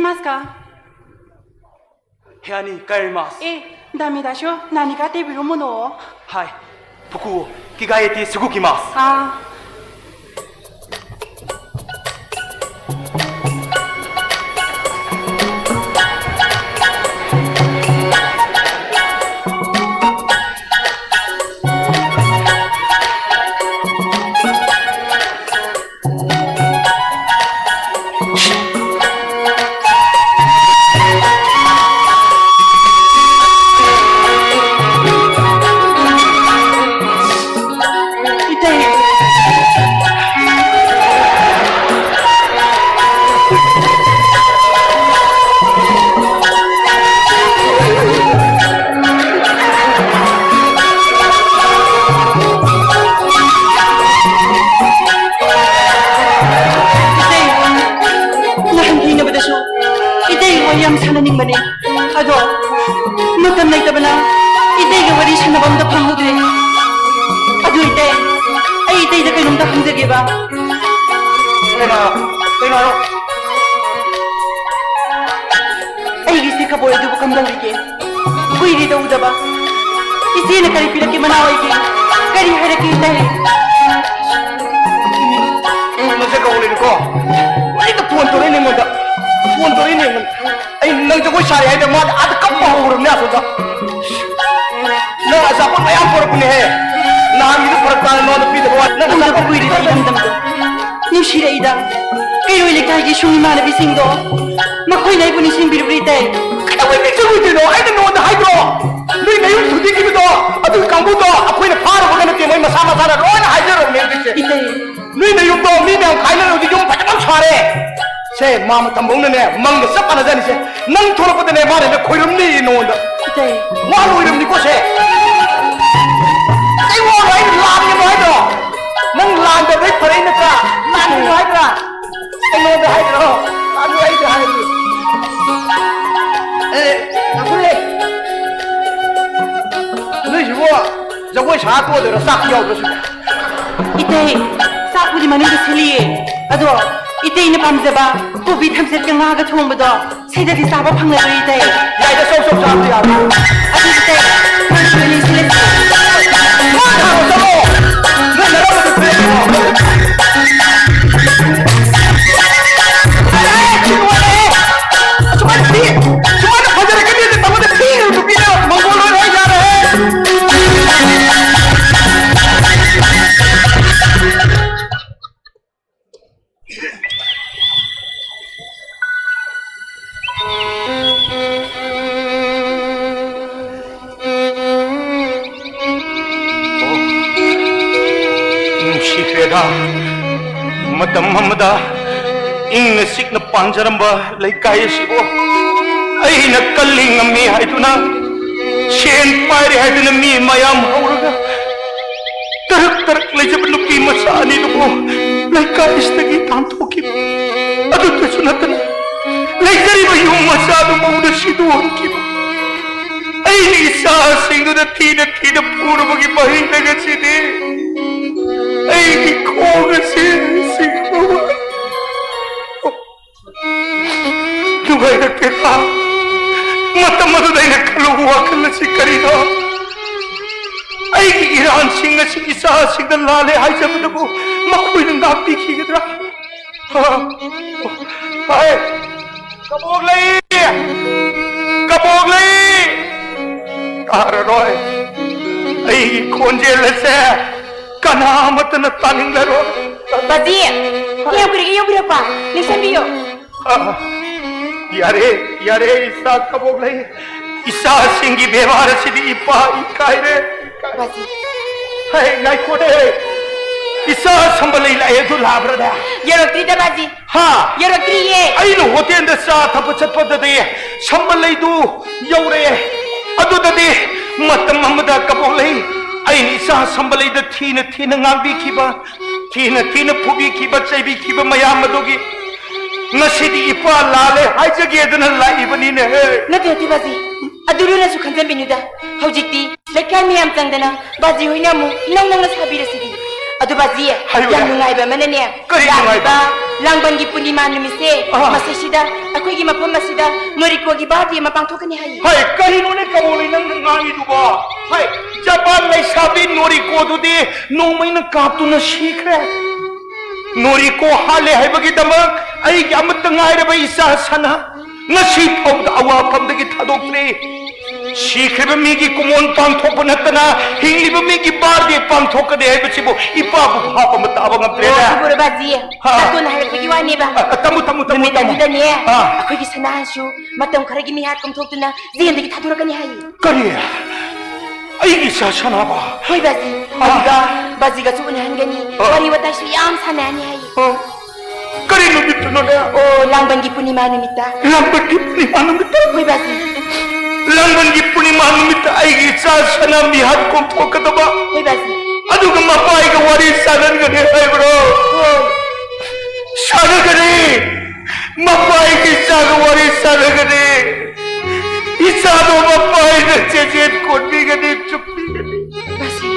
Maska. He ani, kai arimasu. Eh, damedasho, nani ka atebiromo no? Hai, fuku wo kigae te sugu kimasu. Ah. Itei. ꯏꯇꯩ, ꯅꯍꯥꯟ ꯊꯦꯡꯅꯕꯗꯁꯨ ꯏꯇꯩ ꯋꯥꯔꯤ ꯌꯥꯝ ꯁꯥꯟꯅꯅꯤꯡꯕꯅꯦ꯫ ꯑꯗꯣ ꯃꯇꯝ ꯂꯩꯇꯕꯅ ꯏꯇꯩꯒ ꯋꯥꯔꯤ ꯁꯥꯟꯅꯕ ꯑꯝꯇ ꯐꯪꯍꯧꯗ꯭ꯔꯦ꯫ ꯑꯗꯨ ꯏꯇꯩ, ꯑꯩ ꯏꯇꯩꯗ ꯀꯩꯅꯣꯝꯇ ꯍꯪꯖꯒꯦꯕ꯫ ꯀꯩꯅꯣ? ꯀꯩꯅꯣ ꯍꯥꯏꯔꯣ꯫ ꯑꯩꯒꯤ ꯁꯤ ꯀꯕꯣꯛ ꯑꯗꯨꯕꯨ ꯀꯝꯗꯧꯔꯤꯒꯦ? ꯀꯨꯏꯔꯦ ꯇꯧꯗꯕ꯫ ꯏꯆꯦꯅ ꯀꯔꯤ ꯄꯤꯔꯛꯀꯦ ꯃꯅꯥ ꯑꯣꯏꯒꯦ? ꯀꯔꯤ ꯍꯥꯏꯔꯛꯀꯦ ꯏꯇꯩ? ꯎꯝ, ꯅꯪꯁꯦ ꯀꯧꯔꯦꯅꯦꯀꯣ꯫ ꯍꯦꯛꯇ ꯐꯣꯟ ꯇꯧꯔꯛꯏꯅꯦ ꯑꯩꯉꯣꯟꯗ꯫ ꯐꯣꯟ ꯇꯧꯔꯛꯏꯅꯦ ꯑꯩꯉꯣꯟꯗ꯫ ꯑꯩ ꯅꯪ ꯖꯒꯣꯏ ꯁꯥꯔꯤ ꯍꯥꯏꯗ ꯃꯥꯗꯤ ꯑꯥꯗ ꯀꯞꯄ ꯍꯧꯔꯕꯅꯦ ꯑꯁꯣꯝꯗ꯫ ꯅꯪ ꯑꯆꯥꯄꯣꯠ ꯃꯌꯥꯝ ꯄꯨꯔꯛꯄꯅꯦꯍꯦ꯫ ꯅꯍꯥꯟꯒꯤꯗꯨ ꯐꯔꯛ ꯇꯥꯅ ꯅꯉꯣꯟꯗ ꯄꯤꯗꯕ ꯋꯥꯅꯤ꯫ ꯅꯪ ꯎꯗꯕ ꯑꯆꯥꯄꯣꯠ ꯀꯨꯏꯔꯦꯗ ꯏꯔꯝꯗꯝꯗꯣ꯫ ꯅꯨꯡꯁꯤꯔꯛꯏꯗ꯫ ꯀꯩꯔꯣꯏ ꯂꯩꯀꯥꯏꯒꯤ ꯁꯨꯡ ꯏꯃꯥꯟꯅꯕꯤꯁꯤꯡꯗꯣ꯫ ꯃꯈꯣꯏꯅ ꯑꯩꯕꯨ ꯅꯤꯡꯁꯤꯡꯕꯤꯔꯕ꯭ꯔꯥ ꯏꯇꯩ? ꯀꯩꯗꯧꯕꯩ ꯅꯤꯡꯁꯤꯡꯉꯣꯏꯗꯣꯏꯅꯣ? ꯑꯩꯅ ꯅꯉꯣꯟꯗ ꯍꯥꯏꯗ꯭ꯔꯣ? ꯅꯣꯏ ꯅꯌꯨꯝ ꯊꯨꯗꯦꯛꯈꯤꯕꯗꯣ, ꯑꯗꯨꯒꯤ ꯀꯥꯡꯕꯨꯗꯣ ꯑꯩꯈꯣꯏꯅ ꯐꯥꯔꯨꯕꯒ ꯅꯠꯇꯦ, ꯃꯣꯏ ꯃꯁꯥ ꯃꯁꯥꯅ ꯂꯣꯏꯅ ꯍꯥꯏꯖꯔꯕꯅꯦ ꯍꯧꯖꯤꯛꯁꯦ꯫ ꯏꯇꯩ꯫ ꯅꯣꯏ ꯅꯌꯨꯝꯗꯣ ꯃꯤ ꯃꯌꯥꯝ ꯀꯥꯏꯅꯔ ꯍꯧꯖꯤꯛ ꯌꯨꯝ ꯐꯖꯅ ꯑꯃ ꯁꯥꯔꯦ꯫ ꯁꯦ, ꯃꯥ ꯃꯇꯝꯐꯧꯅꯅꯦ, ꯃꯪꯒ ꯆꯞ ꯃꯥꯟꯅꯖꯥꯠꯅꯤꯁꯦ꯫ ꯅꯪ ꯊꯣꯛꯂꯛꯄꯗꯅꯦ, ꯃꯥꯅꯅꯦ ꯈꯣꯏꯔꯝꯅꯤꯌꯦ ꯅꯉꯣꯟꯗ꯫ ꯏꯇꯩ꯫ ꯋꯥ ꯂꯣꯏꯔꯝꯅꯤꯀꯣ ꯁꯦ꯫ ꯑꯩ ꯋꯥ ꯂꯣꯏ ꯂꯥꯟꯒꯅꯨ ꯍꯥꯏꯗ꯭ꯔꯣ? ꯅꯪ ꯂꯥꯟꯗꯕꯗꯩ ꯐꯔꯛꯏ ꯅꯠꯇ꯭ꯔꯥ? ꯂꯥꯟꯒꯅꯨ ꯍꯥꯏꯗ꯭ꯔꯥ? ꯑꯩꯉꯣꯟꯗ ꯍꯥꯏꯗ꯭ꯔꯣ? ꯂꯥꯟꯒꯅꯨ ꯑꯩꯗꯤ ꯍꯥꯏꯗꯤ꯫ ꯑꯦ, ꯉꯥꯏꯈꯣꯅꯦ꯫ ꯅꯣꯏꯁꯤꯕꯨ ꯖꯒꯣꯏ ꯁꯥ ꯇꯣꯛꯑꯗꯣꯏꯔꯣ? ꯆꯥꯛꯇꯤ ꯌꯥꯎꯗ꯭ꯔꯣ ꯁꯤꯕꯣ? ꯏꯇꯩ, ꯆꯥꯛꯄꯨꯗꯤ ꯃꯅꯨꯡꯗ ꯁꯤꯜꯂꯤꯌꯦ꯫ ꯑꯗꯣ ꯏꯇꯩꯅ ꯄꯥꯝꯖꯕ ꯀꯣꯕꯤ ꯊꯝꯆꯦꯠꯀ ꯉꯥꯒ ꯊꯣꯡꯕꯗꯣ ꯁꯤꯗꯗꯤ ꯆꯥꯕ ꯐꯪꯂꯔꯣꯏ, ꯏꯇꯩ꯫ ꯌꯥꯏꯗ, ꯁꯣꯛ ꯁꯣꯛ ꯆꯥꯕꯗꯤ ꯌꯥꯕ꯫ ꯑꯗꯨꯗꯤ, ꯏꯇꯩ, ꯅꯪꯁꯨ ꯅꯤꯡꯁꯤꯡꯂꯁꯤ꯫ ꯀꯣꯟ ꯊꯥꯔꯣ, ꯆꯠꯂꯣ꯫ ꯅꯪ ꯅꯔꯝꯕꯗꯨ ꯐꯨꯔꯦ ꯀꯩꯅꯣ꯫ ꯑꯦ, ꯁꯤ ꯅꯨꯡꯉꯥꯏꯔꯦꯍꯦ꯫ ꯑꯁꯨꯃꯥꯏꯅ ꯐꯤ-, ꯑꯁꯨꯃꯥꯏꯅ ꯐꯖꯔꯛꯀꯅꯤ ꯍꯥꯏꯅ ꯇꯧꯕꯗ ꯊꯤꯅ ꯅꯨꯄꯤꯅ ꯃꯪꯒꯣꯜ ꯑꯣꯏꯔꯦ, ꯌꯥꯔꯦꯍꯦ꯫ ꯅꯨꯡꯁꯤꯈ꯭ꯔꯦꯗ, ꯃꯇꯝ ꯑꯃꯗ ꯏꯪꯅ ꯆꯤꯛꯅ ꯄꯥꯟꯖꯔꯝꯕ ꯂꯩꯀꯥꯏ ꯑꯁꯤꯕꯨ ꯑꯩꯅ ꯀꯜꯂꯤ ꯉꯝꯃꯤ ꯍꯥꯏꯗꯨꯅ, ꯁꯦꯟ ꯄꯥꯏꯔꯦ ꯍꯥꯏꯗꯨꯅ ꯃꯤ ꯃꯌꯥꯝ ꯍꯧꯔꯒ ꯇꯔꯛ ꯇꯔꯛ ꯂꯩꯖꯕ ꯅꯨꯄꯤ ꯃꯆꯥ ꯑꯅꯤꯗꯨꯕꯨ ꯂꯩꯀꯥꯏꯁꯤꯗꯒꯤ ꯇꯥꯟꯊꯣꯛꯈꯤꯕ꯫ ꯑꯗꯨꯇꯁꯨ ꯅꯠꯇꯅ, ꯂꯩꯖꯔꯤꯕ ꯌꯨꯝ ꯃꯆꯥꯗꯨ ꯃꯧꯗ ꯁꯤꯗꯣꯛꯍꯟꯈꯤꯕ꯫ ꯑꯩꯒꯤ ꯏꯆꯥꯁꯤꯡꯗꯨꯗ ꯊꯤꯅ ꯊꯤꯅ ꯐꯨꯔꯨꯕꯒꯤ ꯃꯍꯩꯅ ꯉꯁꯤꯗꯤ ꯑꯩꯒꯤ ꯈꯣꯡ ꯑꯁꯤ ꯁꯤꯈ꯭ꯔꯕ꯫ ꯅꯨꯡꯉꯥꯏꯔꯛꯇꯦꯗ꯫ ꯃꯇꯝ ꯑꯗꯨꯗ ꯑꯩꯅ ꯈꯜꯂꯨꯕ ꯋꯥꯈꯜ ꯑꯁꯤ ꯀꯔꯤꯅꯣ? ꯑꯩꯒꯤ ꯏꯔꯥꯟꯁꯤꯡ ꯑꯁꯤ ꯏꯆꯥꯁꯤꯡꯗ ꯂꯥꯜꯂꯦ ꯍꯥꯏꯖꯕꯗꯕꯨ ꯃꯈꯣꯏꯅ ꯉꯥꯛꯄꯤꯈꯤꯒꯗ꯭ꯔꯥ? ꯍꯥ? ꯍꯥꯏ! ꯀꯕꯣꯛꯂꯩ! ꯀꯕꯣꯛꯂꯩ! ꯇꯥꯔꯔꯣꯏ꯫ ꯑꯩꯒꯤ ꯈꯣꯟꯖꯦꯜ ꯑꯁꯦ ꯀꯅꯥ ꯑꯃꯠꯇꯅ ꯇꯥꯅꯤꯡꯂꯔꯣꯏ꯫ ꯕꯥꯖꯤ, ꯀꯌꯥꯝ ꯀꯨꯏꯔꯒꯦ ꯌꯧꯕꯤꯔꯛꯄ? ꯂꯦꯡꯁꯟꯕꯤꯌꯨ꯫ ꯑ, ꯌꯥꯔꯦ, ꯌꯥꯔꯦ, ꯏꯆꯥ ꯀꯕꯣꯛꯂꯩ꯫ ꯏꯆꯥꯁꯤꯡꯒꯤ ꯕꯦꯕꯥꯔ ꯑꯁꯤꯗꯤ ꯏꯄꯥ ꯏꯀꯥꯏꯔꯦ꯫ ꯕꯥꯖꯤ꯫ ꯍꯩ, ꯉꯥꯏꯈꯣꯅꯦ꯫ ꯏꯆꯥ ꯁꯝꯕꯂꯩ ꯂꯥꯛꯑꯦ, ꯑꯗꯨ ꯂꯥꯛꯑꯕ꯭ꯔꯅꯦ? ꯌꯧꯔꯛꯇ꯭ꯔꯤꯗ, ꯕꯥꯖꯤ꯫ ꯍꯥ? ꯌꯧꯔꯛꯇ꯭ꯔꯤꯌꯦ꯫ ꯑꯩꯅ ꯍꯣꯇꯦꯜꯗ ꯆꯥ ꯊꯛꯄ ꯆꯠꯄꯗꯗꯤ ꯁꯝꯕꯂꯩꯗꯨ ꯌꯧꯔꯛꯑꯦ꯫ ꯑꯗꯨꯗꯗꯤ ꯃꯇꯝ ꯑꯃꯗ ꯀꯕꯣꯛꯂꯩ, ꯑꯩꯅ ꯏꯆꯥ ꯁꯝꯕꯂꯩꯗ ꯊꯤꯅ ꯊꯤꯅ ꯉꯥꯡꯕꯤꯈꯤꯕ, ꯊꯤꯅ ꯊꯤꯅ ꯐꯨꯕꯤꯈꯤꯕ, ꯆꯩꯕꯤꯈꯤꯕ ꯃꯌꯥꯝ ꯑꯗꯨꯒꯤ ꯉꯁꯤꯗꯤ ꯏꯄꯥ ꯂꯥꯜꯂꯦ ꯍꯥꯏꯖꯒꯦꯗꯅ ꯂꯥꯛꯏꯕꯅꯤꯅꯦꯍꯦ꯫ ꯅꯠꯇꯦ, ꯅꯠꯇꯦ, ꯕꯥꯖꯤ꯫ ꯑꯗꯨ ꯂꯨꯅꯁꯨ ꯈꯟꯖꯟꯕꯤꯅꯨꯗ꯫ ꯍꯧꯖꯤꯛꯇꯤ ꯂꯩꯀꯥꯏ ꯃꯌꯥꯝ ꯆꯪꯗꯅ ꯕꯥꯖꯤ ꯍꯣꯏꯅ ꯑꯃꯨꯛ ꯏꯅꯧ ꯅꯧꯅ ꯁꯥꯕꯤꯔꯁꯤꯗꯤ꯫ ꯑꯗꯨ ꯕꯥꯖꯤ, ꯍꯥꯏꯌꯨꯅꯦ꯫ ꯌꯥꯝ ꯅꯨꯡꯉꯥꯏꯕ ꯑꯃꯅꯅꯦ, ꯀꯔꯤ ꯂꯥꯛꯂꯤꯕ ꯅꯨꯡꯉꯥꯏꯕ? ꯂꯥꯡꯕꯟꯒꯤ ꯄꯨꯔꯅꯤꯃꯥ ꯅꯨꯃꯤꯠꯁꯦ, ꯑꯥ꯫ ꯃꯁꯤꯁꯤꯗ ꯑꯩꯈꯣꯏꯒꯤ ꯃꯐꯝ ꯑꯁꯤꯗ ꯅꯣꯔꯤꯀꯣꯒꯤ ꯕꯥꯔꯗꯦ ꯑꯃ ꯄꯥꯡꯊꯣꯛꯀꯅꯤ ꯍꯥꯏꯌꯦ꯫ ꯍꯩ, ꯀꯔꯤꯅꯣꯅꯦ ꯀꯕꯣꯂꯤ ꯅꯪꯅ ꯉꯥꯡꯉꯤꯗꯨꯕꯣ? ꯍꯩ, ꯖꯄꯥꯟ ꯂꯩꯁꯥꯕꯤ ꯅꯣꯔꯤꯀꯣꯗꯨꯗꯤ ꯅꯣꯡꯃꯩꯅ ꯀꯥꯞꯇꯨꯅ ꯁꯤꯈ꯭ꯔꯦ꯫ ꯅꯣꯔꯤꯀꯣ ꯍꯥꯠꯂꯦ ꯍꯥꯏꯕꯒꯤꯗꯃꯛ ꯑꯩꯒꯤ ꯑꯃꯠꯇ ꯉꯥꯏꯔꯕ ꯏꯆꯥ ꯁꯅꯥ ꯉꯁꯤ ꯐꯥꯎꯕꯗ ꯑꯋꯥꯐꯝꯗꯒꯤ ꯊꯥꯗꯣꯛꯇ꯭ꯔꯤ꯫ ꯁꯤꯈ꯭ꯔꯤꯕ ꯃꯤꯒꯤ ꯀꯨꯃꯣꯟ ꯄꯥꯡꯊꯣꯛꯄ ꯅꯠꯇꯅ ꯍꯤꯡꯂꯤꯕ ꯃꯤꯒꯤ ꯕꯥꯔꯗꯦ ꯄꯥꯡꯊꯣꯛꯀꯅꯤ ꯍꯥꯏꯕꯁꯤꯕꯨ ꯏꯄꯥꯕꯨ ꯚꯥꯞ ꯑꯃ ꯇꯥꯕ ꯉꯝꯗ꯭ꯔꯦꯅꯦ꯫ ꯑꯣ, ꯏꯕꯨꯔꯣ ꯕꯥꯖꯤ, ꯍꯥ꯫ ꯇꯥꯇꯣꯟꯅ ꯍꯥꯏꯔꯛꯄꯒꯤ ꯋꯥꯅꯦꯕ꯫ ꯑ, ꯑ, ꯇꯝꯃꯨ, ꯇꯝꯃꯨ, ꯇꯝꯃꯨ, ꯅꯨꯃꯤꯠ ꯇꯝꯃꯨ꯫ ꯑꯗꯨꯗꯅꯦ, ꯑꯥ꯫ ꯑꯩꯈꯣꯏꯒꯤ ꯁꯅꯥꯁꯨ ꯃꯇꯝ ꯈꯔꯒꯤ ꯃꯤꯍꯥꯠ ꯀꯝꯊꯣꯛꯇꯨꯅ ꯖꯦꯜꯗꯒꯤ ꯊꯥꯗꯣꯔꯛꯀꯅꯤ ꯍꯥꯏꯌꯦ꯫ ꯀꯔꯤ? ꯑꯩꯒꯤ ꯏꯆꯥ ꯁꯅꯥꯕ? ꯍꯣꯏ ꯕꯥꯖꯤ, ꯑꯥ꯫ ꯑꯗꯨꯒ ꯕꯥꯖꯤꯒꯁꯨ ꯎꯅꯍꯟꯒꯅꯤ, ꯑꯥ꯫ ꯋꯥꯔꯤ ꯋꯥꯇꯥꯏꯁꯨ ꯌꯥꯝ ꯁꯥꯟꯅꯍꯟꯅꯤ ꯍꯥꯏꯌꯦ꯫ ꯑꯥ꯫ ꯀꯔꯤ ꯅꯨꯃꯤꯠꯇꯅꯣꯅꯦ? ꯑꯣ, ꯂꯥꯡꯕꯟꯒꯤ ꯄꯨꯔꯅꯤꯃꯥ ꯅꯨꯃꯤꯠꯇ꯫ ꯂꯥꯡꯕꯟꯒꯤ ꯄꯨꯔꯅꯤꯃꯥ ꯅꯨꯃꯤꯠꯇ? ꯍꯣꯏ ꯕꯥꯖꯤ꯫ ꯂꯥꯡꯕꯟꯒꯤ ꯄꯨꯔꯅꯤꯃꯥ ꯅꯨꯃꯤꯠꯇ ꯑꯩꯒꯤ ꯏꯆꯥ ꯁꯅꯥ ꯃꯤꯍꯥꯠ ꯀꯣꯝꯊꯣꯛꯀꯗꯕ꯫ ꯍꯣꯏ ꯕꯥꯖꯤ꯫ ꯑꯗꯨꯒ ꯃꯄꯥꯒ ꯋꯥꯔꯤ ꯁꯥꯟꯅꯒꯅꯤ ꯍꯥꯏꯕ꯭ꯔꯣ? ꯍꯣꯏ꯫ ꯁꯥꯟꯅꯒꯅꯤ꯫ ꯃꯄꯥꯒꯤ ꯏꯆꯥꯒ ꯋꯥꯔꯤ ꯁꯥꯟꯅꯒꯅꯤ꯫ ꯏꯆꯥꯗꯣ ꯃꯄꯥꯅ ꯆꯦꯆꯦꯠ ꯀꯣꯟꯕꯤꯒꯅꯤ, ꯆꯨꯞꯄꯤꯒꯅꯤ꯫ ꯕꯥꯖꯤ꯫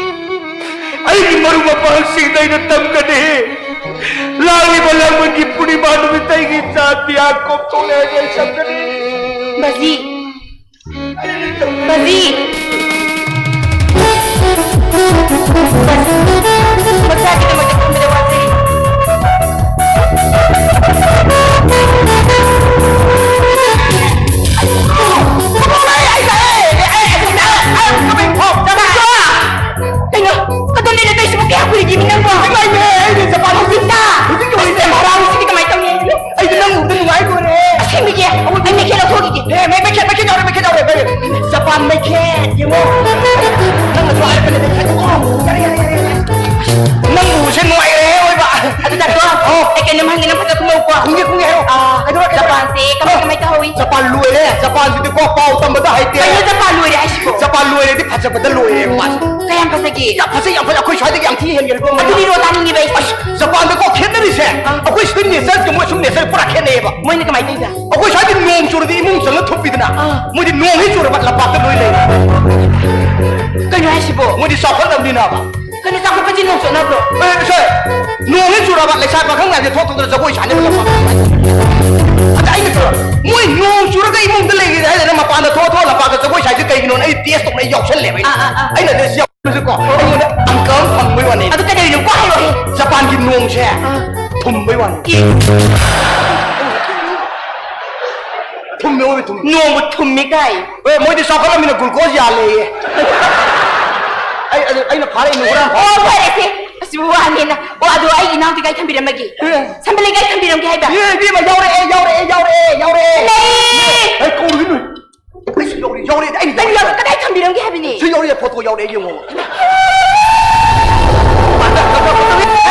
ꯑꯩꯒꯤ ꯃꯔꯨꯞ ꯃꯄꯥꯡꯁꯤꯡꯗ ꯑꯩꯅ ꯇꯝꯒꯅꯤ꯫ ꯂꯥꯛꯂꯤꯕ ꯂꯥꯡꯕꯟꯒꯤ ꯄꯨꯔꯅꯤꯃꯥ ꯅꯨꯃꯤꯠꯇ ꯑꯩꯒꯤ ꯏꯆꯥ ꯄꯤꯌꯥ ꯀꯣꯝꯊꯣꯛꯂꯦ ꯍꯥꯏꯅ ꯑꯩ ꯇꯝꯒꯅꯤ꯫ ꯕꯥꯖꯤ꯫ ꯕꯥꯖꯤ꯫ ꯕꯥꯖꯤ꯫ ꯃꯆꯥꯒꯤꯗꯃꯛꯇ ꯈꯟꯕꯗ ꯋꯥꯖꯩ꯫ ꯀꯩꯅꯣ? ꯀꯗꯣꯝꯗꯩꯅꯣ ꯇꯧꯔꯤꯁꯤꯕꯨ? ꯀꯌꯥ ꯀꯨꯏꯔꯒꯦ ꯃꯤ ꯅꯪꯕꯣ? ꯍꯧꯖꯤꯛ ꯂꯥꯛꯏꯅꯦ, ꯑꯩꯅꯦ ꯖꯄꯥꯟ꯫ ꯍꯧꯖꯤꯛꯇ? ꯍꯧꯖꯤꯛ ꯌꯧꯔꯛꯏꯅꯦ꯫ ꯑꯁ, ꯌꯥꯝ ꯍꯔꯥꯎꯔꯤꯁꯤꯗꯤ ꯀꯃꯥꯏꯅ ꯇꯧꯅꯤ? ꯑꯩꯗꯤ ꯅꯪ ꯎꯕꯗ ꯅꯨꯡꯉꯥꯏ ꯂꯣꯏꯔꯦ꯫ ꯑꯁꯦꯡꯕꯒꯤ? ꯑꯩ ꯃꯩꯈꯦꯠ ꯂꯧꯊꯣꯛꯈꯤꯒꯦ꯫ ꯑꯦ, ꯃꯩ-, ꯃꯩꯈꯦꯠ, ꯃꯩꯈꯦꯠ ꯌꯥꯎꯔꯦ, ꯃꯩꯈꯦꯠ ꯌꯥꯎꯔꯦ, ꯃꯩꯈꯦꯠ꯫ ꯖꯄꯥꯟ ꯃꯩꯈꯦꯠ, ꯌꯦꯡꯉꯣ꯫ ꯅꯪꯅꯁꯨ ꯍꯥꯏꯔꯛꯄꯅꯦ, ꯃꯩꯈꯦꯠ꯫ ꯑꯣ, ꯌꯥꯔꯦ, ꯌꯥꯔꯦ, ꯌꯥꯔꯦ, ꯌꯥꯔꯦ꯫ ꯅꯪ ꯎꯕꯁꯦ ꯅꯨꯡꯉꯥꯏꯔꯦ, ꯑꯣꯏꯕ꯫ ꯑꯗꯨ ꯗꯥꯛꯇꯣ, ꯑꯣ꯫ ꯑꯩ ꯀꯩꯅꯣꯝ ꯍꯪꯒꯦ, ꯅꯪ ꯐꯖ ꯈꯨꯝꯃꯧꯀꯣ꯫ ꯈꯨꯝꯒꯦ, ꯈꯨꯝꯒꯦ, ꯍꯥꯏꯔꯛꯑꯣ꯫ ꯑꯥ, ꯀꯩꯗꯧꯔꯒꯦ? ꯖꯄꯥꯟꯁꯦ ꯀꯃꯥꯏ, ꯑꯣ꯫ ꯀꯃꯥꯏ ꯇꯧꯍꯧꯋꯤ? ꯖꯄꯥꯟ ꯂꯣꯏꯔꯦ꯫ ꯖꯄꯥꯟꯁꯤꯗꯤꯀꯣ ꯄꯥꯎ ꯇꯝꯕꯗ ꯍꯩꯇꯦ꯫ ꯀꯩꯅꯣ ꯖꯄꯥꯟ ꯂꯣꯏꯔꯦ ꯍꯥꯏꯁꯤꯕꯣ? ꯖꯄꯥꯟ ꯂꯣꯏꯔꯦꯗꯤ ꯐꯖꯕꯗ ꯂꯣꯏꯔꯦ ꯃꯥꯁꯦ꯫ ꯀꯌꯥꯝ ꯐꯖꯒꯦ? ꯌꯥꯝ ꯐꯖꯩ, ꯌꯥꯝ ꯐꯖꯩ꯫ ꯑꯩꯈꯣꯏ ꯁ꯭ꯋꯥꯏꯗꯒꯤ ꯌꯥꯝ ꯊꯤ ꯍꯦꯟꯈ꯭ꯔꯦꯀꯣ ꯃꯣꯏꯅ꯫ ꯑꯗꯨꯗꯤꯔꯣ ꯇꯥꯅꯤꯡꯉꯤꯕ ꯑꯩꯁꯦ꯫ ꯑꯁ, ꯖꯄꯥꯟꯗꯀꯣ ꯈꯦꯠꯅꯔꯤꯁꯦ, ꯑꯥ꯫ ꯑꯩꯈꯣꯏ ꯁꯤꯗ natureꯒ ꯃꯣꯏ ꯁꯨꯝ nature ꯄꯨꯔꯥ ꯈꯦꯠꯅꯩꯌꯦꯕ꯫ ꯃꯣꯏꯅ ꯀꯃꯥꯏꯅ ꯇꯧꯔꯤꯕ? ꯑꯩꯈꯣꯏ ꯁ꯭ꯋꯥꯏꯗꯤ ꯅꯣꯡ ꯆꯨꯔꯗꯤ ꯏꯃꯨꯡ ꯆꯪꯉ ꯊꯨꯞꯄꯤꯗꯅ꯫ ꯑꯥ꯫ ꯃꯣꯏꯗꯤ ꯅꯣꯡ ꯍꯦꯛ ꯆꯨꯔꯕ ꯂꯝꯄꯥꯛꯇ ꯂꯣꯏ ꯂꯩꯔꯦ꯫ ꯀꯩꯅꯣ ꯍꯥꯏꯁꯤꯕꯣ? ꯃꯣꯏꯗꯤ ꯆꯥꯎꯈꯠꯂꯕꯅꯤꯅꯕ꯫ ꯀꯩꯅꯣ, ꯆꯥꯎꯈꯠꯄꯁꯤ ꯅꯣꯡ ꯆꯣꯠꯅꯕ꯭ꯔꯣ? ꯑꯦ, ꯁꯦ, ꯅꯣꯡ ꯍꯦꯛ ꯆꯨꯔꯕ, ꯂꯩꯁꯥ ꯄꯥꯈꯪ ꯃꯌꯥꯝꯁꯦ ꯊꯣꯛ ꯊꯣꯛꯇꯅ ꯖꯒꯣꯏ ꯁꯥꯅꯕ ꯂꯝꯄꯥꯛ꯫ ꯑꯗ ꯑꯩꯅ ꯈꯜꯂꯣ, ꯃꯣꯏ ꯅꯣꯡ ꯆꯨꯔꯒ ꯏꯃꯨꯡꯗ ꯂꯩꯔꯤ ꯍꯥꯏꯗꯅ ꯃꯄꯥꯟꯗ ꯊꯣꯛ ꯊꯣꯛꯑ ꯂꯝꯄꯥꯛꯇ ꯖꯒꯣꯏ ꯁꯥꯏꯁꯦ ꯀꯩꯒꯤꯅꯣꯅ ꯑꯩ ꯇꯦꯁ ꯇꯧꯅ ꯑꯩ ꯌꯥꯎꯁꯜꯂꯦꯕ ꯑꯩ꯫ ꯑꯥ, ꯑꯥ, ꯑꯥ꯫ ꯑꯩꯅ ꯑꯗꯨ ꯁꯤ ꯌꯥꯎꯁꯜꯂꯁꯨꯀꯣ, ꯑꯩꯉꯣꯟꯗ ꯑꯪꯀ ꯑꯃ ꯐꯪꯕꯩ ꯋꯥꯅꯤ꯫ ꯑꯗꯨ ꯀꯩꯗꯧꯔꯤꯅꯣ? ꯀꯣ ꯍꯥꯏꯔꯛꯑꯣꯍꯦ꯫ ꯖꯄꯥꯟꯒꯤ ꯅꯣꯡꯁꯦ ꯑꯥ꯫ ꯊꯨꯝꯕꯩ ꯋꯥꯅꯤ꯫ ꯏ꯫ ꯊꯨꯝꯃꯦ, ꯑꯣꯏꯕ ꯊꯨꯝꯃꯦ꯫ ꯅꯣꯡꯕꯨ ꯊꯨꯝꯃꯤ ꯀꯥꯏ꯫ ꯍꯣꯏ, ꯃꯣꯏꯗꯤ ꯆꯥꯎꯈꯠꯂꯝꯃꯤꯅ glucose ꯌꯥꯜꯂꯦꯌꯦ꯫ ꯑꯩ, ꯑꯗꯨ, ꯑꯩꯅ ꯐꯥꯔꯛꯏꯅꯦ, ꯍꯨꯔꯥꯟ ꯐꯥꯔꯛꯏꯅꯦ꯫ ꯑꯣ, ꯐꯔꯦꯁꯦ꯫ ꯑꯁꯤꯕꯨ ꯋꯥꯅꯦꯅ꯫ ꯑꯣ, ꯑꯗꯣ ꯑꯩ ꯏꯅꯥꯎꯗꯤ ꯀꯥꯏ ꯊꯝꯕꯤꯔꯝꯃꯒꯦ? ꯑꯦ꯫ ꯁꯝꯕꯂꯩ ꯀꯥꯏ ꯊꯝꯕꯤꯔꯝꯒꯦ ꯍꯥꯏꯕ? ꯑꯦ, ꯏꯕꯦꯝꯃ, ꯌꯥꯎꯔꯛꯑꯦ, ꯌꯥꯎꯔꯛꯑꯦ, ꯌꯥꯎꯔꯛꯑꯦ, ꯌꯥꯎꯔꯛꯑꯦ꯫ ꯂꯩ! ꯑꯩ ꯀꯧꯔꯨꯒꯤꯅꯨ꯫ ꯑꯩꯁꯨ ꯌꯥꯎꯔꯛꯑꯦ, ꯌꯥꯎꯔꯛꯑꯦ, ꯑꯩꯅ ꯅꯪ ꯌꯥꯎꯔꯛꯑꯦ꯫ ꯌꯥꯎꯔꯛꯑꯦ, ꯀꯗꯥꯏ ꯊꯝꯕꯤꯔꯝꯒꯦ ꯍꯥꯏꯕꯅꯤ? ꯁꯤ ꯌꯥꯎꯔꯛꯑꯦ, photo ꯌꯥꯎꯔꯛꯑꯦ, ꯌꯦꯡꯉꯣ꯫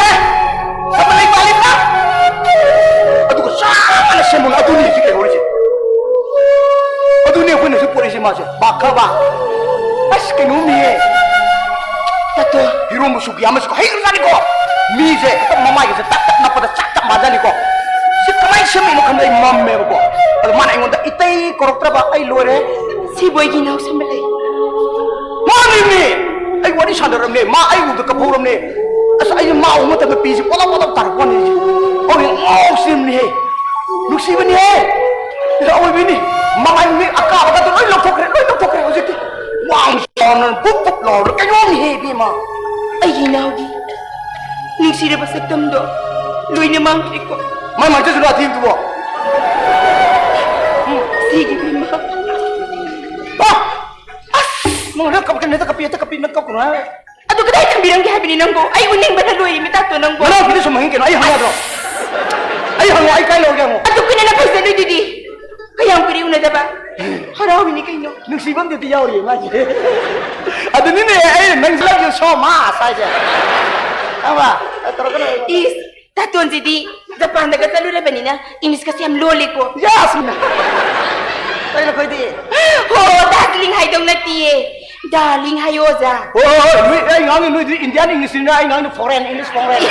ꯑꯦ? ꯁꯝꯕꯂꯩ ꯄꯥꯜꯂꯤꯕ? ꯑꯗꯨꯒ ꯆꯞ ꯃꯥꯟꯅ ꯁꯦꯝꯕ ꯑꯗꯨꯅꯤ ꯍꯧꯖꯤꯛ ꯂꯩꯍꯧꯔꯤꯁꯦ꯫ ꯑꯗꯨꯅꯤ ꯑꯩꯈꯣꯏꯅ ꯍꯧꯖꯤꯛ ꯄꯨꯔꯛꯏꯁꯦ ꯃꯥꯁꯦ꯫ ꯕꯥꯈꯕ꯫ ꯑꯁ, ꯀꯩꯅꯣꯝꯅꯤꯍꯦ꯫ ꯇꯥꯇꯣ꯫ ꯏꯔꯣꯝꯕ ꯁꯨꯛ ꯌꯥꯝ ꯑꯃꯁꯨꯀꯣ ꯍꯩꯈ꯭ꯔꯖꯥꯠꯅꯤꯀꯣ꯫ ꯃꯤꯁꯦ ꯍꯦꯛꯇ ꯃꯃꯥꯏꯒꯁꯦ ꯇꯛ ꯇꯛ ꯅꯞꯄꯗ ꯆꯞ ꯆꯞ ꯃꯥꯟꯅꯅꯤꯀꯣ꯫ ꯁꯤ ꯀꯃꯥꯏꯅ ꯁꯦꯝꯃꯛꯏꯅꯣ ꯈꯟꯕꯗ ꯑꯩ ꯃꯝꯃꯦꯕꯀꯣ꯫ ꯑꯗꯣ ꯃꯥꯅ ꯑꯩꯉꯣꯟꯗ ꯏꯇꯩ ꯀꯧꯔꯛꯇ꯭ꯔꯕ ꯑꯩ ꯂꯣꯏꯔꯦ꯫ ꯁꯤꯕꯨ ꯑꯩꯒꯤ ꯏꯅꯥꯎ ꯁꯝꯕ ꯂꯩ꯫ ꯃꯥꯅꯤꯅꯦ! ꯑꯩ ꯋꯥꯔꯤ ꯁꯥꯟꯅꯔꯝꯅꯦ꯫ ꯃꯥ ꯑꯩ ꯎꯕꯗ ꯀꯞꯍꯧꯔꯝꯅꯦ꯫ ꯑꯁ, ꯑꯩꯁꯦ ꯃꯥ ꯎꯕ ꯃꯇꯝꯗ ꯄꯤꯁꯦ ꯄꯣꯂꯞ ꯄꯣꯂꯞ ꯇꯥꯔꯛꯄ ꯋꯥꯅꯤ ꯑꯩꯁꯦ꯫ ꯑꯧ, ꯉꯥꯎꯁꯤꯝꯅꯤꯍꯦ꯫ ꯅꯨꯡꯁꯤꯕꯅꯤꯍꯦ꯫ ꯑꯣꯏꯕꯅꯤ꯫ ꯃꯃꯥꯏ ꯃꯃꯤꯠ ꯑꯀꯥꯕꯒꯗꯣ ꯂꯣꯏ ꯂꯧꯊꯣꯛꯈ꯭ꯔꯦ, ꯂꯣꯏ ꯂꯧꯊꯣꯛꯈ꯭ꯔꯦ ꯍꯧꯖꯤꯛꯇꯤ꯫ ꯋꯥꯡ ꯆꯥꯎꯅ ꯕꯨꯞ ꯕꯨꯞ ꯂꯥꯎꯔ ꯀꯩꯅꯣꯝꯅꯤꯍꯦ ꯏꯕꯦꯝꯃ꯫ ꯑꯩꯒꯤ ꯏꯅꯥꯎꯒꯤ ꯅꯨꯡꯁꯤꯔꯕ ꯁꯛꯇꯝꯗꯣ ꯂꯣꯏꯅ ꯃꯥꯡꯈ꯭ꯔꯦꯀꯣ꯫ ꯃꯥꯏ ꯃꯥꯡꯖꯁꯅꯨ ꯑꯊꯤꯕꯗꯨꯕꯣ꯫ ꯁꯤꯒꯤ ꯏꯕꯦꯝꯃ꯫ ꯑ! ꯑꯁ! ꯅꯪ ꯍꯦꯛꯇ ꯀꯞꯀꯅꯤ, ꯍꯦꯛꯇ ꯀꯞꯄꯤ, ꯍꯦꯛꯇ ꯀꯞꯄꯤ, ꯅꯪ ꯀꯞꯀꯅꯨ ꯍꯥꯏ꯫ ꯑꯗꯨ ꯀꯗꯥꯏ ꯊꯝꯕꯤꯔꯝꯒꯦ ꯍꯥꯏꯕꯅꯤ ꯅꯪꯕꯨ? ꯑꯩ ꯎꯅꯤꯡꯕꯅ ꯂꯣꯏꯔꯦ, ꯃꯤꯇꯥꯛꯇꯣ ꯅꯪꯕꯨ꯫ ꯅꯅꯥꯎꯄꯤꯗ ꯁꯨꯝ ꯍꯪꯉꯤ ꯀꯩꯅꯣ? ꯑꯩ ꯍꯪ ꯌꯥꯗ꯭ꯔꯣ? ꯑꯩ ꯍꯪꯉꯣ, ꯑꯩ ꯀꯥꯏ ꯂꯧꯔꯒꯦ ꯍꯪꯉꯣ꯫ ꯑꯗꯨ ꯀꯨꯏꯅ ꯅꯪ ꯐꯖꯗꯣꯏꯗꯨꯗꯤ? ꯀꯌꯥꯝ ꯀꯨꯏꯔꯦ ꯎꯅꯗꯕ? ꯍꯔꯥꯎꯔꯤꯅꯤ ꯀꯩꯅꯣ꯫ ꯅꯨꯡꯁꯤꯕ ꯑꯝꯗꯗꯤ ꯌꯥꯎꯔꯤꯌꯦ ꯃꯥꯒꯤ꯫ ꯑꯗꯨꯅꯤꯅꯦ ꯑꯩꯅ ꯅꯪꯁꯨ love you so much ꯍꯥꯏꯁꯦ꯫ ꯈꯪꯕ꯭ꯔꯥ? ꯇꯧꯔꯛꯀꯅꯨ꯫ ꯏꯁ, ꯇꯥꯇꯣꯟꯁꯤꯗꯤ ꯖꯄꯥꯟꯗꯒ ꯆꯠꯂꯨꯔꯕꯅꯤꯅ ꯏꯪꯂꯤꯁꯀꯁꯦ ꯌꯥꯝ ꯂꯣꯜꯂꯤꯀꯣ꯫ Yes! ꯀꯩꯅꯣ ꯑꯩꯈꯣꯏꯗꯤ? ꯍꯣ, ꯗꯥꯔꯖꯤꯂꯤꯡ ꯍꯥꯏꯗꯧ ꯅꯠꯇꯤꯌꯦ꯫ ꯗꯥꯔꯂꯤꯡ ꯍꯥꯏꯌꯣ, ꯑꯣꯖꯥ꯫ ꯍꯣꯏ, ꯍꯣꯏ, ꯍꯣꯏ, ꯅꯣꯏ, ꯑꯩ ꯉꯥꯡꯉꯤ ꯅꯣꯏꯗꯤ Indian Englishꯅꯤꯅ ꯑꯩ ꯉꯥꯡꯉꯤ foreign English, foreign꯫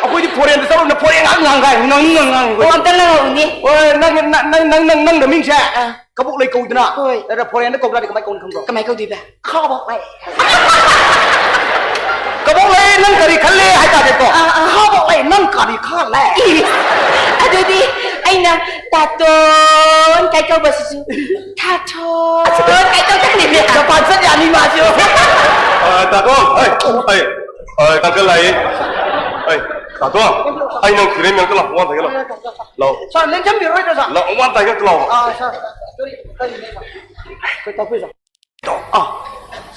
ꯑꯩꯈꯣꯏꯗꯤ ꯐꯣꯔꯦꯟꯗ ꯆꯠꯂꯨꯕꯅ ꯐꯣꯔꯦꯟ ꯉꯥꯛ ꯉꯥꯡꯒꯥꯏ, ꯉꯥꯡꯅꯤꯡ ꯉꯥꯡ ꯉꯥꯡ ꯑꯣ, ꯑꯩꯈꯣꯏꯗꯤ꯫ ꯑꯝꯇ ꯉꯥꯡꯉꯛꯎꯅꯦ꯫ ꯍꯣꯏ, ꯅꯪ, ꯅꯪ, ꯅꯪ, ꯅꯪ, ꯅꯪ ꯅꯃꯤꯡꯁꯦ ꯑꯥ꯫ ꯀꯕꯣꯛꯂꯩ ꯀꯧꯗꯅ꯫ ꯍꯣꯏ꯫ ꯑꯗ ꯐꯣꯔꯦꯟꯗ ꯀꯧ ꯇꯥꯔꯗꯤ ꯀꯃꯥꯏ ꯀꯧꯅꯤ ꯈꯪꯕ꯭ꯔꯣ? ꯀꯃꯥꯏ ꯀꯧꯗꯣꯏꯕ? ꯈꯥꯕꯣꯛꯂꯩ꯫ ꯀꯕꯣꯛꯂꯩ, ꯅꯪ ꯀꯔꯤ ꯈꯜꯂꯦ ꯍꯥꯏ ꯇꯥꯔꯦꯀꯣ? ꯑꯥ, ꯑꯥ꯫ ꯈꯥꯕꯣꯛꯂꯩ, ꯅꯪ ꯀꯔꯤ ꯈꯜꯂꯦ? ꯏꯁ, ꯑꯗꯨꯗꯤ ꯑꯩꯅ ꯇꯥꯇꯣꯟ ꯀꯥꯏ ꯀꯧꯕꯁꯤꯁꯨ ꯊꯥꯊꯣꯟ ꯀꯥꯏ ꯀꯧ ꯇꯥꯔꯦꯅꯦ꯫ ꯖꯄꯥꯟ ꯆꯠ ꯌꯥꯅꯤ ꯃꯥꯁꯨ꯫ ꯑ, ꯇꯥꯇꯣꯟ, ꯍꯩ, ꯍꯩ, ꯍꯩ, ꯀꯥꯡꯈꯜ ꯂꯥꯛꯏ꯫ ꯍꯩ, ꯇꯥꯇꯣꯟ, ꯑꯩ ꯅꯪ ꯊꯤꯔꯦ, ꯃꯌꯥꯝ ꯂꯥꯛꯑꯣ, ꯋꯥꯟ ꯊꯥꯏꯒꯦ ꯂꯥꯛꯑꯣ꯫ ꯂꯥꯛꯑꯣ꯫ ꯁꯥꯔ, ꯂꯦꯡꯁꯟꯕꯤꯔꯣꯏꯗ꯭ꯔꯣ, ꯁꯥꯔ? ꯂꯥꯛꯑꯣ, ꯋꯥꯟ ꯊꯥꯏꯒꯦ ꯂꯥꯛꯑꯣ꯫ ꯑꯥ, ꯁꯥꯔ, ꯀꯔꯤ, ꯀꯔꯤ, ꯀꯔꯤ, ꯀꯔꯤ ꯇꯥꯛꯄꯤꯔꯤꯅꯣ? ꯑꯥ,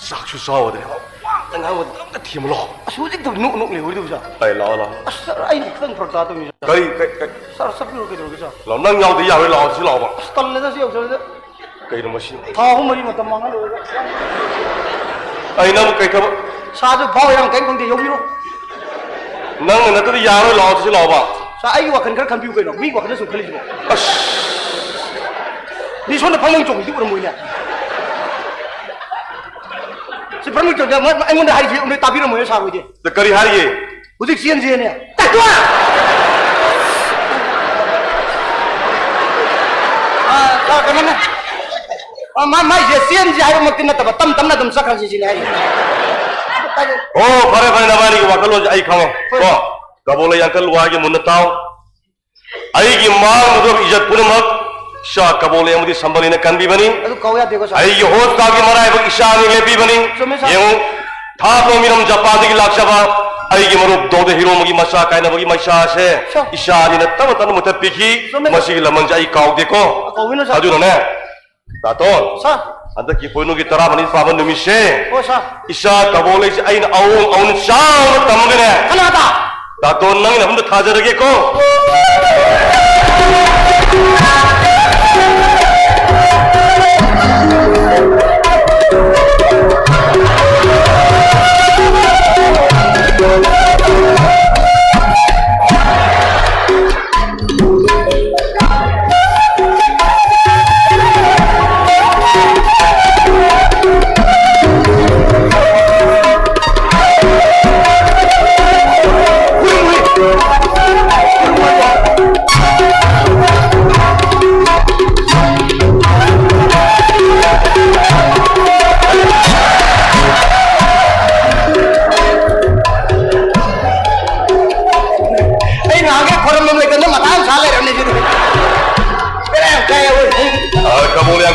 ꯆꯥꯛꯁꯨ ꯆꯥꯎꯗ꯭ꯔꯦ꯫ ꯋꯥ ꯑꯝꯇ ꯉꯥꯡꯕꯗ ꯑꯝꯇ ꯊꯦꯝꯃꯨ ꯂꯥꯛꯑꯣ꯫ ꯑꯁ, ꯍꯧꯖꯤꯛꯇ ꯅꯣꯛ ꯅꯣꯛ ꯂꯩꯍꯧꯔꯤꯗꯨꯕꯨ, ꯁꯥꯔ꯫ ꯑꯩ ꯂꯥꯛꯑꯣ, ꯂꯥꯛꯑꯣ꯫ ꯑꯁ, ꯁꯥꯔ, ꯑꯩ ꯈꯤꯇꯪ ꯐꯔꯛ ꯇꯥꯗꯧꯔꯤ, ꯁꯥꯔ꯫ ꯀꯔꯤ, ꯀꯔꯤ, ꯀꯔꯤ? ꯁꯥꯔ, ꯆꯠꯄꯤꯔꯣ, ꯀꯩꯗꯧꯔꯒꯦ, ꯁꯥꯔ? ꯂꯥꯛꯑꯣ, ꯅꯪ ꯌꯥꯎꯗ ꯌꯥꯔꯣꯏ, ꯂꯥꯛꯑꯣ, ꯁꯤ ꯂꯥꯛꯑꯣꯕ꯫ ꯑꯁ, ꯇꯜꯂꯦꯗ, ꯁꯤ ꯌꯧꯁꯜꯂꯗꯤ꯫ ꯀꯩꯅꯣ ꯃꯁꯤ? ꯊꯥ ꯑꯍꯨꯝ ꯃꯔꯤ ꯃꯇꯝ ꯃꯥꯡꯍꯜꯂꯨꯔꯒ꯫ ꯑꯩ ꯅꯪꯕꯨ ꯀꯩ ꯊꯕꯛ? ꯁꯥꯔꯁꯨ ꯐꯥꯎ ꯌꯥꯝ ꯀꯔꯤꯝ ꯈꯪꯗꯦ, ꯌꯧꯕꯤꯔꯣ꯫ ꯅꯪꯅ ꯅꯠꯇꯗꯤ ꯌꯥꯔꯣꯏ, ꯂꯥꯛꯑꯣ, ꯁꯤ ꯂꯥꯛꯑꯣꯕ꯫ ꯁꯥꯔ, ꯑꯩꯒꯤ ꯋꯥꯈꯜ ꯈꯔ ꯈꯟꯕꯤꯌꯨ ꯀꯩꯅꯣ, ꯃꯤꯒꯤ ꯋꯥꯈꯜꯗ ꯁꯨꯝ ꯈꯜꯂꯤꯁꯤꯕꯣ꯫ ꯑꯁ꯫ ꯃꯤ ꯁꯣꯝꯗ ꯐꯝꯂꯣꯡ ꯆꯣꯡꯉꯤꯗꯤ ꯎꯔꯝꯃꯣꯏꯅꯦ꯫ ꯁꯤ ꯐꯝꯂꯣꯡ ꯆꯣꯡꯉꯤꯗꯤ ꯑꯃ ꯑꯩꯉꯣꯟꯗ ꯍꯥꯏꯔꯤꯁꯤ ꯅꯣꯏ ꯇꯥꯕꯤꯔꯝꯃꯣꯏꯅꯦ ꯁꯥꯔ ꯍꯣꯏꯗꯤ꯫ ꯑꯗ ꯀꯔꯤ ꯍꯥꯏꯔꯤꯒꯦ? ꯍꯧꯖꯤꯛ ꯆꯦꯟꯁꯦꯅꯦ꯫ ꯇꯥꯇꯣꯟ! ꯑ, ꯑ, ꯀꯩꯅꯣꯅꯦ꯫ ꯑ, ꯃꯥ-, ꯃꯥꯏꯁꯦ ꯆꯦꯟꯁꯦ ꯍꯥꯏꯕꯃꯛꯇꯤ ꯅꯠꯇꯕ, ꯇꯝ ꯇꯝꯅ ꯑꯗꯨꯝ ꯆꯠꯈ꯭ꯔꯁꯤ ꯁꯤꯅꯦ ꯍꯥꯏꯔꯤ꯫ ꯑꯣ, ꯐꯔꯦ, ꯐꯔꯦ, ꯅꯕꯥꯅꯤꯒꯤ ꯋꯥꯈꯜꯂꯣꯟꯁꯦ ꯑꯩ ꯈꯪꯉꯦ꯫ ꯍꯣꯏ꯫ ꯀꯣ, ꯀꯕꯣꯛꯂꯩ ꯌꯥꯡꯀꯜ ꯋꯥꯒꯤ ꯃꯨꯟꯅ ꯇꯥꯎ꯫ ꯑꯩꯒꯤ ꯃꯥꯡꯂꯨꯕ ꯏꯖꯠ ꯄꯨꯝꯅꯃꯛ ꯏꯆꯥ ꯀꯕꯣꯛꯂꯩ ꯑꯃꯗꯤ ꯁꯝꯕꯜꯅꯤꯅ ꯀꯟꯕꯤꯕꯅꯤ꯫ ꯑꯗꯨ ꯀꯧ ꯌꯥꯗꯦꯀꯣ, ꯁꯥꯔ꯫ ꯑꯩꯒꯤ ꯍꯣꯁꯄꯤꯇꯥꯜꯒꯤ ꯃꯔꯥꯏꯕꯛ ꯏꯆꯥꯅꯤ ꯂꯦꯞꯄꯤꯕꯅꯤ꯫ ꯆꯨꯝꯃꯦ, ꯁꯥꯔ꯫ ꯌꯦꯡꯉꯨ, ꯊꯥ ꯇꯣꯝꯕꯤꯔꯝ ꯖꯄꯥꯟꯗꯒꯤ ꯂꯥꯛꯆꯕ ꯑꯩꯒꯤ ꯃꯔꯨꯞ ꯗꯣꯛꯇꯔ ꯍꯤꯔꯣꯃꯒꯤ ꯃꯆꯥ ꯀꯥꯏꯅꯕꯒꯤ ꯃꯩꯁꯥꯁꯦ ꯁꯥꯔ꯫ ꯏꯆꯥꯅꯤꯅ ꯇꯞꯅ ꯇꯞꯅ ꯃꯨꯊꯠꯄꯤꯈꯤ꯫ ꯆꯨꯝꯃꯦ, ꯁꯥꯔ꯫ ꯃꯁꯤꯒꯤ ꯂꯃꯟꯁꯦ ꯑꯩ ꯀꯥꯎꯗꯦꯀꯣ꯫ ꯀꯧꯒꯅꯨ, ꯁꯥꯔ꯫ ꯑꯗꯨꯅꯅꯦ, ꯇꯥꯇꯣꯟ, ꯁꯥꯔ꯫ ꯍꯟꯗꯛꯀꯤ ꯄꯣꯏꯅꯨꯒꯤ ꯇꯔꯥꯃꯔꯤ ꯄꯥꯟꯕ ꯅꯨꯃꯤꯠꯁꯦ ꯍꯣꯏ, ꯁꯥꯔ꯫ ꯏꯆꯥ ꯀꯕꯣꯛꯂꯩꯁꯦ ꯑꯩꯅ ꯑꯑꯣꯟ ꯑꯑꯣꯟ ꯆꯥꯎꯅ ꯇꯝꯒꯅꯦ꯫ ꯀꯅꯥꯗ? ꯇꯥꯇꯣꯟ, ꯅꯪꯒꯤ ꯅꯐꯝꯗ ꯊꯥꯖꯔꯒꯦꯀꯣ꯫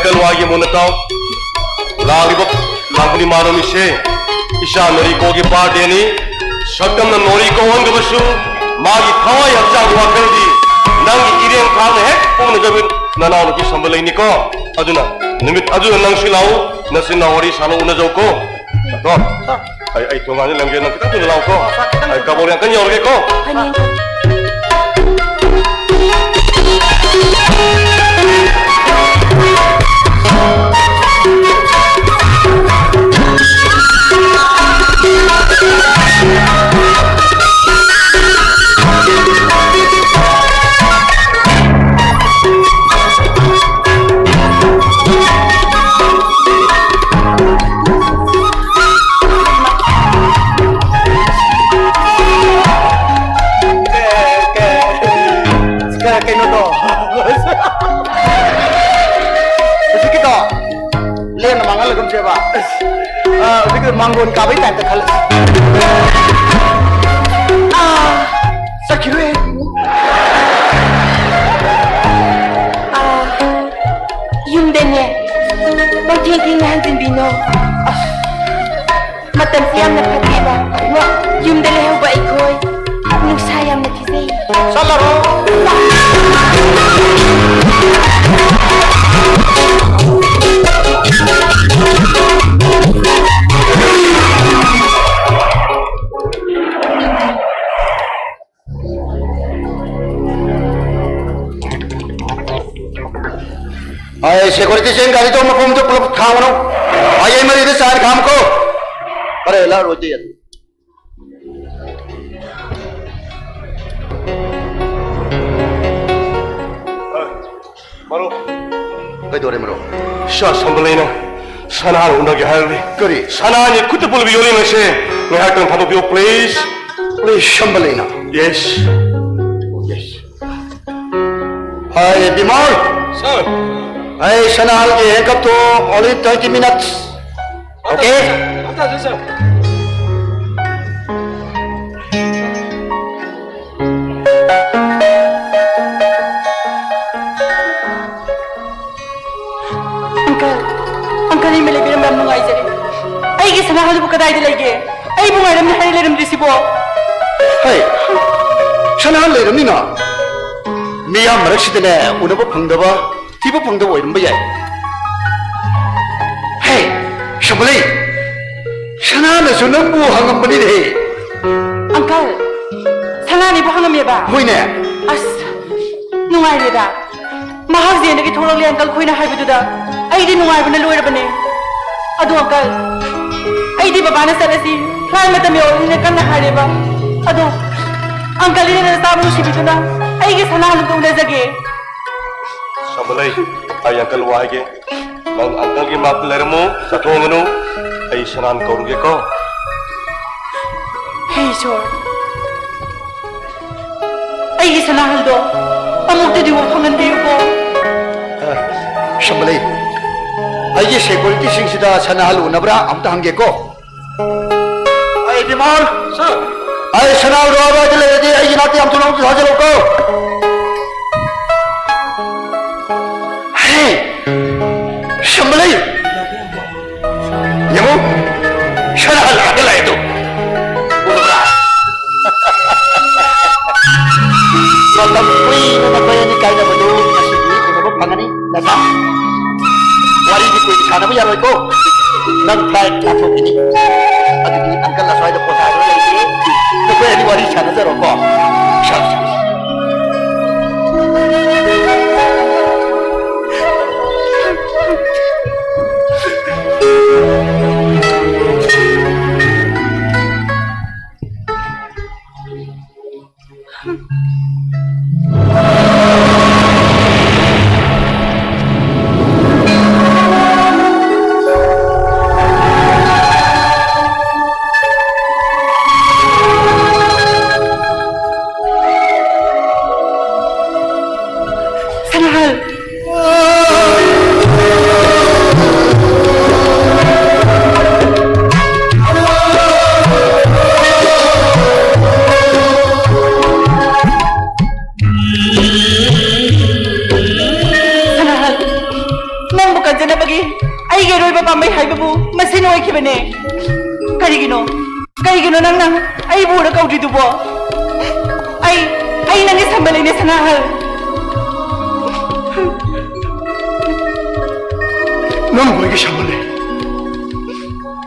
ꯀꯜꯋꯥꯒꯤ ꯃꯨꯟꯅ ꯇꯥꯎ꯫ ꯂꯥꯛꯂꯤꯕ ꯂꯥꯛꯄꯅꯤ ꯃꯥꯔꯣꯝ ꯏꯁꯦ, ꯏꯆꯥ ꯅꯣꯔꯤꯀꯣꯒꯤ ꯕꯥꯔꯗꯦꯅꯤ꯫ ꯁꯛꯇꯝꯅ ꯅꯣꯔꯤꯀꯣ ꯑꯣꯟꯒꯕꯁꯨ, ꯃꯥꯒꯤ ꯊꯋꯥꯏ ꯍꯛꯆꯥꯡ ꯋꯥꯈꯜꯗꯤ ꯅꯪꯒꯤ ꯏꯔꯦꯡ ꯊꯥꯡꯅ ꯍꯦꯛ ꯄꯣꯛꯅꯖꯕ ꯅꯅꯥꯎꯅꯨꯄꯤ ꯁꯝꯕ ꯂꯩꯅꯤꯀꯣ꯫ ꯑꯗꯨꯅ ꯅꯨꯃꯤꯠ ꯑꯗꯨꯗ ꯅꯪꯁꯨ ꯂꯥꯛꯎ, ꯅꯆꯤꯟ ꯅꯅꯥꯎ ꯋꯥꯔꯤ ꯁꯥꯟꯅ ꯎꯅꯖꯧꯀꯣ꯫ ꯀꯣ? ꯑꯩ, ꯑꯩ ꯊꯣꯡꯒꯥꯟꯗ ꯂꯪꯒꯦ, ꯅꯪ ꯈꯤꯇꯪ ꯊꯨꯅ ꯂꯥꯛꯎꯀꯣ꯫ ꯑꯩ ꯀꯕꯣꯛ ꯌꯥꯝ ꯀꯟꯅ ꯌꯧꯔꯒꯦꯀꯣ꯫ ꯍꯣꯏꯅꯦ꯫ ꯀ-, ꯀꯩꯅꯣꯗꯣ꯫ ꯍꯧꯖꯤꯛꯀꯤꯗꯣ ꯂꯦꯝꯅ ꯃꯥꯡꯍꯜꯂꯒꯨꯝꯁꯦꯕ꯫ ꯑ, ꯍꯧꯖꯤꯛꯀꯤꯗꯣ ꯃꯥꯡꯒꯣꯟ ꯀꯥꯕꯩ ꯇꯥꯏꯞꯇ ꯈꯜꯂꯁꯤ꯫ ꯑꯥ, ꯆꯠꯈꯤꯔꯣꯏ꯫ ꯑꯥ, ꯌꯨꯝꯗꯅꯦ ꯄꯪꯊꯦꯡ ꯊꯦꯡꯅ ꯍꯟꯖꯤꯟꯕꯤꯅꯣ꯫ ꯑꯁ, ꯃꯇꯝꯁꯤ ꯌꯥꯝꯅ ꯐꯠꯇꯦꯕ꯫ ꯏꯃꯥ! ꯌꯨꯝꯗ ꯂꯩꯍꯧꯕ ꯑꯩꯈꯣꯏ ꯅꯨꯡꯁꯥ ꯌꯥꯝꯅ ꯊꯤꯖꯩ꯫ ꯆꯠꯂꯔꯣ꯫ ꯑꯩ ꯁꯦꯀꯨꯔꯤꯇꯤꯁꯤꯡ ꯒꯥꯔꯤꯗꯣ ꯃꯐꯝꯗ ꯄꯨꯂꯞ ꯈꯥꯝꯒꯅꯨ꯫ ꯑꯩ ꯃꯔꯤꯗ ꯆꯥꯏ ꯈꯥꯝꯃꯨꯀꯣ꯫ ꯈꯔ ꯂꯥꯛꯔꯣꯏꯗꯤ꯫ ꯃꯔꯨꯞ꯫ ꯀꯩꯗꯧꯔꯦ, ꯃꯔꯨꯞ? ꯁꯥ ꯁꯝꯕꯂꯩꯅ ꯁꯅꯥ ꯎꯅꯒꯦ ꯍꯥꯏꯔꯤ꯫ ꯀꯔꯤ? ꯁꯅꯥꯅꯤ ꯈꯨꯠꯇ ꯄꯨꯜꯂꯤꯕ ꯌꯣꯜꯂꯤꯉꯩꯁꯦ ꯉꯥꯏꯍꯥꯛꯇꯪ ꯊꯥꯗꯣꯛꯄꯤꯌꯣ, please꯫ Please, ꯁꯝꯕꯂꯩꯅ꯫ Yes꯫ Yes꯫ Hi, Bimal. Sir. Hey, Sanal ke handcuff to only twenty minutes. Okay? Sir. ꯑꯅꯤꯃ ꯂꯩꯕꯤꯔꯝꯕ ꯌꯥꯝ ꯅꯨꯡꯉꯥꯏꯖꯔꯦ꯫ ꯑꯩꯒꯤ ꯁꯅꯥꯍꯜꯗꯨꯕꯨ ꯀꯗꯥꯏꯗ ꯂꯩꯒꯦ? ꯑꯩꯕꯨ ꯉꯥꯏꯔꯝꯅꯤ ꯍꯥꯏꯔ ꯂꯩꯔꯝꯗ꯭ꯔꯤꯁꯤꯕꯣ? ꯍꯩ, ꯁꯅꯥꯍꯜ ꯂꯩꯔꯝꯅꯤꯅ꯫ ꯃꯤꯌꯥꯝ ꯃꯔꯛꯁꯤꯗꯅꯦ, ꯎꯅꯕ ꯐꯪꯗꯕ, ꯊꯤꯕ ꯐꯪꯗꯕ ꯑꯣꯏꯔꯝꯕ ꯌꯥꯏ꯫ ꯍꯦ, ꯁꯝꯕꯂꯩ, ꯁꯅꯥꯅꯁꯨ ꯅꯪꯕꯨ ꯍꯪꯉꯝꯕꯅꯤꯅꯦ꯫ ꯑꯪꯀꯜ, ꯁꯅꯥꯅꯤꯕꯨ ꯍꯪꯉꯝꯃꯦꯕ? ꯍꯣꯏꯅꯦ꯫ ꯑꯁ, ꯅꯨꯡꯉꯥꯏꯔꯦꯗ꯫ ꯃꯍꯥꯛ ꯖꯦꯜꯗꯒꯤ ꯊꯣꯛꯂꯛꯂꯦ ꯑꯪꯀꯜ ꯈꯣꯏꯅ ꯍꯥꯏꯕꯗꯨꯗ ꯑꯩꯗꯤ ꯅꯨꯡꯉꯥꯏꯕꯅ ꯂꯣꯏꯔꯕꯅꯦ꯫ ꯑꯗꯣ ꯑꯪꯀꯜ, ꯑꯩꯗꯤ ꯕꯕꯥꯅ ꯆꯠꯂꯁꯤ, ꯐ꯭ꯂꯥꯏꯠ ꯃꯇꯝ ꯌꯧꯔꯕꯅꯤꯅ ꯀꯟꯅ ꯍꯥꯏꯔꯦꯕ꯫ ꯑꯗꯣ ꯑꯪꯀꯜ ꯏꯅꯦꯅ ꯆꯥꯕ ꯅꯨꯡꯁꯤꯕꯤꯗꯨꯅ ꯑꯩꯒꯤ ꯁꯅꯥ ꯍꯜꯂꯨꯝꯇ ꯎꯅꯖꯒꯦ꯫ ꯁꯝꯕꯂꯩ, ꯑꯩ ꯑꯪꯀꯜ ꯋꯥ ꯍꯥꯏꯒꯦ꯫ ꯅꯪ ꯑꯪꯀꯜꯒꯤ ꯃꯅꯥꯛꯇ ꯂꯩꯔꯝꯃꯨ, ꯆꯠꯊꯣꯛꯍꯟꯒꯅꯨ꯫ ꯑꯩ ꯁꯅꯥꯍꯜ ꯀꯧꯔꯨꯒꯦꯀꯣ꯫ ꯍꯦ ꯏꯁꯣꯔ, ꯑꯩꯒꯤ ꯁꯅꯥꯍꯜꯗꯣ ꯑꯃꯨꯛꯇꯗꯤ ꯎꯕ ꯐꯪꯍꯟꯕꯤꯌꯨꯀꯣ꯫ ꯑ, ꯁꯝꯕꯂꯩ, ꯑꯩꯒꯤ ꯁꯦꯀ꯭ꯌꯨꯔꯤꯇꯤꯁꯤꯡꯁꯤꯗ ꯁꯅꯥꯍꯜ ꯎꯅꯕ꯭ꯔꯥ ꯑꯝꯇ ꯍꯪꯒꯦꯀꯣ꯫ ꯑꯩ ꯕꯤꯃꯜ! ꯁꯔ! ꯑꯩ ꯁꯅꯥꯍꯜꯗꯣ ꯑꯗꯨꯋꯥꯏꯗ ꯂꯩꯔꯗꯤ ꯑꯩꯒꯤ ꯅꯥꯛꯇ ꯌꯥꯝ ꯊꯨꯅ ꯑꯃꯨꯛꯇ ꯊꯥꯖꯤꯜꯂꯛꯎꯀꯣ꯫ ꯍꯦ! ꯁꯝꯕꯂꯩ! ꯌꯦꯡꯉꯨ, ꯁꯅꯥꯍꯜ ꯑꯥꯗ ꯂꯥꯛꯑꯦꯗꯣ꯫ ꯎꯔꯕ꯭ꯔꯥ? ꯃꯇꯝ ꯀꯨꯏꯅ ꯅꯈꯣꯏ ꯑꯅꯤ ꯀꯥꯏꯅꯕꯗꯨ ꯉꯁꯤꯗꯤ ꯎꯅꯕ ꯐꯪꯒꯅꯤ, ꯅꯆꯥ꯫ ꯋꯥꯔꯤꯗꯤ ꯀꯨꯏꯅ ꯁꯥꯟꯅꯕ ꯌꯥꯔꯣꯏꯀꯣ꯫ ꯅꯪ ꯐ꯭ꯂꯥꯏꯠ ꯂꯥꯊꯣꯛꯈꯤꯅꯤ꯫ ꯑꯗꯨꯗꯤ ꯑꯪꯀꯜ ꯑꯁ꯭ꯋꯥꯏꯗ ꯄꯣꯊꯥꯗꯨꯅ ꯂꯩꯔꯦ꯫ ꯅꯈꯣꯏ ꯑꯅꯤ ꯋꯥꯔꯤ ꯁꯥꯟꯅꯖꯔꯣꯀꯣ꯫ ꯁꯥ-, ꯁꯥ-, ꯁꯅꯥꯍꯜ! ꯁꯅꯥꯍꯜ, ꯅꯪꯕꯨ ꯀꯟꯖꯅꯕꯒꯤ ꯑꯩꯒꯤ ꯑꯔꯣꯏꯕ ꯄꯥꯝꯕꯩ ꯍꯥꯏꯕꯕꯨ ꯃꯁꯤꯅ ꯑꯣꯏꯈꯤꯕꯅꯦ꯫ ꯀꯔꯤꯒꯤꯅꯣ? ꯀꯔꯤꯒꯤꯅꯣ ꯅꯪꯅ ꯑꯩꯕꯨ ꯎꯔ ꯀꯧꯗ꯭ꯔꯤꯗꯨꯕꯣ? ꯑꯩ, ꯑꯩ ꯅꯪꯒꯤ ꯁꯝꯕꯜ ꯂꯩꯅꯦ, ꯁꯅꯥꯍꯜ꯫ ꯅꯪꯕꯨ ꯑꯩꯒꯤ ꯁꯝꯕꯜ ꯂꯩ?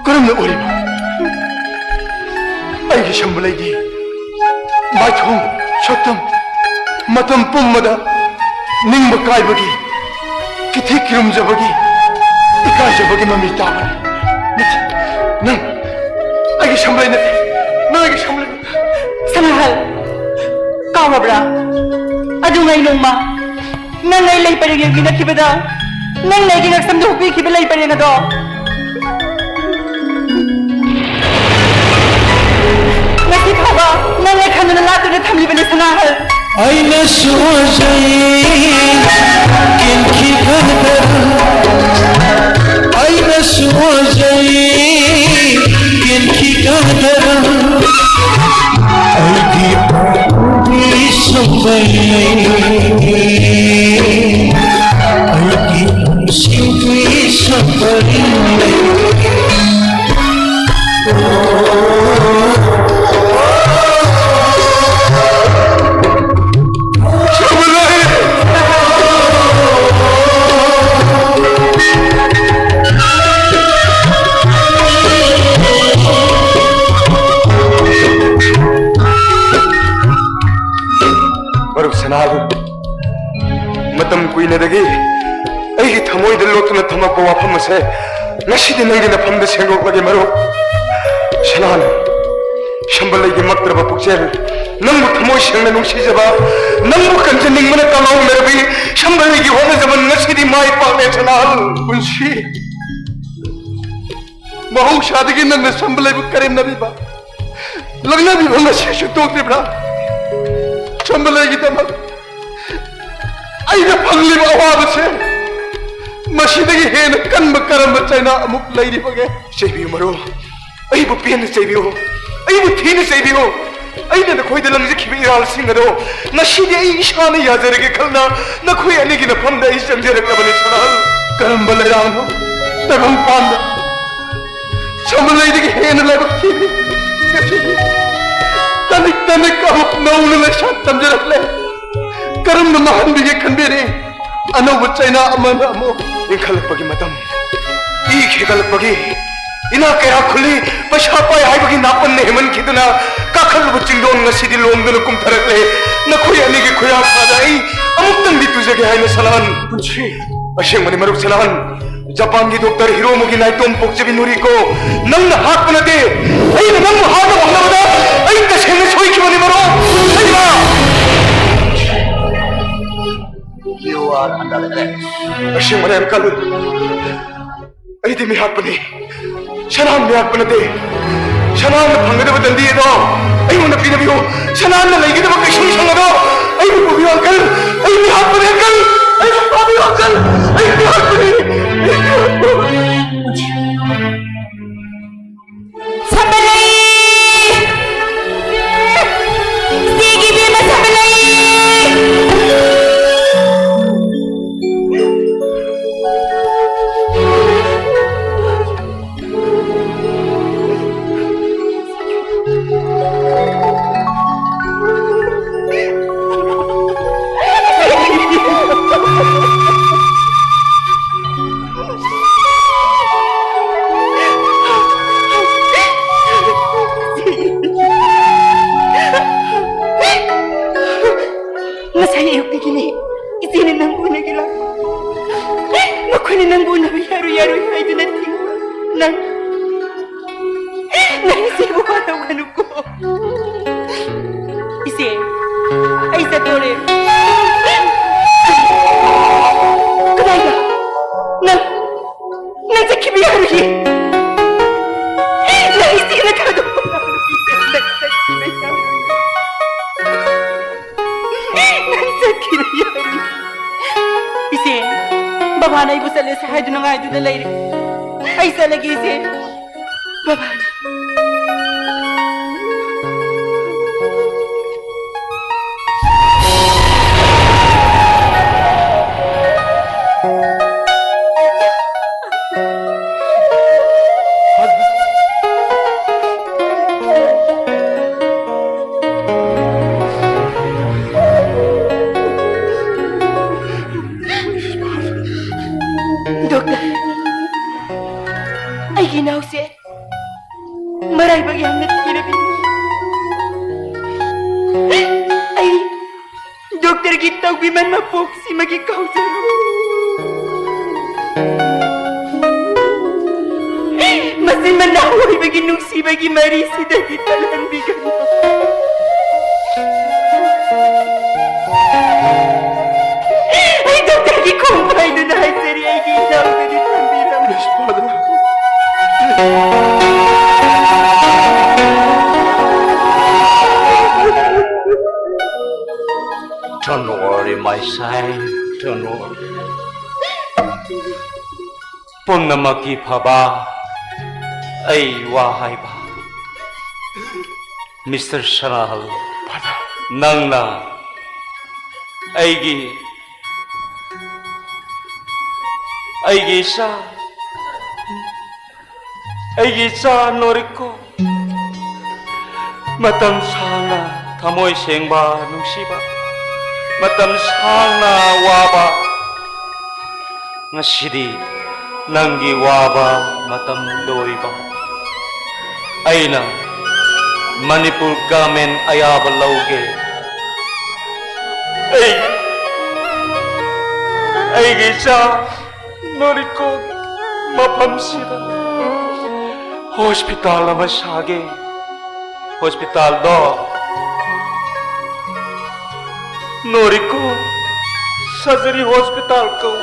ꯀꯔꯝꯅ ꯑꯣꯏꯔꯤꯕ? ꯑꯩꯒꯤ ꯁꯝꯕꯜ ꯂꯩꯗꯤ ꯃꯥꯏꯊꯣꯡ, ꯁꯛꯇꯝ, ꯃꯇꯝ ꯄꯨꯝꯕꯗ ꯅꯤꯡꯕ ꯀꯥꯏꯕꯒꯤ, ꯀꯤꯊꯤ ꯀꯤꯔꯨꯝꯖꯕꯒꯤ, ꯏꯀꯥꯏꯖꯕꯒꯤ ꯃꯃꯤ ꯇꯥꯕꯅꯤ꯫ ꯅꯠꯇꯦ, ꯅꯪ ꯑꯩꯒꯤ ꯁꯝꯕꯜ ꯂꯩ ꯅꯠꯇꯦ, ꯅꯪ ꯑꯩꯒꯤ ꯁꯝꯕꯜ ꯂꯩ꯫ ꯁꯅꯥꯍꯜ, ꯀꯥꯎꯔꯕ꯭ꯔꯥ? ꯑꯗꯨꯉꯩ ꯅꯣꯡꯃ ꯅꯪ ꯑꯩ ꯂꯩ ꯄꯔꯦꯡ ꯌꯦꯡꯃꯤꯟꯅꯈꯤꯕꯗ, ꯅꯪꯅ ꯑꯩꯒꯤ ꯉꯛꯁꯝꯗ ꯍꯨꯛꯄꯤꯈꯤꯕ ꯂꯩ ꯄꯔꯦꯡ ꯑꯗꯣ꯫ ꯉꯁꯤ ꯐꯥꯎꯕ ꯅꯪ ꯑꯩ ꯈꯟꯗꯨꯅ ꯂꯥꯞꯇꯨꯅ ꯊꯝꯂꯤꯕꯅꯤ, ꯁꯅꯥꯍꯜ꯫ ꯑꯩꯅꯁꯨ ꯍꯣꯖꯩ, ꯀꯤꯟꯈꯤ ꯀꯗꯔ꯫ ꯑꯩꯅꯁꯨ ꯍꯣꯖꯩ, ꯀꯤꯟꯈꯤ ꯀꯗꯔ꯫ ꯑꯩꯒꯤ ꯄꯥꯝꯕꯤ ꯁꯝꯕꯩ, ꯑꯩꯒꯤ ꯅꯨꯡꯁꯤꯕꯤ ꯁꯝꯕꯩ꯫ ꯃꯔꯨꯞ ꯁꯅꯥꯍꯜ, ꯃꯇꯝ ꯀꯨꯏꯅꯗꯒꯤ ꯑꯩꯒꯤ ꯊꯃꯣꯏꯗ ꯂꯣꯠꯇꯨꯅ ꯊꯝꯃꯛꯄ ꯋꯥꯐꯝ ꯑꯁꯦ ꯉꯁꯤꯗꯤ ꯅꯪꯒꯤ ꯅꯐꯝꯗ ꯁꯦꯡꯗꯣꯛꯂꯒꯦ ꯃꯔꯨꯞ꯫ ꯁꯅꯥꯍꯜ, ꯁꯝꯕꯜ ꯂꯩꯒꯤ ꯃꯛꯇ꯭ꯔꯕ ꯄꯨꯛꯆꯦꯜ, ꯅꯪꯕꯨ ꯊꯃꯣꯏ ꯁꯦꯡꯅ ꯅꯨꯡꯁꯤꯖꯕ, ꯅꯪꯕꯨ ꯀꯟꯖꯅꯤꯡꯕꯅ ꯀꯪꯍꯧꯅꯔꯕꯤ ꯁꯝꯕꯜ ꯂꯩꯒꯤ ꯍꯣꯠꯅꯖꯃꯟ ꯉꯁꯤꯗꯤ ꯃꯥꯏ ꯄꯥꯛꯂꯦ ꯁꯅꯥꯍꯜ꯫ ꯄꯨꯟꯁꯤ ꯃꯍꯧꯁꯥꯗꯒꯤ ꯅꯪꯅ ꯁꯝꯕꯜ ꯂꯩꯕꯨ ꯀꯔꯦꯝꯅꯕꯤꯕ, ꯂꯛꯅꯕꯤꯕ ꯉꯁꯤꯁꯨ ꯇꯣꯛꯇ꯭ꯔꯤꯕ꯭ꯔꯥ? ꯁꯝꯕꯜ ꯂꯩꯒꯤꯗꯃꯛ ꯑꯩꯅ ꯐꯪꯂꯤꯕ ꯑꯋꯥꯕꯁꯦ ꯃꯁꯤꯗꯒꯤ ꯍꯦꯟꯅ ꯀꯟꯕ ꯀꯔꯝꯕ ꯆꯩꯅꯥ ꯑꯃꯨꯛ ꯂꯩꯔꯤꯕꯒꯦ? ꯆꯩꯕꯤꯌꯨ ꯃꯔꯨꯞ, ꯑꯩꯕꯨ ꯄꯦꯟꯅ ꯆꯩꯕꯤꯌꯨ, ꯑꯩꯕꯨ ꯊꯤꯅ ꯆꯩꯕꯤꯌꯨ꯫ ꯑꯩꯅ ꯅꯈꯣꯏꯗ ꯂꯪꯖꯈꯤꯕ ꯏꯔꯥꯜꯁꯤꯡ ꯑꯗꯣ ꯉꯁꯤꯗꯤ ꯑꯩ ꯏꯁꯥꯅ ꯌꯥꯖꯔꯒꯦ ꯈꯜꯅ ꯅꯈꯣꯏ ꯑꯅꯤꯒꯤ ꯅꯐꯝꯗ ꯑꯩ ꯆꯪꯖꯔꯛꯂꯕꯅꯤ ꯁꯅꯥꯍꯜ꯫ ꯀꯔꯝꯕ ꯂꯩꯔꯥꯡꯅꯣ? ꯇꯥꯏꯕꯪꯄꯥꯟꯗ ꯁꯝꯕꯜ ꯂꯩꯗꯒꯤ ꯍꯦꯟꯅ ꯂꯥꯏꯕꯛ ꯊꯤꯔꯤ꯫ ꯉꯁꯤꯗꯤ ꯇꯅꯤꯛ ꯇꯅꯤꯛ ꯑꯃꯨꯛ ꯅꯧꯅ ꯂꯩꯁꯥ ꯇꯝꯖꯔꯛꯂꯦ꯫ ꯀꯔꯝꯅ ꯃꯥꯡꯍꯟꯕꯤꯒꯦ ꯈꯟꯕꯤꯔꯤ꯫ ꯑꯅꯧꯕ ꯆꯩꯅꯥ ꯑꯃꯅ ꯑꯃꯨꯛ ꯏꯟꯈꯠꯂꯛꯄꯒꯤ ꯃꯇꯝ, ꯏ ꯈꯦꯒꯠꯂꯛꯄꯒꯤ, ꯏꯅꯥ ꯀꯩꯔꯥꯛ ꯈꯨꯜꯂꯤ, ꯄꯩꯁꯥ ꯄꯥꯏ ꯍꯥꯏꯕꯒꯤ ꯅꯥꯄꯟꯅ ꯍꯦꯟꯃꯟꯈꯤꯗꯨꯅ ꯀꯥꯈꯠꯂꯨꯕ ꯆꯤꯡꯗꯣꯟ ꯉꯁꯤꯗꯤ ꯂꯣꯡꯗꯨꯅ ꯀꯨꯝꯊꯔꯛꯂꯦ꯫ ꯅꯈꯣꯏ ꯑꯅꯤꯒꯤ ꯈꯨꯌꯥ ꯈꯥꯗ ꯑꯩ ꯑꯃꯨꯛꯇꯪꯗꯤ ꯇꯨꯖꯒꯦ ꯍꯥꯏꯅ ꯁꯅꯥꯍꯟ꯫ ꯄꯨꯟꯁꯤ꯫ ꯑꯁꯦꯡꯕꯅꯤ ꯃꯔꯨꯞ ꯁꯅꯥꯍꯟ, ꯖꯄꯥꯟꯒꯤ ꯗꯣꯛꯇꯔ ꯍꯤꯔꯣꯃꯨꯒꯤ ꯅꯥꯏꯇꯣꯝ ꯄꯣꯛꯆꯕꯤ ꯅꯨꯔꯤꯀꯣ, ꯅꯪꯅ ꯍꯥꯠꯄ ꯅꯠꯇꯦ, ꯑꯩꯅ ꯅꯪꯕꯨ ꯍꯥꯠꯅꯕ ꯍꯣꯠꯅꯕꯗ ꯑꯩ ꯇꯁꯦꯡꯅ ꯁꯣꯏꯈꯤꯕꯅꯤ ꯃꯔꯨꯞ꯫ ꯁꯩꯃꯥ! You are under arrest. ꯑꯁꯦꯡꯕꯅꯦ ꯑꯪꯀꯜ, ꯑꯩꯗꯤ ꯃꯤꯍꯥꯠꯄꯅꯤ꯫ ꯁꯅꯥꯍꯟ ꯃꯤꯍꯥꯠꯄ ꯅꯠꯇꯦ꯫ ꯁꯅꯥꯍꯟꯅ ꯐꯪꯒꯗꯕ ꯗꯟꯗꯤ ꯑꯗꯣ ꯑꯩꯉꯣꯟꯗ ꯄꯤꯅꯕꯤꯌꯨ꯫ ꯁꯅꯥꯍꯟꯅ ꯂꯩꯒꯗꯕ ꯀꯩꯁꯨꯝ ꯁꯪ ꯑꯗꯣ ꯑꯩꯕꯨ ꯄꯨꯕꯤꯌꯨ ꯑꯪꯀꯜ꯫ ꯑꯩ ꯃꯤꯍꯥꯠꯄꯅꯤ ꯑꯪꯀꯜ꯫ ꯑꯩꯕꯨ ꯐꯥꯕꯤꯌꯨ ꯑꯪꯀꯜ꯫ ꯑꯩ ꯃꯤꯍꯥꯠꯄꯅꯤ꯫ ꯑꯩ ꯃꯤꯍꯥꯠꯄꯅꯤ꯫ ꯁꯝꯕꯂꯩ! ꯏꯆꯦꯒꯤ ꯏꯕꯦꯝꯃ ꯁꯝꯕꯂꯩ! ꯉꯁꯥꯏ ꯑꯌꯨꯛꯇꯒꯤꯅꯦ ꯏꯆꯦꯅ ꯅꯪꯕꯨ ꯎꯅꯒꯦ ꯂꯥꯛꯄ꯫ ꯃꯈꯣꯏꯅ ꯅꯪꯕꯨ ꯎꯅꯕ ꯌꯥꯔꯣꯏ, ꯌꯥꯔꯣꯏ ꯍꯥꯏꯗꯨꯅ ꯊꯤꯡꯕ꯫ ꯅꯪ, ꯅꯪ ꯏꯆꯦꯕꯨ ꯋꯥꯔꯧꯒꯅꯨꯀꯣ꯫ ꯏꯆꯦ, ꯑꯩ ꯆꯠꯇꯣꯔꯦ꯫ ꯀꯗꯥꯏꯗ? ꯅꯪ, ꯅꯪ ꯆꯠꯈꯤꯕ ꯌꯥꯔꯣꯏꯌꯦ꯫ ꯅꯪ ꯏꯆꯦꯅ ꯊꯥꯗꯣꯛꯄ ꯉꯝꯂꯣꯏꯌꯦ꯫ ꯅꯪ ꯆꯠꯈꯤꯕ ꯌꯥꯔꯣꯏꯌꯦ꯫ ꯅꯪ ꯆꯠꯈꯤꯕ ꯌꯥꯔꯣꯏꯌꯦ꯫ ꯏꯆꯦ, ꯕꯕꯥꯅ ꯑꯩꯕꯨ ꯆꯠꯂꯁꯦ ꯍꯥꯏꯗꯨꯅ ꯉꯥꯏꯗꯨꯅ ꯂꯩꯔꯦ꯫ ꯑꯩ ꯆꯠꯂꯒꯦ ꯏꯆꯦ꯫ ꯕꯕꯥꯅ꯫ ꯏꯅꯥꯎꯁꯦ ꯃꯔꯥꯏꯕꯛ ꯌꯥꯝꯅ ꯊꯤꯔꯕꯤꯅꯤ꯫ ꯑꯩ ꯗꯣꯛꯇꯔꯒꯤ ꯇꯧꯕꯤꯃꯟ ꯃꯄꯣꯛꯁꯤꯃꯒꯤ ꯀꯥꯎꯖꯔꯨ꯫ ꯃꯆꯤꯟ ꯃꯅꯥꯎ ꯑꯣꯏꯕꯒꯤ ꯅꯨꯡꯁꯤꯕꯒꯤ ꯃꯔꯤꯁꯤꯗꯒꯤ ꯇꯠꯍꯟꯕꯤꯒꯅꯨ꯫ ꯑꯩ ꯗꯣꯛꯇꯔꯒꯤ ꯈꯣꯡ ꯄꯥꯏꯗꯨꯅ ꯍꯥꯏꯖꯔꯤ, ꯑꯩꯒꯤ ꯏꯅꯥꯎꯗꯨꯗꯤ ꯊꯝꯕꯤꯔꯝꯃꯨ꯫ Please, Father. Don't worry, my child. Don't worry. ꯄꯨꯝꯅꯃꯛꯀꯤ ꯐꯕ ꯑꯩ ꯋꯥ ꯍꯥꯏꯕ꯫ ꯃꯤꯁꯇꯔ ꯁꯅꯥꯍꯜ, ꯅꯪꯅ ꯑꯩꯒꯤ, ꯑꯩꯒꯤ ꯏꯆꯥ, ꯑꯩꯒꯤ ꯏꯆꯥ ꯅꯣꯔꯤꯀꯣ, ꯃꯇꯝ ꯁꯥꯡꯅ ꯊꯃꯣꯏ ꯁꯦꯡꯕ, ꯅꯨꯡꯁꯤꯕ, ꯃꯇꯝ ꯁꯥꯡꯅ ꯋꯥꯕ, ꯉꯁꯤꯗꯤ ꯅꯪꯒꯤ ꯋꯥꯕ ꯃꯇꯝ ꯂꯣꯏꯕ꯫ ꯑꯩꯅ ꯃꯅꯤꯄꯨꯔ ꯒꯃꯦꯟ ꯑꯌꯥꯕ ꯂꯧꯒꯦ꯫ ꯑꯩ, ꯑꯩꯒꯤ ꯏꯆꯥ ꯅꯣꯔꯤꯀꯣ ꯃꯐꯝꯁꯤꯗ ꯍꯣꯁꯄꯤꯇꯥꯜ ꯑꯃ ꯁꯥꯒꯦ꯫ ꯍꯣꯁꯄꯤꯇꯥꯜꯗꯣ ꯅꯣꯔꯤꯀꯣ ꯁꯔꯖꯔꯤ ꯍꯣꯁꯄꯤꯇꯥꯜ ꯀꯧ꯫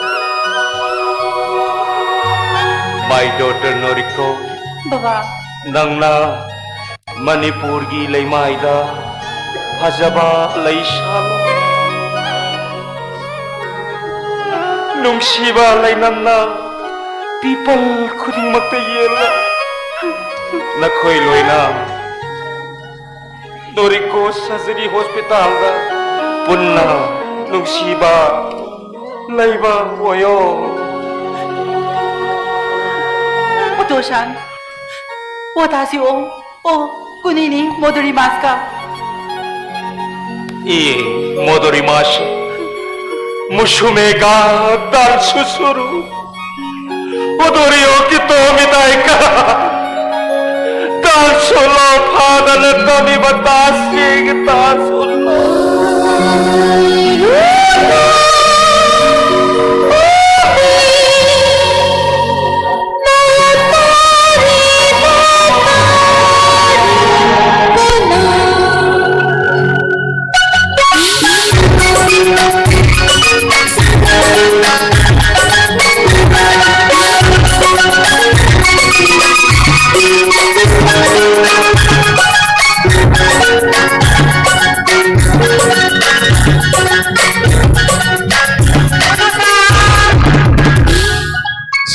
My daughter ꯅꯣꯔꯤꯀꯣ, ꯕꯕꯥ꯫ ꯅꯪꯅ ꯃꯅꯤꯄꯨꯔꯒꯤ ꯂꯩꯃꯥꯏꯗ ꯐꯖꯕ ꯂꯩꯁꯥ, ꯅꯨꯡꯁꯤꯕ ꯂꯩꯅꯝꯅ ꯄꯤꯄꯜ ꯈꯨꯗꯤꯡꯃꯛꯇ ꯌꯦꯜꯂ ꯅꯈꯣꯏ ꯂꯣꯏꯅ ꯅꯣꯔꯤꯀꯣ ꯁꯔꯖꯔꯤ ꯍꯣꯁꯄꯤꯇꯥꯜꯗ ꯄꯨꯟꯅ ꯅꯨꯡꯁꯤꯕ ꯂꯩꯕ ꯑꯣꯏꯌꯣ꯫ ꯑꯣ ꯇꯣꯁꯥꯟ, ꯑꯣ ꯇꯥꯁꯤ ꯑꯣ, ꯑꯣ ꯀꯨꯅꯤꯅꯤ ꯃꯣꯗꯨꯔꯤ ꯃꯥꯁꯀ꯫ ꯏ ꯃꯣꯗꯨꯔꯤ ꯃꯥꯁ, ꯃꯨꯁꯨꯃꯦꯒ ꯗꯥꯟꯁꯨꯁꯨꯔꯨ꯫ ꯎꯗꯣꯔꯤꯌꯣ ꯀꯤꯇꯣ ꯃꯤꯗꯥꯏꯀ꯫ ꯃꯤ ꯃꯇꯥꯁꯤꯒꯤ ꯇꯥꯁꯨ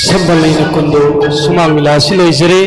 ꯁꯝꯕꯜ ꯂꯩꯅ ꯀꯨꯟꯗꯨ ꯁꯨꯃꯥꯡ ꯂꯤꯂꯥ ꯑꯁꯤ ꯂꯣꯏꯖꯔꯦ꯫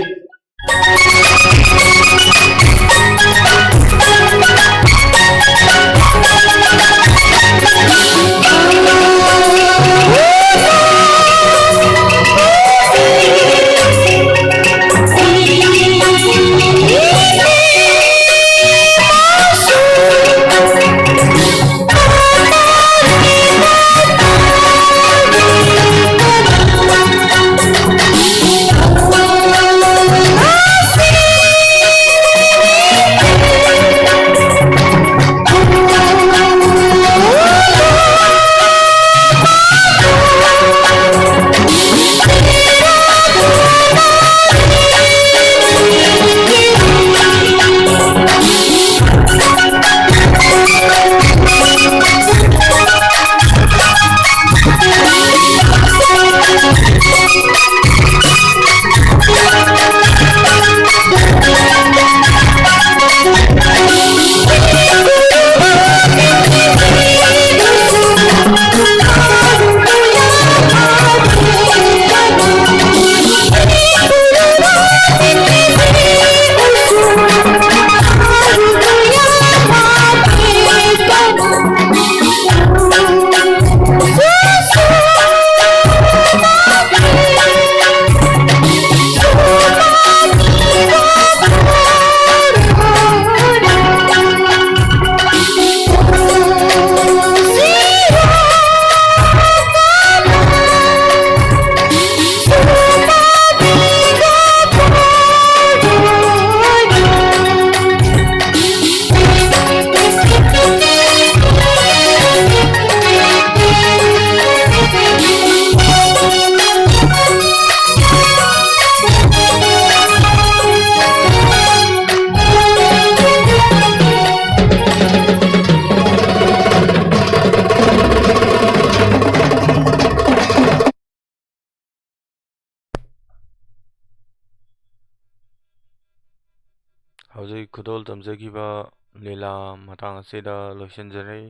ꯍꯧꯖꯤꯛ ꯈꯨꯗꯣꯜ ꯇꯝꯖꯈꯤꯕ ꯂꯤꯂꯥ ꯃꯇꯥꯡ ꯑꯁꯤꯗ ꯂꯣꯏꯁꯤꯟꯖꯔꯦ꯫